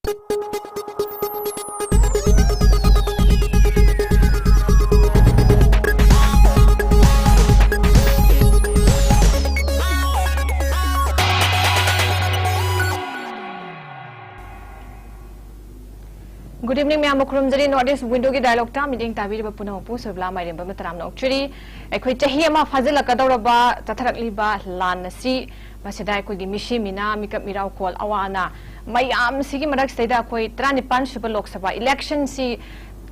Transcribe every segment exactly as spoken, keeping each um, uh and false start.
Good evening ꯃꯌꯥꯝꯕꯨ ꯈꯨꯔꯨꯝꯖꯔꯤ꯫ North East Window ꯒꯤ dialogue ꯇ ꯃꯤꯠꯌꯦꯡ ꯇꯥꯕꯤꯔꯤꯕ ꯄꯨꯝꯅꯃꯛꯄꯨ ꯁꯣꯏꯕꯂꯥ ꯃꯥꯏꯔꯦꯝꯕ ꯃꯇꯔꯥꯝꯅ ꯑꯣꯛꯆꯔꯤ꯫ ꯑꯩꯈꯣꯏ ꯆꯍꯤ ꯑꯃ ꯐꯥꯖꯤꯜꯂꯛꯀꯗꯧꯔꯕ ꯆꯠꯊꯔꯛꯂꯤꯕ ꯂꯥꯟ ꯑꯁꯤ, ꯃꯁꯤꯗ ꯑꯩꯈꯣꯏꯒꯤ ꯃꯤꯁꯤ ꯃꯤꯅꯥ, ꯃꯤꯀꯞ ꯃꯤꯔꯥꯎꯈꯣꯜ, ꯑꯋꯥ ꯑꯅꯥ ꯃꯌꯥꯝꯁꯤꯒꯤ ꯃꯔꯛꯁꯤꯗꯩꯗ ꯑꯩꯈꯣꯏ ꯇꯔꯥꯅꯤꯄꯥꯟ ꯁꯨꯕ ꯂꯣꯛ ꯁꯚꯥ election ꯁꯤ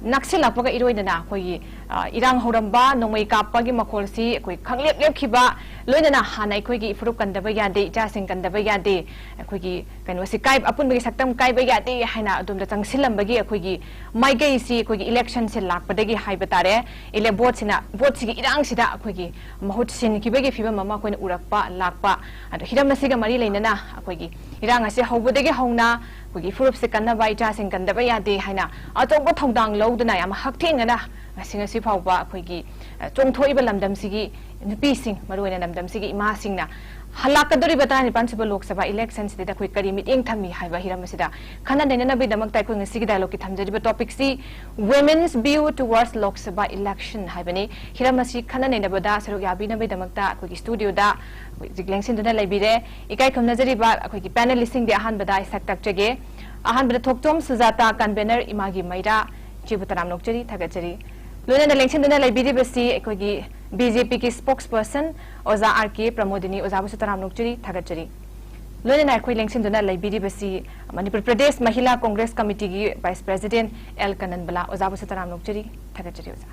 ꯅꯛꯁꯤꯜꯂꯛꯄꯒ ꯏꯔꯣꯏꯅꯅ ꯑꯩꯈꯣꯏꯒꯤ, ꯑ, ꯏꯔꯥꯡ ꯍꯧꯔꯝꯕ, ꯅꯣꯡꯃꯩ ꯀꯥꯞꯄꯒꯤ ꯃꯈꯣꯜꯁꯤ ꯑꯩꯈꯣꯏ ꯈꯪꯂꯦꯞ ꯂꯦꯞꯈꯤꯕ, ꯂꯣꯏꯅꯅ ꯍꯥꯟꯅ ꯑꯩꯈꯣꯏꯒꯤ ꯏꯐꯨꯔꯨꯞ ꯀꯟꯗꯕ ꯌꯥꯗꯦ, ꯏꯆꯥꯁꯤꯡ ꯀꯟꯗꯕ ꯌꯥꯗꯦ, ꯑꯩꯈꯣꯏꯒꯤ ꯀꯩꯅꯣꯁꯤ ꯀꯥꯏ-, ꯑꯄꯨꯟꯕꯒꯤ ꯁꯛꯇꯝ ꯀꯥꯏꯕ ꯌꯥꯗꯦ ꯍꯥꯏꯅ ꯑꯗꯣꯝꯗ ꯆꯪꯁꯤꯜꯂꯝꯕꯒꯤ ꯑꯩꯈꯣꯏꯒꯤ ꯃꯥꯏꯀꯩꯁꯤ ꯑꯩꯈꯣꯏꯒꯤ election ꯁꯦ ꯂꯥꯛꯄꯗꯒꯤ ꯍꯥꯏꯕ ꯇꯥꯔꯦ, ele-, vote ꯁꯤꯅ, vote ꯁꯤꯒꯤ ꯏꯔꯥꯡꯁꯤꯗ ꯑꯩꯈꯣꯏꯒꯤ ꯃꯍꯨꯠ ꯁꯤꯟꯈꯤꯕꯒꯤ ꯐꯤꯕꯝ ꯑꯃ ꯑꯩꯈꯣꯏꯅ ꯎꯔꯛꯄ ꯂꯥꯛꯄ꯫ ꯑꯗꯣ ꯍꯤꯔꯝ ꯑꯁꯤꯒ ꯃꯔꯤ ꯂꯩꯅꯅ ꯑꯩꯈꯣꯏꯒꯤ ꯏꯔꯥꯡ ꯑꯁꯤ ꯍꯧꯕꯗꯒꯤ ꯍꯧꯅ ꯑꯩꯈꯣꯏꯒꯤ ꯐꯨꯔꯨꯞꯁꯦ ꯀꯟꯅꯕ, ꯏꯆꯥꯁꯤꯡ ꯀꯟꯗꯕ ꯌꯥꯗꯦ ꯍꯥꯏꯅ ꯑꯆꯧꯕ ꯊꯧꯗꯥꯡ ꯂꯧꯗꯨꯅ ꯌꯥꯝ ꯍꯛꯊꯦꯡꯅꯅ ꯉꯁꯤ, ꯉꯁꯤ ꯐꯥꯎꯕ ꯑꯩꯈꯣꯏꯒꯤ, ꯑ, ꯆꯣꯡꯊꯣꯛꯏꯕ ꯂꯝꯗꯝꯁꯤꯒꯤ ꯅꯨꯄꯤꯁꯤꯡ, ꯃꯔꯨꯑꯣꯏꯅ ꯂꯝꯗꯝꯁꯤꯒꯤ ꯏꯃꯥꯁꯤꯡꯅ ꯍꯜꯂꯛꯀꯗꯧꯔꯤꯕ ꯇꯔꯥꯅꯤꯄꯥꯟ ꯁꯨꯕ ꯂꯣꯛ ꯁꯚꯥ election ꯁꯤꯗꯩꯗ ꯑꯩꯈꯣꯏ ꯀꯔꯤ ꯃꯤꯠꯌꯦꯡ ꯊꯝꯃꯤ ꯍꯥꯏꯕ ꯍꯤꯔꯝ ꯑꯁꯤꯗ ꯈꯟꯅ ꯅꯩꯅꯅꯕꯒꯤꯗꯃꯛꯇ ꯑꯩꯈꯣꯏ ꯉꯁꯤꯒꯤ dialogue ꯀꯤ ꯊꯝꯖꯔꯤꯕ topic ꯁꯤ Women's View Towards Lok Sabha Election ꯍꯥꯏꯕꯅꯤ꯫ ꯍꯤꯔꯝ ꯑꯁꯤ ꯈꯟꯅ ꯅꯩꯅꯕꯗ ꯁꯔꯨꯛ ꯌꯥꯕꯤꯅꯕꯒꯤꯗꯃꯛꯇ ꯑꯩꯈꯣꯏꯒꯤ studio ꯗ ꯍꯧꯖꯤꯛ ꯂꯦꯡꯁꯤꯟꯗꯨꯅ ꯂꯩꯕꯤꯔꯦ꯫ ꯏꯀꯥꯏ ꯈꯨꯝꯅꯖꯔꯤꯕ ꯑꯩꯈꯣꯏꯒꯤ panelist ꯁꯤꯡꯗꯤ ꯑꯍꯥꯟꯕꯗ ꯑꯩ ꯁꯛ ꯇꯥꯛꯆꯒꯦ꯫ ꯑꯍꯥꯟꯕꯗ ꯊꯣꯛꯆꯣꯝ ꯁꯨꯖꯥꯇꯥ, convener ꯏꯃꯥꯒꯤ ꯃꯩꯔꯥ, ꯏꯆꯦꯕꯨ ꯇꯔꯥꯝꯅ ꯑꯣꯛꯆꯔꯤ, ꯊꯥꯒꯠꯆꯔꯤ꯫ ꯂꯣꯏꯅꯅ ꯂꯦꯡꯁꯤꯟꯗꯨꯅ ꯂꯩꯕꯤꯔꯤꯕꯁꯤ ꯑꯩꯈꯣꯏꯒꯤ B J P ꯒꯤ spokesperson ꯑꯣꯖꯥ R K ꯄ꯭ꯔꯃꯣꯗꯤꯅꯤ, ꯑꯣꯖꯥꯕꯨꯁꯨ ꯇꯔꯥꯝꯅ ꯑꯣꯛꯆꯔꯤ, ꯊꯥꯒꯠꯆꯔꯤ꯫ ꯂꯣꯏꯅꯅ ꯑꯩꯈꯣꯏ ꯂꯦꯡꯁꯤꯟꯗꯨꯅ ꯂꯩꯕꯤꯔꯤꯕꯁꯤ Manipur Pradesh ꯃꯍꯤꯂꯥ Congress ꯀꯃꯤꯇꯤꯒꯤ vice president L ꯀꯅꯟꯕꯂꯥ, ꯑꯣꯖꯥꯕꯨꯁꯨ ꯇꯔꯥꯝꯅ ꯑꯣꯛꯆꯔꯤ, ꯊꯥꯒꯠꯆꯔꯤ ꯑꯣꯖꯥ꯫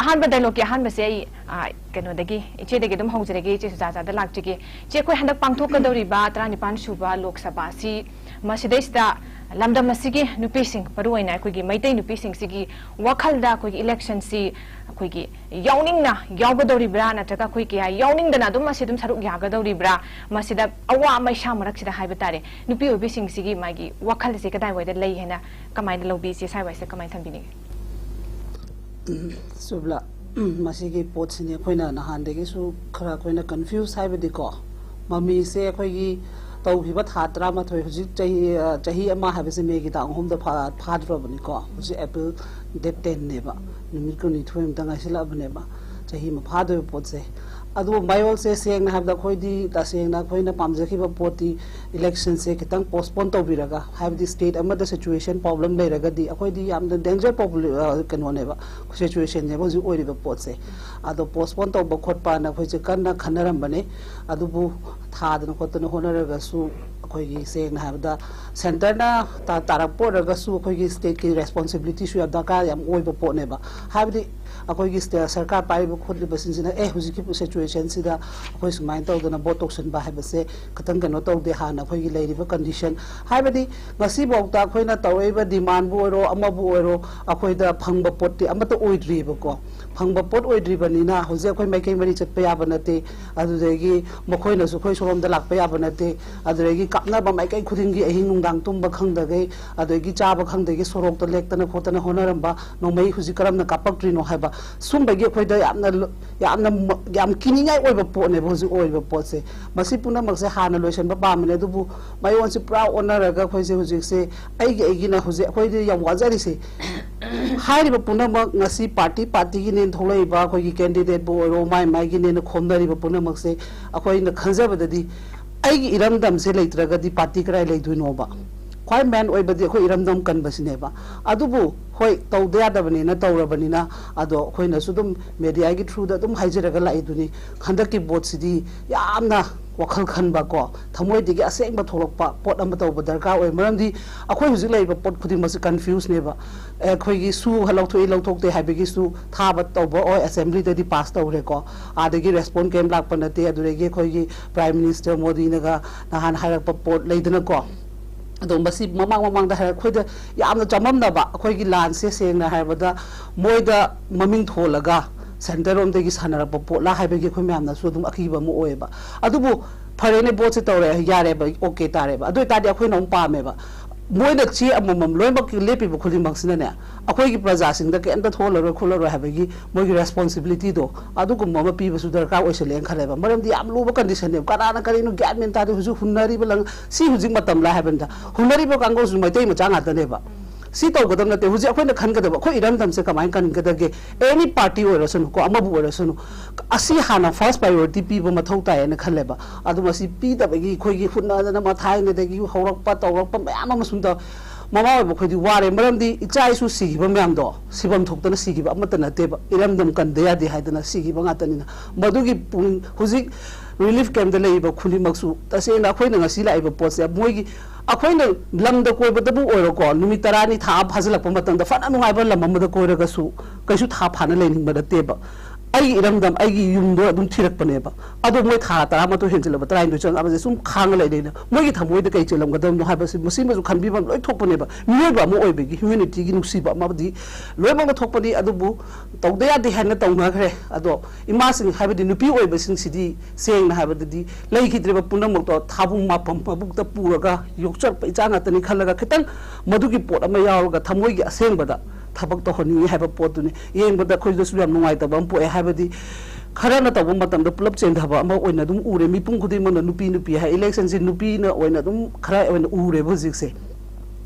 ꯑꯍꯥꯟꯕ dialogue ꯀꯤ ꯑꯍꯥꯟꯕꯁꯦ ꯑꯩ, ꯑ, ꯀꯩꯅꯣꯗꯒꯤ, ꯏꯆꯦꯗꯒꯤ ꯑꯗꯨꯝ ꯍꯧꯖꯔꯒꯦ, ꯏꯆꯦ ꯁꯨꯖꯥꯇꯥꯗ ꯂꯥꯛꯆꯒꯦ꯫ ꯏꯆꯦ, ꯑꯩꯈꯣꯏ ꯍꯟꯗꯛ ꯄꯥꯡꯊꯣꯛꯀꯗꯧꯔꯤꯕ ꯇꯔꯥꯅꯤꯄꯥꯟ ꯁꯨꯕ ꯂꯣꯛ ꯁꯚꯥ ꯑꯁꯤ ꯃꯁꯤꯗꯩꯁꯤꯗ ꯂꯝꯗꯝ ꯑꯁꯤꯒꯤ ꯅꯨꯄꯤꯁꯤꯡ, ꯃꯔꯨꯑꯣꯏꯅ ꯑꯩꯈꯣꯏꯒꯤ ꯃꯩꯇꯩ ꯅꯨꯄꯤꯁꯤꯡꯁꯤꯒꯤ ꯋꯥꯈꯜꯗ ꯑꯩꯈꯣꯏꯒꯤ election ꯁꯤ ꯑꯩꯈꯣꯏꯒꯤ ꯌꯥꯎꯅꯤꯡꯅ ꯌꯥꯎꯒꯗꯧꯔꯤꯕ꯭ꯔꯥ, ꯅꯠꯇ꯭ꯔꯒ ꯑꯩꯈꯣꯏ ꯀꯌꯥ ꯌꯥꯎꯅꯤꯡꯗꯅ ꯑꯗꯨꯝ ꯃꯁꯤ ꯑꯗꯨꯝ ꯁꯔꯨꯛ ꯌꯥꯒꯗꯧꯔꯤꯕ꯭ꯔꯥ, ꯃꯁꯤꯗ ꯑꯋꯥ ꯃꯩꯁꯥ ꯃꯔꯛꯁꯤꯗ ꯍꯥꯏꯕ ꯇꯥꯔꯦ, ꯅꯨꯄꯤ ꯑꯣꯏꯕꯤꯁꯤꯡꯁꯤꯒꯤ ꯃꯥꯒꯤ ꯋꯥꯈꯜꯁꯦ ꯀꯗꯥꯏꯋꯥꯏꯗ ꯂꯩ ꯍꯥꯏꯅ ꯀꯃꯥꯏꯅ ꯂꯧꯕꯤ, ꯏꯆꯦ ꯁ꯭ꯋꯥꯏꯋꯥꯏꯁꯦ ꯀꯃꯥꯏꯅ ꯊꯝꯕꯤꯅꯤꯡꯉꯤ? ꯎꯝ, ꯁꯨꯕꯂꯥ, ꯎꯝ, ꯃꯁꯤꯒꯤ ꯄꯣꯠꯁꯤꯅꯤ ꯑꯩꯈꯣꯏꯅ ꯅꯍꯥꯟꯗꯒꯤꯁꯨ ꯈꯔ ꯑꯩꯈꯣꯏꯅ confuse ꯍꯥꯏꯕꯗꯤꯀꯣ, ꯃꯃꯤꯁꯦ ꯑꯩꯈꯣꯏꯒꯤ ꯇꯧꯈꯤꯕ ꯊꯥ ꯇꯔꯥꯃꯥꯊꯣꯏ, ꯍꯧꯖꯤꯛ ꯆꯍꯤ, ꯑ, ꯆꯍꯤ ꯑꯃ ꯍꯥꯏꯕꯁꯦ ꯃꯦꯒꯤ ꯇꯥꯡ ꯑꯍꯨꯝꯗ ꯐꯥ-, ꯐꯥꯗ꯭ꯔꯕꯅꯤꯀꯣ꯫ ꯍꯧꯖꯤꯛ ꯑꯦꯄ꯭ꯔꯤꯜ ꯗꯦꯠ ꯇꯦꯟꯅꯦꯕ, ꯅꯨꯃꯤꯠ ꯀꯨꯟꯅꯤꯊꯣꯏꯃꯨꯛꯇ ꯉꯥꯏꯁꯤꯜꯂꯛꯑꯕꯅꯦꯕ, ꯆꯍꯤ ꯑꯃ ꯐꯥꯗꯣꯏꯕ ꯄꯣꯠꯁꯦ꯫ ꯑꯗꯨꯕꯨ ꯃꯌꯣꯜꯁꯦ ꯁꯦꯡꯅ ꯍꯥꯏꯕꯗ ꯑꯩꯈꯣꯏꯗꯤ ꯇꯁꯦꯡꯅ ꯑꯩꯈꯣꯏꯅ ꯄꯥꯝꯖꯈꯤꯕ ꯄꯣꯠꯇꯤ ꯏꯂꯦꯛꯁꯟꯁꯦ ꯈꯤꯇꯪ ꯄꯣꯁꯄꯣꯟ ꯇꯧꯕꯤꯔꯒ, ꯍꯥꯏꯕꯗꯤ ꯁ꯭ꯇꯦꯠ ꯑꯃꯗ ꯁꯤꯆꯨꯋꯦꯁꯟ ꯄ꯭ꯔꯣꯕ꯭ꯂꯦꯝ ꯂꯩꯔꯒꯗꯤ ꯑꯩꯈꯣꯏꯗꯤ ꯌꯥꯝꯅ ꯗꯦꯟꯖꯔ ꯄꯣꯕ꯭ꯂꯤ-, ꯑ, ꯀꯩꯅꯣꯅꯦꯕ, ꯁꯤꯆꯨꯋꯦꯁꯟꯅꯦꯕ ꯍꯧꯖꯤꯛ ꯑꯣꯏꯔꯤꯕ ꯄꯣꯠꯁꯦ꯫ ꯑꯗꯣ ꯄꯣꯁꯄꯣꯟ ꯇꯧꯕ ꯈꯣꯠꯄꯅ ꯑꯩꯈꯣꯏꯁꯦ ꯀꯟꯅ ꯈꯟꯅꯔꯝꯕꯅꯦ꯫ ꯑꯗꯨꯕꯨ ꯊꯥꯗꯅ ꯈꯣꯠꯇꯅ ꯍꯣꯠꯅꯔꯒꯁꯨ, ꯑꯩꯈꯣꯏꯒꯤ ꯁꯦꯡꯅ ꯍꯥꯏꯔꯕꯗ ꯁꯦꯟꯇꯔꯅ ꯇꯥ-, ꯇꯥꯔꯛꯄ ꯑꯣꯏꯔꯒꯁꯨ ꯑꯩꯈꯣꯏꯒꯤ ꯁ꯭ꯇꯦꯠꯀꯤ ꯔꯦꯁꯄꯣꯟꯁꯤꯕꯤꯂꯤꯇꯤꯁꯨ ꯌꯥꯝ ꯗꯔꯀꯥꯔ ꯌꯥꯝ ꯑꯣꯏꯕ ꯄꯣꯠꯅꯦꯕ꯫ ꯍꯥꯏꯕꯗꯤ ꯑꯩꯈꯣꯏꯒꯤ ꯁ꯭ꯇꯦ-, ꯁꯔꯀꯥꯔ ꯄꯥꯏꯔꯤꯕ ꯈꯣꯠꯂꯤꯕꯁꯤꯡꯁꯤꯅ, "ꯑꯦ, ꯍꯧꯖꯤꯛꯀꯤ ꯁꯤꯆꯨꯋꯦꯁꯟꯁꯤꯗ ꯑꯩꯈꯣꯏ ꯁꯨꯃꯥꯏꯅ ꯇꯧꯗꯅ ꯚꯣꯠ ꯇꯧꯁꯤꯟꯕ ꯍꯥꯏꯕꯁꯦ ꯈꯤꯇꯪ ꯀꯩꯅꯣ ꯇꯧꯗꯦ, ꯍꯥꯟꯅ ꯑꯩꯈꯣꯏꯒꯤ ꯂꯩꯔꯤꯕ ꯀꯟꯗꯤꯁꯟ", ꯍꯥꯏꯕꯗꯤ ꯉꯁꯤꯐꯥꯎꯗ ꯑꯩꯈꯣꯏꯅ ꯇꯧꯔꯛꯏꯕ ꯗꯤꯃꯥꯟꯕꯨ ꯑꯣꯏꯔꯣ, ꯑꯃꯕꯨ ꯑꯣꯏꯔꯣ, ꯑꯩꯈꯣꯏꯗ ꯐꯪꯕ ꯄꯣꯠꯇꯤ ꯑꯃꯠꯇ ꯑꯣꯏꯗ꯭ꯔꯤꯕꯀꯣ꯫ ꯐꯪꯕ ꯄꯣꯠ ꯑꯣꯏꯗ꯭ꯔꯤꯕꯅꯤꯅ ꯍꯧꯖꯤꯛ ꯑꯩꯈꯣꯏ ꯃꯥꯏꯀꯩ ꯃꯔꯤ ꯆꯠꯄ ꯌꯥꯕ ꯅꯠꯇꯦ, ꯑꯗꯨꯗꯒꯤ ꯃꯈꯣꯏꯅꯁꯨ ꯑꯩꯈꯣꯏ ꯁꯣꯝꯗ ꯂꯥꯛꯄ ꯌꯥꯕ ꯅꯠꯇꯦ, ꯑꯗꯨꯗꯒꯤ ꯀꯥꯞꯅꯕ ꯃꯥꯏꯀꯩ ꯈꯨꯗꯤꯡꯒꯤ ꯑꯍꯤꯡ ꯅꯨꯡꯗꯥꯡ ꯇꯨꯝꯕ ꯈꯪꯗꯈꯩ, ꯑꯗꯒꯤ ꯆꯥꯕ ꯈꯪꯗꯒꯩ ꯁꯣꯔꯣꯛꯇ ꯂꯦꯛꯇꯅ ꯈꯣꯠꯇꯅ ꯍꯣꯠꯅꯔꯝꯕ ꯅꯣꯡꯃꯩ ꯍꯧꯖꯤꯛ ꯀꯔꯝꯅ ꯀꯥꯞꯄꯛꯇ꯭ꯔꯤꯅꯣ ꯍꯥꯏꯕ, ꯁꯨꯝꯕꯒꯤ ꯑꯩꯈꯣꯏꯗ ꯌꯥꯝꯅ ꯂ-, ꯌꯥꯝꯅ ꯃ-, ꯌꯥꯝ ꯀꯤꯅꯤꯡꯉꯥꯏ ꯑꯣꯏꯕ ꯄꯣꯠꯅꯦꯕ ꯍꯧꯖꯤꯛ ꯑꯣꯏꯔꯤꯕ ꯄꯣꯠꯁꯦ꯫ ꯃꯁꯤ ꯄꯨꯝꯅꯃꯛꯁꯦ ꯍꯥꯟꯅ ꯂꯣꯏꯁꯤꯟꯕ ꯄꯥꯝꯕꯅꯦ, ꯑꯗꯨꯕꯨ ꯃꯌꯣꯟꯁꯤ ꯄꯨꯔꯥ ꯑꯣꯟꯅꯔꯒ ꯑꯩꯈꯣꯏꯁꯦ ꯍꯧꯖꯤꯛꯁꯦ ꯑꯩꯒꯤ, ꯑꯩꯒꯤꯅ ꯍꯧꯖꯤꯛ ꯑꯩꯈꯣꯏꯗꯤ ꯌꯥꯝ ꯋꯥꯖꯔꯤꯁꯦ꯫ ꯍꯥꯏꯔꯤꯕ ꯄꯨꯝꯅꯃꯛ ꯉꯁꯤ ꯄꯥꯔꯇꯤ ꯄꯥꯔꯇꯤꯒꯤꯅꯦꯅ ꯊꯣꯛꯂꯛꯏꯕ ꯑꯩꯈꯣꯏꯒꯤ ꯀꯦꯟꯗꯤꯗꯦꯠꯄꯨ ꯑꯣꯏꯔꯣ, ꯃꯥꯏ ꯃꯥꯏꯒꯤꯅꯦꯅ ꯈꯣꯝꯅꯔꯤꯕ ꯄꯨꯝꯅꯃꯛꯁꯦ ꯑꯩꯈꯣꯏꯅ ꯈꯟꯖꯕꯗꯗꯤ ꯑꯩꯒꯤ ꯏꯔꯝꯗꯝꯁꯦ ꯂꯩꯇ꯭ꯔꯒꯗꯤ ꯄꯥꯔꯇꯤ ꯀꯗꯥꯏ ꯂꯩꯗꯣꯏꯅꯣꯕ? ꯈ꯭ꯋꯥꯏ ꯃꯦꯟ ꯑꯣꯏꯕꯗꯤ ꯑꯩꯈꯣꯏ ꯏꯔꯝꯗꯝ ꯀꯟꯕꯁꯤꯅꯦꯕ꯫ ꯑꯗꯨꯕꯨ ꯍꯣꯏ, ꯇꯧꯗ ꯌꯥꯗꯕꯅꯤꯅ ꯇꯧꯔꯕꯅꯤꯅ, ꯑꯗꯣ ꯑꯩꯈꯣꯏꯅꯁꯨ ꯑꯗꯨꯝ ꯃꯦꯗꯤꯌꯥꯒꯤ ꯊ꯭ꯔꯨꯗ ꯑꯗꯨꯝ ꯍꯥꯏꯖꯔꯒ ꯂꯥꯛꯏꯗꯨꯅꯤ꯫ ꯍꯟꯗꯛꯀꯤ ꯚꯣꯠꯁꯤꯗꯤ ꯌꯥꯝꯅ ꯋꯥꯈꯜ ꯈꯟꯕ ꯀꯣ, ꯊꯃꯣꯏꯗꯒꯤ ꯑꯁꯦꯡꯕ ꯊꯣꯛꯂꯛꯄ ꯄꯣꯠ ꯑꯃ ꯇꯧꯕ ꯗꯔꯀꯥꯔ ꯑꯣꯏ꯫ ꯃꯔꯝꯗꯤ ꯑꯩꯈꯣꯏ ꯍꯧꯖꯤꯛ ꯂꯩꯔꯤꯕ ꯄꯣꯠ ꯈꯨꯗꯤꯡꯃꯛꯁꯦ ꯀꯟꯐ꯭ꯌꯨꯁꯅꯦꯕ꯫ ꯑꯩꯈꯣꯏꯒꯤ ꯁꯨ ꯂꯧꯊꯣꯛꯏ ꯂꯧꯊꯣꯛꯇꯦ ꯍꯥꯏꯕꯒꯤꯁꯨ ꯊꯥꯕ ꯇꯧꯕ ꯑꯣꯏ, ꯑꯦꯁꯦꯝꯕ꯭ꯂꯤꯗꯗꯤ ꯄꯥꯁ ꯇꯧꯔꯦꯀꯣ, ꯑꯥꯗꯒꯤ ꯔꯦꯁꯄꯣꯟ ꯀꯩꯝ ꯂꯥꯛꯄ ꯅꯠꯇꯦ꯫ ꯑꯗꯨꯗꯒꯤ ꯑꯩꯈꯣꯏꯒꯤ ꯄ꯭ꯔꯥꯏꯝ ꯃꯤꯅꯤꯁꯇꯔ ꯃꯣꯗꯤꯅꯒ ꯅꯍꯥꯟ ꯍꯥꯏꯔꯛꯄ ꯄꯣꯠ ꯂꯩꯗꯅꯀꯣ, ꯑꯗꯣ ꯃꯁꯤ ꯃꯃꯥꯡ ꯃꯃꯥꯡꯗ ꯍꯥꯏꯔ-, ꯑꯩꯈꯣꯏꯗ ꯌꯥꯝꯅ ꯆꯃꯝꯅꯕ, ꯑꯩꯈꯣꯏꯒꯤ ꯂꯥꯟꯁꯦ ꯁꯦꯡꯅ ꯍꯥꯏꯔꯕꯗ ꯃꯣꯏꯗ ꯃꯃꯤꯡ ꯊꯣꯜꯂꯒ ꯁꯦꯟꯇꯔ ꯔꯣꯝꯗꯒꯤ ꯁꯥꯟꯅꯔꯛꯄ ꯄꯣꯠꯂꯥ ꯍꯥꯏꯕꯒꯤ ꯑꯩꯈꯣꯏ ꯃꯌꯥꯝꯅꯁꯨ ꯑꯗꯨꯝ ꯑꯀꯤꯕ ꯑꯃ ꯑꯣꯏꯌꯦꯕ꯫ ꯑꯗꯨꯕꯨ ꯐꯔꯦꯅꯦ, ꯚꯣꯠꯁꯦ ꯇꯧꯔꯦ, ꯌꯥꯔꯦꯕ, ꯑꯣꯀꯦ ꯇꯥꯔꯦꯕ꯫ ꯑꯗꯨ ꯑꯣꯏꯇꯥꯔꯗꯤ ꯑꯩꯈꯣꯏꯅ ꯑꯃꯨꯛ ꯄꯥꯝꯃꯦꯕ, ꯃꯣꯏꯅ ꯆꯦ ꯑꯃꯃꯝ ꯂꯣꯏꯅꯃꯛꯀꯤ ꯂꯦꯞꯄꯤꯕ ꯈꯨꯗꯤꯡꯃꯛꯁꯤꯅꯅꯦ, ꯑꯩꯈꯣꯏꯒꯤ ꯄ꯭ꯔꯖꯥꯁꯤꯡꯗ ꯀꯩꯝꯇ ꯊꯣꯛꯍꯜꯂꯔꯣꯏ ꯈꯣꯠꯂꯔꯣꯏ ꯍꯥꯏꯕꯒꯤ ꯃꯣꯏꯒꯤ ꯔꯦꯁꯄꯣꯟꯁꯤꯕꯤꯂꯤꯇꯤꯗꯣ ꯑꯗꯨꯒꯨꯝꯕ ꯑꯃ ꯄꯤꯕꯁꯨ ꯗꯔꯀꯥꯔ ꯑꯣꯏꯁꯜꯂꯦꯅ ꯈꯜꯂꯦꯕ꯫ ꯃꯔꯝꯗꯤ ꯌꯥꯝ ꯂꯨꯕ ꯀꯟꯗꯤꯁꯟꯅꯦꯕ꯫ ꯀꯅꯥꯅ ꯀꯔꯤꯅꯣ ꯒ꯭ꯌꯥꯟ ꯃꯦꯟ ꯇꯥꯗꯦ꯫ ꯍꯧꯖꯤꯛ ꯍꯨꯟꯅꯔꯤꯕ ꯂꯪ ꯁꯤ ꯍꯧꯖꯤꯛ ꯃꯇꯝꯂ ꯍꯥꯏꯕꯅꯤꯗ꯫ ꯍꯨꯟꯅꯔꯤꯕ ꯀꯥꯡꯕꯨꯁꯨ ꯃꯩꯇꯩ ꯃꯆꯥ ꯉꯥꯛꯇꯅꯦꯕ꯫ ꯁꯤ ꯇꯧꯒꯗꯕ ꯅꯠꯇꯦ꯫ ꯍꯧꯖꯤꯛ ꯑꯩꯈꯣꯏꯅ ꯈꯟꯒꯗꯕ, ꯑꯩꯈꯣꯏ ꯏꯔꯝꯗꯝꯁꯦ ꯀꯃꯥꯏꯅ ꯀꯟꯒꯗꯒꯦ? ꯑꯦꯅꯤ ꯄꯥꯔꯇꯤ ꯑꯣꯏꯔꯁꯅꯨꯀꯣ, ꯑꯃꯕꯨ ꯑꯣꯏꯔꯁꯅꯨ, ꯑꯁꯤ ꯍꯥꯟꯅ ꯐꯥꯔꯁ ꯄ꯭ꯔꯥꯏꯌꯣꯔꯤꯇꯤ ꯄꯤꯕ ꯃꯊꯧ ꯇꯥꯏꯌꯦꯅ ꯈꯜꯂꯦꯕ꯫ ꯑꯗꯨ ꯃꯁꯤ ꯄꯤꯗꯕꯒꯤ ꯑꯩꯈꯣꯏꯒꯤ ꯍꯨꯠꯅꯗꯅ ꯃꯊꯥꯏꯅꯗꯒꯤ ꯍꯧꯔꯛꯄ ꯇꯧꯔꯛꯄ ꯃꯌꯥꯝ ꯑꯃ ꯁꯨꯝ ꯇꯧ-, ꯃꯃꯥ ꯑꯣꯏꯕ ꯑꯩꯈꯣꯏꯗꯤ ꯋꯥꯔꯦ꯫ ꯃꯔꯝꯗꯤ ꯏꯆꯥ ꯏꯁꯨ ꯁꯤꯈꯤꯕ ꯃꯌꯥꯝꯗꯣ ꯁꯤꯐꯝ ꯊꯣꯛꯇꯅ ꯁꯤꯈꯤꯕ ꯑꯃꯠꯇ ꯅꯠꯇꯦꯕ, ꯏꯔꯝꯗꯝ ꯀꯟꯗ ꯌꯥꯗꯦ ꯍꯥꯏꯗꯅ ꯁꯤꯈꯤꯕ ꯉꯥꯛꯇꯅꯤꯅ꯫ ꯃꯗꯨꯒꯤ ꯄꯨꯡ ꯍꯧꯖꯤꯛ ꯔꯤꯂꯤꯐ ꯀꯦꯝꯞꯇ ꯂꯩꯔꯤꯕ ꯈꯨꯗꯤꯡꯃꯛꯁꯨ ꯇꯁꯦꯡꯅ ꯑꯩꯈꯣꯏꯅ ꯉꯁꯤ ꯂꯥꯛꯏꯕ ꯄꯣꯠꯁꯦ, ꯃꯣꯏꯒꯤ, ꯑꯩꯈꯣꯏꯅ ꯂꯝꯗ ꯀꯣꯏꯕꯗꯕꯨ ꯑꯣꯏꯔꯣꯀꯣ, ꯅꯨꯃꯤꯠ ꯇꯔꯥꯅꯤ ꯊꯥ ꯑꯃ ꯐꯥꯖꯤꯜꯂꯛꯄ ꯃꯇꯝꯗ ꯐꯅ ꯅꯨꯡꯉꯥꯏꯕ ꯂꯝ ꯑꯃꯗ ꯀꯣꯏꯔꯒꯁꯨ ꯀꯩꯁꯨ ꯊꯥ ꯐꯥꯅ ꯂꯩꯅꯤꯡꯕ ꯅꯠꯇꯦꯕ꯫ ꯑꯩꯒꯤ ꯏꯔꯝꯗꯝ, ꯑꯩꯒꯤ ꯌꯨꯝꯗꯣ ꯑꯗꯨꯝ ꯊꯤꯔꯛꯄꯅꯦꯕ꯫ ꯑꯗꯣ ꯃꯣꯏ ꯊꯥ ꯇꯔꯥꯃꯥꯊꯣꯏ ꯍꯦꯟꯖꯜꯂꯕ ꯇꯔꯥꯅꯤꯊꯣꯏ ꯆꯪꯉꯛꯑꯕꯁꯦ ꯁꯨꯝ ꯈꯥꯡꯉ ꯂꯩꯔꯦꯅ ꯃꯣꯏꯒꯤ ꯊꯃꯣꯏꯗ ꯀꯩ ꯆꯦꯜꯂꯝꯒꯗꯕꯅꯣ ꯍꯥꯏꯕꯁꯤ, ꯃꯁꯤꯃꯁꯨ ꯈꯟꯕꯤꯕ ꯑꯃ ꯂꯣꯏ ꯊꯣꯛꯄꯅꯦꯕ꯫ ꯃꯤꯑꯣꯏꯕ ꯑꯃ ꯑꯣꯏꯕꯒꯤ ꯍ꯭ꯌꯨꯃꯦꯅꯤꯇꯤꯒꯤ ꯅꯨꯡꯁꯤꯕ ꯑꯃꯗꯤ ꯂꯣꯏꯅꯃꯛꯅ ꯊꯣꯛꯄꯅꯤ꯫ ꯑꯗꯨꯕꯨ ꯇꯧꯗ ꯌꯥꯗꯦ ꯍꯥꯏꯅ ꯇꯧꯅꯈ꯭ꯔꯦ꯫ ꯑꯗꯣ ꯏꯃꯥꯁꯤꯡ ꯍꯥꯏꯕꯗꯤ ꯅꯨꯄꯤ ꯑꯣꯏꯕꯁꯤꯡꯁꯤꯗꯤ ꯁꯦꯡꯅ ꯍꯥꯏꯕꯗꯗꯤ ꯂꯩꯈꯤꯗ꯭ꯔꯤꯕ ꯄꯨꯝꯅꯃꯛꯇꯣ ꯊꯥꯕꯨꯡ ꯃꯥꯄꯝ ꯃꯕꯨꯛꯇ ꯄꯨꯔꯒ ꯌꯣꯛꯆꯔꯛꯄ ꯏꯆꯥ ꯉꯥꯛꯇꯅꯤ ꯈꯜꯂꯒ ꯈꯤꯇꯪ ꯃꯗꯨꯒꯤ ꯄꯣꯠ ꯑꯃ ꯌꯥꯎꯔꯒ ꯊꯃꯣꯏꯒꯤ ꯑꯁꯦꯡꯕꯗ ꯊꯕꯛ ꯇꯧꯍꯟꯅꯤꯡꯉꯤ ꯍꯥꯏꯕ ꯄꯣꯠꯇꯨꯅꯤ꯫ ꯌꯦꯡꯕꯗ ꯑꯩꯈꯣꯏꯗꯁꯨ ꯌꯥꯝ ꯅꯨꯡꯉꯥꯏꯇꯕ ꯑꯃ ꯄꯣꯛꯑꯦ꯫ ꯍꯥꯏꯕꯗꯤ ꯈꯔꯅ ꯇꯧꯕ ꯃꯇꯝꯗ ꯄꯨꯂꯞ ꯆꯦꯟꯊꯕ ꯑꯃ ꯑꯣꯏꯅ ꯑꯗꯨꯝ ꯎꯔꯦ꯫ ꯃꯤꯄꯨꯝ ꯈꯨꯗꯤꯡꯃꯛꯅ ꯅꯨꯄꯤ, ꯅꯨꯄꯤ ꯍꯥꯏ, ꯏꯂꯦꯛꯁꯟꯁꯤ ꯅꯨꯄꯤꯅ ꯑꯣꯏꯅ ꯑꯗꯨꯝ ꯈꯔ ꯑꯣꯏꯅ ꯎꯔꯦꯕ ꯍꯧꯖꯤꯛꯁꯦ꯫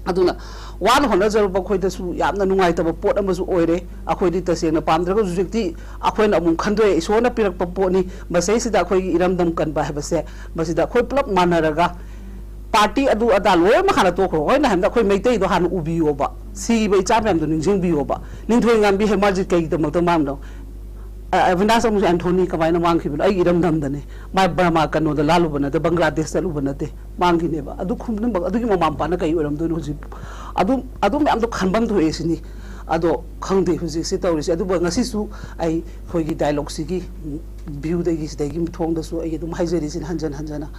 ꯑꯗꯨꯅ ꯋꯥꯅ ꯍꯣꯠꯅꯖꯔꯨꯕ ꯑꯩꯈꯣꯏꯗꯁꯨ ꯌꯥꯝꯅ ꯅꯨꯡꯉꯥꯏꯇꯕ ꯄꯣꯠ ꯑꯃꯁꯨ ꯑꯣꯏꯔꯦ꯫ ꯑꯩꯈꯣꯏꯗꯤ ꯇꯁꯦꯡꯅ ꯄꯥꯝꯗ꯭ꯔꯒꯁꯨ ꯍꯧꯖꯤꯛꯇꯤ ꯑꯩꯈꯣꯏꯅ ꯑꯃꯨꯛ ꯈꯟꯗꯣꯛꯑꯦ, ꯏꯁꯣꯔꯅ ꯄꯤꯔꯛꯄ ꯄꯣꯠꯅꯤ꯫ ꯃꯁꯤꯗꯩꯁꯤꯗ ꯑꯩꯈꯣꯏꯒꯤ ꯏꯔꯝꯗꯝ ꯀꯟꯕ ꯍꯥꯏꯕꯁꯦ, ꯃꯁꯤꯗ ꯑꯩꯈꯣꯏ ꯄꯨꯂꯞ ꯃꯥꯟꯅꯔꯒ ꯄꯥꯔꯇꯤ ꯑꯗꯨ ꯑꯗꯥ ꯂꯣꯏꯅꯃꯛ ꯍꯥꯟꯅ ꯇꯣꯛꯈ꯭ꯔꯣ꯫ ꯑꯩꯅ ꯍꯥꯏꯕꯗ ꯑꯩꯈꯣꯏ ꯃꯩꯇꯩꯗꯣ ꯍꯥꯟꯅ ꯎꯕꯤꯌꯣꯕ, ꯁꯤꯈꯤꯕ ꯏꯆꯥ ꯃꯌꯥꯝꯗꯣ ꯅꯤꯡꯁꯤꯡꯕꯤꯌꯣꯕ꯫ ꯅꯤꯡꯊꯣꯏ ꯉꯥꯝꯕꯤ ꯍꯦꯃꯥꯖꯤꯠ ꯀꯩꯒꯤꯗꯃꯛꯇ ꯃꯥꯡꯅꯣ? ꯑ, ꯑꯕꯤꯅꯥꯁ ꯑꯃꯁꯨꯡ ꯑꯦꯟꯊꯣꯅꯤ ꯀꯃꯥꯏꯅ ꯃꯥꯡꯈꯤꯕꯅꯣ? ꯑꯩꯒꯤ ꯏꯔꯝꯗꯝꯗꯅꯦ꯫ ꯃꯥ ꯕꯔꯃꯥ ꯀꯩꯅꯣꯗ ꯂꯥꯜꯂꯨꯕ ꯅꯠꯇꯦ, ꯕꯪꯒ꯭ꯂꯥꯗꯦꯁ ꯆꯠꯂꯨꯕ ꯅꯠꯇꯦ, ꯃꯥꯡꯈꯤꯅꯦꯕ꯫ ꯑꯗꯨ ꯈꯨꯗꯤꯡꯃꯛ ꯑꯗꯨꯒꯤ ꯃꯃꯥ ꯃꯄꯥꯅ ꯀꯩ ꯑꯣꯏꯔꯝꯗꯣꯏꯅꯣ ꯍꯧꯖꯤꯛ? ꯑꯗꯨ, ꯑꯗꯨ ꯃꯌꯥꯝꯗꯣ ꯈꯟꯐꯝ ꯊꯣꯛꯑꯦ ꯁꯤꯅꯤ꯫ ꯑꯗꯣ ꯈꯪꯗꯦ ꯍꯧꯖꯤꯛꯁꯤ ꯇꯧꯔꯤꯁꯦ꯫ ꯑꯗꯨꯕꯨ ꯉꯁꯤꯁꯨ ꯑꯩ ꯑꯩꯈꯣꯏꯒꯤ ꯗꯥꯏꯂꯣꯒꯁꯤꯒꯤ ꯚ꯭ꯌꯨꯗꯒꯤ, ꯁꯤꯗꯒꯤ ꯊꯣꯡꯗꯁꯨ ꯑꯩ ꯑꯗꯨꯝ ꯍꯥꯏꯖꯔꯤꯁꯤꯅꯤ ꯍꯟꯖꯟ ꯍꯟꯖꯟꯅ꯫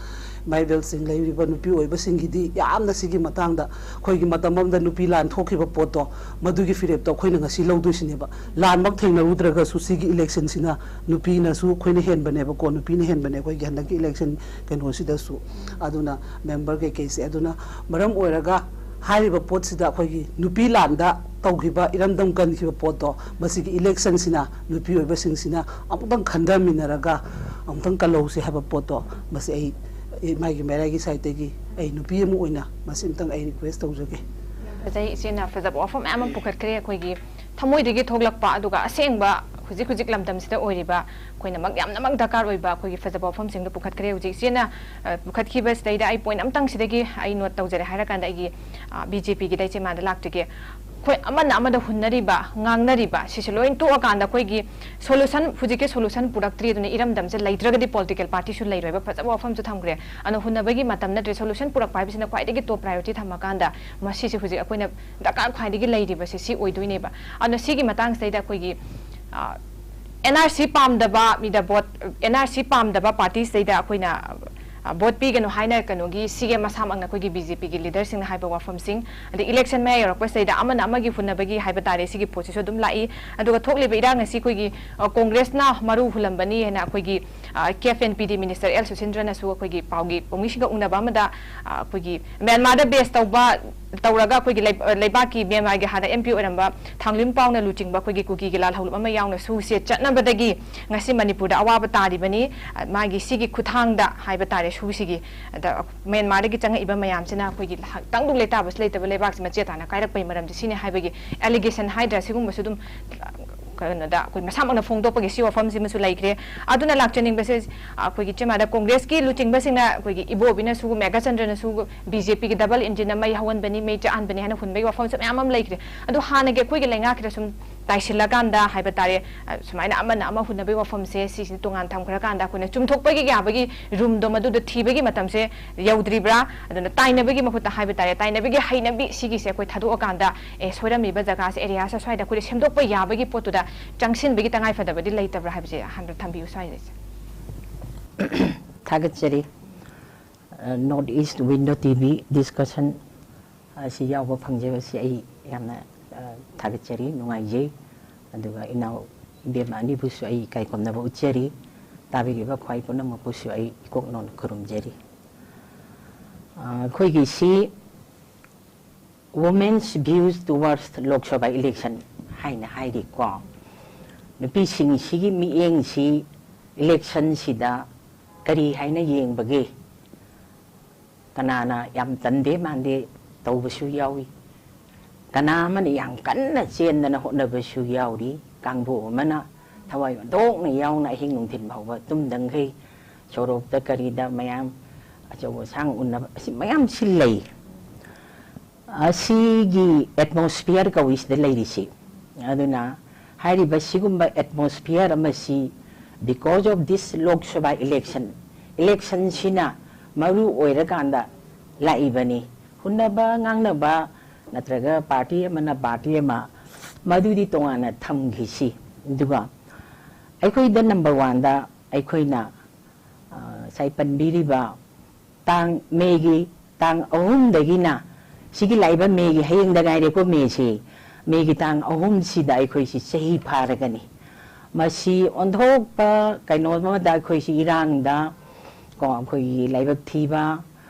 ꯃꯥꯏꯕꯦꯜꯁꯤꯡ ꯂꯩꯔꯤꯕ ꯅꯨꯄꯤ ꯑꯣꯏꯕꯁꯤꯡꯒꯤꯗꯤ ꯌꯥꯝꯅ ꯁꯤꯒꯤ ꯃꯇꯥꯡꯗ, ꯑꯩꯈꯣꯏꯒꯤ ꯃꯇꯝ ꯑꯃꯗ ꯅꯨꯄꯤ ꯂꯥꯟ ꯊꯣꯛꯈꯤꯕ ꯄꯣꯠꯇꯣ, ꯃꯗꯨꯒꯤ ꯐꯤꯔꯦꯞꯇꯣ ꯑꯩꯈꯣꯏꯅ ꯉꯁꯤ ꯂꯧꯗꯣꯏꯁꯤꯅꯦꯕ꯫ ꯂꯥꯟꯃꯛ ꯊꯦꯡꯅꯔꯨꯗ꯭ꯔꯒꯁꯨ ꯁꯤꯒꯤ ꯏꯂꯦꯛꯁꯟꯁꯤꯅ ꯅꯨꯄꯤꯅꯁꯨ ꯑꯩꯈꯣꯏꯅ ꯍꯦꯟꯕꯅꯦꯕꯀꯣ, ꯅꯨꯄꯤꯅ ꯍꯦꯟꯕꯅꯦ ꯑꯩꯈꯣꯏꯒꯤ ꯍꯟꯗꯛꯀꯤ ꯏꯂꯦꯛꯁꯟ ꯀꯩꯅꯣꯁꯤꯗꯁꯨ꯫ ꯑꯗꯨꯅ ꯃꯦꯝꯕꯔ ꯀꯩꯀꯩꯁꯦ, ꯑꯗꯨꯅ ꯃꯔꯝ ꯑꯣꯏꯔꯒ ꯍꯥꯏꯔꯤꯕ ꯄꯣꯠꯁꯤꯗ ꯑꯩꯈꯣꯏꯒꯤ ꯅꯨꯄꯤ ꯂꯥꯟꯗ ꯇꯧꯈꯤꯕ, ꯏꯔꯝꯗꯝ ꯀꯟꯈꯤꯕ ꯄꯣꯠꯇꯣ, ꯃꯁꯤꯒꯤ ꯏꯂꯦꯛꯁꯟꯁꯤꯅ ꯅꯨꯄꯤ ꯑꯣꯏꯕꯁꯤꯡꯁꯤꯅ ꯑꯃꯨꯛꯇꯪ ꯈꯟꯊꯃꯤꯟꯅꯔꯒ ꯑꯃꯨꯛꯇꯪ ꯀꯜꯍꯧꯁꯦ ꯍꯥꯏꯕ ꯄꯣꯠꯇꯣ, ꯃꯁꯤ ꯑꯩ ꯏꯃꯥꯒꯤ ꯃꯩꯔꯥꯒꯤ ꯁꯥꯏꯠꯇꯒꯤ ꯑꯩ ꯅꯨꯄꯤ ꯑꯃ ꯑꯣꯏꯅ ꯃꯁꯤ ꯑꯃꯨꯛꯇꯪ ꯑꯩ ꯔꯤꯀ꯭ꯋꯦꯁ ꯇꯧꯖꯒꯦ꯫ ꯐꯖꯩ꯫ ꯏꯆꯦꯅ ꯐꯖꯕ ꯋꯥꯐꯝ ꯃꯌꯥꯝ ꯑꯃ ꯄꯨꯈꯠꯈ꯭ꯔꯦ꯫ ꯑꯩꯈꯣꯏꯒꯤ ꯊꯃꯣꯏꯗꯒꯤ ꯊꯣꯛꯂꯛꯄ, ꯑꯗꯨꯒ ꯑꯁꯦꯡꯕ ꯍꯧꯖꯤꯛ ꯍꯧꯖꯤꯛ ꯂꯝꯗꯝꯁꯤꯗ ꯑꯣꯏꯔꯤꯕ ꯑꯩꯈꯣꯏꯅꯃꯛ ꯌꯥꯝꯅꯃꯛ ꯗꯔꯀꯥꯔ ꯑꯣꯏꯕ ꯑꯩꯈꯣꯏꯒꯤ ꯐꯖꯕ ꯋꯥꯐꯝꯁꯤꯡꯗꯣ ꯄꯨꯈꯠꯈ꯭ꯔꯦ꯫ ꯍꯧꯖꯤꯛ ꯏꯆꯦꯅ, ꯑ, ꯄꯨꯈꯠꯈꯤꯕꯁꯤꯗꯩꯗ ꯑꯩ ꯄꯣꯏꯟ ꯑꯃꯇꯪ ꯁꯤꯗꯒꯤ ꯑꯩ ꯅꯣꯠ ꯇꯧꯖꯔꯦ ꯍꯥꯏꯔꯀꯥꯟꯗ, ꯑꯩꯒꯤ, ꯑ, ꯕꯤ ꯖꯦ ꯄꯤꯒꯤꯗ ꯏꯆꯦ ꯃꯥꯗ ꯂꯥꯛꯆꯒꯦ꯫ ꯑꯩꯈꯣꯏ ꯑꯃꯅ ꯑꯃꯗ ꯍꯨꯟꯅꯔꯤꯕ, ꯉꯥꯡꯅꯔꯤꯕ ꯁꯤꯁꯦ ꯂꯣꯏ ꯇꯣꯛꯑꯀꯥꯟꯗ ꯑꯩꯈꯣꯏꯒꯤ ꯁꯣꯂꯨꯁꯟ, ꯍꯧꯖꯤꯛꯀꯤ ꯁꯣꯂꯨꯁꯟ ꯄꯨꯔꯛꯇ꯭ꯔꯤ꯫ ꯑꯗꯨꯅ ꯏꯔꯝꯗꯝꯁꯦ ꯂꯩꯇ꯭ꯔꯒꯗꯤ ꯄꯣꯂꯤꯇꯤꯀꯦꯜ ꯄꯥꯔꯇꯤꯁꯨ ꯂꯩꯔꯣꯏꯕ꯫ ꯐꯖꯕ ꯋꯥꯐꯝꯁꯨ ꯊꯝꯈ꯭ꯔꯦ꯫ ꯑꯗꯨꯅ ꯍꯨꯟꯅꯕꯒꯤ ꯃꯇꯝ ꯅꯠꯇ꯭ꯔꯦ꯫ ꯁꯣꯂꯨꯁꯟ ꯄꯨꯔꯛꯄ ꯍꯥꯏꯕꯁꯤꯅ ꯈ꯭ꯋꯥꯏꯗꯒꯤ ꯇꯣꯞ ꯄ꯭ꯔꯥꯏꯌꯣꯔꯤꯇꯤ ꯊꯝꯃꯀꯥꯟꯗ ꯃꯁꯤꯁꯦ ꯍꯧꯖꯤꯛ ꯑꯩꯈꯣꯏꯅ ꯗꯔꯀꯥꯔ ꯈ꯭ꯋꯥꯏꯗꯒꯤ ꯂꯩꯔꯤꯕꯁꯦ ꯁꯤ ꯑꯣꯏꯗꯣꯏꯅꯦꯕ꯫ ꯑꯗꯨꯅ ꯁꯤꯒꯤ ꯃꯇꯥꯡꯁꯤꯗꯩꯗ ꯑꯩꯈꯣꯏꯒꯤ, ꯑ, ꯑꯦꯟ ꯑꯥꯔ ꯁꯤ ꯄꯥꯝꯗꯕ ꯃꯤꯗ ꯚꯣꯠ, ꯑꯦꯟ ꯑꯥꯔ ꯁꯤ ꯄꯥꯝꯗꯕ ꯄꯥꯔꯇꯤꯁꯤꯗꯩꯗ ꯑꯩꯈꯣꯏꯅ, ꯑ, ꯚꯣꯠ ꯄꯤꯒꯅꯨ ꯍꯥꯏꯅ ꯀꯩꯅꯣꯒꯤ ꯁꯤꯒꯤ ꯃꯁꯥꯃꯛꯅ ꯑꯩꯈꯣꯏꯒꯤ ꯕꯤ ꯖꯦ ꯄꯤꯒꯤ ꯂꯤꯗꯔꯁꯤꯡꯅ ꯍꯥꯏꯕ ꯋꯥꯐꯝꯁꯤꯡ, ꯑꯗꯩ ꯏꯂꯦꯛꯁꯟ ꯃꯌꯥ ꯌꯧꯔꯛꯄꯁꯤꯗꯩꯗ ꯑꯃꯅ ꯑꯃꯒꯤ ꯍꯨꯟꯅꯕꯒꯤ ꯍꯥꯏꯕ ꯇꯥꯔꯦ, ꯁꯤꯒꯤ ꯄꯣꯠꯁꯤꯁꯨ ꯑꯗꯨꯝ ꯂꯥꯛꯏ꯫ ꯑꯗꯨꯒ ꯊꯣꯛꯂꯤꯕ ꯏꯔꯥꯡ ꯑꯁꯤ ꯑꯩꯈꯣꯏꯒꯤ, ꯑ, ꯀꯣꯡꯒ꯭ꯔꯦꯁꯅ ꯃꯔꯨ ꯍꯨꯜꯂꯝꯕꯅꯤ ꯍꯥꯏꯅ ꯑꯩꯈꯣꯏꯒꯤ, ꯑ, ꯀꯦꯐ ꯑꯦꯟ ꯄꯤ ꯗꯤ ꯃꯤꯅꯤꯁꯇꯔ ꯑꯦꯜ ꯁꯨꯁꯤꯟꯗ꯭ꯔꯅꯁꯨ ꯑꯩꯈꯣꯏꯒꯤ ꯄꯥꯎꯒꯤ ꯄꯥꯎꯃꯤꯁꯤꯡꯒ ꯎꯅꯕ ꯑꯃꯗ, ꯑ, ꯑꯩꯈꯣꯏꯒꯤ ꯃ꯭ꯌꯥꯟꯃꯥꯔꯗ ꯕꯦꯁ ꯇꯧꯕ ꯇꯧꯔꯒ ꯑꯩꯈꯣꯏꯒꯤ ꯂꯩ-, ꯑ, ꯂꯩꯕꯥꯛꯀꯤ ꯃ꯭ꯌꯥꯟꯃꯥꯔꯒꯤ ꯍꯥꯟꯅ ꯑꯦꯝ ꯄꯤ ꯑꯣꯏꯔꯝꯕ ꯊꯥꯡꯂꯤꯟ ꯄꯥꯎꯅ ꯂꯨꯆꯤꯡꯕ ꯑꯩꯈꯣꯏꯒꯤ ꯀꯨꯀꯤꯒꯤ ꯂꯥꯜꯍꯧꯂꯨꯞ ꯑꯃ ꯌꯥꯎꯅ ꯁꯨꯁꯦ ꯆꯠꯅꯕꯗꯒꯤ ꯉꯁꯤ ꯃꯅꯤꯄꯨꯔꯗ ꯑꯋꯥꯕ ꯇꯥꯔꯤꯕꯅꯤ꯫ ꯑ, ꯃꯥꯒꯤ ꯁꯤꯒꯤ ꯈꯨꯊꯥꯡꯗ ꯍꯥꯏꯕ ꯇꯥꯔꯦ, ꯁꯨꯁꯤꯒꯤ, ꯑꯗ ꯃ꯭ꯌꯥꯟꯃꯥꯔꯗꯒꯤ ꯆꯪꯉꯛꯏꯕ ꯃꯌꯥꯝꯁꯤꯅ ꯑꯩꯈꯣꯏꯒꯤ ꯇꯪꯗꯨ ꯂꯩꯇꯥꯕꯁꯨ ꯂꯩꯇꯕ ꯂꯩꯕꯥꯛꯁꯤ ꯃꯆꯦ ꯇꯥꯅ ꯀꯥꯏꯔꯛꯄꯒꯤ ꯃꯔꯝꯁꯦ ꯁꯤꯅꯤ ꯍꯥꯏꯕꯒꯤ ꯑꯦꯂꯤꯒꯦꯁꯟ ꯍꯥꯏꯗ꯭ꯔꯥ, ꯁꯤꯒꯨꯝꯕꯁꯨ ꯑꯗꯨꯝ, ꯑ, ꯀꯩꯅꯣꯗ ꯑꯩꯈꯣꯏ ꯃꯁꯥꯃꯛꯅ ꯐꯣꯡꯗꯣꯛꯄꯒꯤ ꯁꯤ ꯋꯥꯐꯝꯁꯤꯃꯁꯨ ꯂꯩꯈ꯭ꯔꯦ꯫ ꯑꯗꯨꯅ ꯂꯥꯛꯆꯅꯤꯡꯕꯁꯦ, ꯑꯩꯈꯣꯏꯒꯤ ꯆꯦꯃꯥꯗ ꯀꯣꯡꯒ꯭ꯔꯦꯁꯀꯤ ꯂꯨꯆꯤꯡꯕꯁꯤꯡꯅ ꯑꯩꯈꯣꯏꯒꯤ ꯏꯕꯣꯕꯤꯅꯁꯨ, ꯃꯦꯘꯆꯟꯗ꯭ꯔꯅꯁꯨ ꯕꯤ ꯖꯦ ꯄꯤꯒꯤ ꯗꯕꯜ ꯏꯟꯖꯤꯟꯅ ꯃꯩ ꯍꯧꯍꯟꯕꯅꯤ, ꯃꯩ ꯆꯥꯛꯍꯟꯕꯅꯤ ꯍꯥꯏꯅ ꯍꯨꯟꯕꯒꯤ ꯋꯥꯐꯝꯁꯨ ꯃꯌꯥꯝ ꯑꯃ ꯂꯩꯈ꯭ꯔꯦ꯫ ꯑꯗꯨ ꯍꯥꯟꯅꯒꯤ ꯑꯩꯈꯣꯏꯒꯤ ꯂꯩꯉꯥꯛꯁꯤꯗ ꯁꯨꯝ ꯇꯥꯏꯁꯤꯜꯂꯀꯥꯟꯗ ꯍꯥꯏꯕ ꯇꯥꯔꯦ, ꯑ, ꯁꯨꯃꯥꯏꯅ ꯑꯃꯅ ꯑꯃ ꯍꯨꯟꯅꯕꯒꯤ ꯋꯥꯐꯝꯁꯦ ꯁꯤꯁꯤ ꯇꯣꯉꯥꯟ ꯊꯝꯈ꯭ꯔꯀꯥꯟꯗ ꯑꯩꯈꯣꯏꯅ ꯆꯨꯝꯊꯣꯛꯄꯒꯤ ꯌꯥꯕꯒꯤ ꯔꯨꯝꯗꯣ ꯃꯗꯨꯗ ꯊꯤꯕꯒꯤ ꯃꯇꯝꯁꯦ ꯌꯧꯗ꯭ꯔꯤꯕ꯭ꯔꯥ? ꯑꯗꯨꯅ ꯇꯥꯏꯅꯕꯒꯤ ꯃꯍꯨꯠꯇ ꯍꯥꯏꯕ ꯇꯥꯔꯦ, ꯇꯥꯏꯅꯕꯒꯤ ꯍꯩꯅꯕꯤ ꯁꯤꯒꯤꯁꯦ ꯑꯩꯈꯣꯏ ꯊꯥꯗꯣꯛꯑꯀꯥꯟꯗ, ꯑꯦ, ꯁꯣꯏꯔꯝꯃꯤꯕ ꯖꯒꯥꯁꯦ, ꯑꯦꯔꯤꯌꯥꯁꯦ ꯁ꯭ꯋꯥꯏꯗ ꯑꯩꯈꯣꯏꯅ ꯁꯦꯝꯗꯣꯛꯄ ꯌꯥꯕꯒꯤ ꯄꯣꯠꯇꯨꯗ ꯆꯪꯁꯤꯟꯕꯒꯤ ꯇꯉꯥꯏ ꯐꯗꯕꯗꯤ ꯂꯩꯇꯕ꯭ꯔꯥ ꯍꯥꯏꯕꯁꯦ ꯑꯍꯥꯟꯕ ꯊꯝꯕꯤꯌꯨ ꯁ꯭ꯋꯥꯏꯗ꯫ ꯊꯥꯒꯠꯆꯔꯤ꯫ North east window T V discussion ꯑꯁꯤ ꯌꯥꯎꯕ ꯐꯪꯖꯕꯁꯤ ꯑꯩ ꯌꯥꯝꯅ, ꯑ, ꯊꯥꯒꯠꯆꯔꯤ, ꯅꯨꯡꯉꯥꯏꯖꯩ꯫ ꯑꯗꯨꯒ ꯏꯅꯥꯎ ꯏꯕꯦꯝꯃ ꯑꯅꯤꯕꯨꯁꯨ ꯑꯩ ꯏꯀꯥꯏ ꯈꯨꯝꯅꯕ ꯎꯠꯆꯔꯤ꯫ ꯇꯥꯕꯤꯔꯤꯕ ꯈ꯭ꯋꯥꯏ ꯄꯨꯝꯅꯃꯛꯄꯨꯁꯨ ꯑꯩ ꯏꯀꯣꯛ ꯅꯧꯅ ꯈꯨꯔꯨꯝꯖꯔꯤ꯫ ꯑ, ꯑꯩꯈꯣꯏꯒꯤ ꯁꯤ Women's views towards Lok Sabha election ꯍꯥꯏꯅ ꯍꯥꯏꯔꯤꯀꯣ꯫ ꯅꯨꯄꯤꯁꯤꯡꯁꯤꯒꯤ ꯃꯤꯠꯌꯦꯡꯁꯤ election ꯁꯤꯗ ꯀꯔꯤ ꯍꯥꯏꯅ ꯌꯦꯡꯕꯒꯦ? ꯀꯅꯥꯅ ꯌꯥꯝ ꯇꯟꯗꯦ ꯃꯥꯟꯗꯦ ꯇꯧꯕꯁꯨ ꯌꯥꯎꯏ, ꯀꯅꯥ ꯑꯃꯅ ꯌꯥꯝ ꯀꯟꯅ ꯆꯦꯟꯗꯅ ꯍꯣꯠꯅꯕꯁꯨ ꯌꯥꯎꯔꯤ, ꯀꯥꯡꯕꯨ ꯑꯃꯅ ꯊꯋꯥꯏ ꯑꯣꯟꯊꯣꯛꯅ ꯌꯥꯎꯅ ꯑꯍꯤꯡ ꯅꯨꯡꯊꯤꯜ ꯐꯥꯎꯕ ꯇꯨꯝꯗꯈꯩ ꯁꯣꯔꯣꯛꯇ ꯀꯔꯤꯗ ꯃꯌꯥꯝ ꯑꯆꯧ ꯑꯁꯥꯡ ꯎꯅꯕ, ꯑꯁꯤ ꯃꯌꯥꯝꯁꯤ ꯂꯩ꯫ ꯑꯁꯤꯒꯤ atmosphere ꯀꯧꯏ ꯁꯤꯗ ꯂꯩꯔꯤꯁꯤ꯫ ꯑꯗꯨꯅ ꯍꯥꯏꯔꯤꯕ ꯁꯤꯒꯨꯝꯕ atmosphere ꯑꯃꯁꯤ, because of this Lok Sabha election, election ꯁꯤꯅ ꯃꯔꯨ ꯑꯣꯏꯔꯀꯥꯟꯗ ꯂꯥꯛꯏꯕꯅꯤ꯫ ꯍꯨꯟꯅꯕ ꯉꯥꯡꯅꯕ ꯅꯠꯇ꯭ꯔꯒ party ꯑꯃꯅ party ꯑꯃ, ꯃꯗꯨꯗꯤ ꯇꯣꯉꯥꯟꯅ ꯊꯝꯈꯤꯁꯤ꯫ ꯑꯗꯨꯒ ꯑꯩꯈꯣꯏꯗ number one ꯗ ꯑꯩꯈꯣꯏꯅ, ꯑ, ꯉꯁꯥꯏ ꯄꯟꯕꯤꯔꯤꯕ ꯇꯥꯡ, May ꯒꯤ ꯇꯥꯡ ꯑꯍꯨꯝꯗꯒꯤꯅ, ꯁꯤꯒꯤ ꯂꯥꯛꯏꯕ May ꯒꯤ, ꯍꯌꯦꯡꯗ ꯉꯥꯏꯔꯦꯀꯣ May ꯁꯤ, May ꯒꯤ ꯇꯥꯡ ꯑꯍꯨꯝꯁꯤꯗ ꯑꯩꯈꯣꯏꯁꯤ ꯆꯍꯤ ꯐꯥꯔꯒꯅꯤ꯫ ꯃꯁꯤ ꯑꯣꯟꯊꯣꯛꯄ ꯀꯩꯅꯣ ꯑꯃꯗ ꯑꯩꯈꯣꯏꯁꯤ ꯏꯔꯥꯡꯗ ꯀꯣ, ꯑꯩꯈꯣꯏꯒꯤ ꯂꯥꯏꯕꯛ ꯊꯤꯕ,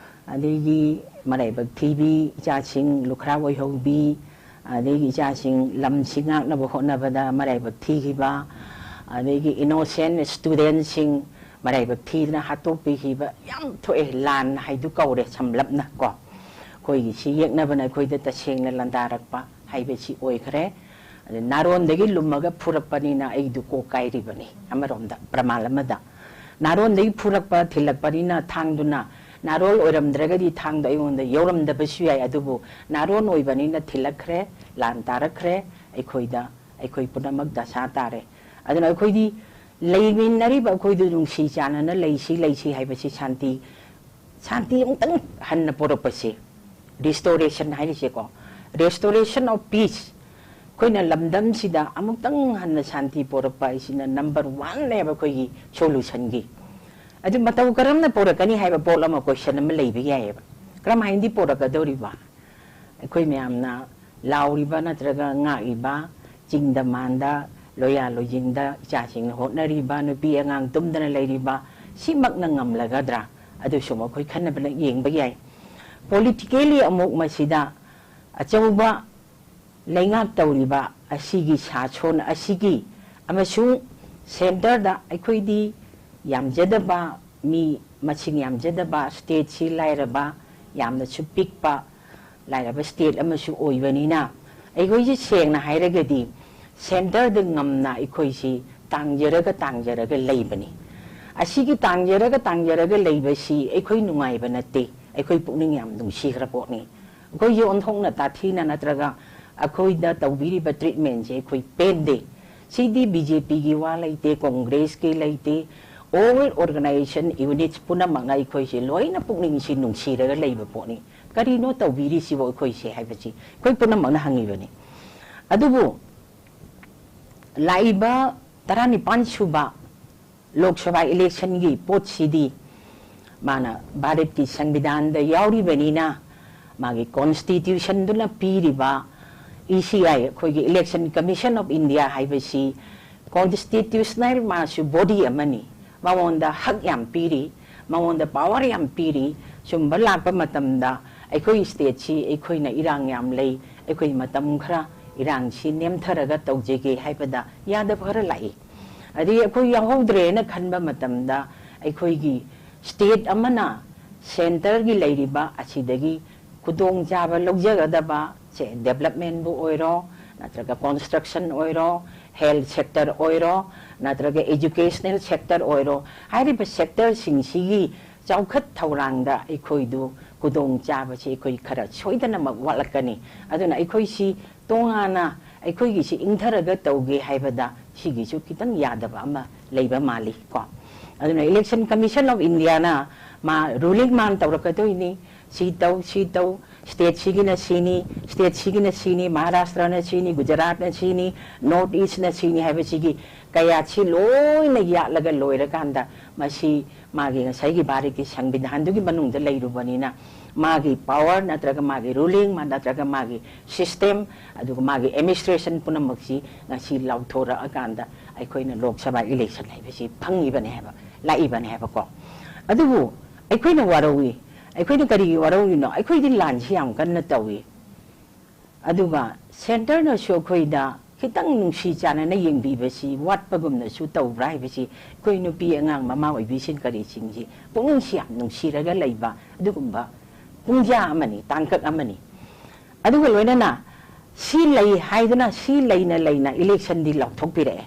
ꯑꯗꯒꯤ ꯃꯔꯥꯏꯕꯛ ꯊꯤꯕꯤ, ꯏꯆꯥꯁꯤꯡ ꯂꯨꯈ꯭ꯔꯥ ꯑꯣꯏꯍꯧꯕꯤ, ꯑꯗꯒꯤ ꯏꯆꯥꯁꯤꯡ ꯂꯝꯁꯤ ꯉꯥꯛꯅꯕ ꯍꯣꯠꯅꯕꯗ ꯃꯔꯥꯏꯕꯛ ꯊꯤꯈꯤꯕ, ꯑꯗꯒꯤ innocent student ꯁꯤꯡ ꯃꯔꯥꯏꯕꯛ ꯊꯤꯗꯅ ꯍꯥꯠꯇꯣꯛꯄꯤꯈꯤꯕ ꯌꯥꯝ ꯊꯣꯛꯑꯦ꯫ ꯂꯥꯟ ꯍꯥꯏꯗꯨ ꯀꯧꯔꯦ ꯁꯝꯂꯞꯅ ꯀꯣ꯫ ꯑꯩꯈꯣꯏꯒꯤ ꯁꯤ ꯌꯦꯛꯅꯕꯅ ꯑꯩꯈꯣꯏꯗ ꯇꯁꯦꯡꯅ ꯂꯥꯟꯗꯥꯔꯛꯄ ꯍꯥꯏꯕꯁꯤ ꯑꯣꯏꯈ꯭ꯔꯦ꯫ ꯑꯗ ꯅꯥꯔꯣꯟꯗꯒꯤ ꯂꯨꯝꯃꯒ ꯐꯨꯔꯛꯄꯅꯤꯅ ꯑꯩꯗꯨ ꯀꯣꯛ ꯀꯥꯏꯔꯤꯕꯅꯤ꯫ ꯑꯃꯔꯣꯝꯗ ꯄ꯭ꯔꯃꯥꯟ ꯑꯃꯗ ꯅꯥꯔꯣꯟꯗꯒꯤ ꯐꯨꯔꯛꯄ ꯊꯤꯜꯂꯛꯄꯅꯤꯅ ꯊꯥꯡꯗꯨꯅ, ꯅꯥꯔꯣꯜ ꯑꯣꯏꯔꯝꯗ꯭ꯔꯒꯗꯤ ꯊꯥꯡꯗꯣ ꯑꯩꯉꯣꯟꯗ ꯌꯧꯔꯝꯗꯕꯁꯨ ꯌꯥꯏ, ꯑꯗꯨꯕꯨ ꯅꯥꯔꯣꯟ ꯑꯣꯏꯕꯅꯤꯅ ꯊꯤꯜꯂꯛꯈ꯭ꯔꯦ, ꯂꯥꯟ ꯇꯥꯔꯛꯈ꯭ꯔꯦ, ꯑꯩꯈꯣꯏꯗ, ꯑꯩꯈꯣꯏ ꯄꯨꯝꯅꯃꯛ ꯗꯁꯥ ꯇꯥꯔꯦ꯫ ꯑꯗꯨꯅ ꯑꯩꯈꯣꯏꯗꯤ ꯂꯩꯃꯤꯟꯅꯔꯤꯕ ꯑꯩꯈꯣꯏꯗꯨ ꯅꯨꯡꯁꯤ ꯆꯥꯟꯅꯅ ꯂꯩꯁꯤ, ꯂꯩꯁꯤ ꯍꯥꯏꯕꯁꯤ ꯁꯥꯟꯇꯤ, ꯁꯥꯟꯇꯤ ꯑꯃꯨꯛꯇꯪ ꯍꯟꯅ ꯄꯣꯔꯛꯄꯁꯦ, restoration ꯍꯥꯏꯔꯤꯁꯦꯀꯣ, restoration of peace, ꯑꯩꯈꯣꯏꯅ ꯂꯝꯗꯝꯁꯤꯗ ꯑꯃꯨꯛꯇꯪ ꯍꯟꯅ ꯁꯥꯟꯇꯤ ꯄꯣꯔꯛꯄ ꯍꯥꯏꯁꯤꯅ number one ꯅꯦꯕ ꯑꯩꯈꯣꯏꯒꯤ solution ꯒꯤ꯫ ꯑꯗꯨ ꯃꯇꯧ ꯀꯔꯝꯅ ꯄꯣꯔꯛꯀꯅꯤ ꯍꯥꯏꯕ ꯄꯣꯠ ꯑꯃ, question ꯑꯃ ꯂꯩꯕ ꯌꯥꯏꯑꯕ꯫ ꯀꯔꯝ ꯍꯥꯏꯅꯗꯤ ꯄꯣꯔꯛꯀꯗꯧꯔꯤꯕ? ꯑꯩꯈꯣꯏ ꯃꯌꯥꯝꯅ ꯂꯥꯎꯔꯤꯕ ꯅꯠꯇ꯭ꯔꯒ ꯉꯥꯛꯏꯕ, ꯆꯤꯡꯗ ꯃꯥꯟꯗ ꯂꯣꯌꯥ ꯂꯣꯏꯖꯤꯡꯗ ꯏꯆꯥꯁꯤꯡꯅ ꯍꯣꯠꯅꯔꯤꯕ, ꯅꯨꯄꯤ ꯑꯉꯥꯡ ꯇꯨꯝꯗꯅ ꯂꯩꯔꯤꯕ, ꯁꯤꯃꯛꯅ ꯉꯝꯂꯒꯗ꯭ꯔꯥ? ꯑꯗꯨꯁꯨ ꯑꯃꯨꯛ ꯑꯩꯈꯣꯏ ꯈꯟꯅꯕ ꯌꯦꯡꯕ ꯌꯥꯏ꯫ Politically ꯑꯃꯨꯛ ꯃꯁꯤꯗ ꯑꯆꯧꯕ ꯂꯩꯉꯥꯛ ꯇꯧꯔꯤꯕ ꯑꯁꯤꯒꯤ ꯁꯥꯁꯣꯟ ꯑꯁꯤꯒꯤ ꯑꯃꯁꯨꯡ centreꯗ ꯑꯩꯈꯣꯏꯗꯤ ꯌꯥꯝꯖꯗꯕ, ꯃꯤ ꯃꯁꯤꯡ ꯌꯥꯝꯖꯗꯕ, stateꯁꯤ ꯂꯥꯏꯔꯕ, ꯌꯥꯝꯅꯁꯨ ꯄꯤꯛꯄ, ꯂꯥꯏꯔꯕ state ꯑꯃꯁꯨ ꯑꯣꯏꯕꯅꯤꯅ, ꯑꯩꯈꯣꯏꯁꯦ ꯁꯦꯡꯅ ꯍꯥꯏꯔꯒꯗꯤ centreꯗ ꯉꯝꯅ ꯑꯩꯈꯣꯏꯁꯤ ꯇꯥꯡꯖꯔꯒ ꯇꯥꯡꯖꯔꯒ ꯂꯩꯕꯅꯤ꯫ ꯑꯁꯤꯒꯤ ꯇꯥꯡꯖꯔꯒ ꯇꯥꯡꯖꯔꯒ ꯂꯩꯕꯁꯤ ꯑꯩꯈꯣꯏ ꯅꯨꯡꯉꯥꯏꯕ ꯅꯠꯇꯦ, ꯑꯩꯈꯣꯏ ꯄꯨꯛꯅꯤꯡ ꯌꯥꯝ ꯅꯨꯡꯁꯤꯈ꯭ꯔ ꯄꯣꯠꯅꯤ꯫ ꯑꯩꯈꯣꯏꯁꯦ ꯑꯣꯟꯊꯣꯛꯅ ꯇꯥꯊꯤꯅ ꯅꯠꯇ꯭ꯔꯒ ꯑꯩꯈꯣꯏꯗ ꯇꯧꯕꯤꯔꯤꯕ treatmentꯁꯦ ꯑꯩꯈꯣꯏ ꯄꯦꯟꯗꯦ꯫ ꯁꯤꯗꯤ BJPꯒꯤ ꯋꯥ ꯂꯩꯇꯦ, Congressꯀꯤ ꯂꯩꯇꯦ, all organization units ꯄꯨꯝꯅꯃꯛꯅ ꯑꯩꯈꯣꯏꯁꯦ ꯂꯣꯏꯅ ꯄꯨꯛꯅꯤꯡꯁꯤ ꯅꯨꯡꯁꯤꯔꯒ ꯂꯩꯕ ꯄꯣꯠꯅꯤ꯫ ꯀꯔꯤꯅꯣ ꯇꯧꯕꯤꯔꯤꯁꯤꯕꯣ ꯑꯩꯈꯣꯏꯁꯦ ꯍꯥꯏꯕꯁꯤ ꯑꯩꯈꯣꯏ ꯄꯨꯝꯅꯃꯛꯅ ꯍꯪꯉꯤꯕꯅꯤ꯫ ꯑꯗꯨꯕꯨ ꯂꯥꯛꯏꯕ ꯇꯔꯥꯅꯤꯄꯥꯟ ꯁꯨꯕ ꯂꯣꯛ ꯁꯚꯥ electionꯒꯤ ꯄꯣꯠꯁꯤꯗꯤ ꯃꯥꯅ ꯚꯥꯔꯠꯀꯤ ꯁꯪꯕꯤꯙꯥꯟꯗ ꯌꯥꯎꯔꯤꯕꯅꯤꯅ, ꯃꯥꯒꯤ constitutionꯗꯨꯅ ꯄꯤꯔꯤꯕ ECI, ꯑꯩꯈꯣꯏꯒꯤ Election Commission of India ꯍꯥꯏꯕꯁꯤ constitutional ꯃꯥꯁꯨ body ꯑꯃꯅꯤ꯫ ꯃꯉꯣꯟꯗ ꯍꯛ ꯌꯥꯝ ꯄꯤꯔꯤ, ꯃꯉꯣꯟꯗ power ꯌꯥꯝ ꯄꯤꯔꯤ꯫ ꯁꯨꯝꯕ ꯂꯥꯛꯄ ꯃꯇꯝꯗ ꯑꯩꯈꯣꯏ stateꯁꯤ ꯑꯩꯈꯣꯏꯅ ꯏꯔꯥꯡ ꯌꯥꯝ ꯂꯩ, ꯑꯩꯈꯣꯏ ꯃꯇꯝ ꯈꯔ ꯏꯔꯥꯡꯁꯤ ꯅꯦꯝꯊꯔꯒ ꯇꯧꯖꯒꯦ ꯍꯥꯏꯕꯗ ꯌꯥꯗꯕ ꯈꯔ ꯂꯥꯛꯏ꯫ ꯑꯗꯒꯤ ꯑꯩꯈꯣꯏ ꯌꯥꯎꯍꯧꯗ꯭ꯔꯦꯅ ꯈꯟꯕ ꯃꯇꯝꯗ ꯑꯩꯈꯣꯏꯒꯤ state ꯑꯃꯅ centreꯒꯤ ꯂꯩꯔꯤꯕ ꯑꯁꯤꯗꯒꯤ ꯈꯨꯗꯣꯡꯆꯥꯕ ꯂꯧꯖꯒꯗꯕ ꯁꯦ, developmentꯕꯨ ꯑꯣꯏꯔꯣ, ꯅꯠꯇ꯭ꯔꯒ construction ꯑꯣꯏꯔꯣ, health sector ꯑꯣꯏꯔꯣ, ꯅꯠꯇ꯭ꯔꯒ educational sector ꯑꯣꯏꯔꯣ, ꯍꯥꯏꯔꯤꯕ sectorꯁꯤꯡꯁꯤꯒꯤ ꯆꯥꯎꯈꯠ ꯊꯧꯔꯥꯡꯗ ꯑꯩꯈꯣꯏꯗꯨ ꯈꯨꯗꯣꯡꯆꯥꯕꯁꯤ ꯑꯩꯈꯣꯏ ꯈꯔ ꯁꯣꯏꯗꯅꯃꯛ ꯋꯥꯠꯂꯛꯀꯅꯤ꯫ ꯑꯗꯨꯅ ꯑꯩꯈꯣꯏꯁꯤ ꯇꯣꯉꯥꯟꯅ ꯑꯩꯈꯣꯏꯒꯤꯁꯤ ꯏꯪꯊꯔꯒ ꯇꯧꯒꯦ ꯍꯥꯏꯕꯗ ꯁꯤꯒꯤꯁꯨ ꯈꯤꯇꯪ ꯌꯥꯗꯕ ꯑꯃ ꯂꯩꯕ ꯃꯥꯜꯂꯤ ꯀꯣ꯫ ꯑꯗꯨꯅ Election Commission of Indiaꯅ ꯃꯥ ruling ꯃꯥꯅ ꯇꯧꯔꯛꯀꯗꯣꯏꯅꯤ, ꯁꯤ ꯇꯧ, ꯁꯤ ꯇꯧ, stateꯁꯤꯒꯤꯅ ꯁꯤꯅꯤ, stateꯁꯤꯒꯤꯅ ꯁꯤꯅꯤ, ꯃꯍꯥꯔꯥꯁꯇ꯭ꯔꯅ ꯁꯤꯅꯤ, ꯒꯨꯖꯔꯥꯠꯅ ꯁꯤꯅꯤ, North Eastꯅ ꯁꯤꯅꯤ ꯍꯥꯏꯕꯁꯤꯒꯤ ꯀꯌꯥꯠꯁꯤ ꯂꯣꯏꯅ ꯌꯥꯠꯂꯒ ꯂꯣꯏꯔꯀꯥꯟꯗ ꯃꯁꯤ ꯃꯥꯒꯤ ꯉꯁꯥꯏꯒꯤ ꯚꯥꯔꯠꯀꯤ ꯁꯪꯕꯤꯙꯥꯟꯗꯨꯒꯤ ꯃꯅꯨꯡꯗ ꯂꯩꯔꯨꯕꯅꯤꯅ, ꯃꯥꯒꯤ power ꯅꯠꯇ꯭ꯔꯒ ꯃꯥꯒꯤ ruling ꯃꯥ ꯅꯠꯇ꯭ꯔꯒ ꯃꯥꯒꯤ system, ꯑꯗꯨꯒ ꯃꯥꯒꯤ administration ꯄꯨꯝꯅꯃꯛꯁꯤ ꯉꯁꯤ ꯂꯥꯎꯊꯣꯔꯛꯑꯀꯥꯟꯗ ꯑꯩꯈꯣꯏꯅ ꯂꯣꯛ ꯁꯚꯥ election ꯍꯥꯏꯕꯁꯤ ꯐꯪꯉꯤꯕꯅꯦ ꯍꯥꯏꯕ, ꯂꯥꯛꯏꯕꯅꯦ ꯍꯥꯏꯕꯀꯣ꯫ ꯑꯗꯨꯕꯨ ꯑꯩꯈꯣꯏꯅ ꯋꯥꯔꯧꯏ꯫ ꯑꯩꯈꯣꯏꯅ ꯀꯔꯤꯒꯤ ꯋꯥꯔꯧꯔꯤꯅꯣ? ꯑꯩꯈꯣꯏꯗꯤ ꯂꯥꯟꯁꯤ ꯌꯥꯝ ꯀꯟꯅ ꯇꯧꯏ꯫ ꯑꯗꯨꯒ ꯁꯦꯟꯇꯔꯅꯁꯨ ꯑꯩꯈꯣꯏꯗ ꯈꯤꯇꯪ ꯅꯨꯡꯁꯤ ꯆꯥꯟꯅꯅ ꯌꯦꯡꯕꯤꯕꯁꯤ ꯋꯥꯠꯄꯒꯨꯝꯅꯁꯨ ꯇꯧꯕ꯭ꯔꯥ ꯍꯥꯏꯕꯁꯤ ꯑꯩꯈꯣꯏ ꯅꯨꯄꯤ ꯑꯉꯥꯡ ꯃꯃꯥ ꯑꯣꯏꯕꯤꯁꯤꯡ ꯀꯔꯤꯁꯤꯡꯁꯤ ꯄꯨꯛꯅꯤꯡꯁꯤ ꯌꯥꯝ ꯅꯨꯡꯁꯤꯔꯒ ꯂꯩꯕ ꯑꯗꯨꯒꯨꯝꯕ ꯄꯨꯡꯖꯥ ꯑꯃꯅꯤ, ꯇꯥꯡꯀꯛ ꯑꯃꯅꯤ꯫ ꯑꯗꯨꯒ ꯂꯣꯏꯅꯅ ꯁꯤ ꯂꯩ ꯍꯥꯏꯗꯨꯅ ꯁꯤ ꯂꯩꯅ ꯂꯩꯅ ꯏꯂꯦꯛꯁꯟꯗꯤ ꯂꯥꯎꯊꯣꯛꯄꯤꯔꯛꯑꯦ꯫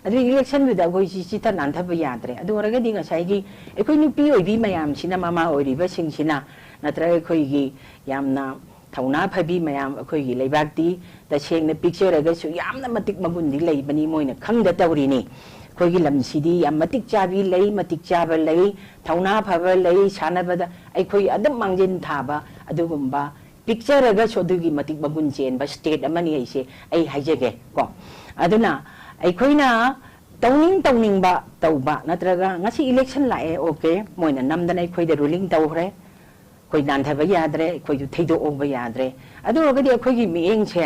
ꯑꯗꯨ ꯏꯂꯦꯛꯁꯟꯗꯨꯗ ꯑꯩꯈꯣꯏꯁꯤ ꯆꯤꯠꯊ ꯅꯥꯟꯊꯕ ꯌꯥꯗ꯭ꯔꯦ꯫ ꯑꯗꯨ ꯑꯣꯏꯔꯒꯗꯤ ꯉꯁꯥꯏꯒꯤ ꯑꯩꯈꯣꯏ ꯅꯨꯄꯤ ꯑꯣꯏꯕꯤ ꯃꯌꯥꯝꯁꯤꯅ, ꯃꯃꯥ ꯑꯣꯏꯔꯤꯕꯁꯤꯡꯁꯤꯅ, ꯅꯠꯇ꯭ꯔꯒ ꯑꯩꯈꯣꯏꯒꯤ ꯌꯥꯝꯅ ꯊꯧꯅꯥ ꯐꯕꯤ ꯃꯌꯥꯝ, ꯑꯩꯈꯣꯏꯒꯤ ꯂꯩꯕꯥꯛꯇꯤ ꯇꯁꯦꯡꯅ ꯄꯤꯛꯆꯔꯒꯁꯨ ꯌꯥꯝꯅ ꯃꯇꯤꯛ ꯃꯒꯨꯟꯗꯤ ꯂꯩꯕꯅꯤ, ꯃꯣꯏꯅ ꯈꯪꯗ ꯇꯧꯔꯤꯅꯤ꯫ ꯑꯩꯈꯣꯏꯒꯤ ꯂꯝꯁꯤꯗꯤ ꯌꯥꯝ ꯃꯇꯤꯛ ꯆꯥꯕꯤ ꯂꯩ, ꯃꯇꯤꯛ ꯆꯥꯕ ꯂꯩ, ꯊꯧꯅꯥ ꯐꯕ ꯂꯩ, ꯁꯥꯟꯅꯕꯗ ꯑꯩꯈꯣꯏ ꯑꯗꯨꯝ ꯃꯥꯡꯖꯤꯟ ꯊꯥꯕ ꯑꯗꯨꯒꯨꯝꯕ ꯄꯤꯛꯆꯔꯒꯁꯨ ꯑꯗꯨꯒꯤ ꯃꯇꯤꯛ ꯃꯒꯨꯟ ꯆꯦꯟꯕ ꯁ꯭ꯇꯦꯠ ꯑꯃꯅꯤ ꯑꯩꯁꯦ ꯑꯩ ꯍꯥꯏꯖꯒꯦ ꯀꯣ꯫ ꯑꯗꯨꯅ ꯑꯩꯈꯣꯏꯅ ꯇꯧꯅꯤꯡ ꯇꯧꯅꯤꯡꯕ ꯇꯧꯕ, ꯅꯠꯇ꯭ꯔꯒ ꯉꯁꯤ ꯏꯂꯦꯛꯁꯟ ꯂꯥꯛꯑꯦ, ꯑꯣꯀꯦ, ꯃꯣꯏꯅ ꯅꯝꯗꯅ ꯑꯩꯈꯣꯏꯗ ꯔꯨꯂꯤꯡ ꯇꯧꯈ꯭ꯔꯦ, ꯑꯩꯈꯣꯏ ꯅꯥꯟꯊꯕ ꯌꯥꯗ꯭ꯔꯦ, ꯑꯩꯈꯣꯏꯁꯨ ꯊꯩꯗꯣꯛꯍꯧꯕ ꯌꯥꯗ꯭ꯔꯦ꯫ ꯑꯗꯨ ꯑꯣꯏꯔꯒꯗꯤ ꯑꯩꯈꯣꯏꯒꯤ ꯃꯤꯠꯌꯦꯡꯁꯦ,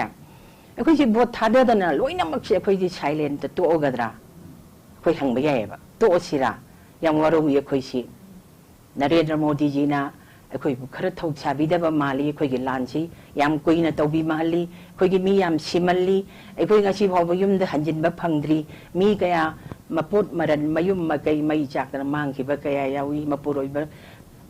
ꯑꯩꯈꯣꯏꯁꯦ ꯚꯣꯠ ꯊꯥꯗꯗꯅ ꯂꯣꯏꯅꯃꯛꯁꯦ ꯑꯩꯈꯣꯏꯁꯦ ꯁꯥꯏꯂꯦꯟꯇ ꯇꯣꯛꯑꯒꯗ꯭ꯔꯥ? ꯑꯩꯈꯣꯏ ꯍꯪꯕ ꯌꯥꯏꯑꯕ, ꯇꯣꯛꯑꯁꯤꯔꯥ? ꯌꯥꯝ ꯋꯥꯔꯧꯏ ꯑꯩꯈꯣꯏꯁꯤ꯫ ꯅꯔꯦꯟꯗ꯭ꯔ ꯃꯣꯗꯤꯖꯤꯅ ꯑꯩꯈꯣꯏꯕꯨ ꯈꯔ ꯊꯧꯁꯥꯕꯤꯗꯕ ꯃꯥꯜꯂꯤ꯫ ꯑꯩꯈꯣꯏꯒꯤ ꯂꯥꯟꯁꯤ ꯌꯥꯝ ꯀꯨꯏꯅ ꯇꯧꯕꯤ ꯃꯥꯜꯂꯤ꯫ ꯑꯩꯈꯣꯏꯒꯤ ꯃꯤ ꯌꯥꯝ ꯁꯤꯃꯜꯂꯤ꯫ ꯑꯩꯈꯣꯏ ꯉꯁꯤ ꯐꯥꯎꯕ ꯌꯨꯝꯗ ꯍꯟꯖꯤꯟꯕ ꯐꯪꯗ꯭ꯔꯤ꯫ ꯃꯤ ꯀꯌꯥ ꯃꯄꯣꯠ ꯃꯔꯟ, ꯃꯌꯨꯝ ꯃꯀꯩ ꯃꯩ ꯆꯥꯛꯇꯅ ꯃꯥꯡꯈꯤꯕ ꯀꯌꯥ ꯌꯥꯎꯏ꯫ ꯃꯄꯨꯔꯣꯏꯕ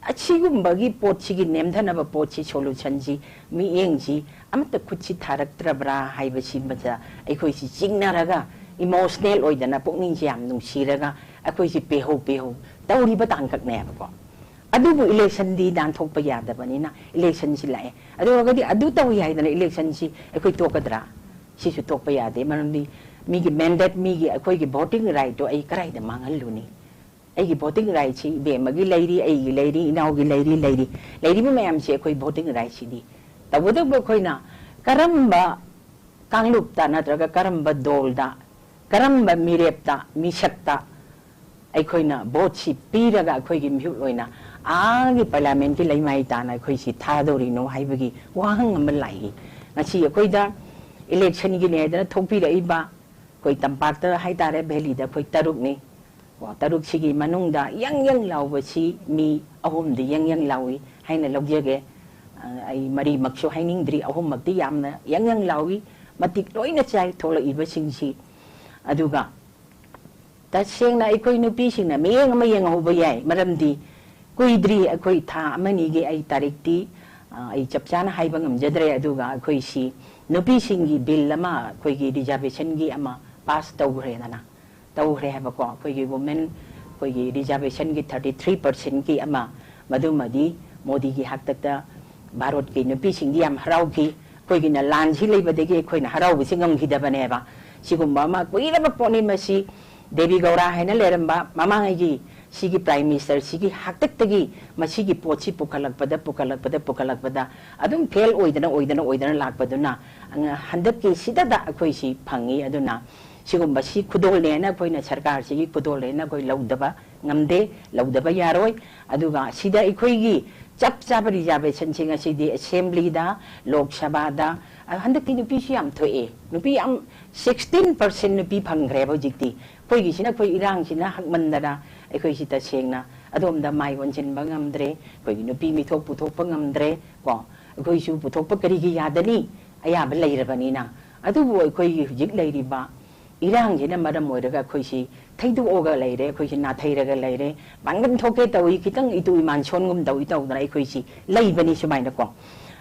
ꯑꯁꯤꯒꯨꯝꯕꯒꯤ ꯄꯣꯠꯁꯤꯒꯤ ꯅꯦꯝꯊꯅꯕ ꯄꯣꯠꯁꯤ, ꯁꯣꯂꯨꯁꯟꯁꯤ, ꯃꯤꯠꯌꯦꯡꯁꯤ ꯑꯃꯠꯇ ꯈꯨꯠꯁꯤ ꯊꯥꯔꯛꯇ꯭ꯔꯕ꯭ꯔꯥ ꯍꯥꯏꯕꯁꯤꯃꯗ ꯑꯩꯈꯣꯏꯁꯤ ꯆꯤꯡꯅꯔꯒ, ꯏꯃꯣꯁꯅꯦꯜ ꯑꯣꯏꯗꯅ, ꯄꯨꯛꯅꯤꯡꯁꯤ ꯌꯥꯝ ꯅꯨꯡꯁꯤꯔꯒ ꯑꯩꯈꯣꯏꯁꯤ ꯄꯦꯍꯧ ꯄꯦꯍꯧ ꯇꯧꯔꯤꯕ ꯇꯥꯡꯀꯛꯅꯦꯕꯀꯣ꯫ ꯑꯗꯨꯕꯨ ꯏꯂꯦꯛꯁꯟꯗꯤ ꯅꯥꯟꯊꯣꯛꯄ ꯌꯥꯗꯕꯅꯤꯅ ꯏꯂꯦꯛꯁꯟꯁꯤ ꯂꯥꯛꯑꯦ꯫ ꯑꯗꯨ ꯑꯣꯏꯔꯒꯗꯤ ꯑꯗꯨ ꯇꯧꯏ ꯍꯥꯏꯗꯅ ꯏꯂꯦꯛꯁꯟꯁꯤ ꯑꯩꯈꯣꯏ ꯇꯣꯛꯀꯗ꯭ꯔꯥ? ꯁꯤꯁꯨ ꯇꯣꯛꯄ ꯌꯥꯗꯦ꯫ ꯃꯔꯝꯗꯤ ꯃꯤꯒꯤ ꯃꯦꯟꯗꯦꯠ, ꯃꯤꯒꯤ ꯑꯩꯈꯣꯏꯒꯤ ꯚꯣꯇꯤꯡ ꯔꯥꯏꯠꯇꯣ ꯑꯩ ꯀꯗꯥꯏꯗ ꯃꯥꯡꯍꯜꯂꯨꯅꯤ? ꯑꯩꯒꯤ ꯚꯣꯇꯤꯡ ꯔꯥꯏꯠꯁꯤ ꯏꯕꯦꯝꯃꯒꯤ ꯂꯩꯔꯤ, ꯑꯩꯒꯤ ꯂꯩꯔꯤ, ꯏꯅꯥꯎꯒꯤ ꯂꯩꯔꯤ, ꯂꯩꯔꯤ꯫ ꯂꯩꯔꯤꯕ ꯃꯌꯥꯝꯁꯤ ꯑꯩꯈꯣꯏ ꯚꯣꯇꯤꯡ ꯔꯥꯏꯠꯁꯤꯗꯤ꯫ ꯇꯧꯕꯇꯕꯨ ꯑꯩꯈꯣꯏꯅ ꯀꯔꯝꯕ ꯀꯥꯡꯂꯨꯞꯇ ꯅꯠꯇ꯭ꯔꯒ ꯀꯔꯝꯕ ꯗꯣꯜꯗ, ꯀꯔꯝꯕ ꯃꯤꯔꯦꯞꯇ, ꯃꯤꯁꯛꯇ ꯑꯩꯈꯣꯏꯅ ꯚꯣꯠꯁꯤ ꯄꯤꯔꯒ ꯑꯩꯈꯣꯏꯒꯤ ꯃꯤꯍꯨꯠ ꯑꯣꯏꯅ ꯑꯥꯒꯤ ꯄꯥꯔꯂꯤꯌꯥꯃꯦꯟꯠꯀꯤ ꯂꯩꯃꯥꯏ ꯇꯥꯅ ꯑꯩꯈꯣꯏꯁꯤ ꯊꯥꯗꯧꯔꯤꯅꯣ ꯍꯥꯏꯕꯒꯤ ꯋꯥꯍꯪ ꯑꯃ ꯂꯥꯛꯏ꯫ ꯉꯁꯤ ꯑꯩꯈꯣꯏꯗ ꯏꯂꯦꯛꯁꯟꯒꯤ ꯂꯩꯗꯅ ꯊꯣꯛꯄꯤꯔꯛꯏꯕ, ꯑꯩꯈꯣꯏ ꯇꯝꯄꯥꯛꯇ ꯍꯥꯏꯇꯥꯔꯦ, ꯚꯦꯂꯤꯗ ꯑꯩꯈꯣꯏ ꯇꯔꯨꯛꯅꯤ꯫ ꯀꯣ, ꯇꯔꯨꯛꯁꯤꯒꯤ ꯃꯅꯨꯡꯗ ꯌꯪ ꯌꯪ ꯂꯥꯎꯕꯁꯤ ꯃꯤ ꯑꯍꯨꯝꯗꯤ ꯌꯪ ꯌꯪ ꯂꯥꯎꯏ ꯍꯥꯏꯅ ꯂꯧꯖꯒꯦ꯫ ꯑꯩ ꯃꯔꯤꯃꯛꯁꯨ ꯍꯥꯏꯅꯤꯡꯗ꯭ꯔꯤ, ꯑꯍꯨꯝꯃꯛꯇꯤ ꯌꯥꯝꯅ ꯌꯪ ꯌꯪ ꯂꯥꯎꯏ, ꯃꯇꯤꯛ ꯂꯣꯏꯅ ꯆꯥꯏ ꯊꯣꯛꯂꯛꯏꯕꯁꯤꯡꯁꯤ꯫ ꯑꯗꯨꯒ ꯇꯁꯦꯡꯅ ꯑꯩꯈꯣꯏ ꯅꯨꯄꯤꯁꯤꯡꯅ ꯃꯤꯠꯌꯦꯡ ꯑꯃ ꯌꯦꯡꯍꯧꯕ ꯌꯥꯏ, ꯃꯔꯝꯗꯤ ꯀꯨꯏꯗ꯭ꯔꯤ, ꯑꯩꯈꯣꯏ ꯊꯥ ꯑꯃꯅꯤꯒꯤ ꯑꯩ ꯇꯥꯔꯤꯛꯇꯤ, ꯑ, ꯑꯩ ꯆꯞ ꯆꯥꯅ ꯍꯥꯏꯕ ꯉꯝꯖꯗ꯭ꯔꯦ꯫ ꯑꯗꯨꯒ ꯑꯩꯈꯣꯏꯁꯤ ꯅꯨꯄꯤꯁꯤꯡꯒꯤ ꯕꯤꯜ ꯑꯃ ꯑꯩꯈꯣꯏꯒꯤ ꯔꯤꯖꯥꯔꯕꯦꯁꯟꯒꯤ ꯑꯃ ꯄꯥꯁ ꯇꯧꯈ꯭ꯔꯦꯗꯅ, ꯇꯧꯈ꯭ꯔꯦ ꯍꯥꯏꯕꯀꯣ, ꯑꯩꯈꯣꯏꯒꯤ ꯋꯨꯃꯦꯟ, ꯑꯩꯈꯣꯏꯒꯤ ꯔꯤꯖꯥꯔꯕꯦꯁꯟꯒꯤ ꯊꯥꯔꯇꯤ ꯊ꯭ꯔꯤ ꯄꯥꯔꯁꯦꯟꯒꯤ ꯑꯃ, ꯃꯗꯨꯃꯗꯤ ꯃꯣꯗꯤꯒꯤ ꯍꯥꯛꯇꯛꯇ ꯚꯥꯔꯠꯀꯤ ꯅꯨꯄꯤꯁꯤꯡꯗꯤ ꯌꯥꯝ ꯍꯔꯥꯎꯈꯤ꯫ ꯑꯩꯈꯣꯏꯒꯤꯅ ꯂꯥꯟꯁꯤ ꯂꯩꯕꯗꯒꯤ ꯑꯩꯈꯣꯏꯅ ꯍꯔꯥꯎꯕꯁꯤ ꯉꯝꯈꯤꯗꯕꯅꯦꯕ꯫ ꯁꯤꯒꯨꯝꯕ ꯑꯃ ꯀꯨꯏꯔꯕ ꯄꯣꯠꯅꯤ꯫ ꯃꯁꯤ ꯗꯦꯕꯤ ꯒꯧꯔꯥ ꯍꯥꯏꯅ ꯂꯩꯔꯝꯕ ꯃꯃꯥꯡꯉꯩꯒꯤ ꯁꯤꯒꯤ ꯄ꯭ꯔꯥꯏꯝ ꯃꯤꯅꯤꯁꯇꯔ ꯁꯤꯒꯤ ꯍꯥꯛꯇꯛꯇꯒꯤ ꯃꯁꯤꯒꯤ ꯄꯣꯠꯁꯤ ꯄꯨꯈꯠꯂꯛꯄꯗ, ꯄꯨꯈꯠꯂꯛꯄꯗ, ꯄꯨꯈꯠꯂꯛꯄꯗ ꯑꯗꯨꯝ ꯐꯦꯜ ꯑꯣꯏꯗꯅ, ꯑꯣꯏꯗꯅ, ꯑꯣꯏꯗꯅ ꯂꯥꯛꯄꯗꯨꯅ, ꯑꯉ-, ꯍꯟꯗꯛꯀꯤ ꯁꯤꯗꯗ ꯑꯩꯈꯣꯏ ꯁꯤ ꯐꯪꯉꯤ꯫ ꯑꯗꯨꯅ ꯁꯤꯒꯨꯝꯕ ꯁꯤ ꯈꯨꯗꯣꯜꯅꯦꯅ ꯑꯩꯈꯣꯏꯅ ꯁꯔꯀꯥꯔꯁꯤꯒꯤ ꯈꯨꯗꯣꯜꯅꯦꯅ ꯑꯩꯈꯣꯏ ꯂꯧꯗꯕ ꯉꯝꯗꯦ, ꯂꯧꯗꯕ ꯌꯥꯔꯣꯏ꯫ ꯑꯗꯨꯒ ꯁꯤꯗ ꯑꯩꯈꯣꯏꯒꯤ ꯆꯞ ꯆꯥꯕ ꯔꯤꯖꯥꯔꯕꯦꯁꯟꯁꯤꯡ ꯑꯁꯤꯗꯤ ꯑꯦꯁꯦꯝꯕ꯭ꯂꯤꯗ, ꯂꯣꯛ ꯁꯚꯥꯗ, ꯑ, ꯍꯟꯗꯛꯇꯤ ꯅꯨꯄꯤꯁꯨ ꯌꯥꯝ ꯊꯣꯛꯑꯦ꯫ ꯅꯨꯄꯤ ꯌꯥꯝ, ꯁꯤꯛꯁꯇꯤꯟ ꯄꯥꯔꯁꯦꯟ ꯅꯨꯄꯤ ꯐꯪꯈ꯭ꯔꯦꯕ ꯍꯧꯖꯤꯛꯇꯤ꯫ ꯑꯩꯈꯣꯏꯒꯤꯁꯤꯅ ꯑꯩꯈꯣꯏ ꯏꯔꯥꯡꯁꯤꯅ ꯍꯛꯃꯟꯗꯅ ꯑꯩꯈꯣꯏꯁꯤ ꯇꯁꯦꯡꯅ ꯑꯗꯣꯝꯗ ꯃꯥꯏ ꯑꯣꯟꯁꯤꯟꯕ ꯉꯝꯗ꯭ꯔꯦ꯫ ꯑꯩꯈꯣꯏꯒꯤ ꯅꯨꯄꯤ ꯃꯤꯊꯣꯛ ꯄꯨꯊꯣꯛꯄ ꯉꯝꯗ꯭ꯔꯦ ꯀꯣ꯫ ꯑꯩꯈꯣꯏꯁꯨ ꯄꯨꯊꯣꯛꯄ ꯀꯔꯤꯒꯤ ꯌꯥꯗꯅꯤ? ꯑꯌꯥꯕ ꯂꯩꯔꯕꯅꯤꯅ꯫ ꯑꯗꯨꯕꯨ ꯑꯩꯈꯣꯏꯒꯤ ꯍꯧꯖꯤꯛ ꯂꯩꯔꯤꯕ ꯏꯔꯥꯡꯁꯤꯅ ꯃꯔꯝ ꯑꯣꯏꯔꯒ ꯑꯩꯈꯣꯏꯁꯤ ꯊꯩꯗꯣꯛꯑꯒ ꯂꯩꯔꯦ, ꯑꯩꯈꯣꯏꯁꯤ ꯅꯥꯊꯩꯔꯒ ꯂꯩꯔꯦ꯫ ꯄꯥꯡꯒꯟ ꯊꯣꯛꯀꯦ ꯇꯧꯏ, ꯈꯤꯇꯪ ꯏꯇꯨ ꯏꯃꯥꯟ ꯁꯣꯟꯒꯨꯝ ꯇꯧꯏ ꯇꯧꯗꯅ ꯑꯩꯈꯣꯏꯁꯤ ꯂꯩꯕꯅꯤ ꯁꯨꯃꯥꯏꯅꯀꯣ꯫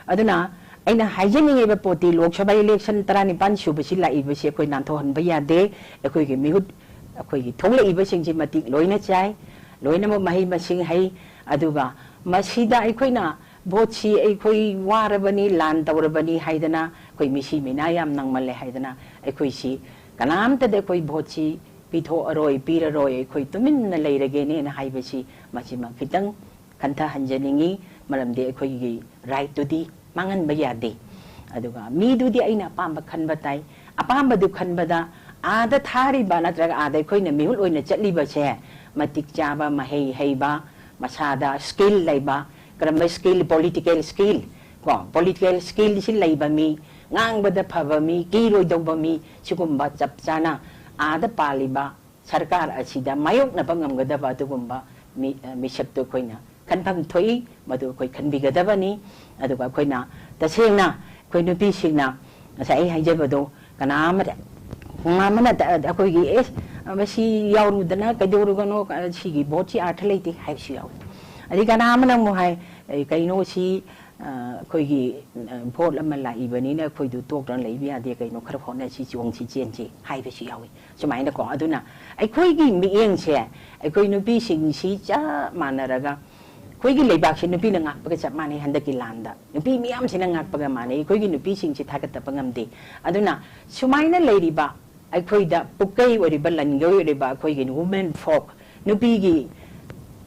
ꯑꯗꯨꯅ ꯑꯩꯅ ꯍꯥꯏꯖꯅꯤꯡꯉꯤꯕ ꯄꯣꯠꯇꯤ, ꯂꯣꯛ ꯁꯚꯥ ꯏꯂꯦꯛꯁꯟ ꯇꯔꯥꯅꯤꯄꯥꯟ ꯁꯨꯕꯁꯤ ꯂꯥꯛꯏꯕꯁꯤ ꯑꯩꯈꯣꯏ ꯅꯥꯟꯊꯣꯛꯍꯟꯕ ꯌꯥꯗꯦ꯫ ꯑꯩꯈꯣꯏꯒꯤ ꯃꯤꯍꯨꯠ, ꯑꯩꯈꯣꯏꯒꯤ ꯊꯣꯛꯂꯛꯏꯕꯁꯤꯡꯁꯤ ꯃꯇꯤꯛ ꯂꯣꯏꯅ ꯆꯥꯏ, ꯂꯣꯏꯅꯃꯛ ꯃꯍꯩ ꯃꯁꯤꯡ ꯍꯩ꯫ ꯑꯗꯨꯒ ꯃꯁꯤꯗ ꯑꯩꯈꯣꯏꯅ ꯚꯣꯠꯁꯤ ꯑꯩꯈꯣꯏ ꯋꯥꯔꯕꯅꯤ, ꯂꯥꯟ ꯇꯧꯔꯕꯅꯤ ꯍꯥꯏꯗꯅ, ꯑꯩꯈꯣꯏ ꯃꯤꯁꯤ ꯃꯤꯅꯥ ꯌꯥꯝ ꯅꯪꯃꯜꯂꯦ ꯍꯥꯏꯗꯅ ꯑꯩꯈꯣꯏꯁꯤ ꯀꯅꯥꯝꯇꯗ ꯑꯩꯈꯣꯏ ꯚꯣꯠꯁꯤ ꯄꯤꯊꯣꯛꯑꯔꯣꯏ, ꯄꯤꯔꯔꯣꯏ, ꯑꯩꯈꯣꯏ ꯇꯨꯃꯤꯟꯅ ꯂꯩꯔꯒꯦꯅꯦꯅ ꯍꯥꯏꯕꯁꯤ, ꯃꯁꯤꯃ ꯈꯤꯇꯪ ꯈꯟꯊꯍꯟꯖꯅꯤꯡꯉꯤ꯫ ꯃꯔꯝꯗꯤ ꯑꯩꯈꯣꯏꯒꯤ ꯔꯥꯏꯠꯇꯨꯗꯤ ꯃꯥꯡꯍꯟꯕ ꯌꯥꯗꯦ꯫ ꯑꯗꯨꯒ ꯃꯤꯗꯨꯗꯤ ꯑꯩꯅ ꯑꯄꯥꯝꯕ ꯈꯟꯕ ꯇꯥꯏ꯫ ꯑꯄꯥꯝꯕꯗꯨ ꯈꯟꯕꯗ ꯑꯥꯗ ꯊꯥꯔꯤꯕ ꯅꯠꯇ꯭ꯔꯒ ꯑꯥꯗ ꯑꯩꯈꯣꯏꯅ ꯃꯤꯍꯨꯠ ꯑꯣꯏꯅ ꯆꯠꯂꯤꯕꯁꯦ ꯃꯇꯤꯛ ꯆꯥꯕ, ꯃꯍꯩ ꯍꯩꯕ, ꯃꯁꯥꯗ ꯁ꯭ꯀꯤꯜ ꯂꯩꯕ, ꯀꯔꯝꯕ ꯁ꯭ꯀꯤꯜ? ꯄꯣꯂꯤꯇꯤꯀꯦꯜ ꯁ꯭ꯀꯤꯜ ꯀꯣ, ꯄꯣꯂꯤꯇꯤꯀꯦꯜ ꯁ꯭ꯀꯤꯜꯁꯤ ꯂꯩꯕ ꯃꯤ, ꯉꯥꯡꯕꯗ ꯐꯕ ꯃꯤ, ꯀꯤꯔꯣꯏꯗꯧꯕ ꯃꯤ, ꯁꯤꯒꯨꯝꯕ ꯆꯞ ꯆꯥꯅ ꯑꯥꯗ ꯄꯥꯜꯂꯤꯕ ꯁꯔꯀꯥꯔ ꯑꯁꯤꯗ ꯃꯥꯌꯣꯛꯅꯕ ꯉꯝꯒꯗꯕ ꯑꯗꯨꯒꯨꯝꯕ ꯃꯤ-, ꯑ, ꯃꯤꯁꯛꯇꯨ ꯑꯩꯈꯣꯏꯅ ꯈꯟꯐꯝ ꯊꯣꯛꯏ, ꯃꯗꯨ ꯑꯩꯈꯣꯏ ꯈꯟꯕꯤꯒꯗꯕꯅꯤ꯫ ꯑꯗꯨꯒ ꯑꯩꯈꯣꯏꯅ ꯇꯁꯦꯡꯅ ꯑꯩꯈꯣꯏ ꯅꯨꯄꯤꯁꯤꯡꯅ ꯉꯁꯥꯏ ꯑꯩ ꯍꯥꯏꯖꯕꯗꯣ, ꯀꯅꯥ ꯑꯃꯗ, ꯀꯅꯥ ꯑꯃꯅ ꯇ-, ꯑꯩꯈꯣꯏꯒꯤ, "ꯑꯦ, ꯃꯁꯤ ꯌꯥꯎꯔꯨꯗꯅ ꯀꯩꯗꯧꯔꯨꯒꯅꯣ, ꯁꯤꯒꯤ ꯚꯣꯠꯁꯤ ꯑꯥꯔꯊ ꯂꯩꯇꯦ" ꯍꯥꯏꯕꯁꯨ ꯌꯥꯎꯏ꯫ ꯑꯗꯩ ꯀꯅꯥ ꯑꯃꯅ ꯑꯃꯨꯛ ꯍꯥꯏ, "ꯑꯦ, ꯀꯩꯅꯣ ꯁꯤ, ꯑ, ꯑꯩꯈꯣꯏꯒꯤ, ꯑ, ꯚꯣꯠ ꯑꯃ ꯂꯥꯛꯏꯕꯅꯤꯅ ꯑꯩꯈꯣꯏꯗꯨ ꯇꯣꯛꯇꯅ ꯂꯩꯕ ꯌꯥꯗꯦ, ꯀꯩꯅꯣ ꯈꯔ ꯍꯣꯠꯅꯁꯤ, ꯆꯣꯡꯁꯤ, ꯆꯦꯟꯁꯤ" ꯍꯥꯏꯕꯁꯨ ꯌꯥꯎꯏ꯫ ꯁꯨꯃꯥꯏꯅꯀꯣ꯫ ꯑꯗꯨꯅ ꯑꯩꯈꯣꯏꯒꯤ ꯃꯤꯠꯌꯦꯡꯁꯦ, ꯑꯩꯈꯣꯏ ꯅꯨꯄꯤꯁꯤꯡꯁꯤ ꯆꯞ ꯃꯥꯟꯅꯔꯒ, ꯑꯩꯈꯣꯏꯒꯤ ꯂꯩꯕꯥꯛꯁꯤ ꯅꯨꯄꯤꯅ ꯉꯥꯛꯄꯒ ꯆꯞ ꯃꯥꯟꯅꯩ꯫ ꯍꯟꯗꯛꯀꯤ ꯂꯥꯟꯗ ꯅꯨꯄꯤ ꯃꯤꯌꯥꯝꯁꯤꯅ ꯉꯥꯛꯄꯒ ꯃꯥꯟꯅꯩ꯫ ꯑꯩꯈꯣꯏꯒꯤ ꯅꯨꯄꯤꯁꯤꯡꯁꯤ ꯊꯥꯒꯠꯇꯕ ꯉꯝꯗꯦ꯫ ꯑꯗꯨꯅ ꯁꯨꯃꯥꯏꯅ ꯂꯩꯔꯤꯕ ꯑꯩꯈꯣꯏꯗ ꯄꯨꯛꯀꯩ ꯑꯣꯏꯔꯤꯕ, ꯂꯟꯒꯩ ꯑꯣꯏꯔꯤꯕ ꯑꯩꯈꯣꯏꯒꯤ women folk, ꯅꯨꯄꯤꯒꯤ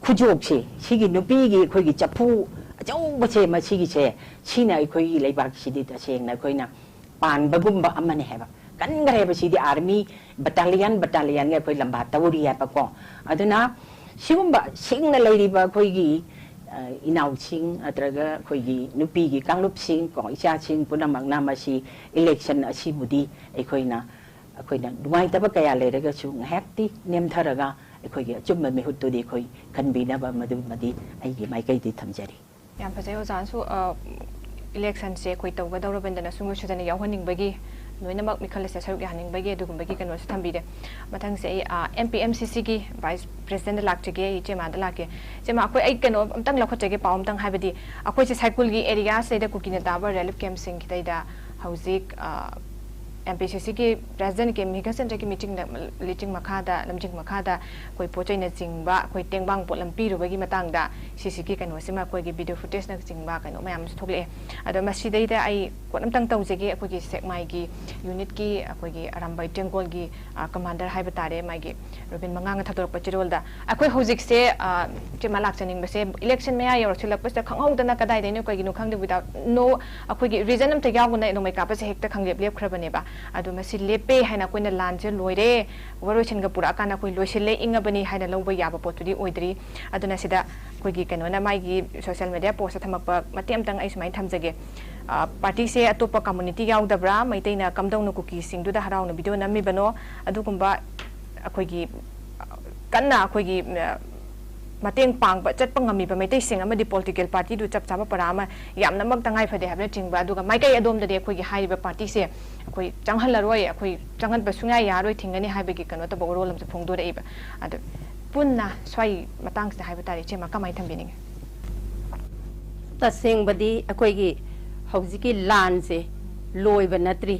ꯈꯨꯖꯣꯛꯁꯦ, ꯁꯤꯒꯤ ꯅꯨꯄꯤꯒꯤ ꯑꯩꯈꯣꯏꯒꯤ ꯆꯐꯨ ꯑꯆꯧꯕꯁꯦ, ꯃꯁꯤꯒꯤꯁꯦ, ꯁꯤꯅ ꯑꯩꯈꯣꯏꯒꯤ ꯂꯩꯕꯥꯛꯁꯤꯗꯤ ꯇꯁꯦꯡꯅ ꯑꯩꯈꯣꯏꯅ ꯄꯥꯟꯕꯒꯨꯝꯕ ꯑꯃꯅꯤ ꯍꯥꯏꯕ꯫ ꯀꯟꯈ꯭ꯔꯦꯕ ꯁꯤꯗꯤ, army battalion battalionꯒꯤ ꯑꯩꯈꯣꯏ ꯂꯝꯕꯥ ꯇꯧꯔꯤ ꯍꯥꯏꯕꯀꯣ꯫ ꯑꯗꯨꯅ ꯁꯤꯒꯨꯝꯕ ꯁꯤꯡꯅ ꯂꯩꯔꯤꯕ ꯑꯩꯈꯣꯏꯒꯤ, ꯑ, ꯏꯅꯥꯎꯁꯤꯡ ꯅꯠꯇ꯭ꯔꯒ ꯑꯩꯈꯣꯏꯒꯤ ꯅꯨꯄꯤꯒꯤ ꯀꯥꯡꯂꯨꯞꯁꯤꯡ ꯀꯣ, ꯏꯆꯥꯁꯤꯡ ꯄꯨꯝꯅꯃꯛꯅ ꯃꯁꯤ election ꯑꯁꯤꯕꯨꯗꯤ ꯑꯩꯈꯣꯏꯅ, ꯑꯩꯈꯣꯏꯅ ꯅꯨꯡꯉꯥꯏꯇꯕ ꯀꯌꯥ ꯂꯩꯔꯒꯁꯨ ꯉꯥꯏꯍꯥꯛꯇꯤ ꯅꯦꯝꯊꯔꯒ ꯑꯩꯈꯣꯏꯒꯤ ꯑꯆꯨꯝꯕ ꯃꯤꯍꯨꯠꯇꯨꯗꯤ ꯑꯩꯈꯣꯏ ꯈꯟꯕꯤꯅꯕ, ꯃꯗꯨꯃꯗꯤ ꯑꯩꯒꯤ ꯃꯥꯏꯀꯩꯗꯒꯤ ꯊꯝꯖꯔꯤ꯫ ꯌꯥꯝ ꯐꯖꯩ ꯑꯣꯖꯥꯅꯁꯨ, ꯑ, electionꯁꯦ ꯑꯩꯈꯣꯏ ꯇꯧꯒꯗꯧꯔꯕꯅꯤꯅ ꯁꯨꯡꯁꯣꯏ ꯁꯣꯏꯗꯅ ꯌꯥꯎꯍꯟꯅꯤꯡꯕꯒꯤ, ꯂꯣꯏꯅꯃꯛ ꯃꯤꯈꯜ ꯑꯁꯤꯗ ꯁꯔꯨꯛ ꯌꯥꯍꯟꯅꯤꯡꯕꯒꯤ ꯑꯗꯨꯒꯨꯝꯕꯒꯤ ꯀꯩꯅꯣꯁꯨ ꯊꯝꯕꯤꯔꯦ꯫ ꯃꯊꯪꯁꯦ ꯑꯩ, ꯑ, M P M C Cꯒꯤ vice presidentꯗ ꯂꯥꯛꯆꯒꯦ, ꯑꯩ ꯏꯆꯦꯃꯥꯗ ꯂꯥꯛꯀꯦ꯫ ꯏꯆꯦꯃꯥ, ꯑꯩꯈꯣꯏ, ꯑꯩ ꯀꯩꯅꯣ ꯑꯝꯇꯪ ꯂꯧꯈꯠꯆꯒꯦ, ꯄꯥꯎ ꯑꯝꯇꯪ, ꯍꯥꯏꯕꯗꯤ ꯑꯩꯈꯣꯏꯁꯦ ꯁꯥꯏꯀꯨꯜꯒꯤ areaꯁꯤꯗꯩꯗ ꯀꯨꯀꯤꯅ ꯇꯥꯕ relief campꯁꯤꯡ ꯈꯤꯇꯩꯗ ꯍꯧꯖꯤꯛ, ꯑ, M P C Cꯒꯤ presidentꯀꯤ ꯃꯤꯍꯤꯀꯆꯟꯗ꯭ꯔꯒꯤ meetingꯗ, ꯂꯤꯆꯤꯡ ꯃꯈꯥꯗ, ꯂꯝꯖꯤꯡ ꯃꯈꯥꯗ ꯑꯩꯈꯣꯏ ꯄꯣꯠ ꯆꯩꯅꯆꯤꯡꯕ, ꯑꯩꯈꯣꯏ ꯇꯦꯡꯕꯥꯡ ꯄꯣꯠꯂꯝ ꯄꯤꯔꯨꯕꯒꯤ ꯃꯇꯥꯡꯗ ꯁꯤꯁꯤꯒꯤ ꯀꯩꯅꯣꯁꯤꯃ, ꯑꯩꯈꯣꯏꯒꯤ video footageꯅꯆꯤꯡꯕ ꯀꯩꯅꯣ ꯃꯌꯥꯝ ꯑꯃꯁꯨ ꯊꯣꯛꯂꯛꯑꯦ꯫ ꯑꯗꯣ ꯃꯁꯤꯗꯩꯗ ꯑꯩ quote ꯑꯝꯇꯪ ꯇꯧꯖꯒꯦ, ꯑꯩꯈꯣꯏꯒꯤ ꯁꯦꯛꯃꯥꯏꯒꯤ unitꯀꯤ ꯑꯩꯈꯣꯏꯒꯤ ꯑꯔꯥꯝꯕꯥꯏ ꯇꯦꯡꯒꯣꯜꯒꯤ, ꯑ, commander ꯍꯥꯏꯕ ꯇꯥꯔꯦ, ꯃꯥꯒꯤ ꯔꯣꯕꯤꯟ ꯃꯉꯥꯡꯅ ꯊꯥꯗꯣꯔꯛꯄ ꯆꯦꯔꯣꯜꯗ, ꯑꯩꯈꯣꯏ ꯍꯧꯖꯤꯛꯁꯦ, ꯑ, ꯏꯆꯦꯃ ꯂꯥꯛꯆꯅꯤꯡꯕꯁꯦ, election ꯃꯌꯥ ꯌꯧꯔꯛꯁꯤꯜꯂꯛꯄꯁꯤꯗ ꯈꯪꯍꯧꯗꯅ ꯀꯗꯥꯏꯗꯩꯅꯣ ꯀꯩꯒꯤꯅꯣ ꯈꯪꯗꯦ, without no, ꯑꯩꯈꯣꯏꯒꯤ reason ꯑꯝꯇ ꯌꯥꯎꯗꯅ ꯅꯣꯡꯃꯩ ꯀꯥꯞꯄꯁꯦ ꯍꯦꯛꯇ ꯈꯪꯂꯦꯞ ꯂꯦꯞꯈ꯭ꯔꯕꯅꯦꯕ꯫ ꯑꯗꯣ ꯃꯁꯤ ꯂꯦꯞꯄꯦ ꯍꯥꯏꯅ ꯑꯩꯈꯣꯏꯅ ꯂꯥꯟꯁꯦ ꯂꯣꯏꯔꯦ, ꯋꯥꯔꯣꯏꯁꯤꯟꯒ ꯄꯨꯔꯛꯑꯀꯥꯟꯗ ꯑꯩꯈꯣꯏ ꯂꯣꯏꯁꯤꯜꯂꯦ, ꯏꯪꯉꯕꯅꯤ ꯍꯥꯏꯅ ꯂꯧꯕ ꯌꯥꯕ ꯄꯣꯠꯇꯨꯗꯤ ꯑꯣꯏꯗ꯭ꯔꯤ꯫ ꯑꯗꯨꯅ ꯁꯤꯗ ꯑꯩꯈꯣꯏꯒꯤ ꯀꯩꯅꯣꯅ ꯃꯥꯒꯤ social media postꯇ ꯊꯝꯃꯛꯄ ꯃꯇꯦꯛ ꯑꯃꯇꯪ ꯑꯩ ꯁꯨꯃꯥꯏꯅ ꯊꯝꯖꯒꯦ꯫ ꯑ, partyꯁꯦ ꯑꯇꯣꯞꯄ community ꯌꯥꯎꯗꯕ꯭ꯔꯥ? ꯃꯩꯇꯩꯅ ꯀꯝꯗꯧꯅ ꯀꯨꯀꯤꯁꯤꯡꯗꯨꯗ ꯍꯔꯥꯎꯅ video ꯅꯝꯃꯤꯕꯅꯣ? ꯑꯗꯨꯒꯨꯝꯕ ꯑꯩꯈꯣꯏꯒꯤ, ꯑ, ꯀꯟꯅ ꯑꯩꯈꯣꯏꯒꯤ, ꯑ, ꯃꯇꯦꯡ ꯄꯥꯡꯕ ꯆꯠꯄ ꯉꯝꯃꯤꯕ ꯃꯩꯇꯩꯁꯤꯡ ꯑꯃꯗꯤ ꯄꯣꯂꯤꯇꯤꯀꯦꯜ ꯄꯥꯔꯇꯤꯗꯨ ꯆꯞ ꯆꯥꯕ ꯄꯔꯥ ꯑꯃ ꯌꯥꯝꯅꯃꯛ ꯇꯉꯥꯏ ꯐꯗꯦ ꯍꯥꯏꯕꯅꯆꯤꯡꯕ, ꯑꯗꯨꯒ ꯃꯥꯏꯀꯩ ꯑꯗꯣꯝꯗꯗꯤ ꯑꯩꯈꯣꯏꯒꯤ ꯍꯥꯏꯔꯤꯕ ꯄꯥꯔꯇꯤꯁꯦ ꯑꯩꯈꯣꯏ ꯆꯪꯍꯜꯂꯔꯣꯏ, ꯑꯩꯈꯣꯏ ꯆꯪꯍꯟꯕ ꯁꯨꯡꯌꯥ ꯌꯥꯔꯣꯏ, ꯊꯤꯡꯒꯅꯤ ꯍꯥꯏꯕꯒꯤ ꯀꯩꯅꯣ ꯇꯧꯕ ꯋꯥꯔꯣꯜ ꯑꯃꯁꯨ ꯐꯣꯡꯗꯣꯔꯛꯏꯕ꯫ ꯑꯗꯨ ꯄꯨꯟꯅ ꯁ꯭ꯋꯥꯏ ꯃꯇꯥꯡꯁꯤꯗ ꯍꯥꯏꯕ ꯇꯥꯔꯦ, ꯏꯆꯦꯃ ꯀꯃꯥꯏꯅ ꯊꯝꯕꯤꯅꯤꯡꯉꯤ? ꯇꯁꯦꯡꯕꯗꯤ ꯑꯩꯈꯣꯏꯒꯤ ꯍꯧꯖꯤꯛꯀꯤ ꯂꯥꯟꯁꯦ ꯂꯣꯏꯕ ꯅꯠꯇ꯭ꯔꯤ꯫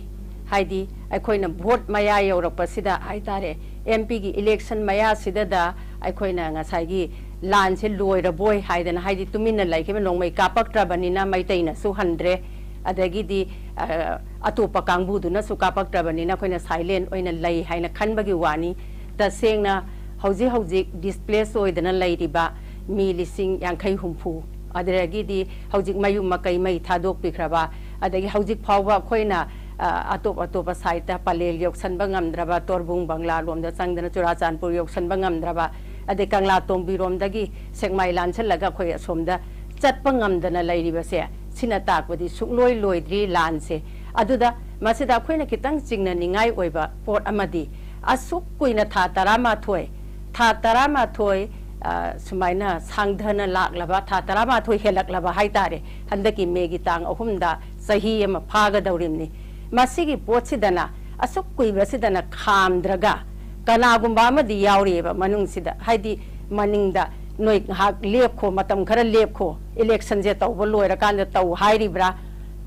ꯍꯥꯏꯗꯤ ꯑꯩꯈꯣꯏꯅ ꯚꯣꯠ ꯃꯌꯥ ꯌꯧꯔꯛꯄꯁꯤꯗ ꯍꯥꯏꯇꯥꯔꯦ, ꯑꯦꯝ ꯄꯤꯒꯤ ꯏꯂꯦꯛꯁꯟ ꯃꯌꯥꯁꯤꯗꯗ ꯑꯩꯈꯣꯏꯅ ꯉꯁꯥꯏꯒꯤ ꯂꯥꯟꯁꯦ ꯂꯣꯏꯔꯕꯣꯏ ꯍꯥꯏꯗꯅ, ꯍꯥꯏꯗꯤ ꯇꯨꯃꯤꯟꯅ ꯂꯩꯈꯤꯕ, ꯅꯣꯡꯃꯩ ꯀꯥꯞꯄꯛꯇ꯭ꯔꯕꯅꯤꯅ ꯃꯩꯇꯩꯅꯁꯨ ꯍꯟꯗ꯭ꯔꯦ, ꯑꯗꯒꯤꯗꯤ ꯑ, ꯑꯇꯣꯞꯄ ꯀꯥꯡꯕꯨꯗꯨꯅꯁꯨ ꯀꯥꯞꯄꯛꯇ꯭ꯔꯕꯅꯤꯅ ꯑꯩꯈꯣꯏꯅ ꯁꯥꯏꯂꯦꯟ ꯑꯣꯏꯅ ꯂꯩ ꯍꯥꯏꯅ ꯈꯟꯕꯒꯤ ꯋꯥꯅꯤ꯫ ꯇꯁꯦꯡꯅ ꯍꯧꯖꯤꯛ ꯍꯧꯖꯤꯛ ꯗꯤꯁꯄ꯭ꯂꯦꯁ ꯑꯣꯏꯗꯅ ꯂꯩꯔꯤꯕ ꯃꯤ ꯂꯤꯁꯤꯡ ꯌꯥꯡꯈꯩ ꯍꯨꯝꯐꯨ, ꯑꯗꯨꯗꯒꯤꯗꯤ ꯍꯧꯖꯤꯛ ꯃꯌꯨꯝ ꯃꯀꯩ ꯃꯩ ꯊꯥꯗꯣꯛꯄꯤꯈ꯭ꯔꯕ, ꯑꯗꯒꯤ ꯍꯧꯖꯤꯛ ꯐꯥꯎꯕ ꯑꯩꯈꯣꯏꯅ ꯑ, ꯑꯇꯣꯞ ꯑꯇꯣꯞꯄ ꯁꯥꯏꯠꯇ ꯄꯂꯦꯜ ꯌꯧꯁꯟꯕ ꯉꯝꯗ꯭ꯔꯕ, ꯇꯣꯔꯕꯨꯡ ꯕꯪꯂꯥ ꯂꯣꯝꯗ ꯆꯪꯗꯅ ꯆꯨꯔꯥꯆꯥꯟꯄꯨꯔ ꯌꯧꯁꯟꯕ ꯉꯝꯗ꯭ꯔꯕ, ꯑꯗꯩ ꯀꯪꯂꯥ ꯇꯣꯡꯕꯤꯔꯣꯝꯗꯒꯤ ꯁꯦꯛꯃꯥꯏ ꯂꯥꯟꯁꯤꯜꯂꯒ ꯑꯩꯈꯣꯏ ꯑꯁꯣꯝꯗ ꯆꯠꯄ ꯉꯝꯗꯅ ꯂꯩꯔꯤꯕꯁꯦ, ꯁꯤꯅ ꯇꯥꯛꯄꯗꯤ ꯁꯨꯛꯂꯣꯏ ꯂꯣꯏꯗ꯭ꯔꯤ ꯂꯥꯟꯁꯦ꯫ ꯑꯗꯨꯗ ꯃꯁꯤꯗ ꯑꯩꯈꯣꯏꯅ ꯈꯤꯇꯪ ꯆꯤꯡꯅꯅꯤꯡꯉꯥꯏ ꯑꯣꯏꯕ ꯄꯣꯠ ꯑꯃꯗꯤ, ꯑꯁꯨꯛ ꯀꯨꯏꯅ ꯊꯥ ꯇꯔꯥꯃꯥꯊꯣꯏ, ꯊꯥ ꯇꯔꯥꯃꯥꯊꯣꯏ, ꯑ, ꯁꯨꯃꯥꯏꯅ ꯁꯥꯡꯊꯅ ꯂꯥꯛꯂꯕ, ꯊꯥ ꯇꯔꯥꯃꯥꯊꯣꯏ ꯍꯦꯜꯂꯛꯂꯕ ꯍꯥꯏꯇꯥꯔꯦ, ꯍꯟꯗꯛꯀꯤ ꯃꯦꯒꯤ ꯇꯥꯡ ꯑꯍꯨꯝꯗ ꯆꯍꯤ ꯑꯃ ꯐꯥꯒꯗꯧꯔꯤꯕꯅꯤ꯫ ꯃꯁꯤꯒꯤ ꯄꯣꯠꯁꯤꯗꯅ, ꯑꯁꯨꯛ ꯀꯨꯏꯕꯁꯤꯗꯅ ꯈꯥꯝꯗ꯭ꯔꯒ, ꯀꯅꯥꯒꯨꯝꯕ ꯑꯃꯗꯤ ꯌꯥꯎꯔꯤꯑꯕ ꯃꯅꯨꯡꯁꯤꯗ, ꯍꯥꯏꯗꯤ ꯃꯅꯤꯡꯗ ꯅꯣꯏ ꯉꯥꯏꯍꯥꯛ ꯂꯦꯞꯈꯣ, ꯃꯇꯝ ꯈꯔ ꯂꯦꯞꯈꯣ, ꯏꯂꯦꯛꯁꯟꯁꯦ ꯇꯧꯕ ꯂꯣꯏꯔꯀꯥꯟꯗ ꯇꯧ ꯍꯥꯏꯔꯤꯕ꯭ꯔꯥ,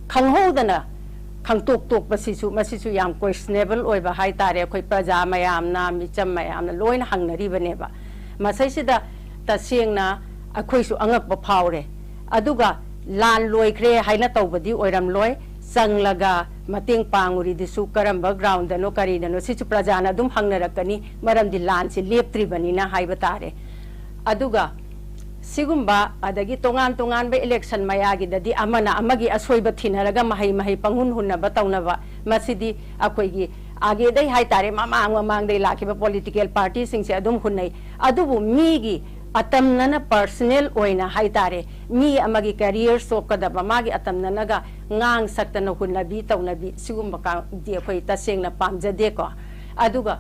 ꯈꯪꯍꯧꯗꯅ ꯈꯪꯇꯣꯛ ꯇꯣꯛꯄꯁꯤꯁꯨ, ꯃꯁꯤꯁꯨ ꯌꯥꯝ ꯀꯣꯏꯁꯅꯦꯕꯜ ꯑꯣꯏꯕ ꯍꯥꯏꯇꯥꯔꯦ꯫ ꯑꯩꯈꯣꯏ ꯄ꯭ꯔꯖꯥ ꯃꯌꯥꯝꯅ, ꯃꯤꯆꯝ ꯃꯌꯥꯝꯅ ꯂꯣꯏꯅ ꯍꯪꯅꯔꯤꯕꯅꯦꯕ꯫ ꯃꯁꯩꯁꯤꯗ ꯇꯁꯦꯡꯅ ꯑꯩꯈꯣꯏꯁꯨ ꯑꯉꯛꯄ ꯐꯥꯎꯔꯦ꯫ ꯑꯗꯨꯒ ꯂꯥꯟ ꯂꯣꯏꯈ꯭ꯔꯦ ꯍꯥꯏꯅ ꯇꯧꯕꯗꯤ ꯑꯣꯏꯔꯝꯂꯣꯏ꯫ ꯆꯪꯂꯒ ꯃꯇꯦꯡ ꯄꯥꯡꯉꯨꯔꯤꯗꯨꯁꯨ ꯀꯔꯝꯕ ꯒ꯭ꯔꯥꯎꯟꯗꯅꯣ, ꯀꯔꯤꯗꯅꯣ, ꯁꯤꯁꯨ ꯄ꯭ꯔꯖꯥꯅ ꯑꯗꯨꯝ ꯍꯪꯅꯔꯛꯀꯅꯤ, ꯃꯔꯝꯗꯤ ꯂꯥꯟꯁꯤ ꯂꯦꯞꯇ꯭ꯔꯤꯕꯅꯤꯅ ꯍꯥꯏꯕ ꯇꯥꯔꯦ꯫ ꯑꯗꯨꯒ ꯁꯤꯒꯨꯝꯕ, ꯑꯗꯒꯤ ꯇꯣꯉꯥꯟ ꯇꯣꯉꯥꯟꯕ ꯏꯂꯦꯛꯁꯟ ꯃꯌꯥꯒꯤꯗꯗꯤ ꯑꯃꯅ ꯑꯃꯒꯤ ꯑꯁꯣꯏꯕ ꯊꯤꯅꯔꯒ ꯃꯍꯩ ꯃꯍꯩ ꯄꯪꯍꯨꯟ ꯍꯨꯟꯅꯕ ꯇꯧꯅꯕ, ꯃꯁꯤꯗꯤ ꯑꯩꯈꯣꯏꯒꯤ ꯑꯥꯒꯦꯗꯩ ꯍꯥꯏꯇꯥꯔꯦ, ꯃꯃꯥꯡ ꯃꯃꯥꯡꯗꯩ ꯂꯥꯛꯈꯤꯕ ꯄꯣꯂꯤꯇꯤꯀꯦꯜ ꯄꯥꯔꯇꯤꯁꯤꯡꯁꯦ ꯑꯗꯨꯝ ꯍꯨꯟꯅꯩ꯫ ꯑꯗꯨꯕꯨ ꯃꯤꯒꯤ ꯑꯇꯝꯅꯅ ꯄꯔꯁꯅꯦꯜ ꯑꯣꯏꯅ ꯍꯥꯏꯇꯥꯔꯦ, ꯃꯤ ꯑꯃꯒꯤ ꯀꯦꯔꯤꯌꯔ ꯁꯣꯛꯀꯗꯕ, ꯃꯥꯒꯤ ꯑꯇꯝꯅꯅꯒ ꯉꯥꯡ ꯁꯛꯇꯅ ꯍꯨꯟꯅꯕꯤ ꯇꯧꯅꯕꯤ, ꯁꯤꯒꯨꯝꯕ ꯀꯥꯡꯗꯤ ꯑꯩꯈꯣꯏ ꯇꯁꯦꯡꯅ ꯄꯥꯝꯖꯗꯦꯀꯣ꯫ ꯑꯗꯨꯒ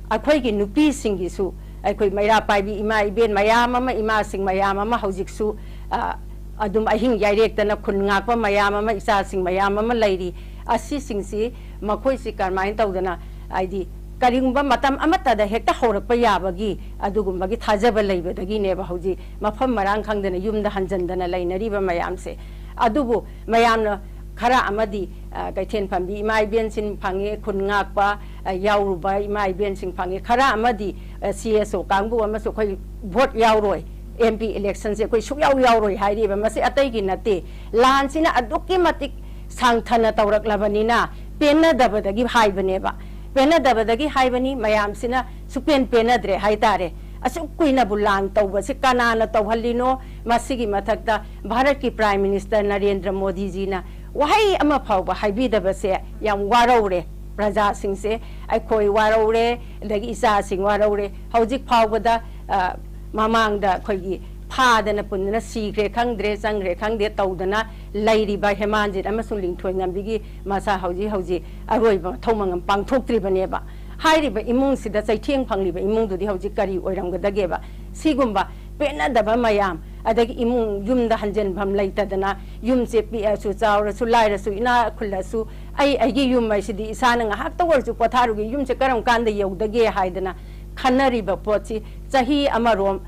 ꯑꯩꯈꯣꯏꯒꯤ ꯅꯨꯄꯤꯁꯤꯡꯒꯤꯁꯨ ꯑꯩꯈꯣꯏ ꯃꯩꯔꯥ ꯄꯥꯏꯕꯤ ꯏꯃꯥ ꯏꯕꯦꯟ ꯃꯌꯥꯝ ꯑꯃ, ꯏꯃꯥꯁꯤꯡ ꯃꯌꯥꯝ ꯑꯃ ꯍꯧꯖꯤꯛꯁꯨ, ꯑ, ꯑꯗꯨꯝ ꯑꯍꯤꯡ ꯌꯥꯏꯔꯦꯛꯇꯅ ꯈꯨꯟ ꯉꯥꯛꯄ ꯃꯌꯥꯝ ꯑꯃ, ꯏꯆꯥꯁꯤꯡ ꯃꯌꯥꯝ ꯑꯃ ꯂꯩꯔꯤ꯫ ꯑꯁꯤꯁꯤꯡꯁꯤ, ꯃꯈꯣꯏꯁꯤ ꯀꯔꯝꯍꯥꯏꯅ ꯇꯧꯗꯅ, ꯍꯥꯏꯗꯤ, ꯀꯔꯤꯒꯨꯝꯕ ꯃꯇꯝ ꯑꯃꯠꯇꯗ ꯍꯦꯛꯇ ꯍꯧꯔꯛꯄ ꯌꯥꯕꯒꯤ ꯑꯗꯨꯒꯨꯝꯕꯒꯤ ꯊꯥꯖꯕ ꯂꯩꯕꯗꯒꯤꯅꯦꯕ ꯍꯧꯖꯤꯛ ꯃꯐꯝ ꯃꯔꯥꯡ ꯈꯪꯗꯅ ꯌꯨꯝꯗ ꯍꯟꯖꯟꯗꯅ ꯂꯩꯅꯔꯤꯕ ꯃꯌꯥꯝꯁꯦ꯫ ꯑꯗꯨꯕꯨ ꯃꯌꯥꯝꯅ ꯈꯔ ꯑꯃꯗꯤ, ꯑ, ꯀꯩꯊꯦꯜ ꯐꯝꯕꯤ ꯏꯃꯥ ꯏꯕꯦꯟꯁꯤꯡ ꯐꯪꯉꯦ, ꯈꯨꯟ ꯉꯥꯛꯄ, ꯑ, ꯌꯥꯎꯔꯨꯕ ꯏꯃꯥ ꯏꯕꯦꯟꯁꯤꯡ ꯐꯪꯉꯦ, ꯈꯔ ꯑꯃꯗꯤ, ꯑ, ꯁꯤ ꯑꯦꯁ ꯑꯣ ꯀꯥꯡꯕꯨ ꯑꯃꯁꯨ ꯑꯩꯈꯣꯏ ꯚꯣꯠ ꯌꯥꯎꯔꯣꯏ, ꯑꯦꯝ ꯄꯤ ꯏꯂꯦꯛꯁꯟꯁꯦ ꯑꯩꯈꯣꯏ ꯁꯨꯛꯌꯥꯎ ꯌꯥꯎꯔꯣꯏ ꯍꯥꯏꯔꯤꯕ꯫ ꯃꯁꯤ ꯑꯇꯩꯒꯤ ꯅꯠꯇꯦ, ꯂꯥꯟꯁꯤꯅ ꯑꯗꯨꯛꯀꯤ ꯃꯇꯤꯛ ꯁꯥꯡꯊꯅ ꯇꯧꯔꯛꯂꯕꯅꯤꯅ ꯄꯦꯟꯅꯗꯕꯗꯒꯤ ꯍꯥꯏꯕꯅꯦꯕ꯫ ꯄꯦꯟꯅꯗꯕꯗꯒꯤ ꯍꯥꯏꯕꯅꯤ, ꯃꯌꯥꯝꯁꯤꯅ ꯁꯨꯛꯄꯦꯟ ꯄꯦꯟꯅꯗ꯭ꯔꯦ ꯍꯥꯏꯇꯥꯔꯦ꯫ ꯑꯁꯨꯛ ꯀꯨꯏꯅꯕꯨ ꯂꯥꯟ ꯇꯧꯕꯁꯤ ꯀꯅꯥꯅ ꯇꯧꯍꯜꯂꯤꯅꯣ? ꯃꯁꯤꯒꯤ ꯃꯊꯛꯇ ꯚꯥꯔꯠꯀꯤ ꯄ꯭ꯔꯥꯏꯝ ꯃꯤꯅꯤꯁꯇꯔ ꯅꯔꯦꯟꯗ꯭ꯔ ꯃꯣꯗꯤꯖꯤꯅ ꯋꯥꯍꯩ ꯑꯃ ꯐꯥꯎꯕ ꯍꯥꯏꯕꯤꯗꯕꯁꯦ ꯌꯥꯝ ꯋꯥꯔꯧꯔꯦ꯫ ꯄ꯭ꯔꯖꯥꯁꯤꯡꯁꯦ, ꯑꯩꯈꯣꯏ ꯋꯥꯔꯧꯔꯦ, ꯑꯗꯒꯤ ꯏꯆꯥꯁꯤꯡ ꯋꯥꯔꯧꯔꯦ꯫ ꯍꯧꯖꯤꯛ ꯐꯥꯎꯕꯗ, ꯑ, ꯃꯃꯥꯡꯗ ꯑꯩꯈꯣꯏꯒꯤ ꯐꯥꯗꯅ ꯄꯨꯟꯗꯅ ꯁꯤꯈ꯭ꯔꯦ ꯈꯪꯗ꯭ꯔꯦ, ꯆꯪꯈ꯭ꯔꯦ ꯈꯪꯗꯦ ꯇꯧꯗꯅ ꯂꯩꯔꯤꯕ ꯍꯦꯃꯥꯟꯖꯤꯠ ꯑꯃꯁꯨꯡ ꯂꯤꯡꯊꯣꯏꯉꯝꯕꯤꯒꯤ ꯃꯁꯥ ꯍꯧꯖꯤꯛ ꯍꯧꯖꯤꯛ ꯑꯔꯣꯏꯕ ꯃꯊꯧ ꯃꯉꯝ ꯄꯥꯡꯊꯣꯛꯇ꯭ꯔꯤꯕꯅꯦꯕ꯫ ꯍꯥꯏꯔꯤꯕ ꯏꯃꯨꯡꯁꯤꯗ ꯆꯩꯊꯦꯡ ꯐꯪꯂꯤꯕ ꯏꯃꯨꯡꯗꯨꯗꯤ ꯍꯧꯖꯤꯛ ꯀꯔꯤ ꯑꯣꯏꯔꯝꯒꯗꯒꯦꯕ? ꯁꯤꯒꯨꯝꯕ ꯄꯦꯟꯅꯗꯕ ꯃꯌꯥꯝ, ꯑꯗꯒꯤ ꯏꯃꯨꯡ ꯌꯨꯝꯗ ꯍꯟꯖꯤꯟꯐꯝ ꯂꯩꯇꯗꯅ, ꯌꯨꯝꯁꯦ ꯄꯤꯛꯑꯁꯨ ꯆꯥꯎꯔꯁꯨ, ꯂꯥꯏꯔꯁꯨ ꯏꯅꯥꯛ ꯈꯨꯜꯂꯁꯨ, ꯑꯩ ꯑꯩꯒꯤ ꯌꯨꯝ ꯍꯥꯏꯁꯤꯗꯤ ꯏꯁꯥꯅ ꯉꯥꯏꯍꯥꯛꯇ ꯑꯣꯏꯔꯁꯨ ꯄꯣꯊꯥꯔꯨꯒꯦ, ꯌꯨꯝꯁꯦ ꯀꯔꯝ ꯀꯥꯟꯗ ꯌꯧꯗꯒꯦ ꯍꯥꯏꯗꯅ ꯈꯟꯅꯔꯤꯕ ꯄꯣꯠꯁꯤ ꯆꯍꯤ ꯑꯃꯔꯣꯝ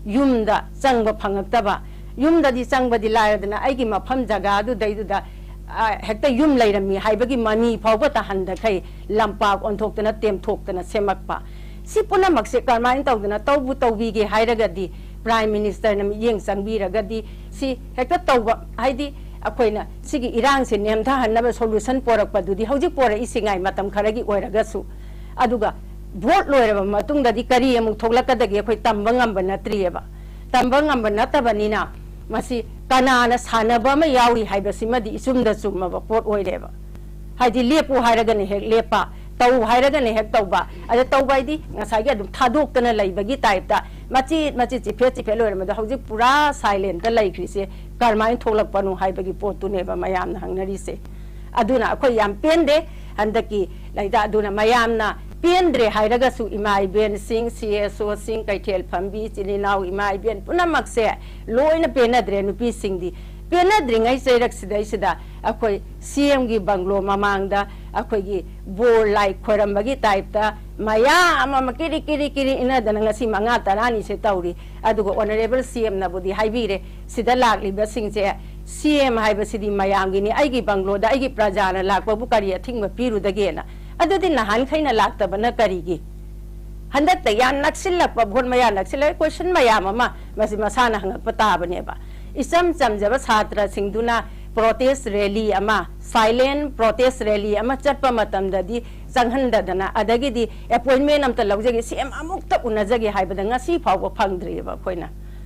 ꯌꯨꯝꯗ ꯆꯪꯕ ꯐꯪꯉꯛꯇꯕ, ꯌꯨꯝꯗꯗꯤ ꯆꯪꯕꯗꯤ ꯂꯥꯏꯔꯗꯅ ꯑꯩꯒꯤ ꯃꯐꯝ ꯖꯒꯥꯗꯨꯗꯩꯗꯨꯗ, ꯑ, ꯍꯦꯛꯇ ꯌꯨꯝ ꯂꯩꯔꯝꯃꯤ ꯍꯥꯏꯕꯒꯤ ꯃꯃꯤ ꯐꯥꯎꯕ ꯇꯥꯍꯟꯗꯈꯩ ꯂꯝꯄꯥꯛ ꯑꯣꯟꯊꯣꯛꯇꯅ ꯇꯦꯝꯊꯣꯛꯇꯅ ꯁꯦꯝꯃꯛꯄ꯫ ꯁꯤ ꯄꯨꯝꯅꯃꯛꯁꯦ ꯀꯔꯝꯍꯥꯏꯅ ꯇꯧꯗꯅ ꯇꯧꯕꯨ ꯇꯧꯕꯤꯒꯦ ꯍꯥꯏꯔꯒꯗꯤ, ꯄ꯭ꯔꯥꯏꯝ ꯃꯤꯅꯤꯁꯇꯔꯅ ꯃꯤꯠꯌꯦꯡ ꯆꯪꯕꯤꯔꯒꯗꯤ ꯁꯤ ꯍꯦꯛꯇ ꯇꯧꯕ, ꯍꯥꯏꯗꯤ ꯑꯩꯈꯣꯏꯅ ꯁꯤꯒꯤ ꯏꯔꯥꯡꯁꯦ ꯅꯦꯝꯊꯍꯟꯅꯕ ꯁꯣꯂꯨꯁꯟ ꯄꯣꯔꯛꯄꯗꯨꯗꯤ ꯍꯧꯖꯤꯛ ꯄꯣꯔꯛꯏꯁꯤꯉꯥꯏ ꯃꯇꯝ ꯈꯔꯒꯤ ꯑꯣꯏꯔꯒꯁꯨ, ꯑꯗꯨꯒ ꯚꯣꯠ ꯂꯣꯏꯔꯕ ꯃꯇꯨꯡꯗꯗꯤ ꯀꯔꯤ ꯑꯃꯨꯛ ꯊꯣꯛꯂꯛꯀꯗꯒꯦ ꯑꯩꯈꯣꯏ ꯇꯝꯕ ꯉꯝꯕ ꯅꯠꯇ꯭ꯔꯤꯑꯕ꯫ ꯇꯝꯕ ꯉꯝꯕ ꯅꯠꯇꯕꯅꯤꯅ ꯃꯁꯤ ꯀꯅꯥꯅ ꯁꯥꯟꯅꯕ ꯑꯃ ꯌꯥꯎꯔꯤ ꯍꯥꯏꯕꯁꯤꯃꯗꯤ ꯏꯆꯨꯝꯗ ꯆꯨꯝꯃꯕ ꯄꯣꯠ ꯑꯣꯏꯔꯦꯕ꯫ ꯍꯥꯏꯗꯤ ꯂꯦꯞꯄꯨ ꯍꯥꯏꯔꯒꯅ ꯍꯦꯛ ꯂꯦꯞꯄ, ꯇꯧ ꯍꯥꯏꯔꯒꯅ ꯍꯦꯛ ꯇꯧꯕ꯫ ꯑꯗ ꯇꯧꯕ ꯍꯥꯏꯗꯤ ꯉꯁꯥꯏꯒꯤ ꯑꯗꯨꯝ ꯊꯥꯗꯣꯛꯇꯅ ꯂꯩꯕꯒꯤ ꯇꯥꯏꯞꯇ ꯃꯆꯤꯠ ꯃꯆꯤꯠ ꯆꯤꯐꯦꯠ ꯆꯤꯐꯦꯠ ꯂꯣꯏꯔꯝꯕꯗꯣ ꯍꯧꯖꯤꯛ ꯄꯨꯔꯥ ꯁꯥꯏꯂꯦꯟꯇ ꯂꯩꯈ꯭ꯔꯤꯁꯦ ꯀꯔꯝꯍꯥꯏꯅ ꯊꯣꯛꯂꯛꯄꯅꯣ ꯍꯥꯏꯕꯒꯤ ꯄꯣꯠꯇꯨꯅꯦꯕ ꯃꯌꯥꯝꯅ ꯍꯪꯅꯔꯤꯁꯦ꯫ ꯑꯗꯨꯅ ꯑꯩꯈꯣꯏ ꯌꯥꯝ ꯄꯦꯟꯗꯦ ꯍꯟꯗꯛꯀꯤ ꯂꯩꯗ꯫ ꯑꯗꯨꯅ ꯃꯌꯥꯝꯅ ꯄꯦꯟꯗ꯭ꯔꯦ ꯍꯥꯏꯔꯒꯁꯨ ꯏꯃꯥ ꯏꯕꯦꯟꯁꯤꯡ, ꯁꯤ ꯑꯦꯁ ꯑꯣꯁꯤꯡ, ꯀꯩꯊꯦꯜ ꯐꯝꯕꯤ, ꯏꯆꯤꯜ ꯏꯅꯥꯎ, ꯏꯃꯥ ꯏꯕꯦꯟ ꯄꯨꯝꯅꯃꯛꯁꯦ ꯂꯣꯏꯅ ꯄꯦꯟꯅꯗ꯭ꯔꯦ꯫ ꯅꯨꯄꯤꯁꯤꯡꯗꯤ ꯄꯦꯟꯅꯗ꯭ꯔꯤꯉꯩ ꯆꯩꯔꯛꯁꯤꯗꯩꯁꯤꯗ ꯑꯩꯈꯣꯏ ꯁꯤ ꯑꯦꯝꯒꯤ ꯕꯪꯒ꯭ꯂꯣ ꯃꯃꯥꯡꯗ ꯑꯩꯈꯣꯏꯒꯤ ꯕꯣꯔ ꯂꯥꯏ ꯈꯣꯏꯔꯝꯕꯒꯤ ꯇꯥꯏꯞꯇ ꯃꯌꯥꯝ ꯑꯃ ꯀꯤꯔꯤ ꯀꯤꯔꯤ ꯀꯤꯔꯤ ꯏꯟꯅꯗꯅ ꯉꯁꯤ ꯃꯉꯥ ꯇꯔꯥꯅꯤꯁꯦ ꯇꯧꯔꯤ꯫ ꯑꯗꯨꯒ ꯑꯣꯅꯔꯦꯕꯜ ꯁꯤ ꯑꯦꯝꯅꯕꯨꯗꯤ ꯍꯥꯏꯕꯤꯔꯦ, ꯁꯤꯗ ꯂꯥꯛꯂꯤꯕꯁꯤꯡꯁꯦ ꯁꯤ ꯑꯦꯝ ꯍꯥꯏꯕꯁꯤꯗꯤ ꯃꯌꯥꯝꯒꯤꯅꯤ, ꯑꯩꯒꯤ ꯕꯪꯒ꯭ꯂꯣꯗ ꯑꯩꯒꯤ ꯄ꯭ꯔꯖꯥꯅ ꯂꯥꯛꯄꯕꯨ ꯀꯔꯤ ꯑꯊꯤꯡꯕ ꯄꯤꯔꯨꯗꯒꯦꯅ꯫ ꯑꯗꯨꯗꯤ ꯅꯍꯥꯟꯈꯩꯅ ꯂꯥꯛꯇꯕꯅ ꯀꯔꯤꯒꯤ? ꯍꯟꯗꯛꯇ ꯌꯥꯝ ꯅꯛꯁꯤꯜꯂꯛꯄ, ꯚꯣꯠ ꯃꯌꯥ ꯅꯛꯁꯤꯜꯂꯛꯑꯦ, ꯀꯣꯏꯁꯟ ꯃꯌꯥꯝ ꯑꯃ ꯃꯁꯤ ꯃꯁꯥꯅ ꯍꯪꯉꯛꯄ ꯇꯥꯕꯅꯦꯕ꯫ ꯏꯆꯝ ꯆꯝꯖꯕ ꯁꯥꯇ꯭ꯔꯁꯤꯡꯗꯨꯅ ꯄ꯭ꯔꯣꯇꯦꯁ ꯔꯦꯂꯤ ꯑꯃ, ꯁꯥꯏꯂꯦꯟ ꯄ꯭ꯔꯣꯇꯦꯁ ꯔꯦꯂꯤ ꯑꯃ ꯆꯠꯄ ꯃꯇꯝꯗꯗꯤ ꯆꯪꯍꯟꯗꯗꯅ, ꯑꯗꯒꯤꯗꯤ ꯑꯦꯄꯣꯏꯟꯃꯦꯟ ꯑꯝꯇ ꯂꯧꯖꯒꯦ, ꯁꯤ ꯑꯦꯝ ꯑꯃꯨꯛꯇ ꯎꯅꯖꯒꯦ ꯍꯥꯏꯕꯗ ꯉꯁꯤ ꯐꯥꯎꯕ ꯐꯪꯗ꯭ꯔꯤꯑꯕ ꯑꯩꯈꯣꯏꯅ꯫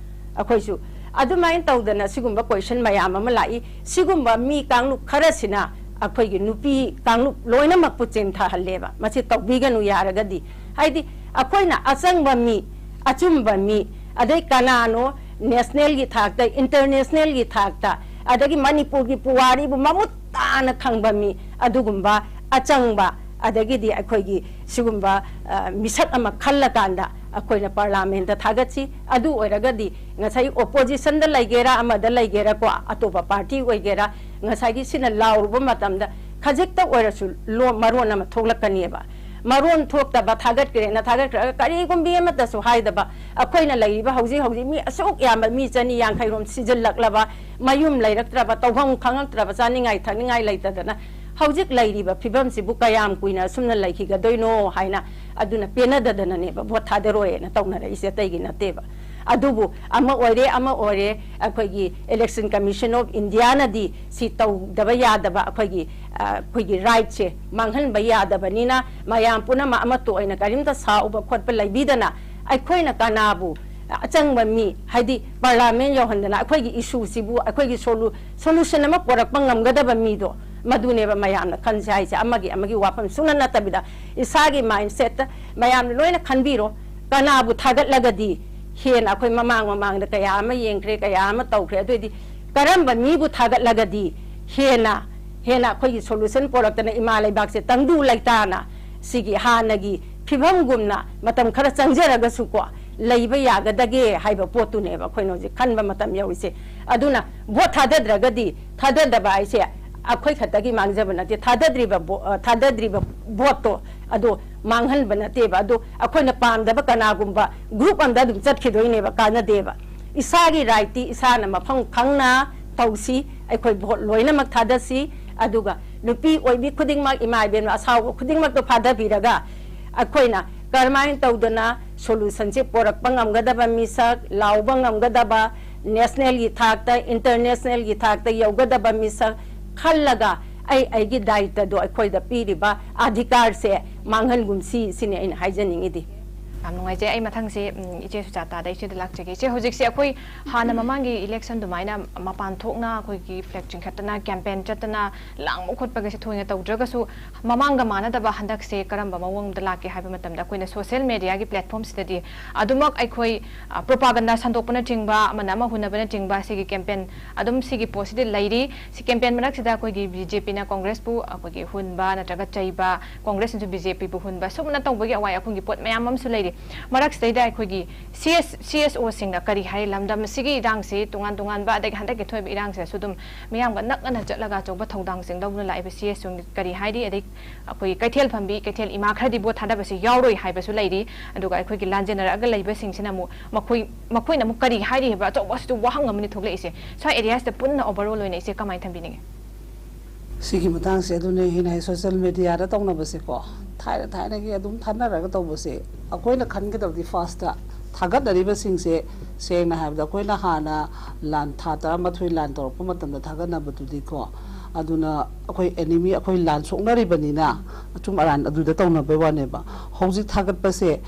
ꯑꯩꯈꯣꯏꯁꯨ ꯑꯗꯨꯃꯥꯏꯅ ꯇꯧꯗꯅ ꯁꯤꯒꯨꯝꯕ ꯀꯣꯏꯁꯟ ꯃꯌꯥꯝ ꯑꯃ ꯂꯥꯛꯏ꯫ ꯁꯤꯒꯨꯝꯕ ꯃꯤ ꯀꯥꯡꯂꯨꯞ ꯈꯔꯁꯤꯅ ꯑꯩꯈꯣꯏꯒꯤ ꯅꯨꯄꯤ ꯀꯥꯡꯂꯨꯞ ꯂꯣꯏꯅꯃꯛꯄꯨ ꯆꯦꯟꯊꯍꯜꯂꯦꯕ꯫ ꯃꯁꯤ ꯇꯧꯕꯤꯒꯅꯨ ꯌꯥꯔꯒꯗꯤ꯫ ꯍꯥꯏꯗꯤ ꯑꯩꯈꯣꯏꯅ ꯑꯆꯪꯕ ꯃꯤ, ꯑꯆꯨꯝꯕ ꯃꯤ, ꯑꯗꯩ ꯀꯅꯥꯅꯣ ꯅꯦꯁꯅꯦꯜꯒꯤ ꯊꯥꯛꯇ, ꯏꯟꯇꯔꯅꯦꯁꯅꯦꯜꯒꯤ ꯊꯥꯛꯇ, ꯑꯗꯒꯤ ꯃꯅꯤꯄꯨꯔꯒꯤ ꯄꯨꯋꯥꯔꯤꯕꯨ ꯃꯃꯨꯠ ꯇꯥꯅ ꯈꯪꯕ ꯃꯤ, ꯑꯗꯨꯒꯨꯝꯕ ꯑꯆꯪꯕ, ꯑꯗꯒꯤꯗꯤ ꯑꯩꯈꯣꯏꯒꯤ ꯁꯤꯒꯨꯝꯕ, ꯑ, ꯃꯤꯁꯛ ꯑꯃ ꯈꯜꯂꯀꯥꯟꯗ ꯑꯩꯈꯣꯏꯅ ꯄꯥꯔꯂꯥꯃꯦꯟꯗ ꯊꯥꯒꯠꯁꯤ꯫ ꯑꯗꯨ ꯑꯣꯏꯔꯒꯗꯤ ꯉꯁꯥꯏ ꯑꯣꯄꯣꯖꯤꯁꯟꯗ ꯂꯩꯒꯦꯔꯥ, ꯑꯃꯗ ꯂꯩꯒꯦꯔꯥꯀꯣ, ꯑꯇꯣꯞꯄ ꯄꯥꯔꯇꯤ ꯑꯣꯏꯒꯦꯔꯥ, ꯉꯁꯥꯏꯒꯤ ꯁꯤꯅ ꯂꯥꯎꯔꯨꯕ ꯃꯇꯝꯗ ꯈꯖꯤꯛꯇ ꯑꯣꯏꯔꯁꯨ ꯂꯣ-, ꯃꯔꯣꯟ ꯑꯃ ꯊꯣꯛꯂꯛꯀꯅꯦꯕ꯫ ꯃꯔꯣꯟ ꯊꯣꯛꯇꯕ, ꯊꯥꯒꯠꯈ꯭ꯔꯦꯅ ꯊꯥꯒꯠꯈ꯭ꯔꯒ ꯀꯔꯤꯒꯨꯝꯕꯤ ꯑꯃꯠꯇꯁꯨ ꯍꯥꯏꯗꯕ, ꯑꯩꯈꯣꯏꯅ ꯂꯩꯔꯤꯕ ꯍꯧꯖꯤꯛ ꯍꯧꯖꯤꯛ ꯃꯤ ꯑꯁꯨꯛ ꯌꯥꯝꯕ, ꯃꯤ ꯆꯅꯤ ꯌꯥꯡꯈꯩꯔꯣꯝ ꯁꯤꯖꯤꯜꯂꯛꯂꯕ, ꯃꯌꯨꯝ ꯂꯩꯔꯛꯇ꯭ꯔꯕ, ꯇꯧꯐꯝ ꯈꯪꯉꯛꯇ꯭ꯔꯕ, ꯆꯥꯅꯤꯡꯉꯥꯏ ꯊꯛꯅꯤꯡꯉꯥꯏ ꯂꯩꯇꯗꯅ ꯍꯧꯖꯤꯛ ꯂꯩꯔꯤꯕ ꯐꯤꯕꯝꯁꯤꯕꯨ ꯀꯌꯥꯝ ꯀꯨꯏꯅ ꯑꯁꯨꯝꯅ ꯂꯩꯈꯤꯒꯗꯣꯏꯅꯣ ꯍꯥꯏꯅ, ꯑꯗꯨꯅ ꯄꯦꯟꯅꯗꯗꯅꯅꯦꯕ ꯚꯣꯠ ꯊꯥꯗꯔꯣꯏꯅ ꯇꯧꯅꯔꯛꯏꯁꯦ, ꯑꯇꯩꯒꯤ ꯅꯠꯇꯦꯕ꯫ ꯑꯗꯨꯕꯨ ꯑꯃ ꯑꯣꯏꯔꯦ, ꯑꯃ ꯑꯣꯏꯔꯦ, ꯑꯩꯈꯣꯏꯒꯤ Election Commission of Indiaꯅꯗꯤ ꯁꯤ ꯇꯧꯗꯕ ꯌꯥꯗꯕ, ꯑꯩꯈꯣꯏꯒꯤ, ꯑ, ꯑꯩꯈꯣꯏꯒꯤ rightꯁꯦ ꯃꯥꯡꯍꯟꯕ ꯌꯥꯗꯕꯅꯤꯅ ꯃꯌꯥꯝ ꯄꯨꯝꯅꯃꯛ ꯑꯃꯠꯇ ꯑꯣꯏꯅ ꯀꯔꯤꯝꯇ ꯁꯥꯎꯕ ꯈꯣꯠꯄ ꯂꯩꯕꯤꯗꯅ ꯑꯩꯈꯣꯏꯅ ꯀꯅꯥꯕꯨ ꯑꯆꯪꯕ ꯃꯤ, ꯍꯥꯏꯗꯤ ꯄꯥꯔꯂꯥꯃꯦꯟ ꯌꯧꯍꯟꯗꯅ ꯑꯩꯈꯣꯏꯒꯤ issueꯁꯤꯕꯨ ꯑꯩꯈꯣꯏꯒꯤ solu-, solution ꯑꯃ ꯄꯨꯔꯛꯄ ꯉꯝꯒꯗꯕ ꯃꯤꯗꯣ, ꯃꯗꯨꯅꯦꯕ ꯃꯌꯥꯝꯅ ꯈꯟꯁꯦ ꯍꯥꯏꯁꯦ꯫ ꯑꯃꯒꯤ, ꯑꯃꯒꯤ ꯋꯥꯐꯝ ꯁꯨꯡꯅ ꯅꯠꯇꯕꯤꯗ ꯏꯁꯥꯒꯤ mindsetꯇ ꯃꯌꯥꯝꯅ ꯂꯣꯏꯅ ꯈꯟꯕꯤꯔꯣ꯫ ꯀꯅꯥꯕꯨ ꯊꯥꯒꯠꯂꯒꯗꯤ ꯍꯦꯟꯅ ꯑꯩꯈꯣꯏ ꯃꯃꯥꯡ ꯃꯃꯥꯡꯗ ꯀꯌꯥ ꯑꯃ ꯌꯦꯡꯈ꯭ꯔꯦ, ꯀꯌꯥ ꯑꯃ ꯇꯧꯈ꯭ꯔꯦ꯫ ꯑꯗꯨꯑꯣꯏꯗꯤ ꯀꯔꯝꯕ ꯃꯤꯕꯨ ꯊꯥꯒꯠꯂꯒꯗꯤ ꯍꯦꯟꯅ, ꯍꯦꯟꯅ ꯑꯩꯈꯣꯏꯒꯤ solution ꯄꯨꯔꯛꯇꯅ ꯏꯃꯥ ꯂꯩꯕꯥꯛꯁꯦ ꯇꯪꯗꯨ ꯂꯩꯇꯥꯅ ꯁꯤꯒꯤ ꯍꯥꯟꯅꯒꯤ ꯐꯤꯕꯝꯒꯨꯝꯅ ꯃꯇꯝ ꯈꯔ ꯆꯪꯖꯔꯒꯁꯨꯀꯣ, ꯂꯩꯕ ꯌꯥꯒꯗꯒꯦ ꯍꯥꯏꯕ ꯄꯣꯠꯇꯨꯅꯦꯕ ꯑꯩꯈꯣꯏꯅ ꯍꯧꯖꯤꯛ ꯈꯟꯕ ꯃꯇꯝ ꯌꯧꯔꯤꯁꯦ꯫ ꯑꯗꯨꯅ ꯚꯣꯠ ꯊꯥꯗꯗ꯭ꯔꯒꯗꯤ, ꯊꯥꯗꯗꯕ ꯍꯥꯏꯁꯦ ꯑꯩꯈꯣꯏ ꯈꯛꯇꯒꯤ ꯃꯥꯡꯖꯕ ꯅꯠꯇꯦ, ꯊꯥꯗꯗ꯭ꯔꯤꯕ ꯚꯣ-, ꯑ, ꯊꯥꯗꯗ꯭ꯔꯤꯕ ꯚꯣꯠꯇꯣ ꯑꯗꯣ ꯃꯥꯡꯍꯟꯕ ꯅꯠꯇꯦꯕ꯫ ꯑꯗꯣ ꯑꯩꯈꯣꯏꯅ ꯄꯥꯝꯗꯕ ꯀꯅꯥꯒꯨꯝꯕ ꯒ꯭ꯔꯨꯞ ꯑꯝꯗ ꯑꯗꯨꯝ ꯆꯠꯈꯤꯗꯣꯏꯅꯦꯕ, ꯀꯥꯟꯅꯗꯦꯕ꯫ ꯏꯁꯥꯒꯤ ꯔꯥꯏꯠꯇꯤ ꯏꯁꯥꯅ ꯃꯐꯝ ꯈꯪꯅ ꯇꯧꯁꯤ, ꯑꯩꯈꯣꯏ ꯚꯣꯠ ꯂꯣꯏꯅꯃꯛ ꯊꯥꯗꯁꯤ, ꯑꯗꯨꯒ ꯅꯨꯄꯤ ꯑꯣꯏꯕꯤ ꯈꯨꯗꯤꯡꯃꯛ, ꯏꯃꯥ ꯏꯕꯦꯟ ꯑꯁꯥꯎꯕ ꯈꯨꯗꯤꯡꯃꯛꯇꯣ ꯐꯥꯗꯕꯤꯔꯒ ꯑꯩꯈꯣꯏꯅ ꯀꯔꯝꯍꯥꯏꯅ ꯇꯧꯗꯅ ꯁꯣꯂꯨꯁꯟꯁꯦ ꯄꯣꯔꯛꯄ ꯉꯝꯒꯗꯕ ꯃꯤꯁꯛ, ꯂꯥꯎꯕ ꯉꯝꯒꯗꯕ, ꯅꯦꯁꯅꯦꯜꯒꯤ ꯊꯥꯛꯇ, ꯏꯟꯇꯔꯅꯦꯁꯅꯦꯜꯒꯤ ꯊꯥꯛꯇ ꯌꯧꯒꯗꯕ ꯃꯤꯁꯛ ꯈꯜꯂꯒ ꯑꯩ ꯑꯩꯒꯤ ꯗꯥꯏꯇꯗꯣ ꯑꯩꯈꯣꯏꯗ ꯄꯤꯔꯤꯕ ꯑꯙꯤꯀꯥꯔꯁꯦ ꯃꯥꯡꯍꯟꯒꯨꯝꯁꯤ ꯁꯤꯅꯤ ꯑꯩꯅ ꯍꯥꯏꯖꯅꯤꯡꯉꯤꯗꯤ꯫ ꯌꯥꯝ ꯅꯨꯡꯉꯥꯏꯖꯩ꯫ ꯑꯩ ꯃꯊꯪꯁꯦ, ꯎꯝ, ꯏꯆꯦ ꯁꯨꯖꯥꯇꯥꯗ ꯏꯆꯦꯗ ꯂꯥꯛꯆꯒꯦ꯫ ꯏꯆꯦ, ꯍꯧꯖꯤꯛꯁꯦ ꯑꯩꯈꯣꯏ ꯍꯥꯟꯅ ꯃꯃꯥꯡꯒꯤ ꯏꯂꯦꯛꯁꯟ ꯑꯗꯨꯃꯥꯏꯅ ꯃꯄꯥꯟ ꯊꯣꯛꯅ ꯑꯩꯈꯣꯏꯒꯤ ꯐ꯭ꯂꯦꯛ ꯆꯤꯡꯈꯠꯇꯅ, ꯀꯦꯝꯄꯦꯟ ꯆꯠꯇꯅ, ꯂꯥꯡꯕ ꯈꯣꯠꯄꯒꯁꯦ ꯊꯣꯏꯅ ꯇꯧꯗ꯭ꯔꯒꯁꯨ, ꯃꯃꯥꯡꯒ ꯃꯥꯟꯅꯗꯕ ꯍꯟꯗꯛꯁꯦ ꯀꯔꯝꯕ ꯃꯑꯣꯡꯗ ꯂꯥꯛꯀꯦ ꯍꯥꯏꯕ ꯃꯇꯝꯗ, ꯑꯩꯈꯣꯏꯅ ꯁꯣꯁꯤꯌꯦꯜ ꯃꯦꯗꯤꯌꯥꯒꯤ ꯄ꯭ꯂꯦꯠꯐꯣꯔꯝꯁꯤꯗꯗꯤ ꯑꯗꯨꯃꯛ ꯑꯩꯈꯣꯏ, ꯑ, ꯄ꯭ꯔꯣꯄꯥꯒꯟꯗꯥ ꯁꯟꯗꯣꯛꯄꯅꯆꯤꯡꯕ, ꯑꯃꯅ ꯑꯃ ꯍꯨꯟꯅꯕꯅꯆꯤꯡꯕ, ꯁꯤꯒꯤ ꯀꯦꯝꯄꯦꯟ ꯑꯗꯨꯝ ꯁꯤꯒꯤ ꯄꯣꯠꯁꯤꯗꯤ ꯂꯩꯔꯤ꯫ ꯁꯤ ꯀꯦꯝꯄꯦꯟ ꯃꯔꯛꯁꯤꯗ ꯑꯩꯈꯣꯏꯒꯤ ꯕꯤ ꯖꯦ ꯄꯤꯅ ꯀꯣꯡꯒ꯭ꯔꯦꯁꯄꯨ ꯑꯩꯈꯣꯏꯒꯤ ꯍꯨꯟꯕ ꯅꯠꯇ꯭ꯔꯒ ꯆꯩꯕ, ꯀꯣꯡꯒ꯭ꯔꯦꯁꯅꯁꯨ ꯕꯤ ꯖꯦ ꯄꯤꯕꯨ ꯍꯨꯟꯕ, ꯁꯨꯝꯅ ꯇꯧꯕꯒꯤ ꯑꯋꯥꯏ ꯑꯈꯨꯝꯒꯤ ꯄꯣꯠ ꯃꯌꯥꯝ ꯑꯃꯁꯨ ꯂꯩꯔꯤ꯫ ꯃꯔꯛꯁꯤꯗꯩꯗ ꯑꯩꯈꯣꯏꯒꯤ ꯁꯤ ꯑꯦꯁ, ꯁꯤ ꯑꯦꯁ ꯑꯣꯁꯤꯡꯅ ꯀꯔꯤ ꯍꯥꯏ? ꯂꯝꯗꯝ ꯑꯁꯤꯒꯤ ꯏꯔꯥꯡꯁꯤ, ꯇꯣꯉꯥꯟ ꯇꯣꯉꯥꯟꯕ, ꯑꯗꯒꯤ ꯍꯟꯗꯛꯀꯤ ꯊꯣꯛꯏꯕ ꯏꯔꯥꯡꯁꯤꯗꯁꯨ ꯑꯗꯨꯝ ꯃꯤꯌꯥꯝꯒ ꯅꯛꯅꯅ ꯆꯠꯂꯒ ꯑꯆꯧꯕ ꯊꯧꯗꯥꯡꯁꯤꯡ ꯂꯧꯗꯨꯅ ꯂꯥꯛꯏꯕ ꯁꯤ ꯑꯦꯁ ꯑꯣꯁꯤꯡ ꯀꯔꯤ ꯍꯥꯏꯔꯤ? ꯑꯗꯩ ꯑꯩꯈꯣꯏꯒꯤ ꯀꯩꯊꯦꯜ ꯐꯝꯕꯤ, ꯀꯩꯊꯦꯜ ꯏꯃꯥ ꯈꯔꯗꯤ ꯚꯣꯠ ꯊꯥꯗꯕꯁꯤ ꯌꯥꯎꯔꯣꯏ ꯍꯥꯏꯕꯁꯨ ꯂꯩꯔꯤ꯫ ꯑꯗꯨꯒ ꯑꯩꯈꯣꯏꯒꯤ ꯂꯥꯟꯖꯦꯟꯅꯔꯛꯑꯒ ꯂꯩꯕꯁꯤꯡꯁꯤꯅ ꯑꯃꯨꯛ ꯃꯈꯣꯏ, ꯃꯈꯣꯏꯅ ꯑꯃꯨꯛ ꯀꯔꯤ ꯍꯥꯏꯔꯤ ꯍꯥꯏꯕ ꯑꯆꯧꯕ ꯑꯁꯤꯗ ꯋꯥꯍꯪ ꯑꯃꯅꯤ ꯊꯣꯛꯂꯛꯏꯁꯦ꯫ ꯁ꯭ꯋꯥꯏ ꯑꯦꯔꯤꯌꯥꯁꯤꯗ ꯄꯨꯟꯅ ꯑꯣꯚꯔꯑꯣꯜ ꯑꯣꯏꯅ ꯏꯆꯦ ꯀꯃꯥꯏꯅ ꯊꯝꯕꯤꯅꯤꯡꯉꯤ? ꯁꯤꯒꯤ ꯃꯇꯥꯡꯁꯦ ꯑꯗꯨꯅꯦ ꯑꯩꯅ ꯍꯥꯏ, ꯁꯣꯁꯤꯌꯦꯜ ꯃꯦꯗꯤꯌꯥꯗ ꯇꯧꯅꯕꯁꯦꯀꯣ, ꯊꯥꯏꯅ ꯊꯥꯏꯅꯒꯤ ꯑꯗꯨꯝ ꯊꯥꯅꯔꯒ ꯇꯧꯕꯁꯦ, ꯑꯩꯈꯣꯏꯅ ꯈꯟꯒꯗꯕꯗꯤ ꯐꯥꯔꯁꯇ ꯊꯥꯒꯠꯅꯔꯤꯕꯁꯤꯡꯁꯦ, ꯁꯦꯡꯅ ꯍꯥꯏꯕꯗ ꯑꯩꯈꯣꯏꯅ ꯍꯥꯟꯅ ꯂꯥꯟ, ꯊꯥ ꯇꯔꯥꯃꯥꯊꯣꯏ ꯂꯥꯟ ꯇꯧꯔꯛꯄ ꯃꯇꯝꯗ ꯊꯥꯒꯠꯅꯕꯗꯨꯗꯤꯀꯣ, ꯑꯗꯨꯅ ꯑꯩꯈꯣꯏ ꯑꯦꯅꯤꯃꯤ, ꯑꯩꯈꯣꯏ ꯂꯥꯟ ꯁꯣꯛꯅꯔꯤꯕꯅꯤꯅ ꯑꯆꯨꯝ ꯑꯔꯥꯟ ꯑꯗꯨꯗ ꯇꯧꯅꯕꯩ ꯋꯥꯅꯦꯕ꯫ ꯍꯧꯖꯤꯛ ꯊꯥꯒꯠꯄꯁꯦ,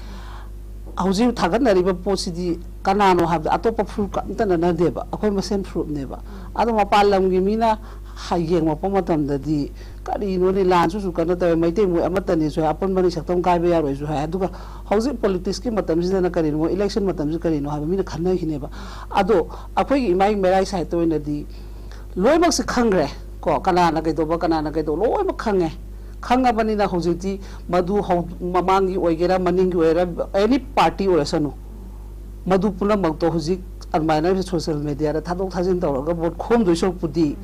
ꯍꯧꯖꯤꯛ ꯊꯥꯒꯠꯅꯔꯤꯕ ꯄꯣꯠꯁꯤꯗꯤ ꯀꯅꯥꯅꯣ ꯍꯥꯏꯕꯗ ꯑꯇꯣꯞꯄ ꯐꯨꯔꯨꯞꯀ ꯑꯝꯇ ꯅꯠꯅꯗꯦꯕ, ꯑꯩꯈꯣꯏ ꯃꯁꯦꯟ ꯐꯨꯔꯨꯞꯅꯦꯕ꯫ ꯑꯗꯣ ꯃꯄꯥꯟ ꯂꯝꯒꯤ ꯃꯤꯅ ꯍ-, ꯌꯦꯡꯉꯛꯄ ꯃꯇꯝꯗꯗꯤ, "ꯀꯔꯤꯅꯣꯅꯦ, ꯂꯥꯟꯁꯨ ꯁꯨ ꯀꯟꯅ ꯇꯧꯋꯦ, ꯃꯩꯇꯩ ꯃꯣꯏ ꯑꯃꯠꯇꯅꯤꯁꯨ ꯍꯥꯏ, ꯑꯄꯨꯟꯕꯅꯤ ꯁꯛꯇꯝ ꯀꯥꯏꯕ ꯌꯥꯔꯣꯏꯁꯨ ꯍꯥꯏ", ꯑꯗꯨꯒ ꯍꯧꯖꯤꯛ ꯄꯣꯂꯤꯇꯤꯛꯁꯀꯤ ꯃꯇꯝꯁꯤꯗꯅ ꯀꯔꯤꯅꯣ, ꯏꯂꯦꯛꯁꯟ ꯃꯇꯝꯁꯤ ꯀꯔꯤꯅꯣ ꯍꯥꯏꯕ ꯃꯤꯅ ꯈꯟꯅꯈꯤꯅꯦꯕ꯫ ꯑꯗꯣ ꯑꯩꯈꯣꯏꯒꯤ ꯏꯃꯥꯒꯤ ꯃꯩꯔꯥꯏ ꯁꯥꯏꯠꯇ ꯑꯣꯏꯅꯗꯤ ꯂꯣꯏꯅꯃꯛꯁꯦ ꯈꯪꯈ꯭ꯔꯦ ꯀꯣ, ꯀꯅꯥꯅ ꯀꯩꯗꯧꯕ, ꯀꯅꯥꯅ ꯀꯩꯗꯧꯕ, ꯂꯣꯏꯅꯃꯛ ꯈꯪꯉꯦ꯫ ꯈꯪꯉꯕꯅꯤꯅ ꯍꯧꯖꯤꯛꯇꯤ ꯃꯗꯨ ꯍꯧ-, ꯃꯃꯥꯡꯒꯤ ꯑꯣꯏꯒꯦꯔꯥ, ꯃꯅꯤꯡꯒꯤ ꯑꯣꯏꯒꯦꯔꯥ, ꯑꯦꯅꯤ ꯄꯥꯔꯇꯤ ꯑꯣꯏꯔꯁꯅꯨ, ꯃꯗꯨ ꯄꯨꯝꯅꯃꯛꯇꯣ ꯍꯧꯖꯤꯛ ꯑꯗꯨꯃꯥꯏꯅ ꯁꯣꯁꯤꯌꯦꯜ ꯃꯦꯗꯤꯌꯥꯗ ꯊꯥꯗꯣꯛ ꯊꯥꯖꯤꯟ ꯇꯧꯔꯒ ꯚꯣꯠ ꯈꯣꯝꯗꯣꯏ ꯁꯔꯨꯛꯄꯨꯗꯤ,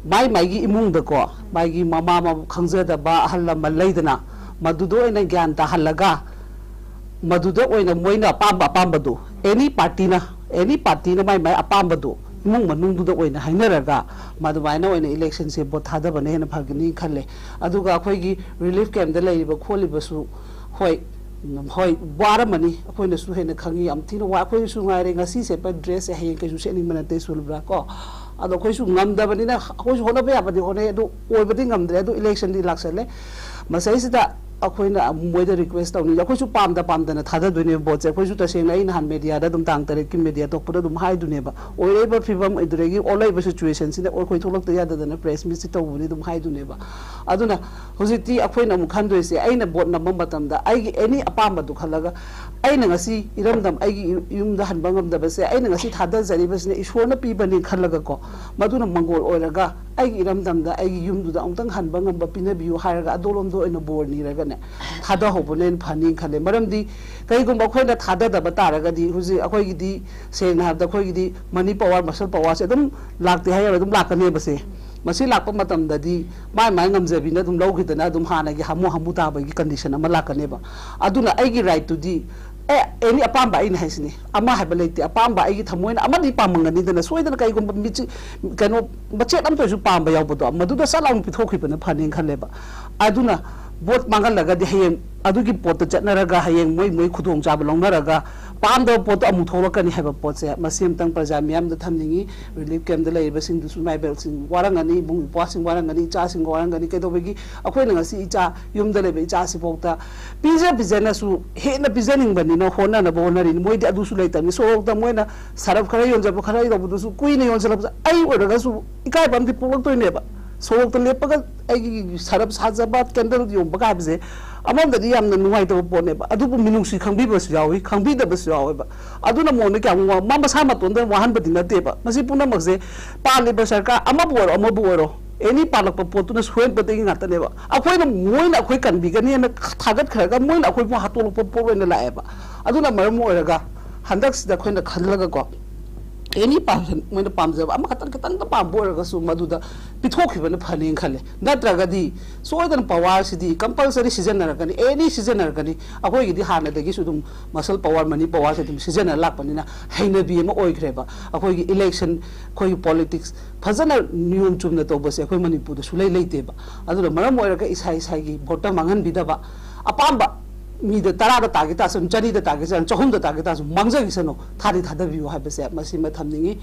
ꯃꯥꯏ ꯃꯥꯏꯒꯤ ꯏꯃꯨꯡꯗꯀꯣ, ꯃꯥꯒꯤ ꯃꯃꯥ ꯃ-, ꯈꯪꯖꯗꯕ ꯑꯍꯜ ꯂꯃꯟ ꯂꯩꯗꯅ, ꯃꯗꯨꯗ ꯑꯣꯏꯅ ꯒ꯭ꯌꯥꯟ ꯇꯥꯍꯜꯂꯒ, ꯃꯗꯨꯗ ꯑꯣꯏꯅ ꯃꯣꯏꯅ ꯑꯄꯥꯝꯕ ꯑꯄꯥꯝꯕꯗꯨ, ꯑꯦꯅꯤ ꯄꯥꯔꯇꯤꯅ, ꯑꯦꯅꯤ ꯄꯥꯔꯇꯤꯅ ꯃꯥꯏ ꯃꯥꯏ ꯑꯄꯥꯝꯕꯗꯨ ꯏꯃꯨꯡ ꯃꯅꯨꯡꯗꯨꯗ ꯑꯣꯏꯅ ꯍꯥꯏꯅꯔꯒ, ꯃꯗꯨꯃꯥꯏꯅ ꯑꯣꯏꯅ ꯏꯂꯦꯛꯁꯟꯁꯦ ꯚꯣꯠ ꯊꯥꯗꯕꯅ ꯍꯦꯟꯅ ꯐꯒꯅꯤ ꯈꯜꯂꯦ꯫ ꯑꯗꯨꯒ ꯑꯩꯈꯣꯏꯒꯤ ꯔꯤꯂꯤꯐ ꯀꯦꯝꯞꯇ ꯂꯩꯔꯤꯕ ꯈꯣꯠꯂꯤꯕꯁꯨ, ꯍꯣꯏ, ꯎꯝ, ꯍꯣꯏ, ꯋꯥꯔꯝꯃꯅꯤ, ꯑꯩꯈꯣꯏꯅꯁꯨ ꯍꯦꯟꯅ ꯈꯪꯉꯤ ꯌꯥꯝ ꯊꯤꯅ ꯋꯥ-, ꯑꯩꯈꯣꯏꯁꯨ ꯉꯥꯏꯔꯦ, ꯉꯁꯤ ꯁꯦꯠꯄ ꯗ꯭ꯔꯦꯁꯁꯦ ꯍꯌꯦꯡ ꯀꯩꯁꯨ ꯁꯦꯠꯅꯤꯡꯕ ꯅꯠꯇꯦ, ꯁꯨꯜꯕ꯭ꯔꯥ ꯀꯣ? ꯑꯗꯣ ꯑꯩꯈꯣꯏꯁꯨ ꯉꯝꯗꯕꯅꯤꯅ ꯑꯩꯈꯣꯏꯁꯨ ꯍꯣꯠꯅꯕ ꯌꯥꯕꯗꯤ ꯍꯣꯠꯅꯩ, ꯑꯗꯨ ꯑꯣꯏꯕꯗꯤ ꯉꯝꯗ꯭ꯔꯦ꯫ ꯑꯗꯨ ꯏꯂꯦꯛꯁꯟꯗꯤ ꯂꯥꯛꯁꯜꯂꯦ꯫ ꯃꯁꯤꯗꯩꯁꯤꯗ ꯑꯩꯈꯣꯏꯅ ꯃꯣꯏꯗ ꯔꯤꯀ꯭ꯋꯦꯁ ꯇꯧꯅꯤꯡꯉꯤ, ꯑꯩꯈꯣꯏꯁꯨ ꯄꯥꯝꯗ ꯄꯥꯝꯗꯅ ꯊꯥꯗꯗꯣꯏꯅꯦꯕ ꯚꯣꯠꯁꯦ꯫ ꯑꯩꯈꯣꯏꯁꯨ ꯇꯁꯦꯡꯅ ꯑꯩ ꯅꯍꯥꯟ ꯃꯦꯗꯤꯌꯥꯗ ꯑꯗꯨꯝ ꯇꯥꯡ ꯇꯔꯦꯠꯀꯤ ꯃꯦꯗꯤꯌꯥ ꯊꯣꯛꯄꯗ ꯑꯗꯨꯝ ꯍꯥꯏꯗꯨꯅꯦꯕ, ꯑꯣꯏꯔꯛꯏꯕ ꯐꯤꯕꯝ ꯑꯗꯨꯗꯒꯤ ꯑꯣꯜꯂꯛꯏꯕ ꯁꯤꯆꯨꯋꯦꯁꯟꯁꯤꯅ ꯑꯩꯈꯣꯏ ꯊꯣꯛꯂꯛꯇ ꯌꯥꯗꯗꯅ ꯄ꯭ꯔꯦꯁ ꯃꯤꯠꯁꯤ ꯇꯧꯕꯅꯤ ꯑꯗꯨꯝ ꯍꯥꯏꯗꯨꯅꯦꯕ꯫ ꯑꯗꯨꯅ ꯍꯧꯖꯤꯛꯇꯤ ꯑꯩꯈꯣꯏꯅ ꯑꯃꯨꯛ ꯈꯟꯗꯣꯏꯁꯦ, ꯑꯩꯅ ꯚꯣꯠ ꯅꯝꯕ ꯃꯇꯝꯗ ꯑꯩꯒꯤ ꯑꯦꯅꯤ ꯑꯄꯥꯝꯕꯗꯨ ꯈꯜꯂꯒ, ꯑꯩꯅ ꯉꯁꯤ ꯏꯔꯝꯗꯝ ꯑꯩꯒꯤ ꯌꯨꯝꯗ ꯍꯟꯕ ꯉꯝꯗꯕꯁꯦ, ꯑꯩꯅ ꯉꯁꯤ ꯊꯥꯗꯖꯔꯤꯕꯁꯤꯅ ꯏꯁꯣꯔꯅ ꯄꯤꯕꯅꯤ ꯈꯜꯂꯒꯀꯣ, ꯃꯗꯨꯅ ꯃꯪꯒꯣꯜ ꯑꯣꯏꯔꯒ ꯑꯩꯒꯤ ꯏꯔꯝꯗꯝꯗ, ꯑꯩꯒꯤ ꯌꯨꯝꯗꯨꯗ ꯑꯃꯨꯛꯇꯪ ꯍꯟꯕ ꯉꯝꯕ ꯄꯤꯅꯕꯤꯌꯨ ꯍꯥꯏꯔꯒ ꯑꯗꯣꯂꯣꯝꯗ ꯑꯣꯏꯅ ꯕꯣꯔ ꯅꯤꯔꯒꯅꯦ ꯊꯥꯗꯍꯧꯕꯅ ꯍꯦꯟꯅ ꯐꯅꯤ ꯈꯜꯂꯦ꯫ ꯃꯔꯝꯗꯤ ꯀꯩꯒꯨꯝꯕ ꯑꯩꯈꯣꯏꯅ ꯊꯥꯗꯗꯕ ꯇꯥꯔꯒꯗꯤ, ꯍꯧꯖꯤꯛ ꯑꯩꯈꯣꯏꯒꯤꯗꯤ, ꯁꯦꯡꯅ ꯍꯥꯏꯔꯕꯗ, ꯑꯩꯈꯣꯏꯒꯤꯗꯤ ꯃꯅꯤ ꯄꯋꯥꯔ, ꯃꯁꯜ ꯄꯋꯥꯔꯁꯦ ꯑꯗꯨꯝ ꯂꯥꯛꯇꯦ ꯍꯥꯏꯔꯒ ꯑꯗꯨꯝ ꯂꯥꯛꯀꯅꯦꯕꯁꯦ꯫ ꯃꯁꯤ ꯂꯥꯛꯄ ꯃꯇꯝꯗꯗꯤ ꯃꯥꯏ ꯃꯥꯏ ꯉꯝꯖꯕꯤꯅ ꯑꯗꯨꯝ ꯂꯧꯈꯤꯗꯅ ꯑꯗꯨꯝ ꯍꯥꯟꯅꯒꯤ ꯍꯥꯃꯨ ꯍꯥꯃꯨ ꯇꯥꯕꯒꯤ ꯀꯟꯗꯤꯁꯟ ꯑꯃ ꯂꯥꯛꯀꯅꯦꯕ꯫ ꯑꯗꯨꯅ ꯑꯩꯒꯤ ꯔꯥꯏꯠꯇꯨꯗꯤ, ꯑꯦ, ꯑꯦꯅꯤ ꯑꯄꯥꯝꯕ, ꯑꯩꯅ ꯍꯥꯏꯁꯤꯅꯤ, ꯑꯃ ꯍꯥꯏꯕ ꯂꯩꯇꯦ, ꯑꯄꯥꯝꯕ ꯑꯩꯒꯤ ꯊꯃꯣꯏꯅ ꯑꯃꯗꯤ ꯄꯥꯝꯃꯝꯒꯅꯤꯗꯅ, ꯁꯣꯏꯗꯅ ꯀꯩꯒꯨꯝꯕ ꯃꯤꯠꯁꯤ, ꯀꯩꯅꯣ, ꯃꯆꯦꯠ ꯑꯃꯇ ꯑꯣꯏꯔꯁꯨ ꯄꯥꯝꯕ ꯌꯥꯎꯕꯗꯣ, ꯃꯗꯨꯗ ꯁꯠ ꯂꯥꯎꯅ ꯄꯤꯊꯣꯛꯈꯤꯕꯅ ꯐꯅꯤꯅ ꯈꯜꯂꯦꯕ꯫ ꯑꯗꯨꯅ ꯚꯣꯠ ꯃꯥꯡꯍꯜꯂꯒꯗꯤ ꯍꯌꯦꯡ ꯑꯗꯨꯒꯤ ꯄꯣꯠꯇ ꯆꯠꯅꯔꯒ ꯍꯌꯦꯡ ꯃꯣꯏ ꯃꯣꯏ ꯈꯨꯗꯣꯡꯆꯥꯕ ꯂꯧꯅꯔꯒ ꯄꯥꯝꯗꯕ ꯄꯣꯠꯇꯣ ꯑꯃꯨꯛ ꯊꯣꯛꯂꯛꯀꯅꯤ ꯍꯥꯏꯕ ꯄꯣꯠꯁꯦ, ꯃꯁꯤ ꯑꯃꯇꯪ ꯄ꯭ꯔꯖꯥ ꯃꯤꯌꯥꯝꯗ ꯊꯝꯅꯤꯡꯉꯤ꯫ ꯔꯤꯂꯤꯐ ꯀꯦꯝꯞꯇ ꯂꯩꯔꯤꯕꯁꯤꯡꯗꯨꯁꯨ, ꯏꯃꯥ ꯏꯕꯦꯜꯁꯤꯡ ꯋꯥꯔꯝꯒꯅꯤ, ꯏꯕꯨꯡ ꯏꯄ꯭ꯋꯥꯁꯤꯡ ꯋꯥꯔꯝꯒꯅꯤ, ꯏꯆꯥꯁꯤꯡ ꯋꯥꯔꯝꯒꯅꯤ꯫ ꯀꯩꯗꯧꯕꯒꯤ ꯑꯩꯈꯣꯏꯅ ꯉꯁꯤ ꯏꯆꯥ, ꯌꯨꯝꯗ ꯂꯩꯕ ꯏꯆꯥꯁꯤꯐꯥꯎꯗ ꯄꯤꯖ ꯄꯤꯖꯅꯁꯨ ꯍꯦꯟꯅ ꯄꯤꯖꯅꯤꯡꯕꯅꯤꯅ ꯍꯣꯠꯅꯅꯕ ꯍꯣꯠꯅꯔꯤꯅꯤ꯫ ꯃꯣꯏꯗꯤ ꯑꯗꯨꯁꯨ ꯂꯩꯇꯕꯅꯤ꯫ ꯁꯣꯔꯣꯛꯇ ꯃꯣꯏꯅ ꯁꯔꯞ ꯈꯔ ꯌꯣꯟꯖꯕ ꯈꯔ ꯇꯧꯕꯗꯨꯁꯨ ꯀꯨꯏꯅ ꯌꯣꯟꯁꯤꯜꯂꯛꯄꯁꯦ ꯑꯩ ꯑꯣꯏꯔꯒꯁꯨ ꯏꯀꯥꯏꯕ ꯑꯃꯗꯤ ꯄꯣꯛꯂꯛꯇꯣꯏꯅꯦꯕ꯫ ꯁꯣꯔꯣꯛꯇ ꯂꯦꯞꯄꯒ ꯑꯩꯒꯤ ꯁꯔꯞ ꯁꯥꯖꯕ, ꯀꯦꯟꯗꯜ ꯌꯣꯟꯕꯒ ꯍꯥꯏꯕꯁꯦ ꯑꯃꯔꯣꯝꯗꯗꯤ ꯌꯥꯝꯅ ꯅꯨꯡꯉꯥꯏꯇꯕ ꯄꯣꯠꯅꯦꯕ꯫ ꯑꯗꯨꯕꯨ ꯃꯤꯅꯨꯡꯁꯤ ꯈꯪꯕꯤꯕꯁꯨ ꯌꯥꯎꯏ, ꯈꯪꯕꯤꯗꯕꯁꯨ ꯌꯥꯎꯋꯦꯕ꯫ ꯑꯗꯨꯅ ꯃꯉꯣꯟꯗ ꯀꯌꯥꯝ ꯋꯥ-, ꯃꯥ ꯃꯁꯥ ꯃꯇꯣꯟꯗ ꯋꯥꯍꯟꯕꯗꯤ ꯅꯠꯇꯦꯕ꯫ ꯃꯁꯤ ꯄꯨꯝꯅꯃꯛꯁꯦ ꯄꯥꯜꯂꯤꯕ ꯁꯔꯀꯥꯔ ꯑꯃꯕꯨ ꯑꯣꯏꯔꯣ, ꯑꯃꯕꯨ ꯑꯣꯏꯔꯣ, ꯑꯦꯅꯤ ꯄꯥꯜꯂꯛꯄ ꯄꯣꯠꯇꯨꯅ ꯁꯣꯏꯍꯟꯕꯗꯒꯤ ꯉꯥꯛꯇꯅꯦꯕ꯫ ꯑꯩꯈꯣꯏꯅ, ꯃꯣꯏꯅ ꯑꯩꯈꯣꯏ ꯀꯟꯕꯤꯒꯅꯤꯅ ꯊꯥꯒꯠꯈ꯭ꯔꯒ ꯃꯣꯏꯅ ꯑꯩꯈꯣꯏꯕꯨ ꯍꯥꯠꯇꯣꯛꯂꯛꯄ ꯄꯣꯠ ꯑꯣꯏꯅ ꯂꯥꯛꯑꯦꯕ꯫ ꯑꯗꯨꯅ ꯃꯔꯝ ꯑꯣꯏꯔꯒ ꯍꯟꯗꯛꯁꯤꯗ ꯑꯩꯈꯣꯏꯅ ꯈꯜꯂꯒꯀꯣ, ꯑꯦꯅꯤ ꯄꯥꯔꯁꯟ ꯃꯣꯏꯅ ꯄꯥꯝꯖꯕ ꯑꯃꯈꯛꯇꯪ, ꯈꯤꯇꯪꯇ ꯄꯥꯝꯕ ꯑꯣꯏꯔꯒꯁꯨ ꯃꯗꯨꯗ ꯄꯤꯊꯣꯛꯈꯤꯕꯅ ꯐꯅꯦꯅ ꯈꯜꯂꯦ꯫ ꯅꯠꯇ꯭ꯔꯒꯗꯤ ꯁꯣꯏꯗꯅ ꯄꯋꯥꯔꯁꯤꯗꯤ ꯀꯝꯄꯜꯁꯔꯤ ꯁꯤꯖꯤꯟꯅꯔꯛꯀꯅꯤ, ꯑꯦꯅꯤ ꯁꯤꯖꯤꯟꯅꯔꯛꯀꯅꯤ꯫ ꯑꯩꯈꯣꯏꯒꯤꯗꯤ ꯍꯥꯟꯅꯗꯒꯤꯁꯨ ꯑꯗꯨꯝ ꯃꯁꯜ ꯄꯋꯥꯔ, ꯃꯅꯤ ꯄꯋꯥꯔꯁꯦ ꯑꯗꯨꯝ ꯁꯤꯖꯤꯟꯅꯔ ꯂꯥꯛꯄꯅꯤꯅ ꯍꯩꯅꯕꯤ ꯑꯃ ꯑꯣꯏꯈ꯭ꯔꯦꯕ꯫ ꯑꯩꯈꯣꯏꯒꯤ ꯏꯂꯦꯛꯁꯟ, ꯑꯩꯈꯣꯏꯒꯤ ꯄꯣꯂꯤꯇꯤꯛꯁ ꯐꯖꯅ ꯅꯤꯌꯣꯝ ꯆꯨꯝꯅ ꯇꯧꯕꯁꯦ ꯑꯩꯈꯣꯏ ꯃꯅꯤꯄꯨꯔꯗ ꯁꯨꯡꯂꯩ ꯂꯩꯇꯦꯕ꯫ ꯑꯗꯨꯅ ꯃꯔꯝ ꯑꯣꯏꯔꯒ ꯏꯁꯥ ꯏꯁꯥꯒꯤ ꯚꯣꯠꯇ ꯃꯥꯡꯍꯟꯕꯤꯗꯕ, ꯑꯄꯥꯝꯕ ꯃꯤꯗ ꯇꯔꯥꯗ ꯇꯥꯒꯦ ꯇꯥꯁꯅꯨ, ꯆꯅꯤꯗ ꯇꯥꯒꯦ ꯇꯥꯁꯅꯨ, ꯆꯍꯨꯝꯗ ꯇꯥꯒꯦ ꯇꯥꯁꯅꯨ, ꯃꯥꯡꯖꯈꯤꯁꯅꯨ, ꯊꯥꯗꯤ ꯊꯥꯗꯕꯤꯌꯨ ꯍꯥꯏꯕꯁꯦ ꯃꯁꯤꯃ ꯊꯝꯅꯤꯡꯉꯤ꯫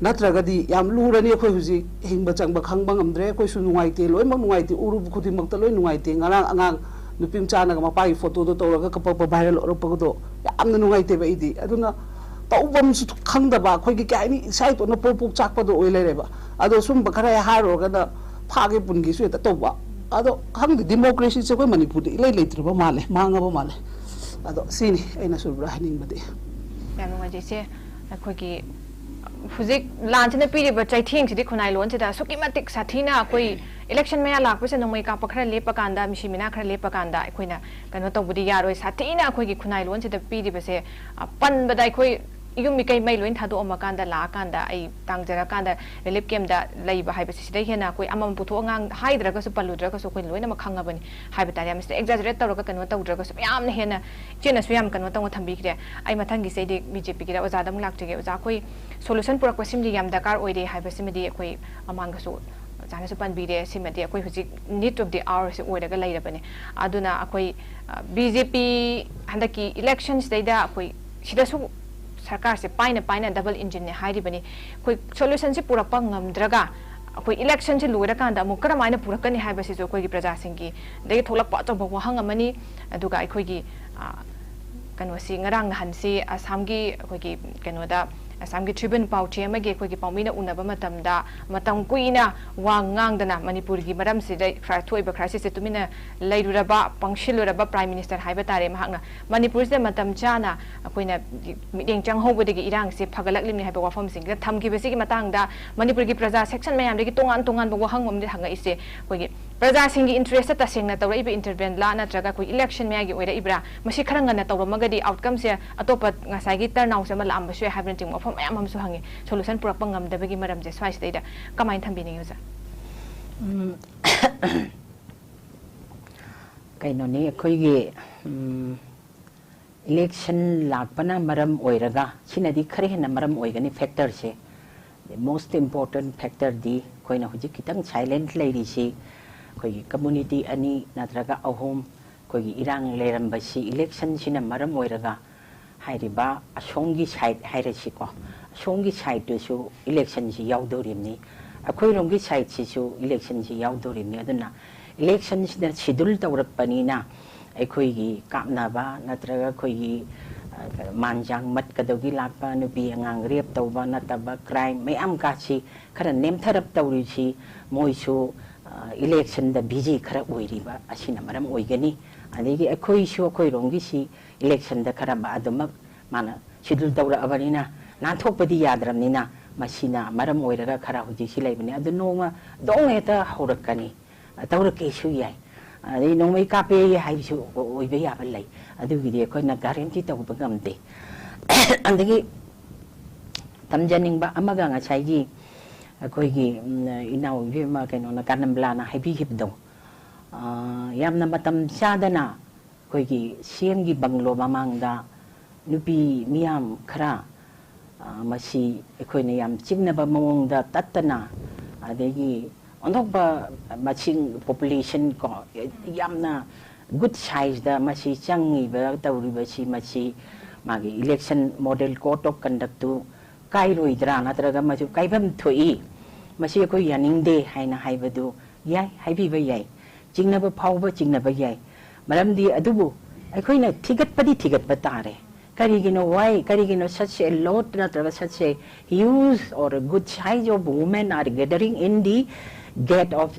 ꯅꯠꯇ꯭ꯔꯒꯗꯤ ꯌꯥꯝ ꯂꯨꯔꯅꯤ꯫ ꯑꯩꯈꯣꯏ ꯍꯧꯖꯤꯛ ꯍꯤꯡꯕ ꯆꯪꯕ ꯈꯪꯕ ꯉꯝꯗ꯭ꯔꯦ꯫ ꯑꯩꯈꯣꯏꯁꯨ ꯅꯨꯡꯉꯥꯏꯇꯦ, ꯂꯣꯏꯅꯃꯛ ꯅꯨꯡꯉꯥꯏꯇꯦ, ꯎꯔꯨꯕ ꯈꯨꯗꯤꯡꯃꯛꯇ ꯂꯣꯏ ꯅꯨꯡꯉꯥꯏꯇꯦ꯫ ꯉꯔꯥꯡ ꯑꯉꯥꯡ ꯅꯨꯄꯤ ꯃꯆꯥꯅꯒ ꯃꯄꯥꯒꯤ ꯐꯣꯇꯣꯗꯣ ꯇꯧꯔꯒ ꯀꯞꯄꯛꯄ ꯚꯥꯏꯔꯦꯜ ꯑꯣꯏꯔꯛꯄꯒꯗꯣ ꯌꯥꯝꯅ ꯅꯨꯡꯉꯥꯏꯇꯦꯕ ꯑꯩꯗꯤ꯫ ꯑꯗꯨꯅ ꯇꯧꯐꯝꯁꯨ ꯈꯪꯗꯕ, ꯑꯩꯈꯣꯏꯒꯤ ꯀꯩ ꯍꯥꯏꯅꯤ, ꯏꯁꯥ ꯏꯇꯣꯟꯇ ꯄ꯭ꯔꯣꯛ ꯄ꯭ꯔꯣꯛ ꯆꯥꯛꯄꯗꯣ ꯑꯣꯏ ꯂꯩꯔꯦꯕ꯫ ꯑꯗꯣ ꯁꯨꯝꯕ ꯈꯔ ꯍꯦꯛ ꯍꯥꯏꯔꯨꯔꯒꯅ ꯐꯥꯒꯦ ꯄꯨꯟꯒꯦꯁꯨ ꯍꯦꯛꯇ ꯇꯧꯕ꯫ ꯑꯗꯣ ꯈꯪꯗꯦ, ꯗꯤꯃꯣꯀ꯭ꯔꯦꯁꯤꯁꯦ ꯑꯩꯈꯣꯏ ꯃꯅꯤꯄꯨꯔꯗ ꯏꯂꯩ ꯂꯩꯇ꯭ꯔꯕ ꯃꯥꯜꯂꯦ, ꯃꯥꯡꯉꯕ ꯃꯥꯜꯂꯦ꯫ ꯑꯗꯣ ꯁꯤꯅꯤ ꯑꯩꯅ ꯁꯨꯔꯕ꯭ꯔꯥ ꯍꯥꯏꯅꯤꯡꯕꯗꯤ꯫ ꯌꯥꯝ ꯅꯨꯡꯉꯥꯏꯖꯩ ꯏꯆꯦ꯫ ꯑꯩꯈꯣꯏꯒꯤ ꯍꯧꯖꯤꯛ ꯂꯥꯟꯁꯤꯅ ꯄꯤꯔꯤꯕ ꯆꯩꯊꯦꯡꯁꯤꯗꯤ ꯈꯨꯟꯅꯥꯏ ꯂꯣꯟꯁꯤꯗ ꯑꯁꯨꯛꯀꯤ ꯃꯇꯤꯛ ꯁꯥꯊꯤꯅ ꯑꯩꯈꯣꯏ ꯏꯂꯦꯛꯁꯟ ꯃꯌꯥ ꯂꯥꯛꯄꯁꯤꯗ ꯅꯣꯡꯃꯩ ꯀꯥꯞꯄ ꯈꯔ ꯂꯦꯞꯄ ꯀꯥꯟꯗ, ꯃꯤꯁꯤ ꯃꯤꯅꯥ ꯈꯔ ꯂꯦꯞꯄ ꯀꯥꯟꯗ ꯑꯩꯈꯣꯏꯅ ꯀꯩꯅꯣ ꯇꯧꯕꯗꯤ ꯌꯥꯔꯣꯏ꯫ ꯁꯥꯊꯤꯅ ꯑꯩꯈꯣꯏꯒꯤ ꯈꯨꯟꯅꯥꯏ ꯂꯣꯟꯁꯤꯗ ꯄꯤꯔꯤꯕꯁꯦ, ꯑ, ꯄꯟꯕꯗ ꯑꯩꯈꯣꯏ ꯌꯨꯝ ꯃꯤꯀꯩ ꯃꯩ ꯂꯣꯏ ꯊꯥꯗꯣꯛꯑꯝꯃꯀꯥꯟꯗ, ꯂꯥꯛꯑꯀꯥꯟꯗ, ꯑꯩ ꯇꯥꯡꯖꯔꯀꯥꯟꯗ ꯔꯤꯂꯤꯐ ꯀꯦꯝꯗ ꯂꯩꯕ ꯍꯥꯏꯕꯁꯤ ꯁꯤꯗꯩ ꯍꯦꯟꯅ ꯑꯩꯈꯣꯏ ꯑꯃꯃꯝ ꯄꯨꯊꯣꯛꯑ ꯉꯥꯡ-, ꯍꯥꯏꯗ꯭ꯔꯒꯁꯨ ꯄꯜꯂꯨꯗ꯭ꯔꯒꯁꯨ ꯑꯩꯈꯣꯏꯅ ꯂꯣꯏꯅꯃꯛ ꯈꯪꯉꯕꯅꯤ ꯍꯥꯏꯕ ꯇꯥꯔꯦ꯫ ꯃꯁꯤꯗ ꯑꯦꯛꯖꯥꯖꯔꯦꯠ ꯇꯧꯔꯒ ꯀꯩꯅꯣ ꯇꯧꯗ꯭ꯔꯒꯁꯨ ꯌꯥꯝꯅ ꯍꯦꯟꯅ ꯏꯆꯦꯅꯁꯨ ꯌꯥꯝ ꯀꯩꯅꯣ ꯇꯧꯅ ꯊꯝꯕꯤꯈ꯭ꯔꯦ꯫ ꯑꯩ ꯃꯊꯪꯒꯤꯁꯦ ꯑꯩꯗꯤ ꯕꯤ ꯖꯦ ꯄꯤꯒꯤꯗ ꯑꯣꯖꯥꯗ ꯑꯃꯨꯛ ꯂꯥꯛꯆꯒꯦ꯫ ꯑꯣꯖꯥ, ꯑꯩꯈꯣꯏ ꯁꯣꯂꯨꯁꯟ ꯄꯨꯔꯛꯄ ꯁꯤꯃꯗꯤ ꯌꯥꯝ ꯗꯔꯀꯥꯔ ꯑꯣꯏꯔꯦ ꯍꯥꯏꯕꯁꯤꯃꯗꯤ ꯑꯩꯈꯣꯏ ꯃꯃꯥꯡꯗꯁꯨ ꯑꯣꯖꯥꯅꯁꯨ ꯄꯟꯕꯤꯔꯦ꯫ ꯁꯤꯃꯗꯤ ꯑꯩꯈꯣꯏ ꯍꯧꯖꯤꯛ ꯅꯤꯗ ꯑꯣꯐ ꯗꯤ ꯑꯋꯥꯔꯁꯦ ꯑꯣꯏꯔꯒ ꯂꯩꯔꯕꯅꯦ꯫ ꯑꯗꯨꯅ ꯑꯩꯈꯣꯏ, ꯑ, ꯕꯤ ꯖꯦ ꯄꯤ ꯍꯟꯗꯛꯀꯤ ꯏꯂꯦꯛꯁꯟꯁꯤꯗꯩꯗ ꯑꯩꯈꯣꯏ ꯁꯤꯗꯁꯨ ꯁꯔꯀꯥꯔꯁꯦ ꯄꯥꯏꯅ ꯄꯥꯏꯅ ꯗꯕꯜ ꯏꯟꯖꯤꯟꯅꯦ ꯍꯥꯏꯔꯤꯕꯅꯤ꯫ ꯑꯩꯈꯣꯏ ꯁꯣꯂꯨꯁꯟꯁꯤ ꯄꯨꯔꯛꯄ ꯉꯝꯗ꯭ꯔꯒ ꯑꯩꯈꯣꯏ ꯏꯂꯦꯛꯁꯟꯁꯤ ꯂꯣꯏꯔꯀꯥꯟꯗ ꯑꯃꯨꯛ ꯀꯔꯝꯍꯥꯏꯅ ꯄꯨꯔꯛꯀꯅꯤ ꯍꯥꯏꯕꯁꯤꯁꯨ ꯑꯩꯈꯣꯏꯒꯤ ꯄ꯭ꯔꯖꯥꯁꯤꯡꯒꯤ ꯗꯒꯤ ꯊꯣꯛꯂꯛꯄ ꯑꯆꯧꯕ ꯋꯥꯍꯪ ꯑꯃꯅꯤ꯫ ꯑꯗꯨꯒ ꯑꯩꯈꯣꯏꯒꯤ, ꯑ, ꯀꯩꯅꯣꯁꯤ ꯉꯔꯥꯡ ꯅꯍꯥꯟꯁꯤ ꯑꯁꯥꯝꯒꯤ ꯑꯩꯈꯣꯏꯒꯤ ꯀꯩꯅꯣꯗ ꯑꯁꯥꯝꯒꯤ ꯇ꯭ꯔꯤꯕꯨꯟ ꯄꯥꯎꯆꯦ ꯑꯃꯒꯤ ꯑꯩꯈꯣꯏꯒꯤ ꯄꯥꯎꯃꯤꯅ ꯎꯅꯕ ꯃꯇꯝꯗ ꯃꯇꯝ ꯀꯨꯏꯅ ꯋꯥ ꯉꯥꯡꯗꯅ ꯃꯅꯤꯄꯨꯔꯒꯤ ꯃꯔꯝꯁꯤꯗ ꯈꯔ ꯊꯣꯛꯏꯕ crisis ꯁꯦ ꯇꯨꯃꯤꯟꯅ ꯂꯩꯔꯨꯔꯕ, ꯄꯪꯁꯤꯜꯂꯨꯔꯕ Prime Minister ꯍꯥꯏꯕ ꯇꯥꯔꯦ꯫ ꯃꯍꯥꯛꯅ ꯃꯅꯤꯄꯨꯔꯁꯤꯗ ꯃꯇꯝ ꯆꯥꯅ ꯑꯩꯈꯣꯏꯅ ꯃꯤꯠꯌꯦꯡ ꯆꯪꯍꯧꯕꯗꯒꯤ ꯏꯔꯥꯡꯁꯦ ꯐꯒꯠꯂꯛꯂꯤꯕꯅꯤ ꯍꯥꯏꯕ ꯋꯥꯐꯝꯁꯤꯡꯁꯤꯗ ꯊꯝꯈꯤꯕꯁꯤꯒꯤ ꯃꯇꯥꯡꯗ ꯃꯅꯤꯄꯨꯔꯒꯤ ꯄ꯭ꯔꯖꯥ section ꯃꯌꯥꯝꯗꯒꯤ ꯇꯣꯉꯥꯟ ꯇꯣꯉꯥꯟꯕ ꯋꯥꯍꯪ ꯑꯃꯗꯤ ꯍꯪꯉꯛꯏꯁꯦ꯫ ꯑꯩꯈꯣꯏꯒꯤ ꯄ꯭ꯔꯖꯥꯁꯤꯡꯒꯤ interest ꯇꯁꯦꯡꯅ ꯇꯧꯔꯛꯏꯕ intervene ꯂꯥ, ꯅꯠꯇ꯭ꯔꯒ ꯑꯩꯈꯣꯏ election ꯃꯌꯥꯒꯤ ꯑꯣꯏꯔꯛꯏꯕ꯭ꯔꯥ? ꯃꯁꯤ ꯈꯔ ꯉꯟꯅ ꯇꯧꯔꯝꯃꯒꯗꯤ outcome ꯁꯦ ꯑꯇꯣꯞꯄ ꯉꯁꯥꯏꯒꯤ turnout ꯁꯦ ꯑꯃ ꯂꯥꯛꯑꯝꯕꯁꯨ ꯌꯥꯏ ꯍꯥꯏꯕꯅꯆꯤꯡꯕ ꯋꯥꯐꯝ ꯃꯌꯥꯝ ꯑꯃꯁꯨ ꯍꯪꯉꯤ꯫ Solution ꯄꯨꯔꯛꯄ ꯉꯝꯗꯕꯒꯤ ꯃꯔꯝꯁꯦ ꯁ꯭ꯋꯥꯏꯁꯤꯗꯩꯗ ꯀꯃꯥꯏꯅ ꯊꯝꯕꯤꯅꯤꯡꯉꯤ ꯑꯣꯖꯥ? ꯎꯝ, ꯀꯩꯅꯣꯅꯤ, ꯑꯩꯈꯣꯏꯒꯤ ꯎꯝ, election ꯂꯥꯛꯄꯅ ꯃꯔꯝ ꯑꯣꯏꯔꯒ, ꯁꯤꯅꯗꯤ ꯈꯔ ꯍꯦꯟꯅ ꯃꯔꯝ ꯑꯣꯏꯒꯅꯤ factor say. The most important factor ꯗꯤ ꯑꯩꯈꯣꯏꯅ ꯍꯧꯖꯤꯛ ꯈꯤꯇꯪ silent ꯂꯩꯔꯤꯁꯤ, ꯑꯩꯈꯣꯏꯒꯤ community ꯑꯅꯤ ꯅꯠꯇ꯭ꯔꯒ ꯑꯍꯨꯝ ꯑꯩꯈꯣꯏꯒꯤ ꯏꯔꯥꯡ ꯂꯩꯔꯝꯕꯁꯤ election ꯁꯤꯅ ꯃꯔꯝ ꯑꯣꯏꯔꯒ ꯍꯥꯏꯔꯤꯕ ꯑꯁꯣꯝꯒꯤ side ꯍꯥꯏꯔꯁꯤꯀꯣ, ꯑꯁꯣꯝꯒꯤ side ꯇꯨꯁꯨ election ꯁꯤ ꯌꯥꯎꯗꯧꯔꯤꯕꯅꯤ, ꯑꯩꯈꯣꯏꯔꯣꯝꯒꯤ side ꯁꯤꯁꯨ election ꯁꯤ ꯌꯥꯎꯗꯧꯔꯤꯕꯅꯤ꯫ ꯑꯗꯨꯅ election ꯁꯤꯅ schedule ꯇꯧꯔꯛꯄꯅꯤꯅ ꯑꯩꯈꯣꯏꯒꯤ ꯀꯥꯞꯅꯕ ꯅꯠꯇ꯭ꯔꯒ ꯑꯩꯈꯣꯏꯒꯤ, ꯑ, ꯃꯥꯟꯖꯥꯡ ꯃꯠꯀꯗꯧꯒꯤ ꯂꯥꯛꯄ, ꯅꯨꯄꯤ ꯑꯉꯥꯡ rape ꯇꯧꯕ ꯅꯠꯇꯕ crime ꯃꯌꯥꯝ ꯀꯥꯁꯤ ꯈꯔ ꯅꯦꯝꯊꯔꯞ ꯇꯧꯔꯤꯁꯤ ꯃꯣꯏꯁꯨ, ꯑ, election ꯗ busy ꯈꯔ ꯑꯣꯏꯔꯤꯕ ꯑꯁꯤꯅ ꯃꯔꯝ ꯑꯣꯏꯒꯅꯤ꯫ ꯑꯗꯒꯤ ꯑꯩꯈꯣꯏꯁꯨ ꯑꯩꯈꯣꯏꯔꯣꯝꯒꯤꯁꯤ election ꯗ ꯈꯔ ꯃꯥ ꯑꯗꯨꯃꯛ ꯃꯥꯅ schedule ꯇꯧꯔꯛꯑꯕꯅꯤꯅ ꯅꯥꯟꯊꯣꯛꯄꯗꯤ ꯌꯥꯗ꯭ꯔꯕꯅꯤꯅ ꯃꯁꯤꯅ ꯃꯔꯝ ꯑꯣꯏꯔꯒ ꯈꯔ ꯍꯧꯖꯤꯛꯁꯤ ꯂꯩꯕꯅꯤ꯫ ꯑꯗꯨ ꯅꯣꯡꯃ ꯗꯣꯡ ꯍꯦꯛꯇ ꯍꯧꯔꯛꯀꯅꯤ, ꯇꯧꯔꯛꯀꯦꯁꯨ ꯌꯥꯏ, ꯑꯗꯩ ꯅꯣꯡꯃꯩ ꯀꯥꯞꯄꯦ ꯍꯥꯏꯕꯁꯨ ꯑꯣꯏꯕ ꯌꯥꯕ ꯂꯩ꯫ ꯑꯗꯨꯒꯤꯗꯤ ꯑꯩꯈꯣꯏꯅ guarantee ꯇꯧꯕ ꯉꯝꯗꯦ꯫ ꯑꯗꯒꯤ ꯇꯝꯖꯅꯤꯡꯕ ꯑꯃꯒ ꯉꯁꯥꯏꯒꯤ ꯑꯩꯈꯣꯏꯒꯤ, ꯎꯝ, ꯏꯅꯥꯎ ꯏꯕꯦꯝꯃ ꯀꯩꯅꯣꯅ, ꯀꯥꯅꯝꯂꯥꯅ ꯍꯥꯏꯕꯤꯈꯤꯕꯗꯣ, ꯑ, ꯌꯥꯝꯅ ꯃꯇꯝ ꯆꯥꯗꯅ ꯑꯩꯈꯣꯏꯒꯤ C M ꯒꯤ bungalow ꯃꯃꯥꯡꯗ ꯅꯨꯄꯤ ꯃꯤꯌꯥꯝ ꯈꯔ, ꯑ, ꯃꯁꯤ ꯑꯩꯈꯣꯏꯅ ꯌꯥꯝ ꯆꯤꯡꯅꯕ ꯃꯑꯣꯡꯗ ꯇꯠꯇꯅ, ꯑꯗꯒꯤ ꯑꯣꯟꯊꯣꯛꯄ ꯃꯁꯤꯡ, population ꯀꯣ, ꯌꯥꯝꯅ good size ꯗ ꯃꯁꯤ ꯆꯪꯉꯤꯕ ꯇꯧꯔꯤꯕꯁꯤ, ꯃꯁꯤ ꯃꯥꯒꯤ election model code of conduct ꯇꯨ ꯀꯥꯏꯔꯣꯏꯗ꯭ꯔꯥ, ꯅꯠꯇ꯭ꯔꯒ ꯃꯁꯤ ꯀꯥꯏꯐꯝ ꯊꯣꯛꯏ, ꯃꯁꯤ ꯑꯩꯈꯣꯏ ꯌꯥꯅꯤꯡꯗꯦ ꯍꯥꯏꯅ ꯍꯥꯏꯕꯗꯨ ꯌꯥꯏ, ꯍꯥꯏꯕꯤꯕ ꯌꯥꯏ, ꯆꯤꯡꯅꯕ ꯐꯥꯎꯕ ꯆꯤꯡꯅꯕ ꯌꯥꯏ꯫ ꯃꯔꯝꯗꯤ ꯑꯗꯨꯕꯨ ꯑꯩꯈꯣꯏꯅ ꯊꯤꯒꯠꯄꯗꯤ ꯊꯤꯒꯠꯄ ꯇꯥꯔꯦ꯫ ꯀꯔꯤꯒꯤꯅꯣ, why? ꯀꯔꯤꯒꯤꯅꯣ such a lot ꯅꯠꯇ꯭ꯔꯒ such a huge or a good size of women are gathering in the gate of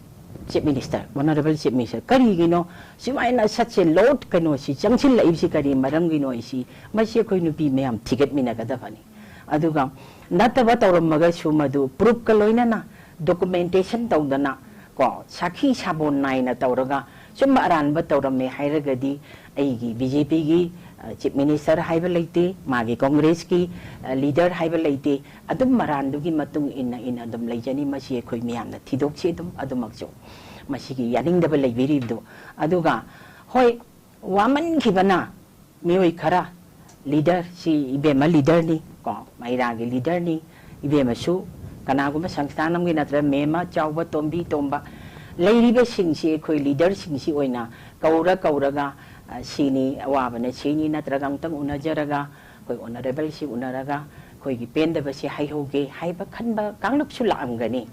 Chief Minister, Honorable Chief Minister? ꯀꯔꯤꯒꯤꯅꯣ ꯁꯨꯃꯥꯏꯅ such a lot ꯀꯩꯅꯣꯁꯤ ꯆꯪꯁꯤꯜꯂꯛꯏꯕꯁꯤ ꯀꯔꯤ ꯃꯔꯝꯒꯤꯅꯣ ꯍꯥꯏꯁꯤ? ꯃꯁꯤ ꯑꯩꯈꯣꯏ ꯅꯨꯄꯤ ꯃꯌꯥꯝ ꯊꯤꯒꯠꯃꯤꯟꯅꯒꯗꯕꯅꯤ꯫ ꯑꯗꯨꯒ ꯅꯠꯇꯕ ꯇꯧꯔꯝꯃꯒꯁꯨ ꯃꯗꯨ proof ꯀ ꯂꯣꯏꯅꯅ documentation ꯇꯧꯗꯅ, ꯀꯣ, ꯁꯥꯈꯤ ꯁꯥꯕꯣꯟ ꯅꯥꯏꯅ ꯇꯧꯔꯒ ꯁꯨꯝꯕ ꯑꯔꯥꯟꯕ ꯇꯧꯔꯝꯃꯦ ꯍꯥꯏꯔꯒꯗꯤ ꯑꯩꯒꯤ ꯕꯤ ꯖꯦ ꯄꯤꯒꯤ, ꯑ, Chief Minister ꯍꯥꯏꯕ ꯂꯩꯇꯦ, ꯃꯥꯒꯤ Congress ꯀꯤ, ꯑ, leader ꯍꯥꯏꯕ ꯂꯩꯇꯦ꯫ ꯑꯗꯨꯝ ꯃꯔꯥꯟꯗꯨꯒꯤ ꯃꯇꯨꯡ ꯏꯟꯅ, ꯏꯟꯅ ꯑꯗꯨꯝ ꯂꯩꯖꯅꯤ꯫ ꯃꯁꯤ ꯑꯩꯈꯣꯏ ꯃꯌꯥꯝꯅ ꯊꯤꯗꯣꯛꯁꯤ꯫ ꯑꯗꯨꯝ ꯑꯗꯨꯃꯛꯁꯨ ꯃꯁꯤꯒꯤ ꯌꯥꯅꯤꯡꯗꯕ ꯂꯩꯕꯤꯔꯤꯕꯗꯨ꯫ ꯑꯗꯨꯒ ꯍꯣꯏ, ꯋꯥꯃꯟꯈꯤꯕꯅ ꯃꯤꯑꯣꯏ ꯈꯔ, leader ꯁꯤ ꯏꯕꯦꯝꯃ leader ꯅꯤ, ꯀꯣ, ꯃꯩꯔꯥꯒꯤ leader ꯅꯤ꯫ ꯏꯕꯦꯝꯃꯁꯨ ꯀꯅꯥꯒꯨꯝꯕ ꯁꯪꯁꯊꯥꯟ ꯑꯃꯒꯤ ꯅꯠꯇ꯭ꯔꯒ ꯃꯦꯝꯃ, ꯆꯥꯎꯕ, ꯇꯣꯝꯕꯤ, ꯇꯣꯝꯕ ꯂꯩꯔꯤꯕꯁꯤꯡꯁꯤ ꯑꯩꯈꯣꯏ leader ꯁꯤꯡꯁꯤ ꯑꯣꯏꯅ ꯀꯧꯔ ꯀꯧꯔꯒ, ꯑ, ꯁꯤꯅꯤ, ꯑꯋꯥꯕꯅ ꯁꯤꯅꯤ, ꯅꯠꯇ꯭ꯔꯒ ꯑꯃꯨꯛꯇꯪ ꯎꯅꯖꯔꯒ ꯑꯩꯈꯣꯏ Honorable ꯁꯤ ꯎꯅꯔꯒ ꯑꯩꯈꯣꯏꯒꯤ ꯄꯦꯟꯗꯕꯁꯤ ꯍꯥꯏꯍꯧꯒꯦ ꯍꯥꯏꯕ ꯈꯟꯕ ꯀꯥꯡꯂꯨꯞꯁꯨ ꯂꯥꯛꯑꯝꯒꯅꯤ꯫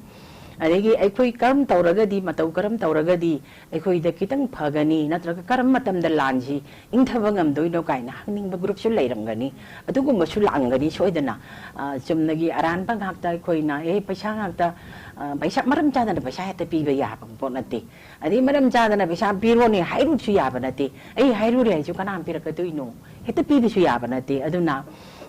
ꯑꯗꯒꯤ ꯑꯩꯈꯣꯏ ꯀꯔꯝ ꯇꯧꯔꯒꯗꯤ, ꯃꯇꯧ ꯀꯔꯝ ꯇꯧꯔꯒꯗꯤ ꯑꯩꯈꯣꯏꯗ ꯈꯤꯇꯪ ꯐꯒꯅꯤ, ꯅꯠꯇ꯭ꯔꯒ ꯀꯔꯝꯕ ꯃꯇꯝꯗ ꯂꯥꯟꯁꯤ ꯏꯪꯊꯕ ꯉꯝꯗꯣꯏꯅꯣ ꯀꯥꯏꯅ ꯍꯪꯅꯤꯡꯕ group ꯁꯨ ꯂꯩꯔꯝꯒꯅꯤ꯫ ꯑꯗꯨꯒꯨꯝꯕꯁꯨ ꯂꯥꯛꯑꯝꯒꯅꯤ ꯁꯣꯏꯗꯅ꯫ ꯑ, ꯆꯨꯝꯅꯒꯤ ꯑꯔꯥꯟꯕ ꯉꯥꯛꯇ ꯑꯩꯈꯣꯏꯅ, "ꯑꯦ, ꯄꯩꯁꯥ ꯉꯥꯛꯇ, ꯑ, ꯄꯩꯁꯥ ꯃꯔꯝ ꯆꯥꯗꯅ ꯄꯩꯁꯥ ꯍꯦꯛꯇ ꯄꯤꯕ ꯌꯥꯕ ꯄꯣꯠ ꯅꯠꯇꯦ"꯫ ꯑꯗꯩ ꯃꯔꯝ ꯆꯥꯗꯅ ꯄꯩꯁꯥ ꯄꯤꯔꯣꯅꯦ ꯍꯥꯏꯔꯨꯕꯁꯨ ꯌꯥꯕ ꯅꯠꯇꯦ꯫ ꯑꯩ ꯍꯥꯏꯔꯨꯔꯦ ꯍꯥꯏꯁꯨ ꯀꯅꯥꯅ ꯄꯤꯔꯛꯀꯗꯣꯏꯅꯣ? ꯍꯦꯛꯇ ꯄꯤꯕꯁꯨ ꯌꯥꯕ ꯅꯠꯇꯦ꯫ ꯑꯗꯨꯅ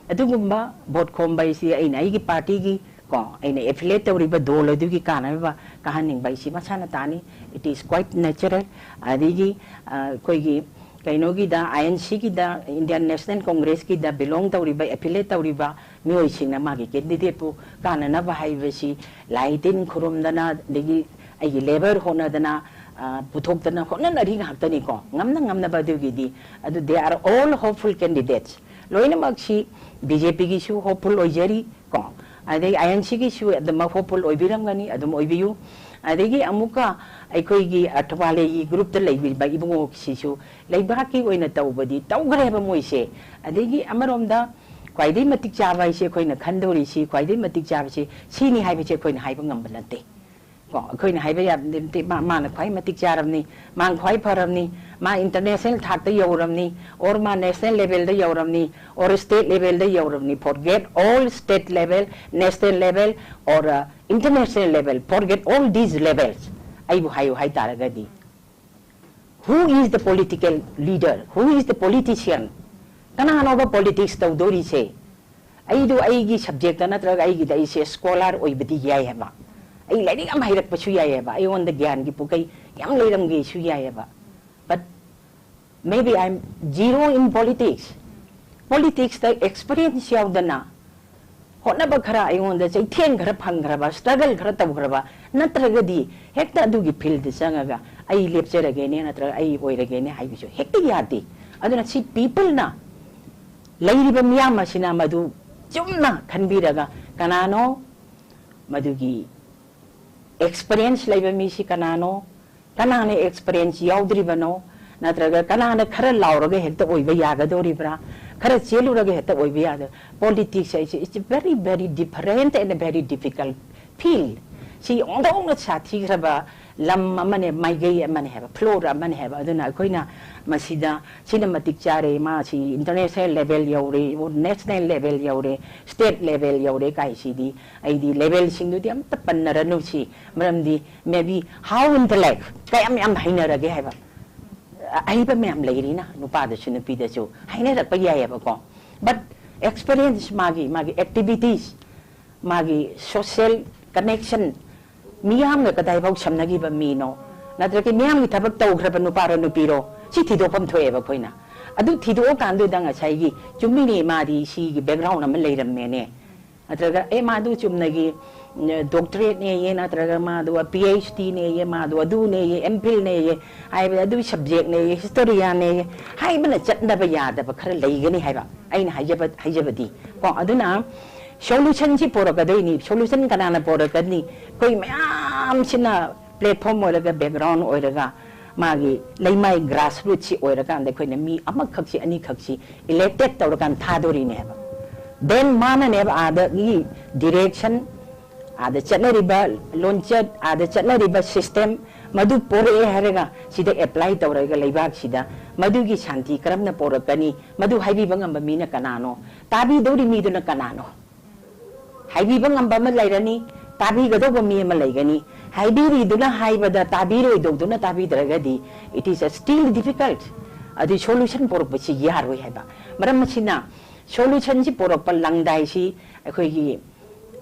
ꯑꯗꯨꯒꯨꯝꯕ vote ꯈꯣꯝꯕ ꯍꯥꯏꯁꯤ ꯑꯩꯅ ꯑꯩꯒꯤ party ꯒꯤ, ꯀꯣ, ꯑꯩꯅ affiliate ꯇꯧꯔꯤꯕ ꯗꯣꯜ ꯑꯗꯨꯒꯤ ꯀꯥꯟꯅꯕ ꯀꯥꯍꯟꯅꯤꯡꯕ ꯍꯥꯏꯁꯤ ꯃꯁꯥꯅ ꯇꯥꯅꯤ꯫ It is quite natural꯫ ꯑꯗꯒꯤ, ꯑ, ꯑꯩꯈꯣꯏꯒꯤ ꯀꯩꯅꯣꯒꯤꯗ, ꯑꯥꯏ N C ꯒꯤꯗ, Indian National Congress ꯀꯤꯗ belong ꯇꯧꯔꯤꯕ, affiliate ꯇꯧꯔꯤꯕ ꯃꯤꯑꯣꯏꯁꯤꯡꯅ ꯃꯥꯒꯤ candidate ꯄꯨ ꯀꯥꯟꯅꯅꯕ ꯍꯥꯏꯕꯁꯤ ꯂꯥꯏ ꯇꯤꯟ ꯈꯨꯔꯨꯝꯗꯅ, ꯑꯗꯒꯤ ꯑꯩꯒꯤ labour ꯍꯣꯠꯅꯗꯅ, ꯑ, ꯄꯨꯊꯣꯛꯇꯅ ꯍꯣꯠꯅꯅꯔꯤ ꯉꯥꯛꯇꯅꯤꯀꯣ꯫ ꯉꯝꯅ ꯉꯝꯅꯕ ꯑꯗꯨꯒꯤꯗꯤ, ꯑꯗꯨ they are all hopeful candidates꯫ ꯂꯣꯏꯅꯃꯛꯁꯤ ꯕꯤ ꯖꯦ ꯄꯤꯒꯤꯁꯨ hopeful ꯑꯣꯏꯖꯔꯤ ꯀꯣ, ꯑꯗꯩ ꯑꯥꯏ ꯑꯦꯟ ꯁꯤꯒꯤꯁꯨ ꯑꯗꯨꯃꯛ hopeful ꯑꯣꯏꯕꯤꯔꯝꯒꯅꯤ, ꯑꯗꯨꯝ ꯑꯣꯏꯕꯤꯌꯨ꯫ ꯑꯗꯒꯤ ꯑꯃꯨꯛꯀ ꯑꯩꯈꯣꯏꯒꯤ ꯑꯊꯋꯥꯂꯩꯒꯤ group ꯇ ꯂꯩꯕꯤꯕ ꯏꯕꯨꯡꯉꯣꯁꯤꯁꯨ ꯂꯩꯕꯥꯛꯀꯤ ꯑꯣꯏꯅ ꯇꯧꯕꯗꯤ ꯇꯧꯈ꯭ꯔꯦꯕ ꯃꯣꯏꯁꯦ꯫ ꯑꯗꯒꯤ ꯑꯃꯔꯣꯝꯗ ꯈ꯭ꯋꯥꯏꯗꯒꯤ ꯃꯇꯤꯛ ꯆꯥꯕ ꯍꯥꯏꯁꯦ, ꯑꯩꯈꯣꯏꯅ ꯈꯟꯗꯧꯔꯤꯁꯤ, ꯈ꯭ꯋꯥꯏꯗꯒꯤ ꯃꯇꯤꯛ ꯆꯥꯕꯁꯤ ꯁꯤꯅꯤ ꯍꯥꯏꯕꯁꯦ ꯑꯩꯈꯣꯏꯅ ꯍꯥꯏꯕ ꯉꯝꯕ ꯅꯠꯇꯦ꯫ ꯀꯣ, ꯑꯩꯈꯣꯏꯅ ꯍꯥꯏꯕ ꯌꯥꯕꯗꯤ ꯃꯥ, ꯃꯥꯅ ꯈ꯭ꯋꯥꯏ ꯃꯇꯤꯛ ꯆꯥꯔꯕꯅꯤ, ꯃꯥꯅ ꯈ꯭ꯋꯥꯏ ꯐꯔꯕꯅꯤ, ꯃꯥ international ꯊꯥꯛꯇ ꯌꯧꯔꯕꯅꯤ, or ꯃꯥ national levelꯗ ꯌꯧꯔꯕꯅꯤ, or state levelꯗ ꯌꯧꯔꯕꯅꯤ, forget all state level, national level, or uh, international level, forget all these levels. ꯑꯩꯕꯨ ꯍꯥꯏꯌꯨ ꯍꯥꯏ ꯇꯥꯔꯒꯗꯤ, who is the political leader? Who is the politician? ꯀꯅꯥꯅꯣꯕ politics ꯇꯧꯗꯣꯔꯤꯁꯦ? ꯑꯩꯗꯨ ꯑꯩꯒꯤ subjectꯇ ꯅꯠꯇ꯭ꯔꯒ ꯑꯩꯒꯤꯗ ꯑꯩꯁꯦ scholar ꯑꯣꯏꯕꯗꯤ ꯌꯥꯏ ꯍꯥꯏꯕ, ꯑꯩ ꯂꯥꯏꯔꯤꯛ ꯌꯥꯝ ꯍꯩꯔꯛꯄꯁꯨ ꯌꯥꯏ ꯍꯥꯏꯕ, ꯑꯩꯉꯣꯟꯗ ꯒ꯭ꯌꯥꯟꯒꯤ ꯄꯨꯈꯩ ꯌꯥꯝ ꯂꯩꯔꯝꯒꯦꯁꯨ ꯌꯥꯏ ꯍꯥꯏꯕ, but maybe I am zero in politics. Politicsꯇ experience ꯌꯥꯎꯗꯅ ꯍꯣꯠꯅꯕ ꯈꯔ, ꯑꯩꯉꯣꯟꯗ ꯆꯩꯊꯦꯡ ꯈꯔ ꯐꯪꯈ꯭ꯔꯕ, struggle ꯈꯔ ꯇꯧꯈ꯭ꯔꯕ ꯅꯠꯇ꯭ꯔꯒꯗꯤ, ꯍꯦꯛꯇ ꯑꯗꯨꯒꯤ fieldꯗ ꯆꯪꯉꯒ ꯑꯩ ꯂꯦꯞꯆꯔꯒꯦꯅꯦ ꯅꯠꯇ꯭ꯔꯒ ꯑꯩ ꯑꯣꯏꯔꯒꯦꯅꯦ ꯍꯥꯏꯕꯁꯨ ꯍꯦꯛꯇ ꯌꯥꯗꯦ꯫ ꯑꯗꯨꯅ ꯁꯤ peopleꯅ, ꯂꯩꯔꯤꯕ ꯃꯤꯌꯥꯝ ꯑꯁꯤꯅ ꯃꯗꯨ ꯆꯨꯝꯅ ꯈꯟꯕꯤꯔꯒ, ꯀꯅꯥꯅꯣ ꯃꯗꯨꯒꯤ experience ꯂꯩꯕ ꯃꯤꯁꯤ ꯀꯅꯥꯅꯣ, ꯀꯅꯥꯅ experience ꯌꯥꯎꯗ꯭ꯔꯤꯕꯅꯣ, ꯅꯠꯇ꯭ꯔꯒ ꯀꯅꯥꯅ ꯈꯔ ꯂꯥꯎꯔꯒ ꯍꯦꯛꯇ ꯑꯣꯏꯕ ꯌꯥꯒꯗꯧꯔꯤꯕ꯭ꯔꯥ, ꯈꯔ ꯆꯦꯜꯂꯨꯔꯒ ꯍꯦꯛꯇ ꯑꯣꯏꯕ ꯌꯥꯗ? Politics ꯍꯥꯏꯁꯦ, it's a very, very different and a very difficult field. ꯁꯤ ꯑꯣꯟꯊꯣꯛꯅ ꯁꯥꯊꯤꯈ꯭ꯔꯕ ꯂꯝ ꯑꯃꯅꯦ, ꯃꯥꯏꯀꯩ ꯑꯃꯅꯦ ꯍꯥꯏꯕ, floor ꯑꯃꯅꯦ ꯍꯥꯏꯕ꯫ ꯑꯗꯨꯅ ꯑꯩꯈꯣꯏꯅ ꯃꯁꯤꯗ ꯁꯤꯅ ꯃꯇꯤꯛ ꯆꯥꯔꯦ, ꯃꯥꯁꯤ international level ꯌꯧꯔꯦ, national level ꯌꯧꯔꯦ, state level ꯌꯧꯔꯦ ꯀꯥꯏꯁꯤꯗꯤ, ꯑꯩꯗꯤ levelꯁꯤꯡꯗꯨꯗꯤ ꯑꯝꯇ ꯄꯟꯅꯔꯅꯨ꯫ ꯁꯤ ꯃꯔꯝꯗꯤ maybe how intellect, ꯀꯌꯥꯝ ꯌꯥꯝ ꯍꯩꯅꯔꯒꯦ ꯍꯥꯏꯕ, ꯑꯍꯩꯕ ꯃꯌꯥꯝ ꯂꯩꯔꯤꯅ, ꯅꯨꯄꯥꯗꯁꯨ ꯅꯨꯄꯤꯗꯁꯨ ꯍꯩꯅꯔꯛꯄ ꯌꯥꯏꯑꯕꯀꯣ, but experience, ꯃꯥꯒꯤ, ꯃꯥꯒꯤ activities, ꯃꯥꯒꯤ social connection, ꯃꯤꯌꯥꯝꯒ ꯀꯗꯥꯏꯐꯥꯎ ꯁꯝꯅꯈꯤꯕ ꯃꯤꯅꯣ, ꯅꯠꯇ꯭ꯔꯒ ꯃꯤꯌꯥꯝꯒꯤ ꯊꯕꯛ ꯇꯧꯈ꯭ꯔꯕ ꯅꯨꯄꯥꯔꯣ ꯅꯨꯄꯤꯔꯣ, ꯁꯤ ꯊꯤꯗꯣꯛꯐꯝ ꯊꯣꯛꯑꯦꯕ ꯑꯩꯈꯣꯏꯅ꯫ ꯑꯗꯨ ꯊꯤꯗꯣꯛꯑꯀꯥꯟꯗꯨꯗ ꯉꯁꯥꯏꯒꯤ, ꯆꯨꯝꯃꯤꯅꯦ, ꯃꯥꯗꯤ ꯁꯤꯒꯤ background ꯑꯃ ꯂꯩꯔꯝꯃꯦꯅꯦ, ꯅꯠꯇ꯭ꯔꯒ ꯑꯦ, ꯃꯥꯗꯨ ꯆꯨꯝꯅꯒꯤ doctorateꯅꯦꯌꯦ, ꯅꯠꯇ꯭ꯔꯒ ꯃꯥꯗꯨ PhDꯅꯦꯌꯦ, ꯃꯥꯗꯨ ꯑꯗꯨꯅꯦꯌꯦ, M.Philꯅꯦꯌꯦ, ꯍꯥꯏꯕꯗꯤ ꯑꯗꯨꯒꯤ subjectꯅꯦꯌꯦ, historianꯅꯦꯌꯦ ꯍꯥꯏꯕꯅ ꯆꯠꯅꯕ ꯌꯥꯗꯕ ꯈꯔ ꯂꯩꯒꯅꯤ ꯍꯥꯏꯕ ꯑꯩꯅ ꯍꯥꯏꯖꯕ, ꯍꯥꯏꯖꯕꯗꯤ ꯀꯣ꯫ ꯑꯗꯨꯅ solutionꯁꯤ ꯄꯣꯔꯛꯀꯗꯣꯏꯅꯤ꯫ Solution ꯀꯅꯥꯅ ꯄꯣꯔꯛꯀꯅꯤ? ꯑꯩꯈꯣꯏ ꯃꯌꯥꯝꯁꯤꯅ platform ꯑꯣꯏꯔꯒ, background ꯑꯣꯏꯔꯒ, ꯃꯥꯒꯤ ꯂꯩꯃꯥꯏ grassrootꯁꯤ ꯑꯣꯏꯔꯀꯥꯟꯗ ꯑꯩꯈꯣꯏꯅ ꯃꯤ ꯑꯃꯈꯛꯁꯤ, ꯑꯅꯤꯈꯛꯁꯤ elected ꯇꯧꯔꯀꯥꯟꯗ ꯊꯥꯗꯣꯔꯤꯅꯦꯕ꯫ Then ꯃꯥꯅꯅꯦꯕ ꯑꯥꯗꯒꯤ direction, ꯑꯥꯗ ꯆꯠꯅꯔꯤꯕ ꯂꯣꯟꯆꯠ, ꯑꯥꯗ ꯆꯠꯅꯔꯤꯕ system, ꯃꯗꯨ ꯄꯣꯔꯛꯑꯦ ꯍꯥꯏꯔꯒ ꯁꯤꯗ apply ꯇꯧꯔꯒ ꯂꯩꯕꯥꯛꯁꯤꯗ ꯃꯗꯨꯒꯤ ꯁꯥꯟꯇꯤ ꯀꯔꯝꯅ ꯄꯣꯔꯛꯀꯅꯤ? ꯃꯗꯨ ꯍꯥꯏꯕꯤꯕ ꯉꯝꯕ ꯃꯤꯅ ꯀꯅꯥꯅꯣ? ꯇꯥꯕꯤꯗꯧꯔꯤ ꯃꯤꯗꯨꯅ ꯀꯅꯥꯅꯣ? ꯍꯥꯏꯕꯤꯕ ꯉꯝꯕ ꯑꯃ ꯂꯩꯔꯅꯤ, ꯇꯥꯕꯤꯒꯗꯧꯕ ꯃꯤ ꯑꯃ ꯂꯩꯒꯅꯤ꯫ ꯍꯥꯏꯕꯤꯔꯤꯗꯨꯅ ꯍꯥꯏꯕꯗ ꯇꯥꯕꯤꯔꯣꯏꯗꯧꯗꯨꯅ ꯇꯥꯕꯤꯗ꯭ꯔꯒꯗꯤ, it is still difficult. ꯑꯗꯨ solution ꯄꯣꯔꯛꯄꯁꯤ ꯌꯥꯔꯣꯏ ꯍꯥꯏꯕ꯫ ꯃꯔꯝ ꯑꯁꯤꯅ solutionꯁꯤ ꯄꯣꯔꯛꯄ ꯂꯪꯗꯥꯏꯁꯤ ꯑꯩꯈꯣꯏꯒꯤ,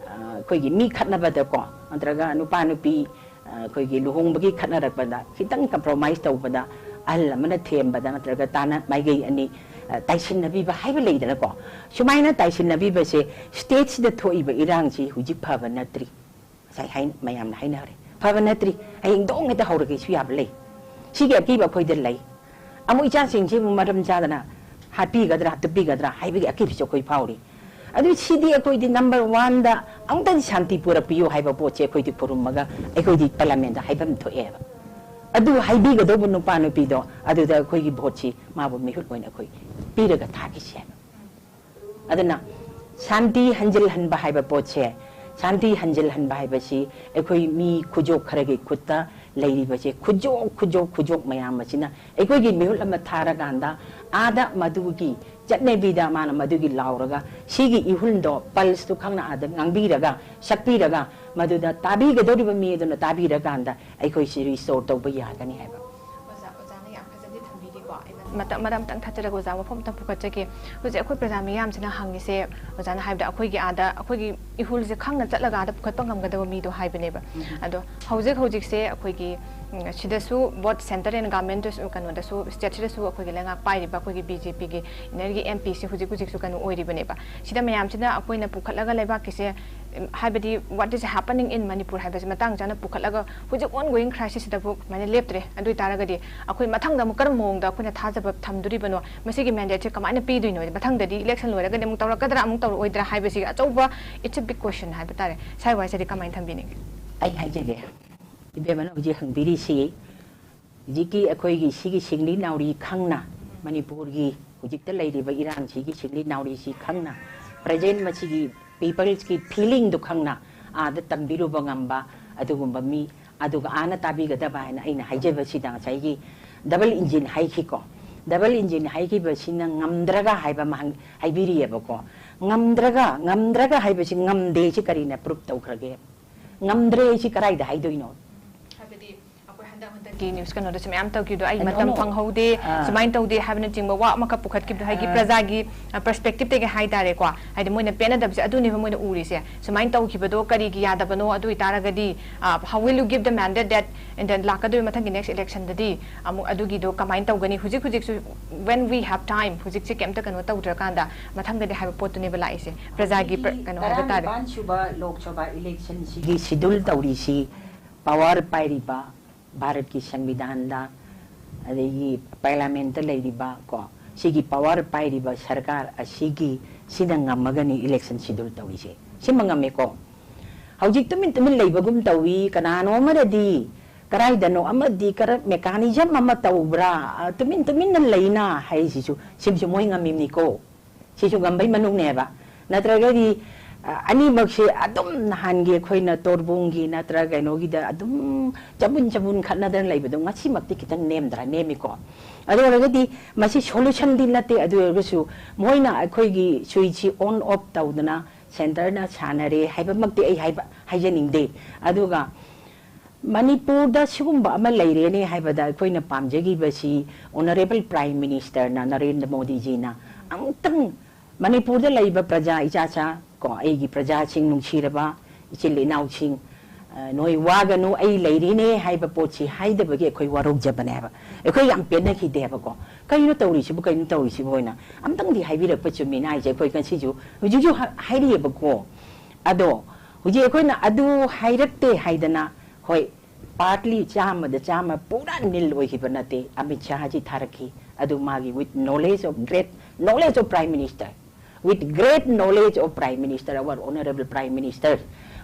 ꯑ, ꯑꯩꯈꯣꯏꯒꯤ ꯃꯤ ꯈꯠꯅꯕꯗꯀꯣ, ꯅꯠꯇ꯭ꯔꯒ ꯅꯨꯄꯥ ꯅꯨꯄꯤ, ꯑ, ꯑꯩꯈꯣꯏꯒꯤ ꯂꯨꯍꯣꯡꯕꯒꯤ ꯈꯠꯅꯔꯛꯄꯗ ꯈꯤꯇꯪ compromise ꯇꯧꯕꯗ, ꯑꯍꯜ ꯑꯃꯅ ꯊꯦꯝꯕꯗ ꯅꯠꯇ꯭ꯔꯒ ꯇꯥꯅ ꯃꯥꯏꯀꯩ ꯑꯅꯤ, ꯑ, ꯇꯥꯏꯁꯤꯟꯅꯕꯤꯕ ꯍꯥꯏꯕ ꯂꯩꯗꯅꯀꯣ꯫ ꯁꯨꯃꯥꯏꯅ ꯇꯥꯏꯁꯤꯟꯅꯕꯤꯕꯁꯦ stateꯁꯤꯗ ꯊꯣꯛꯏꯕ ꯏꯔꯥꯡꯁꯤ ꯍꯧꯖꯤꯛ ꯐꯕ ꯅꯠꯇ꯭ꯔꯤ꯫ ꯉꯁꯥꯏ ꯍꯥꯏ-, ꯃꯌꯥꯝꯅ ꯍꯥꯏꯅꯈ꯭ꯔꯦ, ꯐꯕ ꯅꯠꯇ꯭ꯔꯤ, ꯍꯌꯦꯡ ꯗꯣꯡ ꯍꯦꯛꯇ ꯍꯧꯔꯒꯦꯁꯨ ꯌꯥꯕ ꯂꯩ꯫ ꯁꯤꯒꯤ ꯑꯀꯤꯕ ꯑꯩꯈꯣꯏꯗ ꯂꯩ꯫ ꯑꯃꯨꯛ ꯏꯆꯥꯁꯤꯡꯁꯤꯕꯨ ꯃꯔꯝ ꯆꯥꯗꯅ ꯍꯥꯠꯄꯤꯒꯗ꯭ꯔꯥ, ꯇꯨꯞꯄꯤꯒꯗ꯭ꯔꯥ ꯍꯥꯏꯕꯒꯤ ꯑꯀꯤꯕꯁꯨ ꯑꯩꯈꯣꯏ ꯐꯥꯎꯔꯤ꯫ ꯑꯗꯨ ꯁꯤꯗꯤ ꯑꯩꯈꯣꯏꯗꯤ number oneꯗ ꯑꯃꯨꯛꯇꯗꯤ ꯁꯥꯟꯇꯤ ꯄꯨꯔꯛꯄꯤꯌꯨ ꯍꯥꯏꯕ ꯄꯣꯠꯁꯦ ꯑꯩꯈꯣꯏꯗꯤ ꯈꯨꯔꯨꯝꯃꯒ ꯑꯩꯈꯣꯏꯗꯤ parliamentꯗ ꯍꯥꯏꯐꯝ ꯊꯣꯛꯑꯦꯕ꯫ ꯑꯗꯨ ꯍꯥꯏꯕꯤꯒꯗꯧꯕ ꯅꯨꯄꯥ ꯅꯨꯄꯤꯗꯣ ꯑꯗꯨꯗ ꯑꯩꯈꯣꯏꯒꯤ voteꯁꯤ ꯃꯥꯕꯨ ꯃꯤꯍꯨꯠ ꯑꯣꯏꯅ ꯑꯩꯈꯣꯏ ꯄꯤꯔꯒ ꯊꯥꯈꯤꯁꯤ ꯍꯥꯏꯕ꯫ ꯑꯗꯨꯅ ꯁꯥꯟꯇꯤ ꯍꯟꯖꯤꯜꯍꯟꯕ ꯍꯥꯏꯕ ꯄꯣꯠꯁꯦ, ꯁꯥꯟꯇꯤ ꯍꯟꯖꯤꯜꯍꯟꯕ ꯍꯥꯏꯕꯁꯤ ꯑꯩꯈꯣꯏ ꯃꯤ ꯈꯨꯖꯣꯞ ꯈꯔꯒꯤ ꯈꯨꯠꯇ ꯂꯩꯔꯤꯕꯁꯦ, ꯈꯨꯖꯣꯞ, ꯈꯨꯖꯣꯞ, ꯈꯨꯖꯣꯞ ꯃꯌꯥꯝ ꯑꯁꯤꯅ ꯑꯩꯈꯣꯏꯒꯤ ꯃꯤꯍꯨꯠ ꯑꯃ ꯊꯥꯔꯀꯥꯟꯗ ꯑꯥꯗ ꯃꯗꯨꯒꯤ ꯆꯠꯅꯕꯤꯗ ꯃꯥꯅ ꯃꯗꯨꯒꯤ ꯂꯥꯎꯔꯒ ꯁꯤꯒꯤ ꯏꯍꯨꯜꯗꯣ, pulseꯇꯨ ꯈꯪꯅ ꯑꯥꯗ ꯉꯥꯡꯕꯤꯔꯒ, ꯁꯛꯄꯤꯔꯒ, ꯃꯗꯨꯗ ꯇꯥꯕꯤꯒꯗꯧꯔꯤꯕ ꯃꯤ ꯑꯗꯨꯅ ꯇꯥꯕꯤꯔꯀꯥꯟꯗ ꯑꯩꯈꯣꯏꯁꯤ restore ꯇꯧꯕ ꯌꯥꯒꯅꯤ ꯍꯥꯏꯕ꯫ ꯑꯣꯖꯥ, ꯑꯣꯖꯥꯅ ꯌꯥꯝ ꯐꯖꯅꯗꯤ ꯊꯝꯕꯤꯔꯤꯀꯣ꯫ ꯑꯩꯅ ꯃꯇꯝ, ꯃꯔꯝ ꯑꯝꯇꯪ ꯊꯠꯆꯔꯒ ꯑꯣꯖꯥ ꯋꯥꯐꯝ ꯑꯝꯇꯪ ꯄꯨꯈꯠꯆꯒꯦ꯫ ꯍꯧꯖꯤꯛ ꯑꯩꯈꯣꯏ ꯄ꯭ꯔꯖꯥ ꯃꯤꯌꯥꯝꯁꯤꯅ ꯍꯪꯉꯤꯁꯦ, ꯑꯣꯖꯥꯅ ꯍꯥꯏꯕꯗ ꯑꯩꯈꯣꯏꯒꯤ ꯑꯥꯗ, ꯑꯩꯈꯣꯏꯒꯤ ꯏꯍꯨꯜꯁꯦ ꯈꯪꯅ ꯆꯠꯂꯒ ꯑꯥꯗ ꯄꯨꯈꯠꯄ ꯉꯝꯒꯗꯕ ꯃꯤꯗꯣ ꯍꯥꯏꯕꯅꯦꯕ꯫ ꯑꯗꯣ ꯍꯧꯖꯤꯛ ꯍꯧꯖꯤꯛꯁꯦ ꯑꯩꯈꯣꯏꯒꯤ, ꯎꯝ, ꯁꯤꯗꯁꯨ both centre and government, ꯀꯩꯅꯣꯗꯁꯨ, stateꯁꯤꯗꯁꯨ ꯑꯩꯈꯣꯏꯒꯤ ꯂꯩꯉꯥꯛ ꯄꯥꯏꯔꯤꯕ ꯑꯩꯈꯣꯏꯒꯤ BJPꯒꯤ ꯏꯟꯅꯔꯒꯤ MPꯁꯦ ꯍꯧꯖꯤꯛ ꯍꯧꯖꯤꯛꯁꯨ ꯀꯩꯅꯣ ꯑꯣꯏꯔꯤꯕꯅꯦꯕ꯫ ꯁꯤꯗ ꯃꯌꯥꯝꯁꯤꯅ ꯑꯩꯈꯣꯏꯅ ꯄꯨꯈꯠꯂꯒ ꯂꯩꯕꯥꯛꯀꯤꯁꯦ, ꯎꯝ, ꯍꯥꯏꯕꯗꯤ what is happening in Manipur ꯍꯥꯏꯕꯁꯤ ꯃꯇꯥꯡ ꯆꯥꯅ ꯄꯨꯈꯠꯂꯒ ꯍꯧꯖꯤꯛ ongoing crisisꯁꯤꯗꯕꯨ ꯁꯨꯃꯥꯏꯅ ꯂꯦꯞꯇ꯭ꯔꯦ꯫ ꯑꯗꯨ ꯑꯣꯏꯇꯥꯔꯒꯗꯤ ꯑꯩꯈꯣꯏ ꯃꯊꯪꯗ ꯑꯃꯨꯛ ꯀꯔꯝꯕ ꯃꯑꯣꯡꯗ ꯑꯩꯈꯣꯏꯅ ꯊꯥꯖꯕ ꯊꯝꯗꯣꯔꯤꯕꯅꯣ? ꯃꯁꯤꯒꯤ mandateꯁꯦ ꯀꯃꯥꯏꯅ ꯄꯤꯗꯣꯏꯅꯣ? ꯃꯊꯪꯗꯗꯤ election ꯂꯣꯏꯔꯒꯗꯤ ꯑꯃꯨꯛ ꯇꯧꯔꯛꯀꯗ꯭ꯔꯥ, ꯑꯃꯨꯛ ꯇꯧꯔꯛꯑꯣꯏꯗ꯭ꯔꯥ ꯍꯥꯏꯕꯁꯤꯒꯤ ꯑꯆꯧꯕ, it's a big question ꯍꯥꯏꯕ ꯇꯥꯔꯦ꯫ ꯁ꯭ꯋꯥꯏ ꯋꯥꯏꯁꯤꯗꯤ ꯀꯃꯥꯏꯅ ꯊꯝꯕꯤꯅꯤꯡꯉꯤ? ꯑꯩ ꯍꯥꯏꯖꯒꯦ, ꯏꯕꯦꯝꯃꯅ ꯍꯧꯖꯤꯛ ꯍꯪꯕꯤꯔꯤꯁꯤ, ꯍꯧꯖꯤꯛꯀꯤ ꯑꯩꯈꯣꯏꯒꯤ ꯁꯤꯒꯤ ꯁꯤꯡꯂꯤ ꯅꯥꯎꯔꯤ ꯈꯪꯅ, ꯃꯅꯤꯄꯨꯔꯒꯤ ꯍꯧꯖꯤꯛꯇ ꯂꯩꯔꯤꯕ ꯏꯔꯥꯡꯁꯤꯒꯤ ꯁꯤꯡꯂꯤ ꯅꯥꯎꯔꯤꯁꯤ ꯈꯪꯅ, present ꯃꯁꯤꯒꯤ peopleꯁꯀꯤ feelingꯗꯨ ꯈꯪꯅ, ꯑꯥꯗ ꯇꯝꯕꯤꯔꯨꯕ ꯉꯝꯕ ꯑꯗꯨꯒꯨꯝꯕ ꯃꯤ, ꯑꯗꯨꯒ ꯑꯥꯅ ꯇꯥꯕꯤꯒꯗꯕ ꯍꯥꯏꯅ ꯑꯩꯅ ꯍꯥꯏꯖꯕꯁꯤꯗ ꯉꯁꯥꯏꯒꯤ double engine ꯍꯥꯏꯈꯤꯀꯣ, double engine ꯍꯥꯏꯈꯤꯕꯁꯤꯅ ꯉꯝꯗ꯭ꯔꯒ ꯍꯥꯏꯕ ꯑꯃ ꯍꯪ- ꯍꯥꯏꯕꯤꯔꯤꯑꯕꯀꯣ꯫ ꯉꯝꯗ꯭ꯔꯒ, ꯉꯝꯗ꯭ꯔꯒ ꯍꯥꯏꯕꯁꯤ ꯉꯝꯗꯦ, ꯁꯤ ꯀꯔꯤꯅ proof ꯇꯧꯈ꯭ꯔꯒꯦ? ꯉꯝꯗ꯭ꯔꯦ ꯁꯤ ꯀꯔꯥꯏꯗ ꯍꯥꯏꯗꯣꯏꯅꯣ? ꯍꯥꯏꯕꯗꯤ ꯑꯩꯈꯣꯏ ꯍꯟꯗꯛ ꯍꯟꯗꯛꯀꯤ ꯅ꯭ꯌꯨꯁ ꯀꯩꯅꯣꯗꯁꯨ ꯃꯌꯥꯝ ꯇꯧꯈꯤꯕꯗꯣ, "ꯑꯩ ꯀꯩꯅꯣ, ꯃꯇꯝ ꯅꯣ꯫ ꯐꯪꯍꯧꯗꯦ, ꯑꯥ꯫ ꯁꯨꯃꯥꯏꯅ ꯇꯧꯗꯦ" ꯍꯥꯏꯕꯅꯆꯤꯡꯕ ꯋꯥ ꯑꯃꯈꯛ ꯄꯨꯈꯠꯈꯤꯕꯗꯣ, ꯍꯥꯏꯗꯤ ꯑꯥ꯫ ꯄ꯭ꯔꯖꯥꯒꯤ ꯄꯔꯁꯄꯦꯛꯇꯤꯞꯇꯒꯤ ꯍꯥꯏꯇꯥꯔꯦꯀꯣ, ꯍꯥꯏꯗꯤ ꯃꯣꯏꯅ ꯄꯦꯟꯅꯗꯕꯁꯦ ꯑꯗꯨꯅꯦꯕ ꯃꯣꯏꯅ ꯎꯔꯤꯁꯦ꯫ ꯁꯨꯃꯥꯏꯅ ꯇꯧꯈꯤꯕꯗꯣ ꯀꯔꯤꯒꯤ ꯌꯥꯗꯕꯅꯣ? ꯑꯗꯨ ꯑꯣꯏꯇꯥꯔꯒꯗꯤ, ꯑ, how will you give the mandate that, and then ꯂꯥꯛꯀꯗꯣꯏꯕ ꯃꯊꯪꯒꯤ next election ꯗꯗꯤ ꯑꯃꯨꯛ ꯑꯗꯨꯒꯤꯗꯣ ꯀꯃꯥꯏꯅ ꯇꯧꯒꯅꯤ? ꯍꯧꯖꯤꯛ ꯍꯧꯖꯤꯛꯁꯨ, when we have time, ꯍꯧꯖꯤꯛꯁꯦ ꯀꯩꯝꯇ ꯀꯩꯅꯣ ꯇꯧꯗ꯭ꯔꯀꯥꯟꯗ ꯃꯊꯪꯗꯗꯤ ꯍꯥꯏꯕ ꯄꯣꯠꯇꯨꯅꯦꯕ ꯂꯥꯛꯏꯁꯦ, ꯄ꯭ꯔꯖꯥꯒꯤ ꯄ꯭ꯔ-, ꯀꯩꯅꯣ ꯍꯥꯏꯕ ꯇꯥꯔꯦ꯫ ꯇꯔꯥꯅꯤꯄꯥꯟ ꯁꯨꯕ ꯂꯣꯛ ꯁꯚꯥ ꯏꯂꯦꯛꯁꯟꯁꯤꯒꯤ ꯁꯤꯗꯨꯜ ꯇꯧꯔꯤꯁꯤ ꯄꯋꯥꯔ ꯄꯥꯏꯔꯤꯕ ꯚꯥꯔꯠꯀꯤ ꯁꯪꯕꯤꯙꯥꯟꯗ, ꯑꯗꯒꯤ ꯄꯥꯔꯂꯤꯌꯥꯃꯦꯟꯇ ꯂꯩꯔꯤꯕ ꯀꯣ, ꯁꯤꯒꯤ ꯄꯋꯥꯔ ꯄꯥꯏꯔꯤꯕ ꯁꯔꯀꯥꯔ ꯑꯁꯤꯒꯤ, ꯁꯤꯅ ꯉꯝꯃꯒꯅꯤ ꯏꯂꯦꯛꯁꯟ ꯁꯤꯗꯨꯜ ꯇꯧꯔꯤꯁꯦ꯫ ꯁꯤꯃ ꯉꯝꯃꯦꯀꯣ꯫ ꯍꯧꯖꯤꯛ ꯇꯨꯃꯤꯟ ꯇꯨꯃꯤꯟ ꯂꯩꯕꯒꯨꯝ ꯇꯧꯏ, ꯀꯅꯥꯅꯣ ꯑꯃꯅꯗꯤ ꯀꯗꯥꯏꯗꯅꯣ ꯑꯃꯗꯤ ꯀꯔ-, ꯃꯦꯀꯥꯅꯤꯖꯝ ꯑꯃ ꯇꯧꯕ꯭ꯔꯥ, ꯑ, ꯇꯨꯃꯤꯟ ꯇꯨꯃꯤꯟꯅ ꯂꯩꯅ ꯍꯥꯏꯁꯤꯁꯨ, ꯁꯤꯃꯁꯨ ꯃꯣꯏ ꯉꯝꯃꯤꯕꯅꯤꯀꯣ꯫ ꯁꯤꯁꯨ ꯉꯝꯕꯩ ꯃꯅꯨꯡꯅꯦꯕ꯫ ꯅꯠꯇ꯭ꯔꯒꯗꯤ, ꯑ, ꯑꯅꯤꯃꯛꯁꯦ ꯑꯗꯨꯝ ꯅꯍꯥꯟꯒꯤ ꯑꯩꯈꯣꯏꯅ ꯇꯣꯔꯕꯣꯡꯒꯤ ꯅꯠꯇ꯭ꯔ ꯀꯩꯅꯣꯒꯤꯗ ꯑꯗꯨꯝ ꯆꯕꯨꯟ ꯆꯕꯨꯟ ꯈꯠꯅꯗꯅ ꯂꯩꯕꯗꯣ ꯉꯁꯤꯃꯛꯇꯤ ꯈꯤꯇꯪ ꯅꯦꯝꯗ꯭ꯔꯥ? ꯅꯦꯝꯃꯤꯀꯣ꯫ ꯑꯗꯨ ꯑꯣꯏꯔꯒꯗꯤ ꯃꯁꯤ ꯁꯣꯂꯨꯁꯟꯗꯤ ꯅꯠꯇꯦ꯫ ꯑꯗꯨ ꯑꯣꯏꯔꯒꯁꯨ ꯃꯣꯏꯅ ꯑꯩꯈꯣꯏꯒꯤ ꯁ꯭ꯋꯤꯠꯁꯤ ꯑꯣꯟ ꯑꯣꯐ ꯇꯧꯗꯅ ꯁꯦꯟꯇꯔꯅ ꯁꯥꯟꯅꯔꯦ ꯍꯥꯏꯕꯃꯛꯇꯤ ꯑꯩ ꯍꯥꯏꯕ, ꯍꯥꯏꯖꯅꯤꯡꯗꯦ꯫ ꯑꯗꯨꯒ ꯃꯅꯤꯄꯨꯔꯗ ꯁꯤꯒꯨꯝꯕ ꯑꯃ ꯂꯩꯔꯦꯅꯦ ꯍꯥꯏꯕꯗ ꯑꯩꯈꯣꯏꯅ ꯄꯥꯝꯖꯈꯤꯕꯁꯤ ꯑꯣꯅꯔꯦꯕꯜ ꯄ꯭ꯔꯥꯏꯝ ꯃꯤꯅꯤꯁꯇꯔꯅ, ꯅꯔꯦꯟꯗ꯭ꯔ ꯃꯣꯗꯤꯖꯤꯅ ꯑꯃꯨꯛꯇꯪ ꯃꯅꯤꯄꯨꯔꯗ ꯂꯩꯕ ꯄ꯭ꯔꯖꯥ ꯏꯆꯥꯆꯥ ꯀꯣ, ꯑꯩꯒꯤ ꯄ꯭ꯔꯖꯥꯁꯤꯡ, ꯅꯨꯡꯁꯤꯔꯕ ꯏꯆꯤꯜ ꯏꯅꯥꯎꯁꯤꯡ, ꯑ, ꯅꯣꯏ ꯋꯥꯒꯅꯨ, ꯑꯩ ꯂꯩꯔꯤꯅꯦ ꯍꯥꯏꯕ ꯄꯣꯠꯁꯤ ꯍꯥꯏꯗꯕꯒꯤ ꯑꯩꯈꯣꯏ ꯋꯥꯔꯧꯖꯕꯅꯦꯕ꯫ ꯑꯩꯈꯣꯏ ꯌꯥꯝ ꯄꯦꯟꯅꯈꯤꯗꯦꯕꯀꯣ꯫ ꯀꯩꯅꯣ ꯇꯧꯔꯤꯁꯤꯕꯨ, ꯀꯩꯅꯣ ꯇꯧꯔꯤꯁꯤꯕꯨ ꯍꯥꯏꯅ ꯑꯝꯇꯪꯗꯤ ꯍꯥꯏꯕꯤꯔꯛꯄ ꯆꯨꯝꯃꯤꯅ ꯍꯥꯏꯁꯦ ꯑꯩꯈꯣꯏ ꯉꯁꯤꯁꯨ ꯍꯧꯖꯤꯛꯁꯨ ꯍꯥ-, ꯍꯥꯏꯔꯤꯑꯕꯀꯣ꯫ ꯑꯗꯣ ꯍꯧꯖꯤꯛ ꯑꯩꯈꯣꯏꯅ ꯑꯗꯨ ꯍꯥꯏꯔꯛꯇꯦ ꯍꯥꯏꯗꯅ, ꯍꯣꯏ, ꯄꯥꯔꯠꯂꯤ ꯆꯥꯝꯃꯗ ꯆꯥꯝꯃ ꯄꯨꯔꯥ ꯅꯤꯜ ꯑꯣꯏꯈꯤꯕ ꯅꯠꯇꯦ꯫ ꯑꯃꯤꯠ ꯁꯥꯍꯖꯤ ꯊꯥꯔꯛꯈꯤ꯫ ꯑꯗꯨ ꯃꯥꯒꯤ with knowledge of great knowledge of Prime Minister, with great knowledge of Prime Minister, our honorable Prime Minister,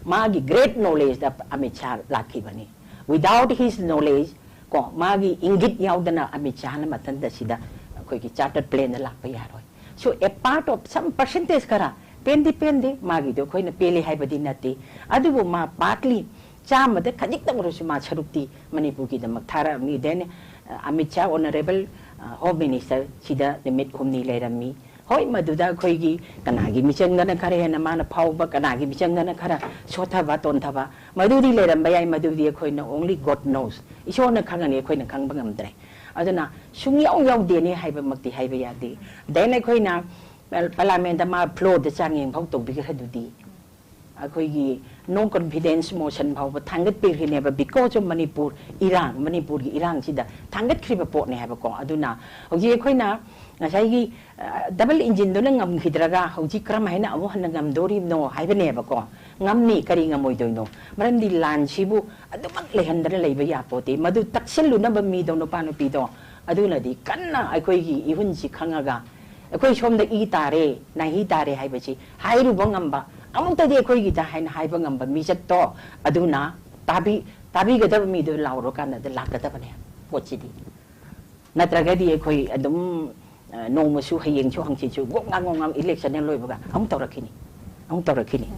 ꯃꯥꯒꯤ great knowledgeꯗ Amit Shah ꯂꯥꯛꯈꯤꯕꯅꯤ꯫ Without his knowledge, ꯀꯣ, ꯃꯥꯒꯤ ꯏꯪꯒꯤꯠ ꯌꯥꯎꯗꯅ ꯑꯃꯤꯠ ꯁꯥꯍꯅ ꯃꯊꯟꯇ ꯁꯤꯗ ꯑꯩꯈꯣꯏꯒꯤ chartered planeꯗ ꯂꯥꯛꯄ ꯌꯥꯔꯣꯏ꯫ So a part of some percentage ꯈꯔ ꯄꯦꯟꯗꯤ ꯄꯦꯟꯗꯦ, ꯃꯥꯒꯤꯗꯣ ꯑꯩꯈꯣꯏꯅ ꯄꯦꯜꯂꯤ ꯍꯥꯏꯕꯗꯤ ꯅꯠꯇꯦ꯫ ꯑꯗꯨꯕꯨ ꯃꯥ partly, ꯆꯥꯝꯃꯗ ꯈꯖꯤꯛꯇꯪ ꯑꯣꯏꯔꯁꯨ ꯃꯥ ꯁꯔꯨꯛꯇꯤ ꯃꯅꯤꯄꯨꯔꯒꯤꯗꯃꯛ ꯊꯥꯔꯛꯑꯝꯃꯤ꯫ Then, ꯑ, ꯑꯃꯤꯠ ꯁꯥꯍ, honourable, ꯑ, Home Minister, ꯁꯤꯗ ꯅꯨꯃꯤꯠ ꯍꯨꯝꯅꯤ ꯂꯩꯔꯝꯃꯤ꯫ ꯍꯣꯏ, ꯃꯗꯨꯗ ꯑꯩꯈꯣꯏꯒꯤ ꯀꯅꯥꯒꯤ ꯃꯤꯆꯪꯗꯅ ꯈꯔ ꯍꯦꯟꯅ ꯃꯥꯅ ꯐꯥꯎꯕ, ꯀꯅꯥꯒꯤ ꯃꯤꯆꯪꯗꯅ ꯈꯔ ꯁꯣꯠꯊꯕ, ꯇꯣꯟꯊꯕ, ꯃꯗꯨꯗꯤ ꯂꯩꯔꯝꯕ ꯌꯥꯏ꯫ ꯃꯗꯨꯗꯤ ꯑꯩꯈꯣꯏꯅ only God knows, ꯏꯁꯣꯔꯅ ꯈꯪꯒꯅꯤ, ꯑꯩꯈꯣꯏꯅ ꯈꯪꯕ ꯉꯝꯗ꯭ꯔꯦ꯫ ꯑꯗꯨꯅ ꯁꯨꯡꯌꯥꯎ ꯌꯥꯎꯗꯦꯅꯦ ꯍꯥꯏꯕꯃꯛꯇꯤ ꯍꯥꯏꯕ ꯌꯥꯗꯦ꯫ Then ꯑꯩꯈꯣꯏꯅ ꯄꯥꯔꯂꯥꯃꯦꯟꯗ ꯃꯥ floorꯗ ꯆꯥꯡꯌꯦꯡ ꯐꯥꯎ ꯇꯧꯕꯤꯈ꯭ꯔꯗꯨꯗꯤ꯫ ꯑꯩꯈꯣꯏꯒꯤ no confidence motion ꯐꯥꯎꯕ ꯊꯥꯡꯒꯠꯄꯤꯈ꯭ꯔꯤꯅꯦꯕ, because of ꯃꯅꯤꯄꯨꯔ ꯏꯔꯥꯡ, ꯃꯅꯤꯄꯨꯔꯒꯤ ꯏꯔꯥꯡꯁꯤꯗ ꯊꯥꯡꯒꯠꯈ꯭ꯔꯤꯕ ꯄꯣꯠꯅꯦ ꯍꯥꯏꯕꯀꯣ꯫ ꯑꯗꯨꯅ ꯍꯧꯖꯤꯛ ꯑꯩꯈꯣꯏꯅ ꯉꯁꯥꯏꯒꯤ, ꯑ, double engineꯗꯨꯅ ꯉꯝꯈꯤꯗ꯭ꯔꯒ ꯍꯧꯖꯤꯛ ꯀꯔꯝ ꯍꯥꯏꯅ ꯑꯃꯨꯛ ꯍꯟꯅ ꯉꯝꯗꯣꯔꯤꯕꯅꯣ ꯍꯥꯏꯕꯅꯦꯕꯀꯣ꯫ ꯉꯝꯅꯤ, ꯀꯔꯤ ꯉꯝꯃꯣꯏꯗꯣꯏꯅꯣ? ꯃꯔꯝꯗꯤ ꯂꯥꯟꯁꯤꯕꯨ ꯑꯗꯨꯃꯛ ꯂꯩꯍꯟꯗꯅ ꯂꯩꯕ ꯌꯥꯄꯣꯠꯇꯦ꯫ ꯃꯗꯨ ꯇꯛꯁꯤꯜꯂꯨꯅꯕ ꯃꯤꯗꯣ, ꯅꯨꯄꯥ ꯅꯨꯄꯤꯗꯣ, ꯑꯗꯨꯅꯗꯤ ꯀꯟꯅ ꯑꯩꯈꯣꯏꯒꯤ ꯏꯍꯨꯟꯁꯤ ꯈꯪꯉꯒ ꯑꯩꯈꯣꯏ ꯁꯣꯝꯗ ꯏ ꯇꯥꯔꯦ, ꯅꯥꯍꯤ ꯇꯥꯔꯦ ꯍꯥꯏꯕꯁꯤ ꯍꯥꯏꯔꯨꯕ ꯉꯝꯕ, ꯑꯃꯨꯛꯇꯗꯤ ꯑꯩꯈꯣꯏꯒꯤꯗ ꯍꯥꯏꯅ ꯍꯥꯏꯕ ꯉꯝꯕ ꯃꯤꯁꯛꯇꯣ, ꯑꯗꯨꯅ ꯇꯥꯕꯤ-, ꯇꯥꯕꯤꯒꯗꯕ ꯃꯤꯗꯨ ꯂꯥꯎꯔꯀꯥꯟꯗ ꯂꯥꯛꯀꯗꯕꯅꯦ ꯄꯣꯠꯁꯤꯗꯤ꯫ ꯅꯠꯇ꯭ꯔꯒꯗꯤ ꯑꯩꯈꯣꯏ ꯑꯗꯨꯝ, ꯑ, ꯅꯣꯡꯃꯁꯨ, ꯍꯌꯦꯡꯁꯨ, ꯍꯪꯆꯤꯠꯁꯨ ꯒꯣꯛ ꯉꯥꯡ ꯒꯣꯛ ꯉꯥꯡ election ꯍꯦꯛ ꯂꯣꯏꯕꯒ ꯑꯃꯨꯛ ꯇꯧꯔꯛꯈꯤꯅꯤ, ꯑꯃꯨꯛ ꯇꯧꯔꯛꯈꯤꯅꯤ꯫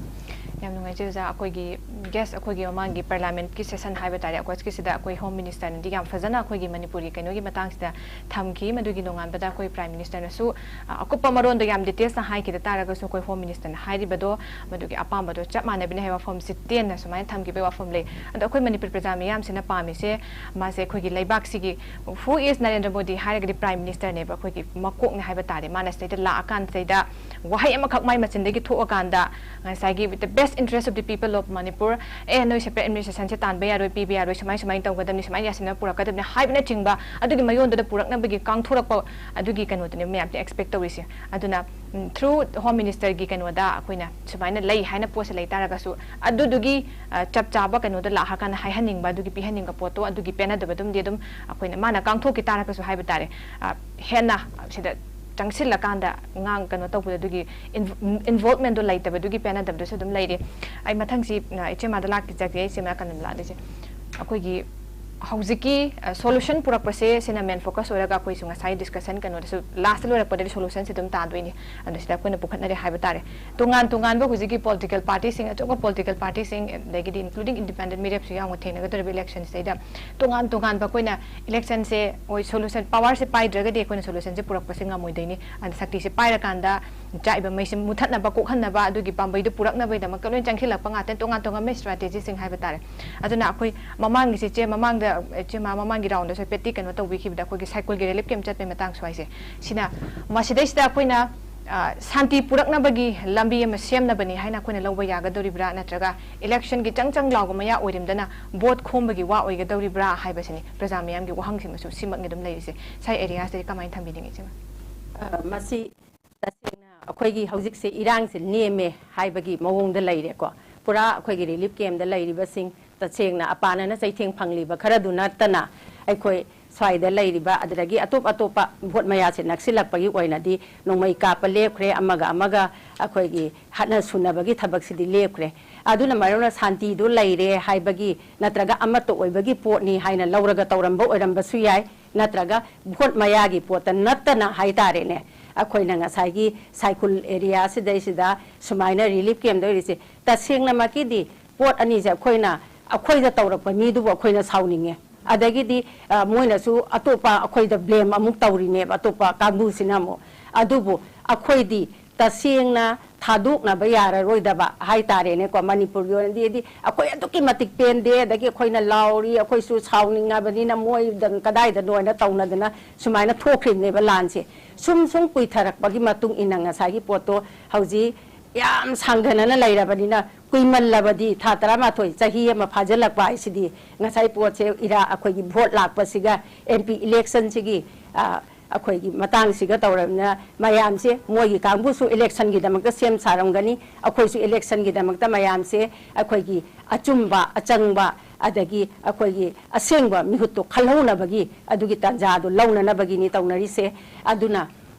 ꯌꯥꯝ ꯅꯨꯡꯉꯥꯏꯖꯩ ꯑꯣꯖꯥ꯫ ꯑꯩꯈꯣꯏꯒꯤ guest, ꯑꯩꯈꯣꯏꯒꯤ ꯃꯃꯥꯡꯒꯤ parliamentꯀꯤ session ꯍꯥꯏꯕ ꯇꯥꯔꯦ, Augustꯀꯤꯁꯤꯗ ꯑꯩꯈꯣꯏ Home Ministerꯅꯗꯤ ꯌꯥꯝ ꯐꯖꯅ ꯑꯩꯈꯣꯏꯒꯤ ꯃꯅꯤꯄꯨꯔꯒꯤ ꯀꯩꯅꯣꯒꯤ ꯃꯇꯥꯡꯁꯤꯗ ꯊꯝꯈꯤ꯫ ꯃꯗꯨꯒꯤ ꯅꯣꯡꯉꯥꯟꯕꯗ ꯑꯩꯈꯣꯏ Prime Ministerꯅꯁꯨ, ꯑ, ꯑꯀꯨꯞꯄ ꯃꯔꯣꯟꯗꯣ ꯌꯥꯝ detailsꯇ ꯍꯥꯏꯈꯤꯗ ꯇꯥꯔꯒꯁꯨ, ꯑꯩꯈꯣꯏ Home Ministerꯅ ꯍꯥꯏꯔꯤꯕꯗꯣ, ꯃꯗꯨꯒꯤ ꯑꯄꯥꯝꯕꯗꯣ ꯆꯞ ꯃꯥꯟꯅꯕꯅꯤ ꯍꯥꯏꯕ ꯋꯥꯐꯝꯁꯤ ꯇꯦꯟꯅ ꯁꯨꯃꯥꯏꯅ ꯊꯝꯈꯤꯕꯒꯤ ꯋꯥꯐꯝ ꯂꯩ꯫ ꯑꯗꯣ ꯑꯩꯈꯣꯏ ꯃꯅꯤꯄꯨꯔ ꯄ꯭ꯔꯖꯥ ꯃꯤꯌꯥꯝꯁꯤꯅ ꯄꯥꯝꯃꯤꯁꯦ, ꯃꯥꯁꯦ ꯑꯩꯈꯣꯏꯒꯤ ꯂꯩꯕꯥꯛꯁꯤꯒꯤ, who is Narendra Modi ꯍꯥꯏꯔꯒꯗꯤ Prime Ministerꯅꯦꯕ, ꯑꯩꯈꯣꯏꯒꯤ ꯃꯀꯣꯛꯅꯦ ꯍꯥꯏꯕ ꯇꯥꯔꯦ꯫ ꯃꯥꯅ ꯁꯤꯗꯩꯗ ꯂꯥꯛꯑꯀꯥꯟꯁꯤꯗꯩꯗ ꯋꯥꯍꯩ ꯑꯃꯈꯛ ꯃꯥꯏ ꯃꯆꯤꯟꯗꯒꯤ ꯊꯣꯛꯑꯀꯥꯟꯗ, ꯉꯁꯥꯏꯒꯤ with the best interest of the people of Manipur, ꯑꯦ, ꯅꯣꯏ separate administrationꯁꯦ ꯇꯥꯟꯕ ꯌꯥꯔꯣꯏ, ꯄꯤꯕ ꯌꯥꯔꯣꯏ, ꯁꯨꯃꯥꯏ ꯁꯨꯃꯥꯏꯅ ꯇꯧꯒꯗꯕꯅꯤ, ꯁꯨꯃꯥꯏꯅ ꯌꯥꯁꯤꯟꯅ ꯄꯨꯔꯛꯀꯗꯕꯅꯤ ꯍꯥꯏꯕꯅꯆꯤꯡꯕ, ꯑꯗꯨꯒꯤ ꯃꯌꯣꯟꯗꯨꯗ ꯄꯨꯔꯛꯅꯕꯒꯤ ꯀꯥꯡꯊꯣꯔꯛꯄ, ꯑꯗꯨꯒꯤ ꯀꯩꯅꯣꯗꯨꯅꯦ ꯃꯌꯥꯝꯁꯦ expect ꯇꯧꯔꯤꯁꯦ꯫ ꯑꯗꯨꯅ, ꯎꯝ, through Home Ministerꯒꯤ ꯀꯩꯅꯣꯗ ꯑꯩꯈꯣꯏꯅ ꯁꯨꯃꯥꯏꯅ ꯂꯩ ꯍꯥꯏꯅ ꯄꯣꯠꯁꯦ ꯂꯩ ꯇꯥꯔꯒꯁꯨ, ꯑꯗꯨꯗꯨꯒꯤ, ꯑ, ꯆꯞ ꯆꯥꯕ ꯀꯩꯅꯣꯗ ꯂꯥꯛꯑꯀꯥꯟꯗ ꯍꯥꯏꯍꯟꯅꯤꯡꯕ, ꯑꯗꯨꯒꯤ ꯄꯤꯍꯟꯅꯤꯡꯕ ꯄꯣꯠꯇꯣ, ꯑꯗꯨꯒꯤ ꯄꯦꯟꯅꯗꯕꯗꯨꯝꯗꯤ ꯑꯗꯨꯝ ꯑꯩꯈꯣꯏꯅ ꯃꯥꯅ ꯀꯥꯡꯊꯣꯛꯈꯤ ꯇꯥꯔꯒꯁꯨ ꯍꯥꯏꯕ ꯇꯥꯔꯦ, ꯑ, ꯍꯦꯟꯅ ꯁꯤꯗ ꯆꯪꯁꯤꯜꯂꯀꯥꯟꯗ ꯉꯥꯡ ꯀꯩꯅꯣ ꯇꯧꯕꯗ ꯑꯗꯨꯒꯤ inv-, involvementꯗꯣ ꯂꯩꯇꯕꯗꯨꯒꯤ ꯄꯦꯟꯅꯗꯕꯗꯨꯁꯨ ꯑꯗꯨꯝ ꯂꯩꯔꯤ꯫ ꯑꯩ ꯃꯊꯪꯁꯤ, ꯑ, ꯏꯆꯦꯃꯥꯗ ꯂꯥꯛꯆꯒꯦ, ꯏꯆꯦꯃꯥ ꯀꯩꯅꯣ ꯂꯥꯛꯂꯤꯁꯦ꯫ ꯑꯩꯈꯣꯏꯒꯤ ꯍꯧꯖꯤꯛꯀꯤ ꯁꯣꯂꯨꯁꯟ ꯄꯨꯔꯛꯄꯁꯦ, ꯁꯤꯅ ꯃꯦꯟ ꯐꯣꯀꯁ ꯑꯣꯏꯔꯒ ꯑꯩꯈꯣꯏꯁꯨ ꯉꯁꯥꯏ ꯗꯤꯁꯀꯁꯟ ꯀꯩꯅꯣꯗꯁꯨ ꯂꯥꯁꯇ ꯂꯣꯏꯔꯛꯄꯗꯗꯤ ꯁꯣꯂꯨꯁꯟꯁꯦ ꯑꯗꯨꯝ ꯇꯥꯗꯣꯏꯅꯤ꯫ ꯑꯗꯣ ꯁꯤꯗ ꯑꯩꯈꯣꯏꯅ ꯄꯨꯈꯠꯅꯔꯦ ꯍꯥꯏꯕ ꯇꯥꯔꯦ꯫ ꯇꯣꯉꯥꯟ ꯇꯣꯉꯥꯟꯕ ꯍꯧꯖꯤꯛꯀꯤ ꯄꯣꯂꯤꯇꯤꯀꯦꯜ ꯄꯥꯔꯇꯤꯁꯤꯡ, ꯑꯆꯧꯕ ꯄꯣꯂꯤꯇꯤꯀꯦꯜ ꯄꯥꯔꯇꯤꯁꯤꯡ, ꯑꯗꯒꯤꯗꯤ ꯏꯟꯀ꯭ꯂꯨꯗꯤꯡ ꯏꯟꯗꯤꯄꯦꯟꯗꯦꯟ ꯃꯤꯔꯦꯞꯁꯨ ꯌꯥꯎꯅ ꯊꯦꯡꯅꯒꯗꯧꯔꯤꯕ ꯏꯂꯦꯛꯁꯟꯁꯤꯗꯩꯗ ꯇꯣꯉꯥꯟ ꯇꯣꯉꯥꯟꯕ ꯑꯩꯈꯣꯏꯅ ꯏꯂꯦꯛꯁꯟꯁꯦ, ꯍꯣꯏ, ꯁꯣꯂꯨꯁꯟ, ꯄꯋꯥꯔꯁꯦ ꯄꯥꯏꯗ꯭ꯔꯒꯗꯤ ꯑꯩꯈꯣꯏꯅ ꯁꯣꯂꯨꯁꯟꯁꯦ ꯄꯨꯔꯛꯄꯁꯦ ꯉꯝꯃꯣꯏꯗꯣꯏꯅꯤ꯫ ꯑꯗ ꯁꯛꯇꯤꯁꯦ ꯄꯥꯏꯔꯀꯥꯟꯗ ꯆꯥꯛꯏꯕ ꯃꯩꯁꯤ ꯃꯨꯊꯠꯅꯕ, ꯀꯣꯛꯍꯟꯅꯕ, ꯑꯗꯨꯒꯤ ꯄꯥꯝꯕꯩꯗꯨ ꯄꯨꯔꯛꯅꯕꯒꯤꯗꯃꯛꯇ ꯂꯣꯏ ꯆꯪꯁꯤꯜꯂꯛꯄ ꯉꯥꯛꯇꯅꯤ, ꯇꯣꯉꯥꯟ ꯇꯣꯉꯥꯟꯕ ꯏꯁꯇ꯭ꯔꯥꯇꯦꯖꯤꯁꯤꯡ ꯍꯥꯏꯕ ꯇꯥꯔꯦ꯫ ꯑꯗꯨꯅ ꯑꯩꯈꯣꯏ ꯃꯃꯥꯡꯒꯤꯁꯦ, ꯏꯆꯦ, ꯃꯃꯥꯡꯗ, ꯏꯆꯦ, ꯃꯥ ꯃꯃꯥꯡꯒꯤ ꯔꯥꯎꯟꯗꯁꯨ ꯍꯥꯏꯐꯦꯠꯇꯤ ꯀꯩꯅꯣ ꯇꯧꯕꯤꯈꯤꯕꯗ, ꯑꯩꯈꯣꯏꯒꯤ ꯁꯥꯏꯀꯨꯜꯒꯤ ꯔꯤꯂꯤꯐ ꯀꯦꯝꯞ ꯆꯠꯄꯩ ꯃꯇꯥꯡ ꯁ꯭ꯋꯥꯏꯁꯦ, ꯁꯤꯅ ꯃꯁꯤꯗꯩꯁꯤꯗ ꯑꯩꯈꯣꯏꯅ, ꯑ, ꯁꯥꯟꯇꯤ ꯄꯨꯔꯛꯅꯕꯒꯤ ꯂꯝꯕꯤ ꯑꯃ ꯁꯦꯝꯅꯕꯅꯤ ꯍꯥꯏꯅ ꯑꯩꯈꯣꯏꯅ ꯂꯧꯕ ꯌꯥꯒꯗꯧꯔꯤꯕ꯭ꯔꯥ, ꯅꯠꯇ꯭ꯔꯒ ꯏꯂꯦꯛꯁꯟꯒꯤ ꯆꯪ ꯆꯪ ꯂꯥꯎꯕ ꯃꯌꯥ ꯑꯣꯏꯔꯝꯗꯅ ꯚꯣꯠ ꯈꯣꯝꯕꯒꯤ ꯋꯥ ꯑꯣꯏꯒꯗꯧꯔꯤꯕ꯭ꯔꯥ ꯍꯥꯏꯕꯁꯤꯅꯤ ꯄ꯭ꯔꯖꯥ ꯃꯤꯌꯥꯝꯒꯤ ꯋꯥꯍꯪꯁꯤꯃꯁꯨ ꯁꯤꯃꯛꯅꯤ ꯑꯗꯨꯝ ꯂꯩꯔꯤꯁꯦ꯫ ꯁ꯭ꯋꯥꯏ ꯑꯦꯔꯤꯌꯥꯁꯤꯗꯤ ꯀꯃꯥꯏꯅ ꯊꯝꯕꯤꯅꯤꯡꯉꯤ, ꯏꯆꯦ? ꯑ, ꯃꯁꯤ ꯇꯁꯦꯡꯅ ꯑꯩꯈꯣꯏꯒꯤ ꯍꯧꯖꯤꯛꯁꯦ ꯏꯔꯥꯡꯁꯦ ꯅꯦꯝꯃꯦ ꯍꯥꯏꯕꯒꯤ ꯃꯑꯣꯡꯗ ꯂꯩꯔꯦꯀꯣ꯫ ꯄꯨꯔꯥ ꯑꯩꯈꯣꯏꯒꯤ ꯔꯤꯂꯤꯐ ꯀꯦꯝꯞꯇ ꯂꯩꯔꯤꯕꯁꯤꯡ, ꯇꯁꯦꯡꯅ ꯑꯄꯥꯅꯅ ꯆꯩꯊꯦꯡ ꯐꯪꯂꯤꯕ ꯈꯔꯗꯨ ꯅꯠꯇꯅ, ꯑꯩꯈꯣꯏ ꯁ꯭ꯋꯥꯏꯗ ꯂꯩꯔꯤꯕ, ꯑꯗꯨꯗꯒꯤ ꯑꯇꯣꯞ ꯑꯇꯣꯞꯄ ꯚꯣꯠ ꯃꯌꯥꯁꯦ ꯅꯛꯁꯤꯜꯂꯛꯄꯒꯤ ꯑꯣꯏꯅꯗꯤ ꯅꯣꯡꯃꯩ ꯀꯥꯞꯄ ꯂꯦꯞꯈ꯭ꯔꯦ, ꯑꯃꯒ ꯑꯃꯒ ꯑꯩꯈꯣꯏꯒꯤ ꯍꯥꯠꯅ ꯁꯨꯅꯕꯒꯤ ꯊꯕꯛꯁꯤꯗꯤ ꯂꯦꯞꯈ꯭ꯔꯦ꯫ ꯑꯗꯨꯅ ꯃꯔꯝ ꯑꯣꯏꯔꯒ ꯁꯥꯟꯇꯤꯗꯨ ꯂꯩꯔꯦ ꯍꯥꯏꯕꯒꯤ ꯅꯠꯇ꯭ꯔꯒ ꯑꯃꯠꯇ ꯑꯣꯏꯕꯒꯤ ꯄꯣꯠꯅꯤ ꯍꯥꯏꯅ ꯂꯧꯔꯒ ꯇꯧꯔꯝꯕ ꯑꯣꯏꯔꯝꯕꯁꯨ ꯌꯥꯏ, ꯅꯠꯇ꯭ꯔꯒ ꯚꯣꯠ ꯃꯌꯥꯒꯤ ꯄꯣꯠꯇ ꯅꯠꯇꯅ ꯍꯥꯏꯇꯥꯔꯦꯅꯦ, ꯑꯩꯈꯣꯏꯅ ꯉꯁꯥꯏꯒꯤ ꯁꯥꯏꯈꯨꯜ ꯑꯦꯔꯤꯌꯥꯁꯤꯗꯩꯁꯤꯗ ꯁꯨꯃꯥꯏꯅ ꯔꯤꯂꯤꯐ ꯀꯦꯝꯞꯇ ꯑꯣꯏꯔꯤꯁꯦ, ꯇꯁꯦꯡꯅꯃꯛꯀꯤꯗꯤ ꯄꯣꯠ ꯑꯅꯤꯁꯦ ꯑꯩꯈꯣꯏꯅ, ꯑꯩꯈꯣꯏꯗ ꯇꯧꯔꯛꯄ ꯃꯤꯗꯨꯕꯨ ꯑꯩꯈꯣꯏꯅ ꯁꯥꯎꯅꯤꯡꯉꯦ꯫ ꯑꯗꯒꯤꯗꯤ, ꯑ, ꯃꯣꯏꯅꯁꯨ ꯑꯇꯣꯞꯄ ꯑꯩꯈꯣꯏꯗ ꯕ꯭ꯂꯦꯝ ꯑꯃꯨꯛ ꯇꯧꯔꯤꯅꯦꯕ, ꯑꯇꯣꯞꯄ ꯀꯥꯡꯕꯨꯁꯤꯅ ꯑꯃꯨꯛ꯫ ꯑꯗꯨꯕꯨ ꯑꯩꯈꯣꯏꯗꯤ ꯇꯁꯦꯡꯅ ꯊꯥꯗꯣꯛꯅꯕ ꯌꯥꯔꯔꯣꯏꯗꯕ ꯍꯥꯏꯇꯥꯔꯦꯅꯦꯀꯣ, ꯃꯅꯤꯄꯨꯔꯒꯤ ꯑꯣꯏꯅꯗꯤ꯫ ꯍꯥꯏꯗꯤ ꯑꯩꯈꯣꯏ ꯑꯗꯨꯛꯀꯤ ꯃꯇꯤꯛ ꯄꯦꯟꯗꯦ, ꯑꯗꯒꯤ ꯑꯩꯈꯣꯏꯅ ꯂꯥꯎꯔꯤ, ꯑꯩꯈꯣꯏꯁꯨ ꯁꯥꯎꯅꯤꯡꯉꯕꯅꯤꯅ ꯃꯣꯏꯗ ꯀꯗꯥꯏꯗꯅꯣ ꯍꯥꯏꯅ ꯇꯧꯅꯗꯅ ꯁꯨꯃꯥꯏꯅ ꯊꯣꯛꯈ꯭ꯔꯤꯕꯅꯦꯕ ꯂꯥꯟꯁꯦ꯫ ꯁꯨꯝ ꯁꯨꯝ ꯀꯨꯏꯊꯔꯛꯄꯒꯤ ꯃꯇꯨꯡ ꯏꯟꯅ ꯉꯁꯥꯏꯒꯤ ꯄꯣꯠꯇꯣ ꯍꯧꯖꯤꯛ ꯌꯥꯝ ꯁꯥꯡꯊꯅꯅ ꯂꯩꯔꯕꯅꯤꯅ, ꯀꯨꯏꯃꯜꯂꯕꯗꯤ, ꯊꯥ ꯇꯔꯥꯃꯥꯊꯣꯏ, ꯆꯍꯤ ꯑꯃ ꯐꯥꯖꯤꯜꯂꯛꯄ ꯍꯥꯏꯁꯤꯗꯤ ꯉꯁꯥꯏ ꯄꯣꯠꯁꯦ ꯏꯔꯥ-, ꯑꯩꯈꯣꯏꯒꯤ ꯚꯣꯠ ꯂꯥꯛꯄꯁꯤꯒ, ꯑꯦꯝ ꯄꯤ ꯏꯂꯦꯛꯁꯟꯁꯤꯒꯤ, ꯑ, ꯑꯩꯈꯣꯏꯒꯤ ꯃꯇꯥꯡꯁꯤꯒ ꯇꯧꯔꯕꯅꯤꯅ, ꯃꯌꯥꯝꯁꯦ, ꯃꯣꯏꯒꯤ ꯀꯥꯡꯕꯨꯁꯨ ꯏꯂꯦꯛꯁꯟꯒꯤꯗꯃꯛꯇ ꯁꯦꯝ ꯁꯥꯔꯝꯒꯅꯤ, ꯑꯩꯈꯣꯏꯁꯨ ꯏꯂꯦꯛꯁꯟꯒꯤꯗꯃꯛꯇ ꯃꯌꯥꯝꯁꯦ ꯑꯩꯈꯣꯏꯒꯤ ꯑꯆꯨꯝꯕ, ꯑꯆꯪꯕ, ꯑꯗꯒꯤ ꯑꯩꯈꯣꯏꯒꯤ ꯑꯁꯦꯡꯕ ꯃꯤꯍꯨꯠꯇꯣ ꯈꯜꯍꯧꯅꯕꯒꯤ, ꯑꯗꯨꯒꯤ ꯇꯥꯟꯖꯥꯗꯣ ꯂꯧꯅꯅꯕꯒꯤꯅꯤ ꯇꯧꯅꯔꯤꯁꯦ꯫ ꯑꯗꯨꯅ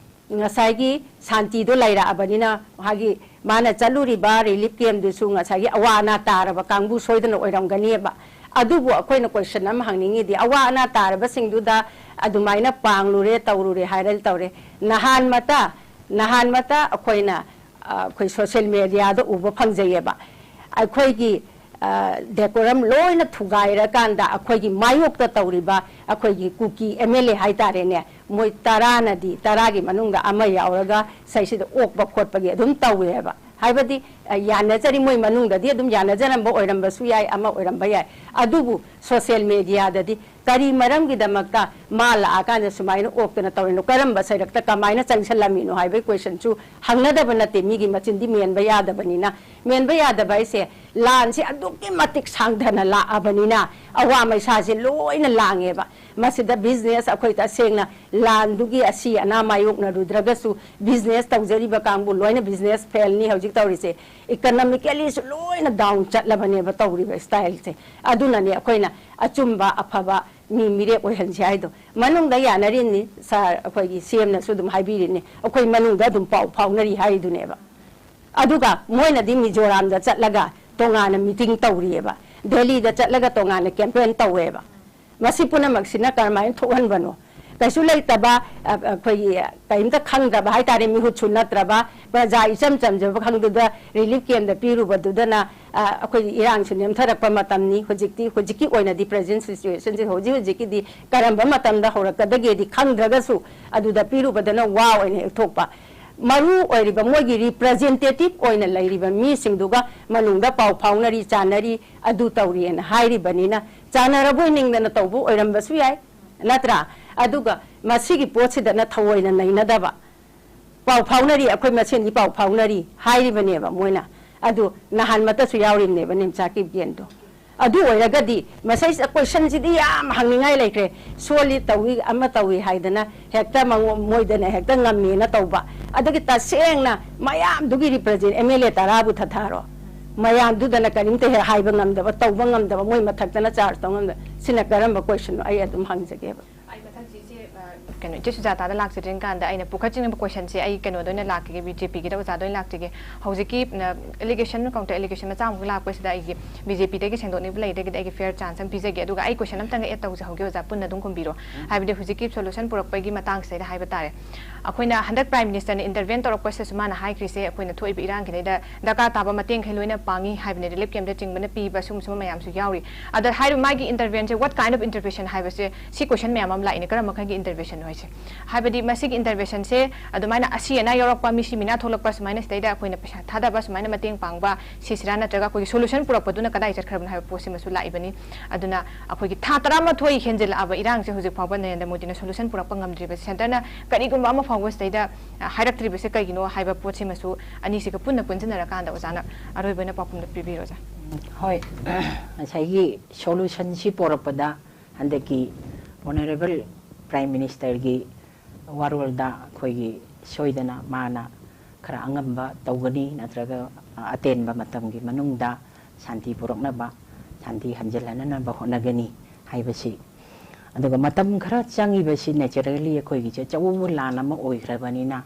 ꯉꯁꯥꯏꯒꯤ ꯁꯥꯟꯇꯤꯗꯣ ꯂꯩꯔꯛꯑꯕꯅꯤꯅ, ꯃꯥꯒꯤ, ꯃꯥꯅ ꯆꯠꯂꯨꯔꯤꯕ ꯔꯤꯂꯤꯐ ꯀꯦꯝꯞꯗꯨꯁꯨ ꯉꯁꯥꯏꯒꯤ ꯑꯋꯥ ꯑꯅꯥ ꯇꯥꯔꯕ ꯀꯥꯡꯕꯨ ꯁꯣꯏꯗꯅ ꯑꯣꯏꯔꯝꯒꯅꯦꯕ꯫ ꯑꯗꯨꯕꯨ ꯑꯩꯈꯣꯏꯅ ꯀꯣꯏꯁꯟ ꯑꯃ ꯍꯪꯅꯤꯡꯉꯤꯗꯤ, ꯑꯋꯥ ꯑꯅꯥ ꯇꯥꯔꯕꯁꯤꯡꯗꯨꯗ ꯑꯗꯨꯃꯥꯏꯅ ꯄꯥꯡꯂꯨꯔꯦ, ꯇꯧꯔꯨꯔꯦ ꯍꯥꯏꯔ ꯇꯧꯔꯦ꯫ ꯅꯍꯥꯟꯃꯇ, ꯅꯍꯥꯟꯃꯇ ꯑꯩꯈꯣꯏꯅ, ꯑ, ꯑꯩꯈꯣꯏ ꯁꯣꯁꯤꯌꯦꯜ ꯃꯦꯗꯤꯌꯥꯗ ꯎꯕ ꯐꯪꯖꯩꯌꯦꯕ꯫ ꯑꯩꯈꯣꯏꯒꯤ, ꯑ, ꯗꯦꯀꯣꯔꯝ ꯂꯣꯏꯅ ꯊꯨꯒꯥꯏꯔꯀꯥꯟꯗ ꯑꯩꯈꯣꯏꯒꯤ ꯃꯥꯌꯣꯛꯇ ꯇꯧꯔꯤꯕ ꯑꯩꯈꯣꯏꯒꯤ ꯀꯨꯀꯤ ꯑꯦꯝ ꯑꯦꯜ ꯑꯦ ꯍꯥꯏꯇꯥꯔꯦꯅꯦ, ꯃꯣꯏ ꯇꯔꯥꯅꯗꯤ, ꯇꯔꯥꯒꯤ ꯃꯅꯨꯡꯗ ꯑꯃ ꯌꯥꯎꯔꯒ ꯁꯩꯁꯤꯗ ꯑꯣꯛꯄ ꯈꯣꯠꯄꯒꯤ ꯑꯗꯨꯝ ꯇꯧꯋꯦꯕ꯫ ꯍꯥꯏꯕꯗꯤ, ꯑ, ꯌꯥꯅꯖꯔꯤ, ꯃꯣꯏ ꯃꯅꯨꯡꯗꯗꯤ ꯑꯗꯨꯝ ꯌꯥꯅꯖꯔꯝꯕ ꯑꯣꯏꯔꯝꯕꯁꯨ ꯌꯥꯏ, ꯑꯃ ꯑꯣꯏꯔꯝꯕ ꯌꯥꯏ꯫ ꯑꯗꯨꯕꯨ ꯁꯣꯁꯤꯌꯦꯜ ꯃꯦꯗꯤꯌꯥꯗꯗꯤ ꯀꯔꯤ ꯃꯔꯝꯒꯤꯗꯃꯛꯇ ꯃꯥ ꯂꯥꯛꯑꯀꯥꯟꯗ ꯁꯨꯃꯥꯏꯅ ꯑꯣꯛꯇꯅ ꯇꯧꯔꯤꯅꯣ? ꯀꯔꯝꯕ ꯁꯩꯔꯛꯇ ꯀꯃꯥꯏꯅ ꯆꯪꯁꯜꯂꯝꯃꯤꯅꯣ ꯍꯥꯏꯕꯒꯤ ꯀꯣꯏꯁꯟꯁꯨ ꯍꯪꯅꯗꯕ ꯅꯠꯇꯦ, ꯃꯤꯒꯤ ꯃꯆꯤꯟꯗꯤ ꯃꯦꯟꯕ ꯌꯥꯗꯕꯅꯤꯅ꯫ ꯃꯦꯟꯕ ꯌꯥꯗꯕ ꯍꯥꯏꯁꯦ, ꯂꯥꯟꯁꯦ ꯑꯗꯨꯛꯀꯤ ꯃꯇꯤꯛ ꯁꯥꯡꯊꯅ ꯂꯥꯛꯑꯕꯅꯤꯅ ꯑꯋꯥ ꯃꯩꯁꯥꯁꯦ ꯂꯣꯏꯅ ꯂꯥꯡꯉꯦꯕ꯫ ꯃꯁꯤꯗ ꯕꯤꯖꯤꯅꯦꯁ, ꯑꯩꯈꯣꯏ ꯇꯁꯦꯡꯅ ꯂꯥꯟꯗꯨꯒꯤ ꯑꯁꯤ ꯑꯅꯥ ꯃꯥꯌꯣꯛꯅꯔꯨꯗ꯭ꯔꯒꯁꯨ, ꯕꯤꯖꯤꯅꯦꯁ ꯇꯧꯖꯔꯤꯕ ꯀꯥꯡꯕꯨ ꯂꯣꯏꯅ ꯕꯤꯖꯤꯅꯦꯁ ꯐꯦꯜꯅꯤ ꯍꯧꯖꯤꯛ ꯇꯧꯔꯤꯁꯦ꯫ ꯏꯀꯅꯣꯃꯤꯀꯦꯂꯤꯁꯨ ꯂꯣꯏꯅ ꯗꯥꯎꯟ ꯆꯠꯂꯕꯅꯦꯕ ꯇꯧꯔꯤꯕ ꯁ꯭ꯇꯥꯏꯜꯁꯦ꯫ ꯑꯗꯨꯅꯅꯦ ꯑꯩꯈꯣꯏꯅ ꯑꯆꯨꯝꯕ, ꯑꯐꯕ ꯃꯤ ꯃꯤꯔꯦꯞ ꯑꯣꯏꯍꯟꯁꯦ ꯍꯥꯏꯗꯣ꯫ ꯃꯅꯨꯡꯗ ꯌꯥꯅꯔꯤꯅꯤ, ꯁꯥꯔ, ꯑꯩꯈꯣꯏꯒꯤ ꯁꯤ ꯑꯦꯝꯅꯁꯨ ꯑꯗꯨꯝ ꯍꯥꯏꯕꯤꯔꯤꯅꯤ, ꯑꯩꯈꯣꯏ ꯃꯅꯨꯡꯗ ꯑꯗꯨꯝ ꯄꯥꯎ ꯐꯥꯎꯅꯔꯤ ꯍꯥꯏꯗꯨꯅꯦꯕ꯫ ꯑꯗꯨꯒ ꯃꯣꯏꯅꯗꯤ ꯃꯤꯖꯣꯔꯥꯝꯗ ꯆꯠꯂꯒ ꯇꯣꯉꯥꯟꯅ ꯃꯤꯇꯤꯡ ꯇꯧꯔꯤꯑꯕ, ꯗꯦꯜꯂꯤꯗ ꯆꯠꯂꯒ ꯇꯣꯉꯥꯟꯅ ꯀꯦꯝꯄꯦꯟ ꯇꯧꯋꯦꯕ꯫ ꯃꯁꯤ ꯄꯨꯝꯅꯃꯛꯁꯤꯅ ꯀꯔꯝꯍꯥꯏꯅ ꯊꯣꯛꯍꯟꯕꯅꯣ? ꯀꯩꯁꯨ ꯂꯩꯇꯕ, ꯑ, ꯑꯩꯈꯣꯏꯒꯤ ꯀꯔꯤꯝꯇ ꯈꯪꯗ꯭ꯔꯕ ꯍꯥꯏꯇꯥꯔꯦ, ꯃꯤꯍꯨꯠꯁꯨ ꯅꯠꯇ꯭ꯔꯕ, ꯄ꯭ꯔꯖꯥ ꯏꯆꯝ ꯆꯝꯖꯕ ꯈꯪꯗꯨꯗ ꯔꯤꯂꯤꯐ ꯀꯦꯝꯗ ꯄꯤꯔꯨꯕꯗꯨꯗꯅ, ꯑ, ꯑꯩꯈꯣꯏꯒꯤ ꯏꯔꯥꯡꯁꯨ ꯅꯦꯝꯊꯔꯛꯄ ꯃꯇꯝꯅꯤ꯫ ꯍꯧꯖꯤꯛꯇꯤ, ꯍꯧꯖꯤꯛꯀꯤ ꯑꯣꯏꯅꯗꯤ ꯄ꯭ꯔꯦꯖꯦꯟ ꯁꯤꯆꯨꯋꯦꯁꯟꯁꯦ ꯍꯧꯖꯤꯛ ꯍꯧꯖꯤꯛꯀꯤꯗꯤ ꯀꯔꯝꯕ ꯃꯇꯝꯗ ꯍꯧꯔꯛꯀꯗꯒꯦꯗꯤ ꯈꯪꯗ꯭ꯔꯒꯁꯨ, ꯑꯗꯨꯗ ꯄꯤꯔꯨꯕꯗꯅ ꯋꯥ ꯑꯣꯏꯅ ꯍꯦꯛ ꯊꯣꯛꯄ꯫ ꯃꯔꯨ ꯑꯣꯏꯔꯤꯕ ꯃꯣꯏꯒꯤ ꯔꯤꯄ꯭ꯔꯖꯦꯟꯇꯦꯇꯤꯚ ꯑꯣꯏꯅ ꯂꯩꯔꯤꯕ ꯃꯤꯁꯤꯡꯗꯨꯒ ꯃꯅꯨꯡꯗ ꯄꯥꯎ ꯐꯥꯎꯅꯔꯤ, ꯆꯥꯟꯅꯔꯤ, ꯑꯗꯨ ꯇꯧꯔꯤꯑꯅ ꯍꯥꯏꯔꯤꯕꯅꯤꯅ, ꯆꯥꯟꯅꯔꯕꯣꯏ ꯅꯤꯡꯗꯅ ꯇꯧꯕ ꯑꯣꯏꯔꯝꯕꯁꯨ ꯌꯥꯏ, ꯅꯠꯇ꯭ꯔꯥ? ꯑꯗꯨꯒ ꯃꯁꯤꯒꯤ ꯄꯣꯠꯁꯤꯗꯅ ꯊꯑꯣꯏꯅ ꯅꯩꯅꯗꯕ꯫ ꯄꯥꯎ ꯐꯥꯎꯅꯔꯤ, ꯑꯩꯈꯣꯏ ꯃꯁꯦꯟꯗꯤ ꯄꯥꯎ ꯐꯥꯎꯅꯔꯤ ꯍꯥꯏꯔꯤꯕꯅꯦꯕ ꯃꯣꯏꯅ꯫ ꯑꯗꯨ ꯅꯍꯥꯟꯃꯛꯇꯁꯨ ꯌꯥꯎꯔꯤꯕꯅꯦꯕ ꯅꯤꯝꯆꯥ ꯀꯤꯞꯒꯦꯟꯗꯣ꯫ ꯑꯗꯨ ꯑꯣꯏꯔꯒꯗꯤ ꯃꯁꯩꯁꯤꯗ ꯀꯣꯏꯁꯟꯁꯤꯗꯤ ꯌꯥꯝ ꯍꯪꯅꯤꯡꯉꯥꯏ ꯂꯩꯈ꯭ꯔꯦ꯫ ꯁꯣꯜꯂꯤ ꯇꯧꯏ, ꯑꯃ ꯇꯧꯏ ꯍꯥꯏꯗꯅ ꯍꯦꯛꯇ ꯃꯉꯣ-, ꯃꯣꯏꯗꯅ ꯍꯦꯛꯇ ꯉꯝꯃꯦꯅ ꯇꯧꯕ꯫ ꯑꯗꯒꯤ ꯇꯁꯦꯡꯅ ꯃꯌꯥꯝꯗꯨꯒꯤ ꯔꯤꯄ꯭ꯔꯖꯦꯟ-, ꯑꯦꯝ ꯑꯦꯜ ꯑꯦ ꯇꯔꯥꯕꯨ ꯊꯥꯊꯥꯔꯣ꯫ ꯃꯌꯥꯝꯗꯨꯗꯅ ꯀꯔꯤꯝꯇ ꯍꯦꯛ ꯍꯥꯏꯕ ꯉꯝꯗꯕ, ꯇꯧꯕ ꯉꯝꯗꯕ, ꯃꯣꯏ ꯃꯊꯛꯇꯅ ꯆꯥꯔꯖ ꯇꯧ ꯉꯝꯗꯕ꯫ ꯁꯤꯅ ꯀꯔꯝꯕ ꯀꯣꯏꯁꯟꯅꯣ? ꯑꯩ ꯑꯗꯨꯝ ꯍꯪꯖꯒꯦꯕ꯫ ꯑꯩ ꯃꯊꯪꯁꯤꯁꯦ, ꯑ, ꯀꯩꯅꯣ, ꯏꯆꯦ ꯁꯨꯖꯥꯇꯥꯗ ꯂꯥꯛꯆꯗ꯭ꯔꯤꯉꯩ ꯀꯥꯟꯗ ꯑꯩꯅ ꯄꯨꯈꯠꯆꯅꯤꯡꯕ question ꯁꯦ ꯑꯩ ꯀꯩꯅꯣꯗ ꯑꯣꯏꯅ ꯂꯥꯛꯈꯤꯒꯦ, ꯕꯤ ꯖꯦ ꯄꯤꯒꯤꯗ ꯑꯣꯖꯥꯗ ꯑꯣꯏꯅ ꯂꯥꯛꯆꯒꯦ꯫ ꯍꯧꯖꯤꯛꯀꯤ, ꯑ, allegation, counter allegation ꯃꯆꯥ ꯑꯃꯨꯛ ꯂꯥꯛꯄꯁꯤꯗ ꯑꯩꯒꯤ ꯕꯤ ꯖꯦ ꯄꯤꯗꯒꯤ ꯁꯦꯡꯗꯣꯛꯅꯤꯡꯕ ꯂꯩꯔꯒꯗꯤ ꯑꯩꯒꯤ fair chance ꯑꯃ ꯄꯤꯖꯒꯦ꯫ ꯑꯗꯨꯒ ꯑꯩ question ꯑꯝꯇꯪꯒ add ꯇꯧꯖꯍꯧꯒꯦ ꯑꯣꯖꯥ, ꯄꯨꯟꯅ ꯑꯗꯨꯝ ꯈꯨꯝꯕꯤꯔꯣ꯫ ꯎꯝ꯫ ꯍꯥꯏꯕꯗꯤ ꯍꯧꯖꯤꯛꯀꯤ solution ꯄꯨꯔꯛꯄꯒꯤ ꯃꯇꯥꯡꯁꯤꯗ ꯍꯥꯏꯕ ꯇꯥꯔꯦ, ꯑꯩꯈꯣꯏꯅ ꯍꯟꯗꯛ Prime Minister ꯅ intervene ꯇꯧꯔꯛꯄꯁꯤꯗꯁꯨ ꯃꯥꯅ ꯍꯥꯏꯈ꯭ꯔꯤꯁꯦ, ꯑꯩꯈꯣꯏꯅ ꯊꯣꯛꯏꯕ ꯏꯔꯥꯡꯒꯤꯗꯩꯗ ꯗꯔꯀꯥꯔ ꯇꯥꯕ ꯃꯇꯦꯡꯈꯩ ꯂꯣꯏꯅ ꯄꯥꯡꯉꯤ, ꯍꯥꯏꯕꯅꯤ, relief camp ꯇ ꯆꯤꯡꯕꯅ ꯄꯤꯕ, ꯁꯨꯝ ꯁꯨꯝꯕ ꯃꯌꯥꯝꯁꯨ ꯌꯥꯎꯔꯤ꯫ ꯑꯗ ꯍꯥꯏꯔꯤꯕ ꯃꯥꯒꯤ intervention say, what kind of intervention ꯍꯥꯏꯕꯁꯦ, ꯁꯤ question ꯃꯌꯥꯝ ꯑꯃ ꯂꯥꯛꯏꯅꯦ, ꯀꯔꯝꯕ ꯃꯈꯜꯒꯤ intervention ꯅꯣ ꯍꯥꯏꯁꯦ? ꯍꯥꯏꯕꯗꯤ ꯃꯁꯤꯒꯤ intervention ꯁꯦ ꯑꯗꯨꯃꯥꯏꯅ ꯑꯁꯤ ꯑꯅꯥ ꯌꯥꯎꯔꯛꯄ, ꯃꯤꯁꯤ ꯃꯤꯅꯥ ꯊꯣꯛꯂꯛꯄ, ꯁꯨꯃꯥꯏꯅ ꯁꯤꯗꯩꯗ ꯑꯩꯈꯣꯏꯅ ꯄꯩꯁꯥ ꯊꯥꯗꯕ, ꯁꯨꯃꯥꯏꯅ ꯃꯇꯦꯡ ꯄꯥꯡꯕ, ꯁꯤꯁꯤꯔꯥ, ꯅꯠꯇ꯭ꯔꯒ ꯑꯩꯈꯣꯏꯒꯤ solution ꯄꯨꯔꯛꯄꯗꯨꯅ ꯀꯗꯥꯏ ꯆꯠꯈ꯭ꯔꯕꯅꯣ ꯍꯥꯏꯕ ꯄꯣꯠꯁꯤꯃꯁꯨ ꯂꯥꯛꯏꯕꯅꯤ꯫ ꯑꯗꯨꯅ ꯑꯩꯈꯣꯏꯒꯤ ꯊꯥ ꯇꯔꯥꯃꯥꯊꯣꯏ ꯍꯦꯟꯖꯤꯜꯂꯛꯑꯕ ꯏꯔꯥꯡꯁꯦ ꯍꯧꯖꯤꯛ ꯐꯥꯎꯕ ꯅꯔꯦꯟꯗ꯭ꯔ ꯃꯣꯗꯤꯅ solution ꯄꯨꯔꯛꯄ ꯉꯝꯗ꯭ꯔꯤꯕꯁꯦ, centre ꯅ ꯀꯔꯤꯒꯨꯝꯕ ꯑꯃ ꯐꯥꯎꯕ ꯁꯤꯗꯩꯗ, ꯑ, ꯍꯥꯏꯔꯛꯇ꯭ꯔꯤꯕꯁꯦ ꯀꯩꯒꯤꯅꯣ ꯍꯥꯏꯕ ꯄꯣꯠꯁꯤꯃꯁꯨ ꯑꯅꯤꯁꯤꯒ ꯄꯨꯟꯅ ꯄꯨꯟꯁꯤꯟꯅꯔꯀꯥꯟꯗ ꯑꯣꯖꯥꯅ ꯑꯔꯣꯏꯕ ꯑꯣꯏꯅ ꯄꯥꯎꯈꯨꯝꯗ ꯄꯤꯕꯤꯔꯣ, ꯑꯣꯖꯥ꯫ ꯍꯣꯏ, ꯉꯁꯥꯏꯒꯤ solution ꯁꯤ ꯄꯣꯔꯛꯄꯗ ꯍꯟꯗꯛꯀꯤ Honourable Prime Minister ꯒꯤ ꯋꯥꯔꯣꯜꯗ ꯑꯩꯈꯣꯏꯒꯤ ꯁꯣꯏꯗꯅ ꯃꯥꯅ ꯈꯔ ꯑꯉꯝꯕ ꯇꯧꯒꯅꯤ, ꯅꯠꯇ꯭ꯔꯒ ꯑꯇꯦꯟꯕ ꯃꯇꯝꯒꯤ ꯃꯅꯨꯡꯗ ꯁꯥꯟꯇꯤ ꯄꯨꯔꯛꯅꯕ, ꯁꯥꯟꯇꯤ ꯍꯟꯖꯤꯜꯍꯟꯅꯅꯕ ꯍꯣꯠꯅꯒꯅꯤ ꯍꯥꯏꯕꯁꯤ꯫ ꯑꯗꯨꯒ ꯃꯇꯝ ꯈꯔ ꯆꯪꯉꯤꯕꯁꯤ naturally ꯑꯩꯈꯣꯏꯒꯤꯁꯦ ꯑꯆꯧꯕ ꯂꯥꯟ ꯑꯃ ꯑꯣꯏꯈ꯭ꯔꯕꯅꯤꯅ,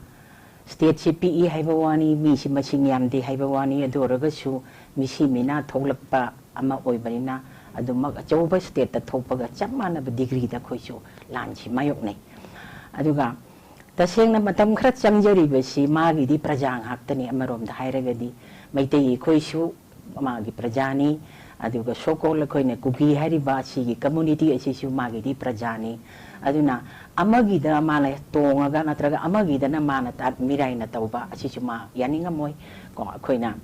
state ꯁꯤ ꯄꯤꯛꯏ ꯍꯥꯏꯕ ꯋꯥꯅꯤ, ꯃꯤꯁꯤ ꯃꯁꯤꯡ ꯌꯥꯝꯗꯦ ꯍꯥꯏꯕ ꯋꯥꯅꯤ, ꯑꯗꯨ ꯑꯣꯏꯔꯒꯁꯨ ꯃꯤꯁꯤ ꯃꯤꯅꯥ ꯊꯣꯛꯂꯛꯄ ꯑꯃ ꯑꯣꯏꯕꯅꯤꯅ, ꯑꯗꯨꯃꯛ ꯑꯆꯧꯕ state ꯇ ꯊꯣꯛꯄꯒ ꯆꯞ ꯃꯥꯟꯅꯕ degree ꯗ ꯑꯩꯈꯣꯏꯁꯨ ꯂꯥꯟꯁꯤ ꯃꯥꯌꯣꯛꯅꯩ꯫ ꯑꯗꯨꯒ ꯇꯁꯦꯡꯅ ꯃꯇꯝ ꯈꯔ ꯆꯪꯖꯔꯤꯕꯁꯤ ꯃꯥꯒꯤꯗꯤ ꯄ꯭ꯔꯖꯥ ꯉꯥꯛꯇꯅꯤ꯫ ꯑꯃꯔꯣꯝꯗ ꯍꯥꯏꯔꯒꯗꯤ ꯃꯩꯇꯩ ꯑꯩꯈꯣꯏꯁꯨ ꯃꯥꯒꯤ ꯄ꯭ꯔꯖꯥꯅꯤ, ꯑꯗꯨꯒ so called ꯑꯩꯈꯣꯏꯅ ꯀꯨꯀꯤ ꯍꯥꯏꯔꯤꯕ ꯑꯁꯤꯒꯤ community ꯑꯁꯤꯁꯨ ꯃꯥꯒꯤꯗꯤ ꯄ꯭ꯔꯖꯥꯅꯤ꯫ ꯑꯗꯨꯅ ꯑꯃꯒꯤꯗ ꯃꯥꯅ ꯇꯣꯡꯉꯒ ꯅꯠꯇ꯭ꯔꯒ ꯑꯃꯒꯤꯗꯅ ꯃꯥꯅ ꯇꯥꯠ ꯃꯤꯔꯥꯏꯅ ꯇꯧꯕ ꯑꯁꯤꯁꯨ ꯃꯥ ꯌꯥꯅꯤꯡꯉꯝꯃꯣꯏ꯫ ꯀꯣ, ꯑꯩꯈꯣꯏꯅ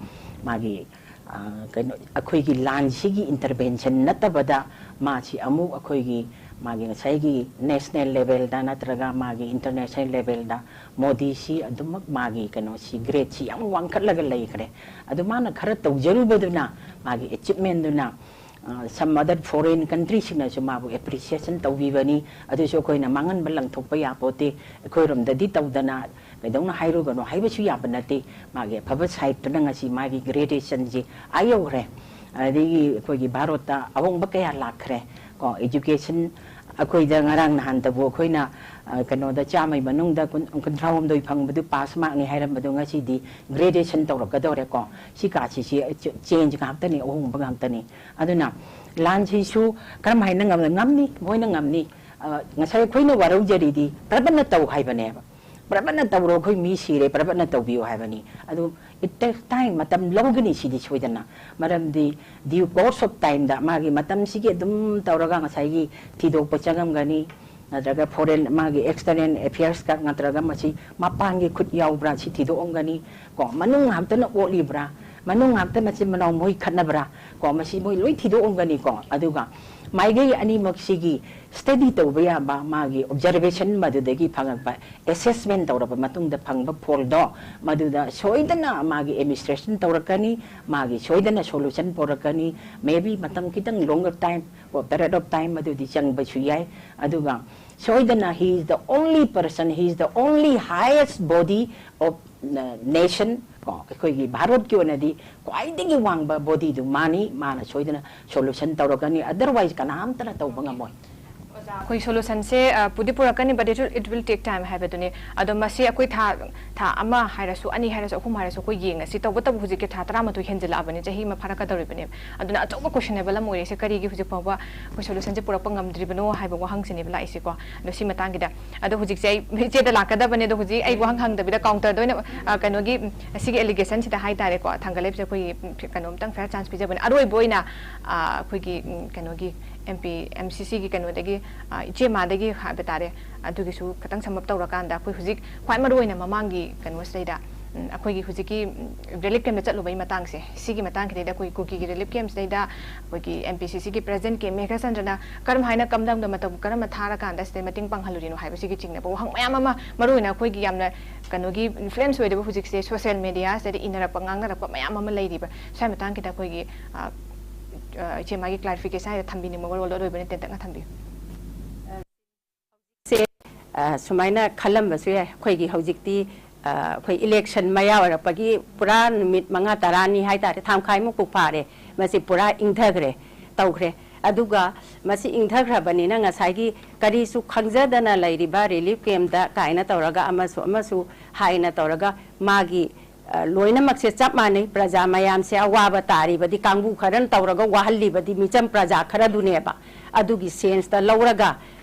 ꯃꯥꯒꯤ, ꯑ, ꯀꯩꯅꯣ, ꯑꯩꯈꯣꯏꯒꯤ ꯂꯥꯟꯁꯤꯒꯤ intervention ꯅꯠꯇꯕꯗ ꯃꯥꯁꯤ ꯑꯃꯨꯛ ꯑꯩꯈꯣꯏꯒꯤ ꯃꯥꯒꯤ ꯉꯁꯥꯏꯒꯤ national level ꯗ ꯅꯠꯇ꯭ꯔꯒ ꯃꯥꯒꯤ international level ꯗ ꯃꯣꯗꯤꯁꯤ ꯑꯗꯨꯃꯛ ꯃꯥꯒꯤ ꯀꯩꯅꯣꯁꯤ, grade ꯁꯤ ꯌꯥꯝ ꯋꯥꯡꯈꯠꯂꯒ ꯂꯩꯈ꯭ꯔꯦ꯫ ꯑꯗꯨ ꯃꯥꯅ ꯈꯔ ꯇꯧꯖꯔꯨꯕꯗꯨꯅ, ꯃꯥꯒꯤ achievement ꯗꯨꯅ, ꯑ, some other foreign country ꯁꯤꯡꯅꯁꯨ ꯃꯥꯕꯨ appreciation ꯇꯧꯕꯤꯕꯅꯤ꯫ ꯑꯗꯨꯁꯨ ꯑꯩꯈꯣꯏꯅ ꯃꯥꯡꯍꯟꯕ ꯂꯪꯊꯣꯛꯄ ꯌꯥꯄꯣꯠꯇꯦ꯫ ꯑꯩꯈꯣꯏꯔꯣꯝꯗꯗꯤ ꯇꯧꯗꯅ ꯀꯩꯗꯧꯅ ꯍꯥꯏꯔꯨꯒꯅꯣ ꯍꯥꯏꯕꯁꯨ ꯌꯥꯕ ꯅꯠꯇꯦ꯫ ꯃꯥꯒꯤ ꯑꯐꯕ side ꯇꯨꯅ ꯉꯁꯤ ꯃꯥꯒꯤ graduation ꯁꯤ ꯑꯥ ꯌꯧꯈ꯭ꯔꯦ꯫ ꯑꯗꯒꯤ ꯑꯩꯈꯣꯏꯒꯤ ꯚꯥꯔꯠꯇ ꯑꯍꯣꯡꯕ ꯀꯌꯥ ꯂꯥꯛꯈ꯭ꯔꯦ꯫ ꯀꯣ, education ꯑꯩꯈꯣꯏꯗ ꯉꯔꯥꯡ ꯅꯍꯥꯟꯇꯕꯨ ꯑꯩꯈꯣꯏꯅ, ꯑ, ꯀꯩꯅꯣꯗ ꯆꯥꯝꯃꯩ ꯃꯅꯨꯡꯗ ꯀꯨꯟ-, ꯀꯨꯟꯊ꯭ꯔꯥ ꯍꯨꯝꯗꯣꯏ ꯐꯪꯕꯗꯨ ꯄꯥꯁ ꯃꯥꯔꯛꯅꯤ ꯍꯥꯏꯔꯝꯕꯗꯨ ꯉꯁꯤꯗꯤ ꯒ꯭ꯔꯦꯖꯨꯑꯦꯁꯟ ꯇꯧꯔꯛꯀꯗꯧꯔꯦꯀꯣ꯫ ꯁꯤ ꯀꯥꯁꯤ, ꯁꯤ ꯆꯦꯟꯖ ꯉꯥꯛꯇꯅꯤ, ꯑꯍꯣꯡꯕ ꯉꯥꯛꯇꯅꯤ꯫ ꯑꯗꯨꯅ ꯂꯥꯟꯁꯤꯁꯨ ꯀꯔꯝ ꯍꯥꯏꯅ ꯉꯝ-, ꯉꯝꯅꯤ? ꯃꯣꯏꯅ ꯉꯝꯅꯤ꯫ ꯑ, ꯉꯁꯥꯏ ꯑꯩꯈꯣꯏꯅ ꯋꯥꯔꯧꯖꯔꯤꯗꯤ ꯄ꯭ꯔꯕꯠꯅ ꯇꯧ ꯍꯥꯏꯕꯅꯦꯕ꯫ ꯄ꯭ꯔꯕꯠꯅ ꯇꯧꯔꯣ, ꯑꯩꯈꯣꯏ ꯃꯤ ꯁꯤꯔꯦ, ꯄ꯭ꯔꯕꯠꯅ ꯇꯧꯕꯤꯌꯨ ꯍꯥꯏꯕꯅꯤ꯫ ꯑꯗꯨ it takes time, ꯃꯇꯝ ꯂꯧꯒꯅꯤ ꯁꯤꯗꯤ ꯁꯣꯏꯗꯅ꯫ ꯃꯔꯝꯗꯤ due course of time ꯗ ꯃꯥꯒꯤ ꯃꯇꯝꯁꯤꯒꯤ ꯑꯗꯨꯝ ꯇꯧꯔꯒ ꯉꯁꯥꯏꯒꯤ ꯊꯤꯗꯣꯛꯄ ꯆꯪꯉꯝꯒꯅꯤ, ꯅꯠꯇ꯭ꯔꯒ foreign ꯃꯥꯒꯤ external affairs ꯀ ꯅꯠꯇ꯭ꯔꯒ ꯃꯁꯤ ꯃꯄꯥꯟꯒꯤ ꯈꯨꯠ ꯌꯥꯎꯕ꯭ꯔꯥ ꯁꯤ ꯊꯤꯗꯣꯛꯑꯝꯒꯅꯤ ꯀꯣ꯫ ꯃꯅꯨꯡ ꯉꯥꯛꯇꯅ ꯑꯣꯠꯂꯤꯕ꯭ꯔꯥ, ꯃꯅꯨꯡ ꯉꯥꯛꯇ ꯃꯆꯤꯟ ꯃꯅꯥꯎ ꯃꯣꯏ ꯈꯠꯅꯕ꯭ꯔꯥ ꯀꯣ, ꯃꯁꯤ ꯃꯣꯏ ꯂꯣꯏ ꯊꯤꯗꯣꯛꯑꯝꯒꯅꯤ ꯀꯣ꯫ ꯑꯗꯨꯒ ꯃꯥꯏꯀꯩ ꯑꯅꯤꯃꯛꯁꯤꯒꯤ study ꯇꯧꯕ ꯌꯥꯕ ꯃꯥꯒꯤ observation ꯃꯗꯨꯗꯒꯤ ꯐꯪꯉꯛꯄ assessment ꯇꯧꯔꯕ ꯃꯇꯨꯡꯗ ꯐꯪꯕ ꯐꯣꯜꯗꯣ ꯃꯗꯨꯗ ꯁꯣꯏꯗꯅ ꯃꯥꯒꯤ administration ꯇꯧꯔꯛꯀꯅꯤ, ꯃꯥꯒꯤ ꯁꯣꯏꯗꯅ solution ꯄꯨꯔꯛꯀꯅꯤ꯫ Maybe ꯃꯇꯝ ꯈꯤꯇꯪ longer time, period of time ꯃꯗꯨꯗꯤ ꯆꯪꯕꯁꯨ ꯌꯥꯏ꯫ ꯑꯗꯨꯒ ꯁꯣꯏꯗꯅ he is the only person, he is the only highest body of, uh, nation ꯀꯣ, ꯑꯩꯈꯣꯏꯒꯤ ꯚꯥꯔꯠꯀꯤ ꯑꯣꯏꯅꯗꯤ ꯈ꯭ꯋꯥꯏꯗꯒꯤ ꯋꯥꯡꯕ ꯕꯣꯗꯤꯗꯨ ꯃꯥꯅꯤ, ꯃꯥꯅ ꯁꯣꯏꯗꯅ solution ꯇꯧꯔꯛꯀꯅꯤ, otherwise ꯀꯅꯥꯝꯇꯅ ꯇꯧꯕ ꯉꯝꯃꯣꯏ꯫ ꯑꯩꯈꯣꯏ solution ꯁꯦ, ꯑ, ꯄꯨꯗꯤ ꯄꯨꯔꯛꯀꯅꯤ, but it will, it will take time ꯍꯥꯏꯕꯗꯨꯅꯤ꯫ ꯑꯗꯣ ꯃꯁꯤ ꯑꯩꯈꯣꯏ ꯊꯥ, ꯊꯥ ꯑꯃ ꯍꯥꯏꯔꯁꯨ, ꯑꯅꯤ ꯍꯥꯏꯔꯁꯨ, ꯑꯍꯨꯝ ꯍꯥꯏꯔꯁꯨ, ꯑꯩꯈꯣꯏ ꯌꯦꯡꯉꯁꯤ꯫ ꯇꯧꯕꯇꯕꯨ ꯍꯧꯖꯤꯛꯀꯤ ꯊꯥ ꯇꯔꯥꯃꯥꯊꯣꯏ ꯍꯦꯟꯖꯤꯜꯂꯛꯑꯕꯅꯤ, ꯆꯍꯤ ꯑꯃ ꯐꯥꯔꯛꯀꯗꯧꯔꯤꯕꯅꯦꯕ꯫ ꯑꯗꯨꯅ ꯑꯆꯧꯕ questionable ꯑꯃ ꯑꯣꯏꯔꯤꯁꯦ, ꯀꯔꯤꯒꯤ ꯍꯧꯖꯤꯛ ꯐꯥꯎꯕ ꯑꯩꯈꯣꯏ solution ꯁꯦ ꯄꯨꯔꯛꯄ ꯉꯝꯗ꯭ꯔꯤꯕꯅꯣ ꯍꯥꯏꯕ ꯋꯥꯍꯪꯁꯤꯅꯦꯕ ꯂꯥꯛꯏꯁꯦꯀꯣ꯫ ꯑꯗꯣ ꯁꯤ ꯃꯇꯥꯡꯒꯤꯗ, ꯑꯗꯣ ꯍꯧꯖꯤꯛꯁꯦ ꯑꯩ ꯏꯆꯦꯗ ꯂꯥꯛꯀꯗꯕꯅꯦ, ꯑꯗꯣ ꯍꯧꯖꯤꯛ ꯑꯩ ꯋꯥꯍꯪ ꯍꯪꯗꯕꯤꯗ counter ꯗ ꯑꯣꯏꯅ, ꯑ, ꯀꯩꯅꯣꯒꯤ, ꯎꯝ, ꯁꯤꯒꯤ allegation ꯁꯤꯗ ꯍꯥꯏꯇꯥꯔꯦꯀꯣ, ꯊꯥꯡꯒꯠꯂꯤꯕꯁꯦ ꯑꯩꯈꯣꯏꯒꯤ, ꯎꯝ, ꯀꯩꯅꯣꯝꯇꯪ fair chance ꯄꯤꯖꯕꯅꯦ꯫ ꯑꯔꯣꯏꯕ ꯑꯣꯏꯅ, ꯑ, ꯑꯩꯈꯣꯏꯒꯤ, ꯎꯝ, ꯀꯩꯅꯣꯒꯤ, M P, M C C ꯒꯤ ꯀꯩꯅꯣꯗꯒꯤ, ꯑ, ꯏꯆꯦꯃꯥꯗꯒꯤ ꯍꯥꯏꯕ ꯇꯥꯔꯦ, ꯑꯗꯨꯒꯤꯁꯨ ꯈꯤꯇꯪ sum up ꯇꯧꯔꯀꯥꯟꯗ ꯑꯩꯈꯣꯏ ꯍꯧꯖꯤꯛ ꯈ꯭ꯋꯥꯏ ꯃꯔꯨꯑꯣꯏꯅ ꯃꯃꯥꯡꯒꯤ ꯀꯩꯅꯣꯁꯤꯗꯩꯗ, ꯎꯝ, ꯑꯩꯈꯣꯏꯒꯤ ꯍꯧꯖꯤꯛꯀꯤ, ꯎꯝ, relief camp ꯇ ꯆꯠꯂꯨꯕꯒꯤ ꯃꯇꯥꯡꯁꯦ, ꯁꯤꯒꯤ ꯃꯇꯥꯡꯁꯤꯗꯩꯗ ꯑꯩꯈꯣꯏ ꯀꯨꯀꯤꯒꯤ relief camp ꯁꯤꯗꯩꯗ ꯑꯩꯈꯣꯏꯒꯤ M P C C ꯒꯤ president ꯀꯦ ꯃꯦꯘꯆꯟꯗ꯭ꯔꯅ ꯀꯔꯝ ꯍꯥꯏꯅ ꯀꯝꯗꯝꯗ ꯃꯇꯧ ꯀꯔꯝꯅ ꯊꯥꯔꯀꯥꯟꯗ ꯁꯤꯗ ꯃꯇꯦꯡ ꯄꯥꯡꯍꯜꯂꯨꯔꯤꯅꯣ ꯍꯥꯏꯕꯁꯤꯒꯤ ꯆꯤꯡꯅꯕ ꯋꯥꯍꯪ ꯃꯌꯥꯝ ꯑꯃ, ꯃꯔꯨꯑꯣꯏꯅ ꯑꯩꯈꯣꯏꯒꯤ ꯌꯥꯝꯅ ꯀꯩꯅꯣꯒꯤ influence ꯑꯣꯏꯗꯕ ꯍꯧꯖꯤꯛꯁꯦ social media ꯁꯤꯗꯗꯤ ꯏꯅꯔꯛꯄ ꯉꯥꯡꯅꯔꯛꯄ ꯃꯌꯥꯝ ꯑꯃ ꯂꯩꯔꯤꯕ, ꯁ꯭ꯋꯥꯏ ꯃꯇꯥꯡꯒꯤꯗ ꯑꯩꯈꯣꯏꯒꯤ, ꯑ, ꯑ, ꯏꯆꯦ ꯃꯥꯒꯤ clarification ꯍꯥꯏꯗ ꯊꯝꯕꯤꯅꯤꯡꯕ ꯋꯥꯔꯣꯜꯗꯣ ꯑꯔꯣꯏꯕꯅ ꯇꯦꯟꯇꯛꯅ ꯊꯝꯕꯤꯌꯨ꯫ ꯁꯦ, ꯑ, ꯁꯨꯃꯥꯏꯅ ꯈꯜꯂꯝꯕꯁꯨ ꯌꯥꯏ꯫ ꯑꯩꯈꯣꯏꯒꯤ ꯍꯧꯖꯤꯛꯇꯤ, ꯑ, ꯑꯩꯈꯣꯏ election ꯃꯌꯥ ꯑꯣꯏꯔꯛꯄꯒꯤ ꯄꯨꯔꯥ ꯅꯨꯃꯤꯠ ꯃꯉꯥ ꯇꯔꯥꯅꯤ ꯍꯥꯏꯇꯥꯔꯦ, ꯊꯥ ꯃꯈꯥꯏꯃꯨꯛ ꯐꯥꯔꯦ, ꯃꯁꯤ ꯄꯨꯔꯥ ꯏꯪꯊꯈ꯭ꯔꯦ, ꯇꯧꯈ꯭ꯔꯦ꯫ ꯑꯗꯨꯒ ꯃꯁꯤ ꯏꯪꯊꯈ꯭ꯔꯕꯅꯤꯅ ꯉꯁꯥꯏꯒꯤ ꯀꯔꯤꯁꯨ ꯈꯪꯖꯗꯅ ꯂꯩꯔꯤꯕ ꯔꯤꯂꯤꯐ ꯀꯦꯝꯞꯇ ꯀꯥꯏꯅ ꯇꯧꯔꯒ ꯑꯃꯁꯨ ꯑꯃꯁꯨ ꯍꯥꯏꯅ ꯇꯧꯔꯒ ꯃꯥꯒꯤ ꯑ, ꯂꯣꯏꯅꯃꯛꯁꯦ ꯆꯞ ꯃꯥꯟꯅꯩ꯫ ꯄ꯭ꯔꯖꯥ ꯃꯌꯥꯝꯁꯦ ꯑꯋꯥꯕ ꯇꯥꯔꯤꯕꯗꯤ ꯀꯥꯡꯕꯨ ꯈꯔꯅ ꯇꯧꯔꯒ ꯋꯥꯍꯜꯂꯤꯕꯗꯤ ꯃꯤꯆꯝ ꯄ꯭ꯔꯖꯥ ꯈꯔꯗꯨꯅꯦꯕ꯫ ꯑꯗꯨꯒꯤ ꯁꯦꯟꯁꯇ ꯂꯧꯔꯒ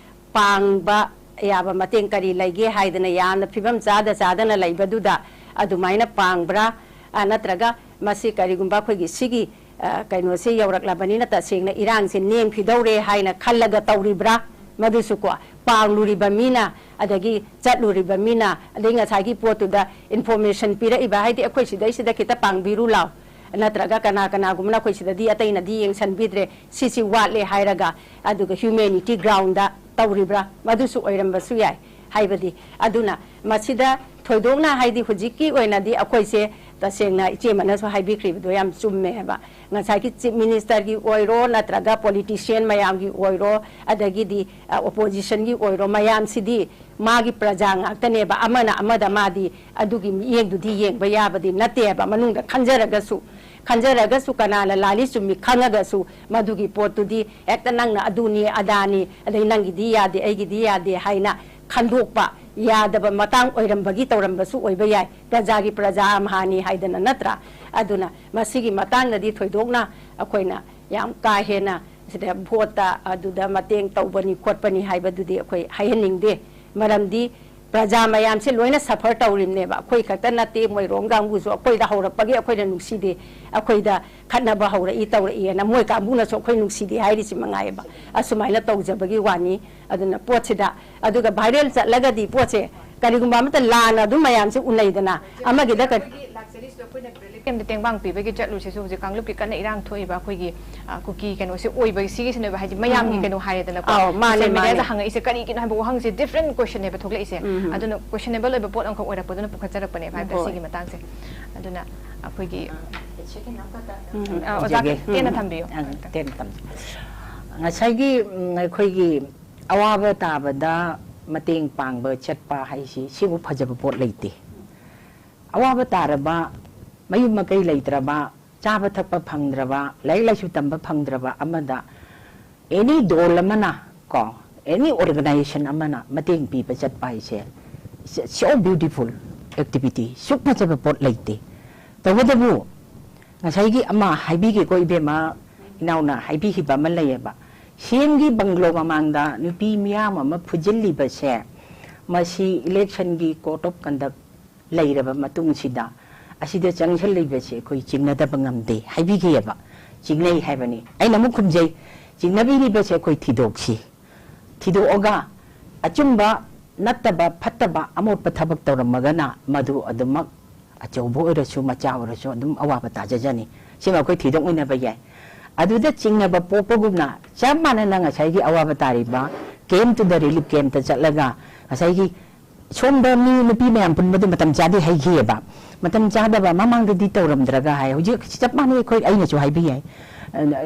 ꯄꯥꯡꯕ ꯌꯥꯕ ꯃꯇꯦꯡ ꯀꯔꯤ ꯂꯩꯒꯦ ꯍꯥꯏꯗꯅ ꯌꯥꯝꯅ ꯐꯤꯕꯝ ꯆꯥꯗ ꯆꯥꯗꯅ ꯂꯩꯕꯗꯨꯗ ꯑꯗꯨꯃꯥꯏꯅ ꯄꯥꯡꯕ꯭ꯔꯥ? ꯑ, ꯅꯠꯇ꯭ꯔꯒ ꯃꯁꯤ ꯀꯔꯤꯒꯨꯝꯕ ꯑꯩꯈꯣꯏꯒꯤ ꯁꯤꯒꯤ, ꯑ, ꯀꯩꯅꯣꯁꯦ ꯌꯧꯔꯛꯂꯕꯅꯤꯅ ꯇꯁꯦꯡꯅ ꯏꯔꯥꯡꯁꯦ ꯅꯦꯝꯈꯤꯗꯧꯔꯦ ꯍꯥꯏꯅ ꯈꯜꯂꯒ ꯇꯧꯔꯤꯕ꯭ꯔꯥ? ꯃꯗꯨꯁꯨ ꯀꯣ, ꯄꯥꯡꯂꯨꯔꯤꯕ ꯃꯤꯅ, ꯑꯗꯒꯤ ꯆꯠꯂꯨꯔꯤꯕ ꯃꯤꯅ, ꯑꯗꯩ ꯉꯁꯥꯏꯒꯤ ꯄꯣꯠꯇꯨꯗ ꯏꯟꯐꯣꯔꯃꯦꯁꯟ ꯄꯤꯔꯛꯏꯕ, ꯍꯥꯏꯗꯤ ꯑꯩꯈꯣꯏ ꯁꯤꯗꯩꯁꯤꯗ ꯈꯤꯇ ꯄꯥꯡꯕꯤꯔꯨ ꯂꯥꯎ, ꯅꯠꯇ꯭ꯔꯒ ꯀꯅꯥ ꯀꯅꯥꯒꯨꯝꯕꯅ ꯑꯩꯈꯣꯏ ꯁꯤꯗꯗꯤ ꯑꯇꯩꯅꯗꯤ ꯌꯦꯡꯁꯟꯕꯤꯗ꯭ꯔꯦ, ꯁꯤꯁꯤ ꯋꯥꯠꯂꯦ ꯍꯥꯏꯔꯒ, ꯑꯗꯨꯒ ꯍ꯭ꯌꯨꯃꯦꯅꯤꯇꯤ ꯒ꯭ꯔꯥꯎꯟꯗ ꯇꯧꯔꯤꯕ꯭ꯔꯥ? ꯃꯗꯨꯁꯨ ꯑꯣꯏꯔꯝꯕꯁꯨ ꯌꯥꯏ꯫ ꯍꯥꯏꯕꯗꯤ, ꯑꯗꯨꯅ ꯃꯁꯤꯗ ꯊꯣꯏꯗꯣꯛꯅ, ꯍꯥꯏꯗꯤ ꯍꯧꯖꯤꯛꯀꯤ ꯑꯣꯏꯅꯗꯤ ꯑꯩꯈꯣꯏꯁꯦ ꯇꯁꯦꯡꯅ ꯏꯆꯦꯃꯅꯁꯨ ꯍꯥꯏꯕꯤꯈ꯭ꯔꯤꯕꯗꯣ ꯌꯥꯝ ꯆꯨꯝꯃꯦ ꯍꯥꯏꯕ꯫ ꯉꯁꯥꯏꯒꯤ ꯆꯤꯐ ꯃꯤꯅꯤꯁꯇꯔꯒꯤ ꯑꯣꯏꯔꯣ, ꯅꯠꯇ꯭ꯔꯒ ꯄꯣꯂꯤꯇꯤꯁꯤꯌꯟ ꯃꯌꯥꯝꯒꯤ ꯑꯣꯏꯔꯣ, ꯑꯗꯒꯤꯗꯤ, ꯑ, ꯑꯣꯄꯣꯖꯤꯁꯟꯒꯤ ꯑꯣꯏꯔꯣ, ꯃꯌꯥꯝꯁꯤꯗꯤ ꯃꯥꯒꯤ ꯄ꯭ꯔꯖꯥ ꯉꯥꯛꯇꯅꯦꯕ꯫ ꯑꯃꯅ ꯑꯃꯗ ꯃꯥꯗꯤ ꯑꯗꯨꯒꯤ ꯃꯤꯠꯌꯦꯡꯗꯨꯗꯤ ꯌꯦꯡꯕ ꯌꯥꯕꯗꯤ ꯅꯠꯇꯦꯕ꯫ ꯃꯅꯨꯡꯗ ꯈꯟꯖꯔꯒꯁꯨ, ꯈꯟꯖꯔꯒꯁꯨ ꯀꯅꯥꯅ ꯂꯥꯜꯂꯤ ꯆꯨꯝꯃꯤ ꯈꯪꯉꯒꯁꯨ ꯃꯗꯨꯒꯤ ꯄꯣꯠꯇꯨꯗꯤ ꯍꯦꯛꯇ ꯅꯪꯅ ꯑꯗꯨꯅꯤ ꯑꯗꯥꯅꯤ, ꯑꯗꯩ ꯅꯪꯒꯤꯗꯤ ꯌꯥꯗꯦ, ꯑꯩꯒꯤꯗꯤ ꯌꯥꯗꯦ ꯍꯥꯏꯅ ꯈꯟꯗꯣꯛꯄ ꯌꯥꯗꯕ ꯃꯇꯥꯡ ꯑꯣꯏꯔꯝꯕꯒꯤ ꯇꯧꯔꯝꯕꯁꯨ ꯑꯣꯏꯕ ꯌꯥꯏ꯫ ꯄ꯭ꯔꯖꯥꯒꯤ ꯄ꯭ꯔꯖꯥ ꯑꯃꯍꯥꯅꯤ ꯍꯥꯏꯗꯅ, ꯅꯠꯇ꯭ꯔꯥ? ꯑꯗꯨꯅ ꯃꯁꯤꯒꯤ ꯃꯇꯥꯡꯗꯗꯤ ꯊꯣꯏꯗꯣꯛꯅ ꯑꯩꯈꯣꯏꯅ ꯌꯥꯝ ꯀꯥ ꯍꯦꯟꯅ ꯁꯤꯗ ꯚꯣꯠꯇ ꯑꯗꯨꯗ ꯃꯇꯦꯡ ꯇꯧꯕꯅꯤ ꯈꯣꯠꯄꯅꯤ ꯍꯥꯏꯕꯗꯨꯗꯤ ꯑꯩꯈꯣꯏ ꯍꯥꯏꯍꯟꯅꯤꯡꯗꯦ꯫ ꯃꯔꯝꯗꯤ ꯄ꯭ꯔꯖꯥ ꯃꯌꯥꯝꯁꯦ ꯂꯣꯏꯅ ꯁꯐꯔ ꯇꯧꯔꯤꯕꯅꯦꯕ꯫ ꯑꯩꯈꯣꯏ ꯈꯛꯇ ꯅꯠꯇꯦ, ꯃꯣꯏꯔꯣꯡ ꯀꯥꯡꯕꯨꯁꯨ ꯑꯩꯈꯣꯏꯗ ꯍꯧꯔꯛꯄꯒꯤ ꯑꯩꯈꯣꯏꯅ ꯅꯨꯡꯁꯤꯗꯦ, ꯑꯩꯈꯣꯏꯗ ꯈꯠꯅꯕ ꯍꯧꯔꯛꯏ ꯇꯧꯔꯛꯏꯅ ꯃꯣꯏ ꯀꯥꯡꯕꯨꯅꯁꯨ ꯑꯩꯈꯣꯏ ꯅꯨꯡꯁꯤꯗꯦ ꯍꯥꯏꯔꯤꯁꯤ ꯃꯉꯥꯏꯌꯦꯕ꯫ ꯑꯁꯨꯃꯥꯏꯅ ꯇꯧꯖꯕꯒꯤ ꯋꯥꯅꯤ꯫ ꯑꯗꯨꯅ ꯄꯣꯠꯁꯤꯗ, ꯑꯗꯨꯒ ꯚꯥꯏꯔꯦꯜ ꯆꯠꯂꯒꯗꯤ ꯄꯣꯠꯁꯦ ꯀꯔꯤꯒꯨꯝꯕ ꯑꯃꯠꯇ ꯂꯥꯟꯅ ꯑꯗꯨꯝ ꯃꯌꯥꯝꯁꯦ ꯎꯅꯩꯗꯅ, ꯑꯃꯒꯤꯗ ꯀ- ꯀꯦꯝꯗ ꯇꯦꯡꯕꯥꯡ ꯄꯤꯕꯒꯤ ꯆꯠꯂꯨꯁꯤꯁꯨ ꯍꯧꯖꯤꯛ ꯀꯥꯡꯂꯨꯞꯀꯤ ꯀꯟꯅ ꯏꯔꯥꯡ ꯊꯣꯛꯏꯕ ꯑꯩꯈꯣꯏꯒꯤ, ꯑ, ꯀꯨꯀꯤ ꯀꯩꯅꯣꯁꯦ ꯑꯣꯏꯕꯒꯤ ꯁꯤꯒꯤꯁꯤꯅꯦꯕ, ꯍꯥꯏꯗꯤ ꯃꯌꯥꯝꯒꯤ ꯎꯝ꯫ ꯀꯩꯅꯣ ꯍꯥꯏꯔꯦꯗꯅꯀꯣ꯫ ꯑꯥꯎ, ꯃꯥꯅꯦ, social media ꯗ ꯃꯥꯅꯦ꯫ ꯍꯪꯉꯛꯏꯁꯦ ꯀꯔꯤꯒꯤꯅꯣ ꯍꯥꯏꯕ ꯋꯥꯍꯪꯁꯦ different question ꯅꯦꯕ ꯊꯣꯛꯂꯛꯏꯁꯦ꯫ ꯎꯝ꯫ ꯑꯗꯨꯅ questionable ꯑꯣꯏꯕ ꯄꯣꯠ ꯑꯃꯈꯛ ꯑꯣꯏꯔꯛꯄꯗꯨꯅ ꯄꯨꯈꯠꯆꯔꯛꯄꯅꯦꯕ ꯍꯥꯏꯕꯗꯤ ꯍꯣꯏ꯫ ꯁꯤꯒꯤ ꯃꯇꯥꯡꯁꯦ꯫ ꯑꯗꯨꯅ ꯑꯩꯈꯣꯏꯒꯤ ꯎꯝ꯫ ꯑ, ꯑꯣꯖꯥ ꯇꯦꯟꯅ ꯊꯝꯕꯤꯌꯨ꯫ ꯑ, ꯇꯦꯟꯅ ꯊꯝꯕꯤꯌꯨ꯫ ꯉꯁꯥꯏꯒꯤ, ꯎꯝ, ꯑꯩꯈꯣꯏꯒꯤ ꯑꯋꯥꯕ ꯇꯥꯕꯗ ꯃꯇꯦꯡ ꯄꯥꯡꯕ ꯆꯠꯄ ꯍꯥꯏꯁꯤ ꯁꯤꯕꯨ ꯐꯖꯕ ꯄꯣꯠ ꯂꯩꯇꯦ꯫ ꯑꯋꯥꯕ ꯇꯥꯔꯕ, ꯃꯌꯨꯝ ꯃꯀꯩ ꯂꯩꯇ꯭ꯔꯕ, ꯆꯥꯕ ꯊꯛꯄ ꯐꯪꯗ꯭ꯔꯕ, ꯂꯥꯏꯔꯤꯛ ꯂꯥꯏꯁꯨ ꯇꯝꯕ ꯐꯪꯗ꯭ꯔꯕ ꯑꯃꯗ ꯑꯦꯅꯤ ꯗꯣꯜ ꯑꯃꯅ ꯀꯣ, ꯑꯦꯅꯤ ꯑꯣꯔꯒꯅꯥꯏꯖꯦꯁꯟ ꯑꯃꯅ ꯃꯇꯦꯡ ꯄꯤꯕ ꯆꯠꯄ ꯍꯥꯏꯁꯦ, it's so beautiful activity, ꯁꯨꯛ ꯐꯖꯕ ꯄꯣꯠ ꯂꯩꯇꯦ꯫ ꯇꯧꯕꯇꯕꯨ ꯉꯁꯥꯏꯒꯤ ꯑꯃ ꯍꯥꯏꯕꯤꯒꯦꯀꯣ ꯏꯕꯦꯝꯃ, ꯏꯅꯥꯎꯅ ꯍꯥꯏꯕꯤꯈꯤꯕ ꯑꯃ ꯂꯩꯌꯦꯕ, ꯁꯤ ꯑꯦꯝꯒꯤ ꯕꯪꯒ꯭ꯂꯣ ꯃꯃꯥꯡꯗ ꯅꯨꯄꯤ ꯃꯤꯌꯥꯝ ꯑꯃ ꯐꯨꯖꯤꯜꯂꯤꯕꯁꯦ, ꯃꯁꯤ ꯏꯂꯦꯛꯁꯟꯒꯤ code of conduct ꯂꯩꯔꯕ ꯃꯇꯨꯡꯁꯤꯗ ꯑꯁꯤꯗ ꯆꯪꯁꯤꯜꯂꯤꯕꯁꯦ ꯑꯩꯈꯣꯏ ꯆꯤꯡꯅꯗꯕ ꯉꯝꯗꯦ ꯍꯥꯏꯕꯤꯈꯤꯑꯕ꯫ ꯆꯤꯡꯅꯩ ꯍꯥꯏꯕꯅꯤ꯫ ꯑꯩꯅ ꯑꯃꯨꯛ ꯈꯨꯝꯖꯩ, ꯆꯤꯡꯅꯕꯤꯔꯤꯕꯁꯦ ꯑꯩꯈꯣꯏ ꯊꯤꯗꯣꯛꯁꯤ꯫ ꯊꯤꯗꯣꯛꯑꯒ ꯑꯆꯨꯝꯕ ꯅꯠꯇꯕ, ꯐꯠꯇꯕ, ꯑꯃꯣꯠꯄ ꯊꯕꯛ ꯇꯧꯔꯝꯃꯒꯅ ꯃꯗꯨ ꯑꯗꯨꯃꯛ ꯑꯆꯧꯕ ꯑꯣꯏꯔꯁꯨ ꯃꯆꯥ ꯑꯣꯏꯔꯁꯨ ꯑꯗꯨꯝ ꯑꯋꯥꯕ ꯇꯥꯖꯖꯅꯤ꯫ ꯁꯤꯃ ꯑꯩꯈꯣꯏ ꯊꯤꯗꯣꯛꯃꯤꯟꯅꯕ ꯌꯥꯏ꯫ ꯑꯗꯨꯗ ꯆꯤꯡꯅꯕ ꯄꯣꯛꯄꯒꯨꯝꯅ ꯆꯞ ꯃꯥꯟꯅꯅ ꯉꯁꯥꯏꯒꯤ ꯑꯋꯥꯕ ꯇꯥꯔꯤꯕ camp to the relief camp ꯇ ꯆꯠꯂꯒ ꯉꯁꯥꯏꯒꯤ ꯁꯣꯝꯗ ꯃꯤ ꯅꯨꯄꯤ ꯃꯌꯥꯝ ꯄꯨꯟꯕꯗꯨ ꯃꯇꯝ ꯆꯥꯗꯦ ꯍꯥꯏꯈꯤꯑꯕ꯫ ꯃꯇꯝ ꯆꯥꯗꯕ ꯃꯃꯥꯡꯗꯗꯤ ꯇꯧꯔꯝꯗ꯭ꯔꯒ ꯍꯥꯏ, ꯍꯧꯖꯤꯛ ꯆꯞ ꯃꯥꯟꯅꯩ꯫ ꯑꯩꯈꯣꯏ, ꯑꯩꯅꯁꯨ ꯍꯥꯏꯕ ꯌꯥꯏ꯫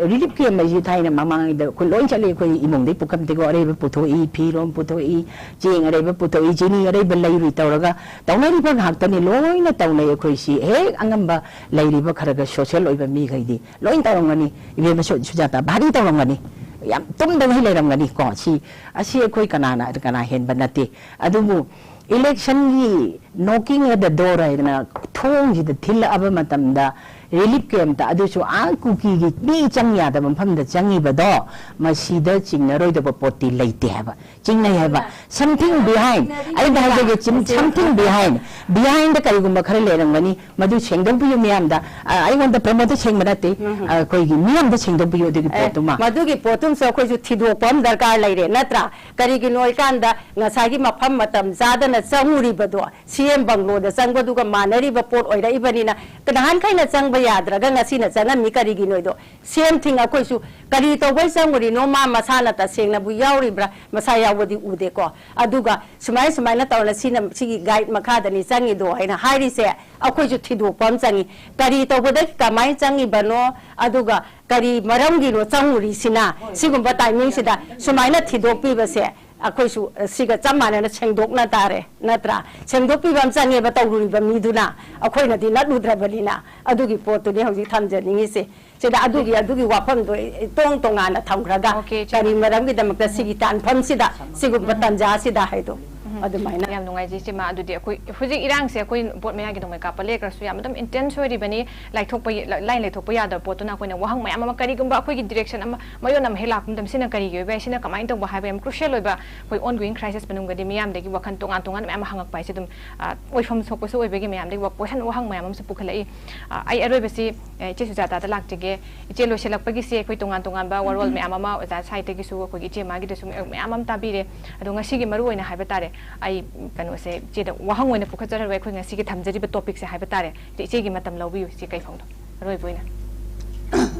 ꯔꯤꯂꯤꯐ ꯀꯦꯝ ꯍꯥꯏꯁꯤ ꯊꯥꯏꯅ ꯃꯃꯥꯡꯉꯩꯗ ꯑꯩꯈꯣꯏ ꯂꯣꯏ ꯆꯠꯂꯤ꯫ ꯑꯩꯈꯣꯏ ꯏꯃꯨꯡꯗꯩ ꯄꯨꯈꯝ ꯇꯦꯡꯀꯣꯠ ꯑꯔꯩꯕ ꯄꯨꯊꯣꯛꯏ, ꯐꯤꯔꯣꯝ ꯄꯨꯊꯣꯛꯏ, ꯆꯦꯡ ꯑꯔꯩꯕ ꯄꯨꯊꯣꯛꯏ, ꯆꯤꯅꯤ ꯑꯔꯩꯕ ꯂꯩꯔꯨꯏ ꯇꯧꯔꯒ ꯇꯧꯅꯔꯤꯕ ꯉꯥꯛꯇꯅꯤ꯫ ꯂꯣꯏꯅ ꯇꯧꯅꯩ꯫ ꯑꯩꯈꯣꯏ ꯁꯤ ꯍꯦꯛ ꯑꯉꯝꯕ ꯂꯩꯔꯤꯕ ꯈꯔ ꯈꯔ ꯁꯣꯁꯦꯜ ꯑꯣꯏꯕ ꯃꯤꯈꯩꯗꯤ ꯂꯣꯏ ꯇꯧꯔꯝꯒꯅꯤ꯫ ꯏꯕꯦꯝꯃ ꯁꯨ-, ꯁꯨꯖꯥꯇꯥ, ꯚꯥꯔꯤ ꯇꯧꯔꯝꯒꯅꯤ꯫ ꯌꯥꯝ ꯇꯨꯝꯗꯉꯩ ꯂꯩꯔꯝꯒꯅꯤ ꯀꯣ꯫ ꯁꯤ, ꯑꯁꯤ ꯑꯩꯈꯣꯏ ꯀꯅꯥꯅ, ꯀꯅꯥ ꯍꯦꯟꯕ ꯅꯠꯇꯦ꯫ ꯑꯗꯨꯕꯨ ꯏꯂꯦꯛꯁꯟꯒꯤ knocking at the door ꯍꯥꯏꯗꯅ ꯊꯣꯡꯁꯤꯗ ꯊꯤꯜꯂꯛꯑꯕ ꯃꯇꯝꯗ ꯔꯤꯂꯤꯐ ꯀꯦꯝꯇ, ꯑꯗꯨꯁꯨ ꯑꯥ ꯀꯨꯀꯤꯒꯤ ꯃꯤ ꯆꯪ ꯌꯥꯗꯕ ꯃꯐꯝꯗ ꯆꯪꯉꯤꯕꯗꯣ, ꯃꯁꯤꯗ ꯆꯤꯡꯅꯔꯣꯏꯗꯕ ꯄꯣꯠꯇꯤ ꯂꯩꯇꯦ ꯍꯥꯏꯕ꯫ ꯆꯤꯡꯅꯩ ꯍꯥꯏꯕ꯫ Something behind꯫ ꯑꯩꯅ ꯍꯥꯏꯖꯒꯦ, ꯆꯤꯡ-, something behind꯫ Behind ꯗ ꯀꯔꯤꯒꯨꯝꯕ ꯈꯔ ꯂꯩꯔꯝꯒꯅꯤ꯫ ꯃꯗꯨ ꯁꯦꯡꯗꯣꯛꯄꯤꯌꯨ ꯃꯤꯌꯥꯝꯗ꯫ ꯑ, ꯑꯩꯉꯣꯟꯗ ꯄ꯭ꯔꯃꯣꯗ ꯁꯦꯡꯕ ꯅꯠꯇꯦ꯫ ꯎꯝ꯫ ꯑꯩꯈꯣꯏꯒꯤ ꯃꯤꯌꯥꯝꯗ ꯁꯦꯡꯗꯣꯛꯄꯤꯌꯨ ꯑꯗꯨꯒꯤ ꯑꯦ, ꯄꯣꯠꯇꯨꯃ꯫ ꯃꯗꯨꯒꯤ ꯄꯣꯠꯇꯨꯃꯁꯨ ꯑꯩꯈꯣꯏꯁꯨ ꯊꯤꯗꯣꯛꯄ ꯑꯃ ꯗꯔꯀꯥꯔ ꯂꯩꯔꯦ, ꯅꯠꯇ꯭ꯔꯥ? ꯀꯔꯤꯒꯤꯅꯣ ꯍꯥꯏꯀꯥꯟꯗ ꯉꯁꯥꯏꯒꯤ ꯃꯐꯝ ꯃꯇꯝ ꯆꯥꯗꯅ ꯆꯪꯉꯨꯔꯤꯕꯗꯣ ꯁꯤ ꯑꯦꯝ ꯕꯪꯒ꯭ꯂꯣꯗ ꯆꯪꯕꯗꯨꯒ ꯃꯥꯟꯅꯔꯤꯕ ꯄꯣꯠ ꯑꯣꯏꯔꯛꯏꯕꯅꯤꯅ, ꯅꯍꯥꯟꯈꯩꯅ ꯆꯪꯕ ꯌꯥꯗ꯭ꯔꯒ ꯉꯁꯤꯅ ꯆꯪꯉꯝꯃꯤ ꯀꯔꯤꯒꯤꯅꯣꯗꯣ? Same thing꯫ ꯑꯩꯈꯣꯏꯁꯨ ꯀꯔꯤ ꯇꯧꯕꯩ ꯆꯪꯉꯨꯔꯤꯅꯣ? ꯃꯥ ꯃꯁꯥꯅ ꯇꯁꯦꯡꯅꯕꯨ ꯌꯥꯎꯔꯤꯕ꯭ꯔꯥ? ꯃꯁꯥ ꯌꯥꯎꯕꯗꯤ ꯎꯗꯦꯀꯣ꯫ ꯑꯗꯨꯒ ꯁꯨꯃꯥꯏ ꯁꯨꯃꯥꯏꯅ ꯇꯧꯅ ꯁꯤꯅ, ꯁꯤꯒꯤ ꯒꯥꯏꯗ ꯃꯈꯥꯗꯅꯤ ꯆꯪꯉꯤꯗꯣ ꯍꯥꯏꯅ ꯍꯥꯏꯔꯤꯁꯦ, ꯑꯩꯈꯣꯏꯁꯨ ꯊꯤꯗꯣꯛꯄ ꯑꯃ ꯆꯪꯉꯤ꯫ ꯀꯔꯤ ꯇꯧꯕꯗꯒꯤ ꯀꯃꯥꯏꯅ ꯆꯪꯉꯤꯕꯅꯣ, ꯑꯗꯨꯒ ꯀꯔꯤ ꯃꯔꯝꯒꯤꯅꯣ ꯆꯪꯉꯨꯔꯤꯁꯤꯅ? ꯁꯤꯒꯨꯝꯕ ꯇꯥꯏꯃꯤꯡꯁꯤꯗ ꯁꯨꯃꯥꯏꯅ ꯊꯤꯗꯣꯛꯄꯤꯕꯁꯦ ꯑꯩꯈꯣꯏꯁꯨ ꯁꯤꯒ ꯆꯞ ꯃꯥꯟꯅꯅ ꯁꯦꯡꯗꯣꯛꯅ ꯇꯥꯔꯦ, ꯅꯠꯇ꯭ꯔꯥ? ꯁꯦꯡꯗꯣꯛꯄꯤꯕ ꯑꯃ ꯆꯪꯉꯦꯕ, ꯇꯧꯔꯨꯔꯤꯕ ꯃꯤꯗꯨꯅ꯫ ꯑꯩꯈꯣꯏꯅꯗꯤ ꯅꯠꯂꯨꯗ꯭ꯔꯕꯅꯤꯅ꯫ ꯑꯗꯨꯒꯤ ꯄꯣꯠꯇꯨꯅꯤ ꯍꯧꯖꯤꯛ ꯊꯝꯖꯅꯤꯡꯉꯤꯁꯦ꯫ ꯁꯤꯗ ꯑꯗꯨꯒꯤ, ꯑꯗꯨꯒꯤ ꯋꯥꯐꯝꯗꯣ ꯇꯣꯡ ꯇꯣꯉꯥꯟꯅ ꯊꯝꯈ꯭ꯔꯒ, okay, ꯏꯆꯦ꯫ ꯀꯔꯤ ꯃꯔꯝꯒꯤꯗꯃꯛꯇ ꯁꯤꯒꯤ ꯇꯥꯟꯐꯝꯁꯤꯗ, ꯁꯤꯒꯨꯝꯕ ꯇꯥꯟꯖꯥꯁꯤꯗ ꯍꯥꯏꯗꯣ, ꯑꯗꯨꯃꯥꯏꯅ꯫ ꯌꯥꯝ ꯅꯨꯡꯉꯥꯏꯖꯩ, ꯏꯆꯦꯃ꯫ ꯑꯗꯨꯗꯤ ꯑꯩꯈꯣꯏ ꯍꯧꯖꯤꯛ ꯏꯔꯥꯡꯁꯦ ꯑꯩꯈꯣꯏ ꯕꯣꯠ ꯃꯌꯥꯒꯤ ꯅꯣꯡꯃꯩ ꯀꯥꯞꯄ ꯂꯦꯞꯈ꯭ꯔꯁꯨ ꯌꯥꯝ ꯑꯗꯨꯝ intense ꯑꯣꯏꯔꯤꯕꯅꯤ꯫ ꯂꯥꯏꯊꯣꯛꯄ, ꯂꯥꯏ ꯂꯩꯊꯣꯛꯄ ꯌꯥꯗꯕ ꯄꯣꯠꯇꯨꯅ ꯑꯩꯈꯣꯏꯅ ꯋꯥꯍꯪ ꯃꯌꯥꯝ ꯑꯃ, ꯀꯔꯤꯒꯨꯝꯕ ꯑꯩꯈꯣꯏꯒꯤ direction ꯑꯃ, ꯃꯌꯣꯟ ꯑꯃ ꯍꯦꯛ ꯂꯥꯛꯄ ꯃꯇꯝꯗ ꯁꯤꯅ ꯀꯔꯤꯒꯤ ꯑꯣꯏꯕ ꯌꯥꯏ, ꯁꯤꯅ ꯀꯃꯥꯏꯅ ꯇꯧꯕ ꯍꯥꯏꯕ ꯌꯥꯝ crucial ꯑꯣꯏꯕ ꯑꯩꯈꯣꯏ ongoing crisis ꯃꯅꯨꯡꯗꯗꯤ ꯃꯤꯌꯥꯝꯗꯒꯤ ꯋꯥꯈꯜ ꯇꯣꯉꯥꯟ ꯇꯣꯉꯥꯟꯕ ꯃꯌꯥꯝ ꯑꯃ ꯍꯪꯉꯛꯄ ꯍꯥꯏꯁꯦ ꯑꯗꯨꯝ, ꯑ, ꯑꯣꯏꯐꯝ ꯊꯣꯛꯄꯁꯨ ꯑꯣꯏꯕꯒꯤ ꯃꯌꯥꯝꯗꯒꯤ ꯋꯥ-, question, ꯋꯥꯍꯪ ꯃꯌꯥꯝ ꯑꯃꯁꯨ ꯄꯨꯈꯠꯂꯛꯏ꯫ ꯑ, ꯑꯩ ꯑꯔꯣꯏꯕꯁꯤ, ꯑ, ꯏꯆꯦ ꯁꯨꯖꯥꯇꯥꯗ ꯂꯥꯛꯆꯒꯦ꯫ ꯏꯆꯦ ꯂꯣꯏꯁꯤꯜꯂꯛꯄꯒꯤꯁꯦ ꯑꯩꯈꯣꯏ ꯇꯣꯉꯥꯟ ꯇꯣꯉꯥꯟꯕ ꯋꯥꯔꯣꯜ ꯃꯌꯥꯝ ꯑꯃ ꯑꯣꯖꯥ ꯁꯥꯏꯠꯇꯒꯤꯁꯨ, ꯑꯩꯈꯣꯏꯒꯤ ꯏꯆꯦ ꯃꯥꯒꯤꯗꯁꯨ ꯃꯌꯥꯝ ꯑꯃ ꯇꯥꯕꯤꯔꯦ꯫ ꯑꯗꯣ ꯉꯁꯤꯒꯤ ꯃꯔꯨ ꯑꯣꯏꯅ ꯍꯥꯏꯕ ꯇꯥꯔꯦ, ꯑꯩ ꯀꯩꯅꯣꯁꯦ ꯏꯆꯦꯗ ꯋꯥꯍꯪ ꯑꯣꯏꯅ ꯄꯨꯈꯠꯆꯔꯔꯣꯏ꯫ ꯑꯩꯈꯣꯏ ꯉꯁꯤꯒꯤ ꯊꯝꯖꯔꯤꯕ topicꯁꯦ ꯍꯥꯏꯕ ꯇꯥꯔꯦ꯫ ꯏꯆꯦ, ꯏꯆꯦꯒꯤ ꯃꯇꯝ ꯂꯧꯕꯤꯌꯨ, ꯏꯆꯦ ꯀꯩꯐꯧꯗꯣ꯫ ꯑꯔꯣꯏꯕ ꯑꯣꯏꯅ꯫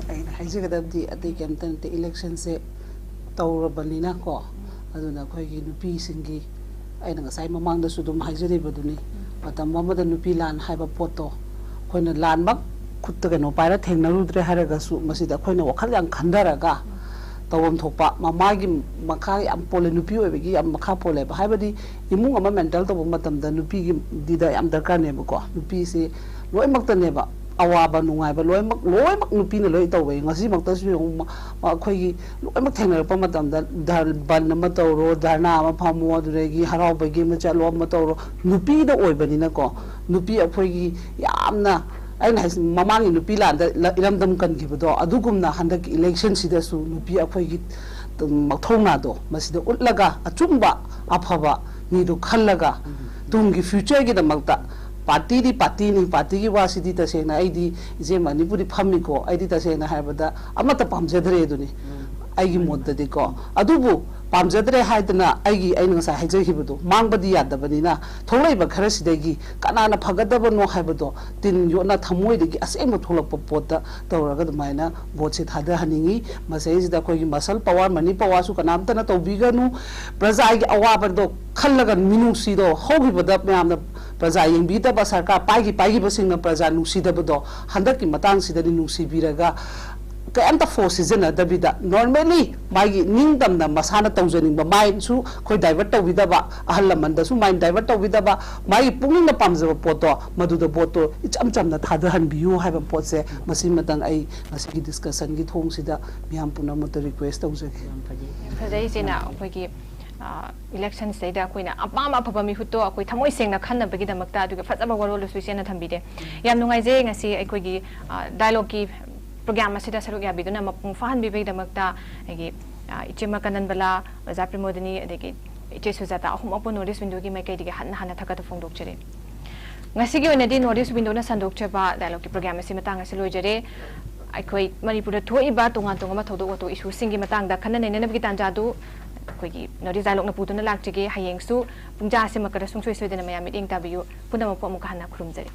ꯑꯩꯅ ꯍꯥꯏꯖꯒꯗꯕꯗꯤ ꯑꯇꯩ ꯀꯩꯝꯇ ꯅꯠꯇꯦ, electionꯁꯦ ꯇꯧꯔꯕꯅꯤꯅꯀꯣ, ꯑꯗꯨꯅ ꯑꯩꯈꯣꯏꯒꯤ ꯅꯨꯄꯤꯁꯤꯡꯒꯤ, ꯑꯩꯅ ꯉꯁꯥꯏ ꯃꯃꯥꯡꯗꯁꯨ ꯑꯗꯨꯝ ꯍꯥꯏꯖꯔꯤꯕꯗꯨꯅꯤ, ꯃꯇꯝ ꯑꯃꯗ ꯅꯨꯄꯤ ꯂꯥꯟ ꯍꯥꯏꯕ ꯄꯣꯠꯇꯣ ꯑꯩꯈꯣꯏꯅ ꯂꯥꯟꯃꯛ ꯈꯨꯠꯇ ꯀꯩꯅꯣ ꯄꯥꯏꯔ ꯊꯦꯡꯅꯔꯨꯗ꯭ꯔꯦ ꯍꯥꯏꯔꯒꯁꯨ, ꯃꯁꯤꯗ ꯑꯩꯈꯣꯏꯅ ꯋꯥꯈꯜ ꯌꯥꯝ ꯈꯟꯊꯔꯒ ꯇꯧꯐꯝ ꯊꯣꯛꯄ, ꯃꯃꯥꯒꯤ ꯃꯈꯥ ꯌꯥꯝ ꯄꯣꯜꯂꯦ, ꯅꯨꯄꯤ ꯑꯣꯏꯕꯒꯤ ꯌꯥꯝ ꯃꯈꯥ ꯄꯣꯜꯂꯦꯕ꯫ ꯍꯥꯏꯕꯗꯤ ꯏꯃꯨꯡ ꯑꯃ maintain ꯇꯧꯕ ꯃꯇꯝꯗ ꯅꯨꯄꯤꯒꯤꯗꯤꯗ ꯌꯥꯝ ꯗꯔꯀꯥꯔꯅꯦꯕꯀꯣ꯫ ꯅꯨꯄꯤꯁꯤ ꯂꯣꯏꯅꯃꯛꯇꯅꯦꯕ, ꯑꯋꯥꯕ ꯅꯨꯡꯉꯥꯏꯕ ꯂꯣꯏꯅꯃꯛ, ꯂꯣꯏꯅꯃꯛ ꯅꯨꯄꯤꯅ ꯂꯣꯏ ꯇꯧꯋꯦ꯫ ꯉꯁꯤꯃꯛꯇꯁꯨ ꯌꯦꯡꯉꯨ, ꯃ-, ꯑꯩꯈꯣꯏꯒꯤ ꯂꯣꯏꯅꯃꯛ ꯊꯦꯡꯅꯔꯛꯄ ꯃꯇꯝꯗ ꯙꯔ-, ꯕꯟ ꯑꯃ ꯇꯧꯔꯣ, ꯙꯔꯅꯥ ꯑꯃ ꯐꯝꯃꯣ, ꯑꯗꯨꯗꯒꯤ ꯍꯔꯥꯎꯕꯒꯤ ꯑꯃ ꯆꯠꯂꯣ, ꯑꯃ ꯇꯧꯔꯣ, ꯅꯨꯄꯤꯗ ꯑꯣꯏꯕꯅꯤꯅꯀꯣ, ꯅꯨꯄꯤ ꯑꯩꯈꯣꯏꯒꯤ ꯌꯥꯝꯅ, ꯑꯩꯅ ꯍꯥꯏꯁꯤ ꯃꯃꯥꯡꯒꯤ ꯅꯨꯄꯤ ꯂꯥꯟꯗ ꯂ-, ꯏꯔꯝꯗꯝ ꯀꯟꯈꯤꯕꯗꯣ, ꯑꯗꯨꯒꯨꯝꯅ ꯍꯟꯗꯛꯀꯤ electionꯁꯤꯗꯁꯨ ꯅꯨꯄꯤ ꯑꯩꯈꯣꯏꯒꯤ, ꯎꯝ, ꯃꯊꯧꯅꯥꯗꯣ ꯃꯁꯤꯗ ꯎꯠꯂꯒ ꯑꯆꯨꯝꯕ ꯑꯐꯕ ꯃꯤꯗꯨ ꯈꯜꯂꯒ ꯇꯨꯡꯒꯤ futureꯒꯤꯗꯃꯛꯇ partyꯗꯤ partyꯅꯤ, partyꯒꯤ ꯋꯥꯁꯤꯗꯤ ꯇꯁꯦꯡꯅ ꯑꯩꯗꯤ ꯏꯆꯦ ꯃꯅꯤꯄꯨꯔꯗꯤ ꯐꯝꯃꯤꯀꯣ, ꯑꯩꯗꯤ ꯇꯁꯦꯡꯅ ꯍꯥꯏꯔꯕꯗ ꯑꯃꯠꯇ ꯄꯥꯝꯖꯗ꯭ꯔꯦ ꯑꯗꯨꯅꯤ ꯑꯩꯒꯤ ꯃꯣꯠꯇꯗꯤꯀꯣ꯫ ꯑꯗꯨꯕꯨ ꯄꯥꯝꯖꯗ꯭ꯔꯦ ꯍꯥꯏꯗꯅ ꯑꯩꯒꯤ, ꯑꯩꯅ ꯉꯁꯥꯏ ꯍꯥꯏꯖꯈꯤꯕꯗꯣ ꯃꯥꯡꯕꯗꯤ ꯌꯥꯗꯕꯅꯤꯅ, ꯊꯣꯛꯂꯛꯏꯕ ꯈꯔꯁꯤꯗꯒꯤ ꯀꯅꯥꯅ ꯐꯒꯗꯕꯅꯣ ꯍꯥꯏꯕꯗꯣ ꯇꯤꯟ ꯌꯣꯠꯅ ꯊꯃꯣꯏꯗꯒꯤ ꯑꯁꯦꯡꯕ ꯊꯣꯛꯂꯛꯄ ꯄꯣꯠꯇ ꯇꯧꯔꯒ ꯑꯗꯨꯃꯥꯏꯅ ꯚꯣꯠꯁꯦ ꯊꯥꯗꯍꯟꯅꯤꯡꯉꯤ꯫ ꯃꯁꯤꯗꯩꯁꯤꯗ ꯑꯩꯈꯣꯏꯒꯤ muscle power, money powerꯁꯨ ꯀꯅꯥꯝꯇꯅ ꯇꯧꯕꯤꯒꯅꯨ꯫ ꯄ꯭ꯔꯖꯥꯒꯤ ꯑꯋꯥꯕꯗꯣ ꯈꯜꯂꯒ ꯃꯤꯅꯨꯡꯁꯤꯗꯣ ꯍꯧꯈꯤꯕꯗ ꯃꯌꯥꯝꯅ ꯄ꯭ꯔꯖꯥ ꯌꯦꯡꯕꯤꯗꯕ, ꯁꯔꯀꯥꯔ ꯄꯥꯏꯈꯤ ꯄꯥꯏꯈꯤꯕꯁꯤꯡꯅ ꯄ꯭ꯔꯖꯥ ꯅꯨꯡꯁꯤꯗꯕꯗꯣ ꯍꯟꯗꯛꯀꯤ ꯃꯇꯥꯡꯁꯤꯗꯗꯤ ꯅꯨꯡꯁꯤꯕꯤꯔꯒ ꯀꯩꯝꯇ ꯐꯣꯔꯁ ꯁꯤꯖꯤꯟꯅꯗꯕꯤꯗ ꯅꯣꯔꯃꯦꯂꯤ ꯃꯥꯒꯤ ꯅꯤꯡꯇꯝꯅ ꯃꯁꯥꯅ ꯇꯧꯖꯅꯤꯡꯕ, ꯃꯥꯏꯟꯁꯨ ꯑꯩꯈꯣꯏ ꯗꯥꯏꯚꯔꯠ ꯇꯧꯕꯤꯗꯕ, ꯑꯍꯜ ꯂꯃꯟꯗꯁꯨ ꯃꯥꯏꯟ ꯗꯥꯏꯚꯔꯠ ꯇꯧꯕꯤꯗꯕ, ꯃꯥꯒꯤ ꯄꯨꯛꯅꯤꯡꯅ ꯄꯥꯝꯖꯕ ꯄꯣꯠꯇꯣ, ꯃꯗꯨꯗ ꯚꯣꯠꯇꯣ ꯏꯆꯝ ꯆꯝꯅ ꯊꯥꯗꯍꯟꯕꯤꯌꯨ ꯍꯥꯏꯕ ꯄꯣꯠꯁꯦ ꯃꯁꯤꯃꯇꯪ ꯑꯩ ꯉꯁꯤꯒꯤ ꯗꯤꯁꯀꯁꯟꯒꯤ ꯊꯣꯡꯁꯤꯗ ꯃꯤꯌꯥꯝ ꯄꯨꯝꯅꯃꯛꯇ ꯔꯤꯀ꯭ꯋꯦꯁ ꯇꯧꯖꯒꯦ꯫ ꯐꯖꯩ ꯏꯆꯦꯅ ꯑꯩꯈꯣꯏꯒꯤ ꯏꯂꯦꯛꯁꯟꯁꯤꯗꯩꯗ ꯑꯩꯈꯣꯏꯅ ꯑꯄꯥꯝꯕ ꯑꯐꯕ ꯃꯤꯍꯨꯠꯇꯣ ꯑꯩꯈꯣꯏ ꯊꯃꯣꯏ ꯁꯦꯡꯅ ꯈꯟꯅꯕꯒꯤꯗꯃꯛꯇ ꯑꯗꯨꯒ ꯐꯖꯕ ꯋꯥꯔꯣꯜꯗꯨꯁꯨ ꯏꯆꯦꯅ ꯊꯝꯕꯤꯔꯦ꯫ ꯌꯥꯝ ꯅꯨꯡꯉꯥꯏꯖꯩ ꯉꯁꯤ ꯑꯩꯈꯣꯏꯒꯤ ꯗꯥꯏꯂꯣꯒꯀꯤ ꯄ꯭ꯔꯣꯒ꯭ꯔꯥꯝ ꯑꯁꯤꯗ ꯁꯔꯨꯛ ꯌꯥꯕꯤꯗꯨꯅ ꯃꯄꯨꯡ ꯐꯥꯍꯟꯕꯤꯕꯒꯤꯗꯃꯛꯇ ꯑꯩꯒꯤ ꯏꯆꯦꯃ ꯀꯅꯟꯕꯂꯥ, ꯑꯣꯖꯥ ꯄ꯭ꯔꯃꯣꯗꯤꯅꯤ, ꯑꯗꯒꯤ ꯏꯆꯦ ꯁꯨꯖꯥꯇꯥ, ꯑꯍꯨꯝꯃꯛꯄꯨ ꯅꯣꯔꯠ ꯏꯁ ꯋꯤꯟꯗꯣꯒꯤ ꯃꯥꯏꯀꯩꯗꯒꯤ ꯍꯟꯅ ꯍꯟꯅ ꯊꯥꯒꯠꯄ ꯐꯣꯡꯗꯣꯛꯆꯔꯤ꯫ ꯉꯁꯤꯒꯤ ꯑꯣꯏꯅꯗꯤ ꯅꯣꯔꯠ ꯏꯁ ꯋꯤꯟꯗꯣꯅ ꯁꯟꯗꯣꯛꯆꯕ ꯗꯥꯏꯂꯣꯒꯀꯤ ꯄ꯭ꯔꯣꯒ꯭ꯔꯥꯝ ꯑꯁꯤ ꯃꯇꯥꯡ ꯑꯁꯤ ꯂꯣꯏꯖꯔꯦ꯫ ꯑꯩꯈꯣꯏ ꯃꯅꯤꯄꯨꯔꯗ ꯊꯣꯛꯏꯕ ꯇꯣꯉꯥꯟ ꯇꯣꯉꯥꯟꯕ ꯊꯧꯗꯣꯛ ꯋꯥꯊꯣꯛ ꯏꯁꯨꯁꯤꯡꯒꯤ ꯃꯇꯥꯡꯗ ꯈꯟꯅ ꯅꯩꯅꯅꯕꯒꯤ ꯇꯥꯟꯖꯥꯗꯨ ꯑꯩꯈꯣꯏꯒꯤ ꯅꯣꯔꯠ ꯏꯁ ꯗꯥꯏꯂꯣꯒꯅ ꯄꯨꯗꯨꯅ ꯂꯥꯛꯆꯒꯦ꯫ ꯍꯌꯦꯡꯁꯨ ꯄꯨꯡꯖꯥ ꯑꯁꯤꯃꯛꯀꯗ ꯁꯨꯡꯁꯣꯏ ꯁꯣꯏꯗꯅ ꯃꯌꯥꯝ ꯃꯤꯠꯌꯦꯡ ꯇꯥꯕꯤꯌꯨ꯫ ꯄꯨꯝꯅꯃꯛꯄꯨ ꯑꯃꯨꯛꯀ ꯍꯟꯅ ꯈꯨꯔꯨꯝꯖꯔꯤ꯫